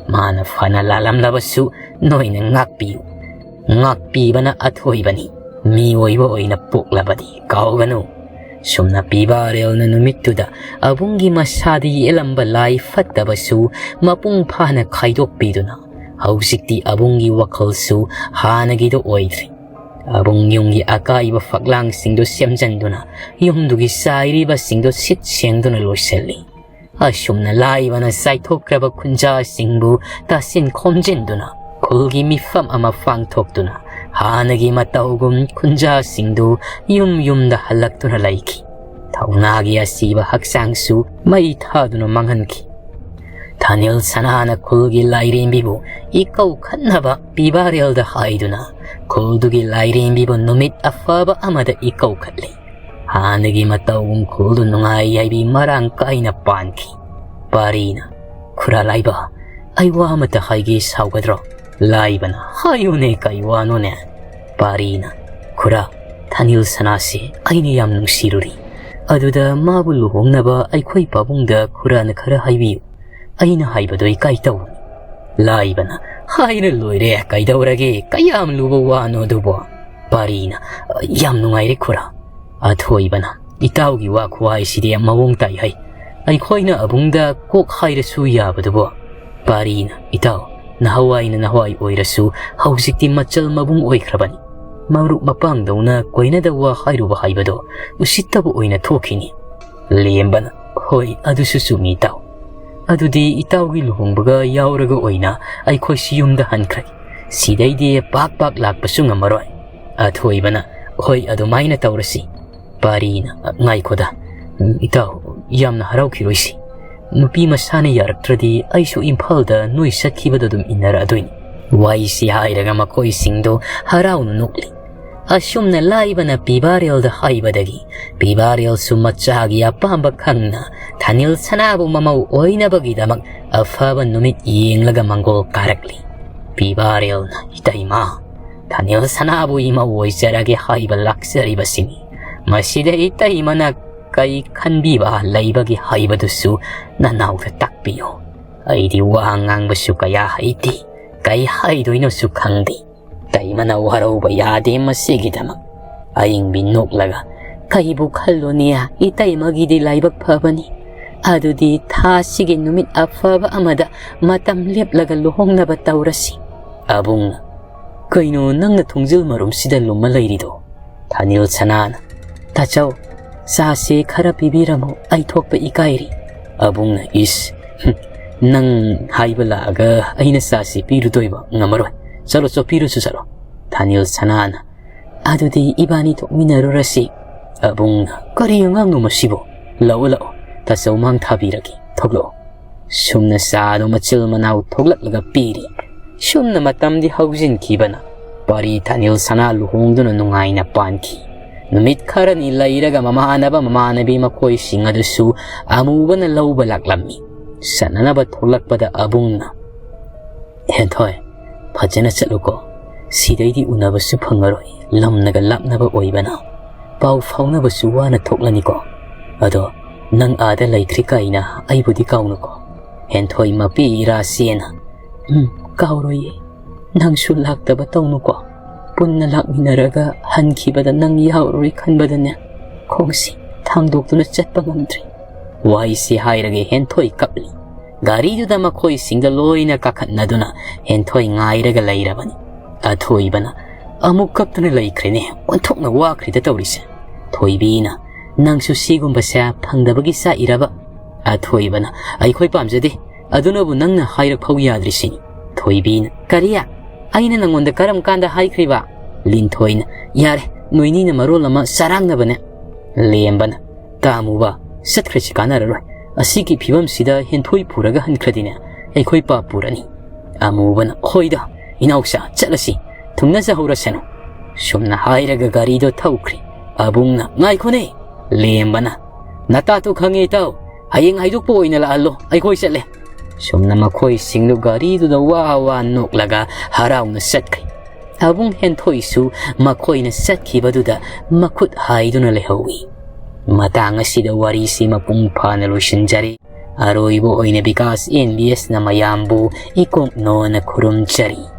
ꯃꯥꯅ ꯐꯅ ꯂꯥꯜꯂꯝꯂꯕꯁꯨ ꯅꯣꯏꯅ ꯉꯥꯛꯄꯤꯌꯨ꯫ ꯉꯥꯛꯄꯤꯕꯅ ꯑꯊꯣꯏꯕꯅꯤ꯫ ꯃꯤꯑꯣꯏꯕ ꯑꯣꯏꯅ ꯄꯣꯛꯂꯕꯗꯤ ꯀꯥꯎꯒꯅꯨ꯫" ꯁꯨꯝꯅ ꯄꯤꯕꯥꯔꯦꯜꯅ ꯅꯨꯃꯤꯠꯇꯨꯗ ꯑꯕꯨꯡꯒꯤ ꯃꯁꯥꯗ ꯌꯦꯛꯂꯝꯕ ꯂꯥꯏ ꯐꯠꯇꯕꯁꯨ ꯃꯄꯨꯡ ꯐꯥꯅ ꯈꯥꯏꯗꯣꯛꯄꯤꯗꯨꯅ ꯍꯧꯖꯤꯛꯇꯤ ꯑꯕꯨꯡꯒꯤ ꯋꯥꯈꯜꯁꯨ ꯍꯥꯟꯅꯒꯤꯗꯨ ꯑꯣꯏꯗ꯭ꯔꯦ꯫ ꯑꯕꯨꯡ ꯌꯨꯝꯒꯤ ꯑꯀꯥꯏꯕ ꯐꯛꯂꯥꯡꯁꯤꯡꯗꯨ ꯁꯦꯝꯖꯤꯟꯗꯨꯅ ꯌꯨꯝꯗꯨꯒꯤ ꯆꯥꯏꯔꯤꯕꯁꯤꯡꯗꯨ ꯁꯤꯠ ꯁꯦꯡꯗꯨꯅ ꯂꯣꯏꯁꯤꯜꯂꯤ꯫ ꯑꯁꯨꯝꯅ ꯂꯥꯏꯕꯅ ꯆꯥꯏꯊꯣꯛꯈ꯭ꯔꯕ ꯈꯨꯟꯖꯥꯁꯤꯡꯕꯨ ꯇꯥꯁꯤꯟ ꯈꯣꯝꯖꯤꯟꯗꯨꯅ ꯈꯨꯜꯒꯤ ꯃꯤꯐꯝ ꯑꯃ ꯄꯥꯡꯊꯣꯛꯇꯨꯅ ꯍꯥꯟꯅꯒꯤ ꯃꯇꯧꯒꯨꯝ ꯈꯨꯟꯖꯥꯁꯤꯡꯗꯨ ꯌꯨꯝ ꯌꯨꯝꯗ ꯍꯜꯂꯛꯇꯨꯅ ꯂꯩꯈꯤ꯫ ꯊꯧꯅꯥꯒꯤ ꯑꯁꯤꯕ ꯍꯛꯆꯥꯡꯁꯨ ꯃꯩ ꯊꯥꯗꯨꯅ ꯃꯥꯡꯍꯟꯈꯤ꯫ ꯊꯥꯅꯤꯜ ꯁꯅꯥꯅ ꯈꯨꯜꯒꯤ ꯂꯥꯏꯔꯦꯝꯕꯤꯕꯨ ꯏꯀꯧ ꯈꯠꯅꯕ ꯄꯤꯕꯥꯔꯦꯜꯗ ꯍꯥꯏꯗꯨꯅ ꯈꯨꯜꯗꯨꯒꯤ ꯂꯥꯏꯔꯦꯝꯕꯤꯕꯨ ꯅꯨꯃꯤꯠ ꯑꯐꯕ ꯑꯃꯗ ꯏꯀꯧ ꯈꯠꯂꯤ꯫ ꯍꯥꯟꯅꯒꯤ ꯃꯇꯧꯒꯨꯝ ꯈꯨꯜꯗꯨ ꯅꯨꯡꯉꯥꯏ ꯌꯥꯏꯕꯤ ꯃꯔꯥꯡ ꯀꯥꯏꯅ ꯄꯥꯟꯈꯤ꯫ ꯄꯥꯔꯤꯅ, "ꯈꯨꯔꯥ ꯂꯥꯏꯕ, ꯑꯩ ꯋꯥ ꯑꯃꯇ ꯍꯥꯏꯒꯦ, ꯁꯥꯎꯒꯗ꯭ꯔꯣ?" ꯂꯥꯏꯕꯅ, "ꯍꯥꯏꯌꯨꯅꯦ, ꯀꯩ ꯋꯥꯅꯣꯅꯦ?" ꯄꯥꯔꯤꯅ, "ꯈꯨꯔꯥ, ꯊꯥꯅꯤꯜ ꯁꯅꯥꯁꯦ ꯑꯩꯅ ꯌꯥꯝ ꯅꯨꯡꯁꯤꯔꯨꯔꯤ꯫ ꯑꯗꯨꯗ ꯃꯥꯕꯨ ꯂꯨꯍꯣꯡꯅꯕ ꯑꯩꯈꯣꯏ ꯄꯥꯕꯨꯡꯗ ꯈꯨꯔꯥꯅ ꯈꯔ ꯍꯥꯏꯕꯤꯌꯨ꯫ ꯑꯩꯅ ꯍꯥꯏꯕꯗꯣ ꯏꯀꯥꯏ ꯇꯧꯕꯅꯤ꯫" ꯂꯥꯏꯕꯅ, "ꯍꯥꯏꯔ ꯂꯣꯏꯔꯦ, ꯀꯩꯗꯧꯔꯒꯦ? ꯀꯌꯥꯝ ꯂꯨꯕ ꯋꯥꯅꯣ ꯑꯗꯨꯕꯣ?" ꯄꯥꯔꯤꯅ, "ꯌꯥꯝ ꯅꯨꯡꯉꯥꯏꯔꯦ ꯈꯨꯔꯥ꯫" ꯑꯊꯣꯏꯕꯅ, "ꯏꯇꯥꯎꯒꯤ ꯋꯥ ꯈꯨꯍꯥꯏꯁꯤꯗꯤ ꯃꯑꯣꯡ ꯇꯥꯏ ꯍꯩ꯫ ꯑꯩꯈꯣꯏꯅ ꯑꯕꯨꯡꯗ ꯀꯣꯛ ꯍꯥꯏꯔꯁꯨ ꯌꯥꯕꯗꯨꯕꯣ?" ꯄꯥꯔꯤꯅ, "ꯏꯇꯥꯎ, ꯅꯍꯥꯟꯋꯥꯏꯅ ꯅꯍꯥꯟꯋꯥꯏ ꯑꯣꯏꯔꯁꯨ ꯍꯧꯖꯤꯛꯇꯤ ꯃꯆꯜ ꯃꯕꯨꯡ ꯑꯣꯏꯈ꯭ꯔꯕꯅꯤ꯫ ꯃꯔꯨꯞ ꯃꯄꯥꯡꯗꯧꯅ ꯀꯣꯏꯅꯗ ꯋꯥ ꯍꯥꯏꯔꯨꯕ ꯍꯥꯏꯕꯗꯣ ꯎꯁꯤꯠꯇꯕ ꯑꯣꯏꯅ ꯊꯣꯛꯈꯤꯅꯤ꯫" ꯂꯦꯝꯕꯅ, "ꯍꯣꯏ, ꯑꯗꯨꯁꯨ ꯆꯨꯝꯃꯤ ꯏꯇꯥꯎ꯫ ꯑꯗꯨꯗꯤ ꯏꯇꯥꯎꯒꯤ ꯂꯨꯍꯣꯡꯕꯒ ꯌꯥꯎꯔꯒ ꯑꯣꯏꯅ ꯑꯩꯈꯣꯏꯁꯤ ꯌꯨꯝꯗ ꯍꯟꯈ꯭ꯔꯒꯦ꯫ ꯁꯤꯗꯩꯗꯤ ꯄꯥꯛ ꯄꯥꯛ ꯂꯥꯛꯄꯁꯨ ꯉꯝꯃꯔꯣꯏ꯫" ꯑꯊꯣꯏꯕꯅ, "ꯍꯣꯏ, ꯑꯗꯨꯃꯥꯏꯅ ꯇꯧꯔꯁꯤ꯫" ꯄꯥꯔꯤꯅ, "ꯉꯥꯏꯈꯣꯗ, "ꯏꯇꯥꯎ, ꯌꯥꯝꯅ ꯍꯔꯥꯎꯈꯤꯔꯣꯏꯁꯤ꯫ ꯅꯨꯄꯤ ꯃꯁꯥꯅ ꯌꯥꯔꯛꯇ꯭ꯔꯗꯤ ꯑꯩꯁꯨ ꯏꯝꯐꯥꯜꯗ ꯅꯣꯏ ꯆꯠꯈꯤꯕꯗ ꯑꯗꯨꯝ ꯏꯟꯅꯔꯛꯑꯗꯣꯏꯅꯤ꯫" ꯋꯥꯍꯩꯁꯤ ꯍꯥꯏꯔꯒ ꯃꯈꯣꯏꯁꯤꯡꯗꯣ ꯍꯔꯥꯎꯅ ꯅꯣꯛꯂꯤ꯫ ꯑꯁꯨꯝꯅ ꯂꯥꯏꯕꯅ ꯄꯤꯕꯥꯔꯦꯜꯗ ꯍꯥꯏꯕꯗꯒꯤ ꯄꯤꯕꯥꯔꯦꯜꯁꯨ ꯃꯆꯥꯒꯤ ꯑꯄꯥꯝꯕ ꯈꯪꯅ ꯊꯥꯅꯤꯜ ꯁꯅꯥꯕꯨ ꯃꯃꯧ ꯑꯣꯏꯅꯕꯒꯤꯗꯃꯛ ꯑꯐꯕ ꯅꯨꯃꯤꯠ ꯌꯦꯡꯂꯒ ꯃꯪꯒꯣꯜ ꯀꯥꯔꯛꯂꯤ꯫ ꯄꯤꯕꯥꯔꯦꯜꯅ, "ꯏꯇꯩꯃ, ꯊꯥꯅꯤꯜ ꯁꯅꯥꯕꯨ ꯏꯃꯧ ꯑꯣꯏꯖꯔꯒꯦ ꯍꯥꯏꯕ ꯂꯥꯛꯆꯔꯤꯕꯁꯤꯅꯤ꯫ ꯃꯁꯤꯗ ꯏꯇꯩꯃꯅ ꯀꯩ ꯈꯟꯕꯤꯕ ꯂꯩꯕꯒꯦ ꯍꯥꯏꯕꯗꯨꯁꯨ ꯅꯅꯥꯎꯗ ꯇꯥꯛꯄꯤꯌꯨ꯫ ꯑꯩꯗꯤ ꯋꯥ ꯉꯥꯡꯕꯁꯨ ꯀꯌꯥ ꯍꯩꯇꯦ, ꯀꯩ ꯍꯥꯏꯗꯣꯏꯅꯣꯁꯨ ꯈꯪꯗꯦ꯫ ꯏꯇꯩꯃꯅ ꯋꯥꯔꯧꯕ ꯌꯥꯗꯦ ꯃꯁꯤꯒꯤꯗꯃꯛ꯫" ꯑꯌꯤꯡꯕꯤ ꯅꯣꯛꯂꯒ, "ꯀꯩꯕꯨ ꯈꯜꯂꯨꯅꯤ, ꯏꯇꯩꯃꯒꯤꯗꯤ ꯂꯥꯏꯕꯛ ꯐꯕꯅꯤ꯫ ꯑꯗꯨꯗꯤ ꯊꯥꯁꯤꯒꯤ ꯅꯨꯃꯤꯠ ꯑꯐꯕ ꯑꯃꯗ ꯃꯇꯝ ꯂꯦꯞꯂꯒ ꯂꯨꯍꯣꯡꯅꯕ ꯇꯧꯔꯁꯤ꯫" ꯑꯕꯨꯡꯅ, "ꯀꯩꯅꯣ ꯅꯪꯅ ꯊꯣꯡꯖꯤꯜ ꯃꯔꯨꯝꯁꯤꯗ ꯂꯨꯝꯃ ꯂꯩꯔꯤꯗꯣ?" ꯊꯥꯅꯤꯜ ꯁꯅꯥꯅ, "ꯇꯥꯆꯧ, ꯆꯥꯁꯦ ꯈꯔ ꯄꯤꯕꯤꯔꯝꯃꯣ, ꯑꯩ ꯊꯣꯛꯄ ꯏꯀꯥꯏꯔꯤ꯫" ꯑꯕꯨꯡꯅ, "ꯏꯁ, ꯍꯨꯝ, ꯅꯪ ꯍꯥꯏꯕ ꯂꯥꯛꯑꯒ ꯑꯩꯅ ꯆꯥꯁꯦ ꯄꯤꯔꯨꯗꯣꯏꯕ? ꯉꯝꯃꯔꯣꯏ꯫ ꯆꯠꯂꯣ, ꯆꯠꯄꯤꯔꯨꯁꯨ ꯆꯠꯂꯣ꯫" ꯊꯥꯅꯤꯜ ꯁꯅꯥꯅ, "ꯑꯗꯨꯗꯤ ꯏꯕꯥꯅꯤ ꯊꯣꯛꯃꯤꯟꯅꯔꯨꯔꯁꯤ꯫" ꯑꯕꯨꯡꯅ, "ꯀꯔꯤ ꯑꯉꯥꯡꯅꯣ ꯃꯁꯤꯕꯣ? ꯂꯥꯛꯑꯣ, ꯂꯥꯛꯑꯣ, ꯇꯥꯆꯧ ꯃꯥꯡ ꯊꯥꯕꯤꯔꯒꯦ, ꯊꯣꯛꯂꯛꯑꯣ꯫" ꯁꯨꯝꯅ ꯆꯥꯗꯣ ꯃꯆꯤꯜ ꯃꯅꯥꯎ ꯊꯣꯛꯂꯛꯂꯒ ꯄꯤꯔꯤ꯫ ꯁꯨꯝꯅ ꯃꯇꯝꯗꯤ ꯍꯧꯖꯤꯟꯈꯤꯕꯅ ꯄꯥꯔꯤ ꯊꯥꯅꯤꯜ ꯁꯅꯥ ꯂꯨꯍꯣꯡꯗꯨꯅ ꯅꯨꯡꯉꯥꯏꯅ ꯄꯥꯟꯈꯤ꯫ ꯅꯨꯃꯤꯠ ꯈꯔꯅꯤ ꯂꯩꯔꯒ ꯃꯃꯥꯟꯅꯕ ꯃꯃꯥꯟꯅꯕꯤ ꯃꯈꯣꯏꯁꯤꯡ ꯑꯗꯨꯁꯨ ꯑꯃꯨꯕꯅ ꯂꯧꯕ ꯂꯥꯛꯂꯝꯃꯤ꯫ ꯆꯠꯅꯅꯕ ꯊꯣꯛꯂꯛꯄꯗ ꯑꯕꯨꯡꯅ, "ꯍꯦꯟꯊꯣꯏ, ꯐꯖꯅ ꯆꯠꯂꯨꯀꯣ꯫ ꯁꯤꯗꯩꯗꯤ ꯎꯅꯕꯁꯨ ꯐꯪꯉꯔꯣꯏ, ꯂꯝꯅꯒ ꯂꯥꯞꯅꯕ ꯑꯣꯏꯕꯅ꯫ ꯄꯥꯎ ꯐꯥꯎꯅꯕꯁꯨ ꯋꯥꯅ ꯊꯣꯛꯂꯅꯤꯀꯣ꯫ ꯑꯗꯣ ꯅꯪ ꯑꯥꯗ ꯂꯩꯈ꯭ꯔꯦ ꯀꯥꯏꯅ ꯑꯩꯕꯨꯗꯤ ꯀꯥꯎꯅꯨꯀꯣ꯫" ꯍꯦꯟꯊꯣꯏ ꯃꯄꯤ ꯏꯔꯥ ꯆꯦꯅ, "ꯎꯝ, ꯀꯥꯎꯔꯣꯏꯌꯦ꯫ ꯅꯪꯁꯨ ꯂꯥꯛꯇꯕ ꯇꯧꯅꯨꯀꯣ꯫ ꯄꯨꯟꯅ ꯂꯥꯛꯃꯤꯟꯅꯔꯒ ꯍꯟꯈꯤꯕꯗ ꯅꯪ ꯌꯥꯎꯔꯔꯣꯏ ꯈꯟꯕꯗꯅꯦ, ꯈꯣꯡꯁꯤ ꯊꯥꯡꯗꯣꯛꯇꯨꯅ ꯆꯠꯄ ꯉꯝꯗ꯭ꯔꯦ꯫" ꯋꯥꯍꯩꯁꯤ ꯍꯥꯏꯔꯒ ꯍꯦꯟꯊꯣꯏ ꯀꯞꯂꯤ꯫ ꯒꯥꯔꯤꯗꯨꯗ ꯃꯈꯣꯏꯁꯤꯡꯗ ꯂꯣꯏꯅ ꯀꯥꯈꯠꯅꯗꯨꯅ ꯍꯦꯟꯊꯣꯏ ꯉꯥꯏꯔꯒ ꯂꯩꯔꯕꯅꯤ꯫ ꯑꯊꯣꯏꯕꯅ, "ꯑꯃꯨꯛ ꯀꯞꯇꯨꯅ ꯂꯩꯈ꯭ꯔꯦꯅꯦ, ꯑꯣꯟꯊꯣꯛꯅ ꯋꯥꯈ꯭ꯔꯦꯗ ꯇꯧꯔꯤꯁꯦ꯫" ꯊꯣꯏꯕꯤꯅ, "ꯅꯪꯁꯨ ꯁꯤꯒꯨꯝꯕꯁꯦ ꯐꯪꯗꯕꯒꯤ ꯆꯥꯛꯏꯔꯕ?" ꯑꯊꯣꯏꯕꯅ, "ꯑꯩꯈꯣꯏ ꯄꯥꯝꯖꯗꯦ, ꯑꯗꯨꯅꯕꯨ ꯅꯪꯅ ꯍꯥꯏꯔꯛ ꯐꯥꯎ ꯌꯥꯗ꯭ꯔꯤꯁꯤꯅꯤ꯫" ꯊꯣꯏꯕꯤꯅ, "ꯀꯔꯤ? ꯑꯩꯅ ꯅꯪꯉꯣꯟꯗ ꯀꯔꯝ ꯀꯥꯟꯗ ꯍꯥꯏꯈ꯭ꯔꯤꯕ?" ꯂꯤꯟꯊꯣꯏꯅ, "ꯌꯥꯔꯦ, ꯅꯣꯏꯅꯤꯅ ꯃꯔꯣꯜ ꯑꯃ ꯆꯔꯥꯡꯅꯕꯅꯦ꯫" ꯂꯦꯝꯕꯅ, "ꯑꯃꯨꯕ, ꯆꯠꯈ꯭ꯔꯁꯤ, ꯀꯥꯟꯅꯔꯔꯣꯏ꯫ ꯑꯁꯤꯒꯤ ꯐꯤꯕꯝꯁꯤꯗ ꯍꯦꯟꯊꯣꯏ ꯄꯨꯔꯒ ꯍꯟꯈ꯭ꯔꯗꯤꯅꯦ, ꯑꯩꯈꯣꯏ ꯄꯥꯞ ꯄꯨꯔꯅꯤ꯫" ꯑꯃꯨꯕꯅ, "ꯍꯣꯏꯗ, ꯏꯅꯥꯎꯆꯥ, ꯆꯠꯂꯁꯤ, ꯊꯨꯡꯅꯖꯍꯧꯔꯁꯅꯨ꯫" ꯁꯨꯝꯅ ꯍꯥꯏꯔꯒ ꯒꯥꯔꯤꯗꯣ ꯊꯧꯈ꯭ꯔꯦ꯫ ꯑꯕꯨꯡꯅ, "ꯉꯥꯏꯈꯣꯅꯦ!" ꯂꯦꯝꯕꯅ, "ꯅꯇꯥꯇꯣ ꯈꯪꯉꯦ, ꯏꯇꯥꯎ, ꯍꯌꯦꯡ ꯍꯥꯏꯗꯣꯛꯄ ꯑꯣꯏꯅ ꯂꯥꯛꯍꯜꯂꯣ, ꯑꯩꯈꯣꯏ ꯆꯠꯂꯦ꯫" ꯁꯨꯝꯅ ꯃꯈꯣꯏꯁꯤꯡꯗꯨ ꯒꯥꯔꯤꯗꯨꯗ ꯋꯥ ꯋꯥ ꯅꯣꯛꯂꯒ ꯍꯔꯥꯎꯅ ꯆꯠꯈ꯭ꯔꯦ꯫ ꯑꯕꯨꯡ ꯍꯦꯟꯊꯣꯏꯁꯨ ꯃꯈꯣꯏꯅ ꯆꯠꯈꯤꯕꯗꯨꯗ ꯃꯈꯨꯠ ꯍꯥꯏꯗꯨꯅ ꯂꯩꯍꯧꯏ꯫ ꯃꯇꯥꯡ ꯑꯁꯤꯗ ꯋꯥꯔꯤꯁꯤ ꯃꯄꯨꯡ ꯐꯥꯅ ꯂꯣꯏꯁꯤꯟꯖꯔꯦ꯫ ꯑꯔꯣꯏꯕ ꯑꯣꯏꯅ ꯕꯤꯀꯥꯁ ꯑꯦꯟ ꯕꯤ ꯑꯦꯁꯅ ꯃꯌꯥꯝꯕꯨ ꯏꯀꯣꯛꯅꯣꯅ ꯈꯨꯔꯨꯝꯖꯔꯤ꯫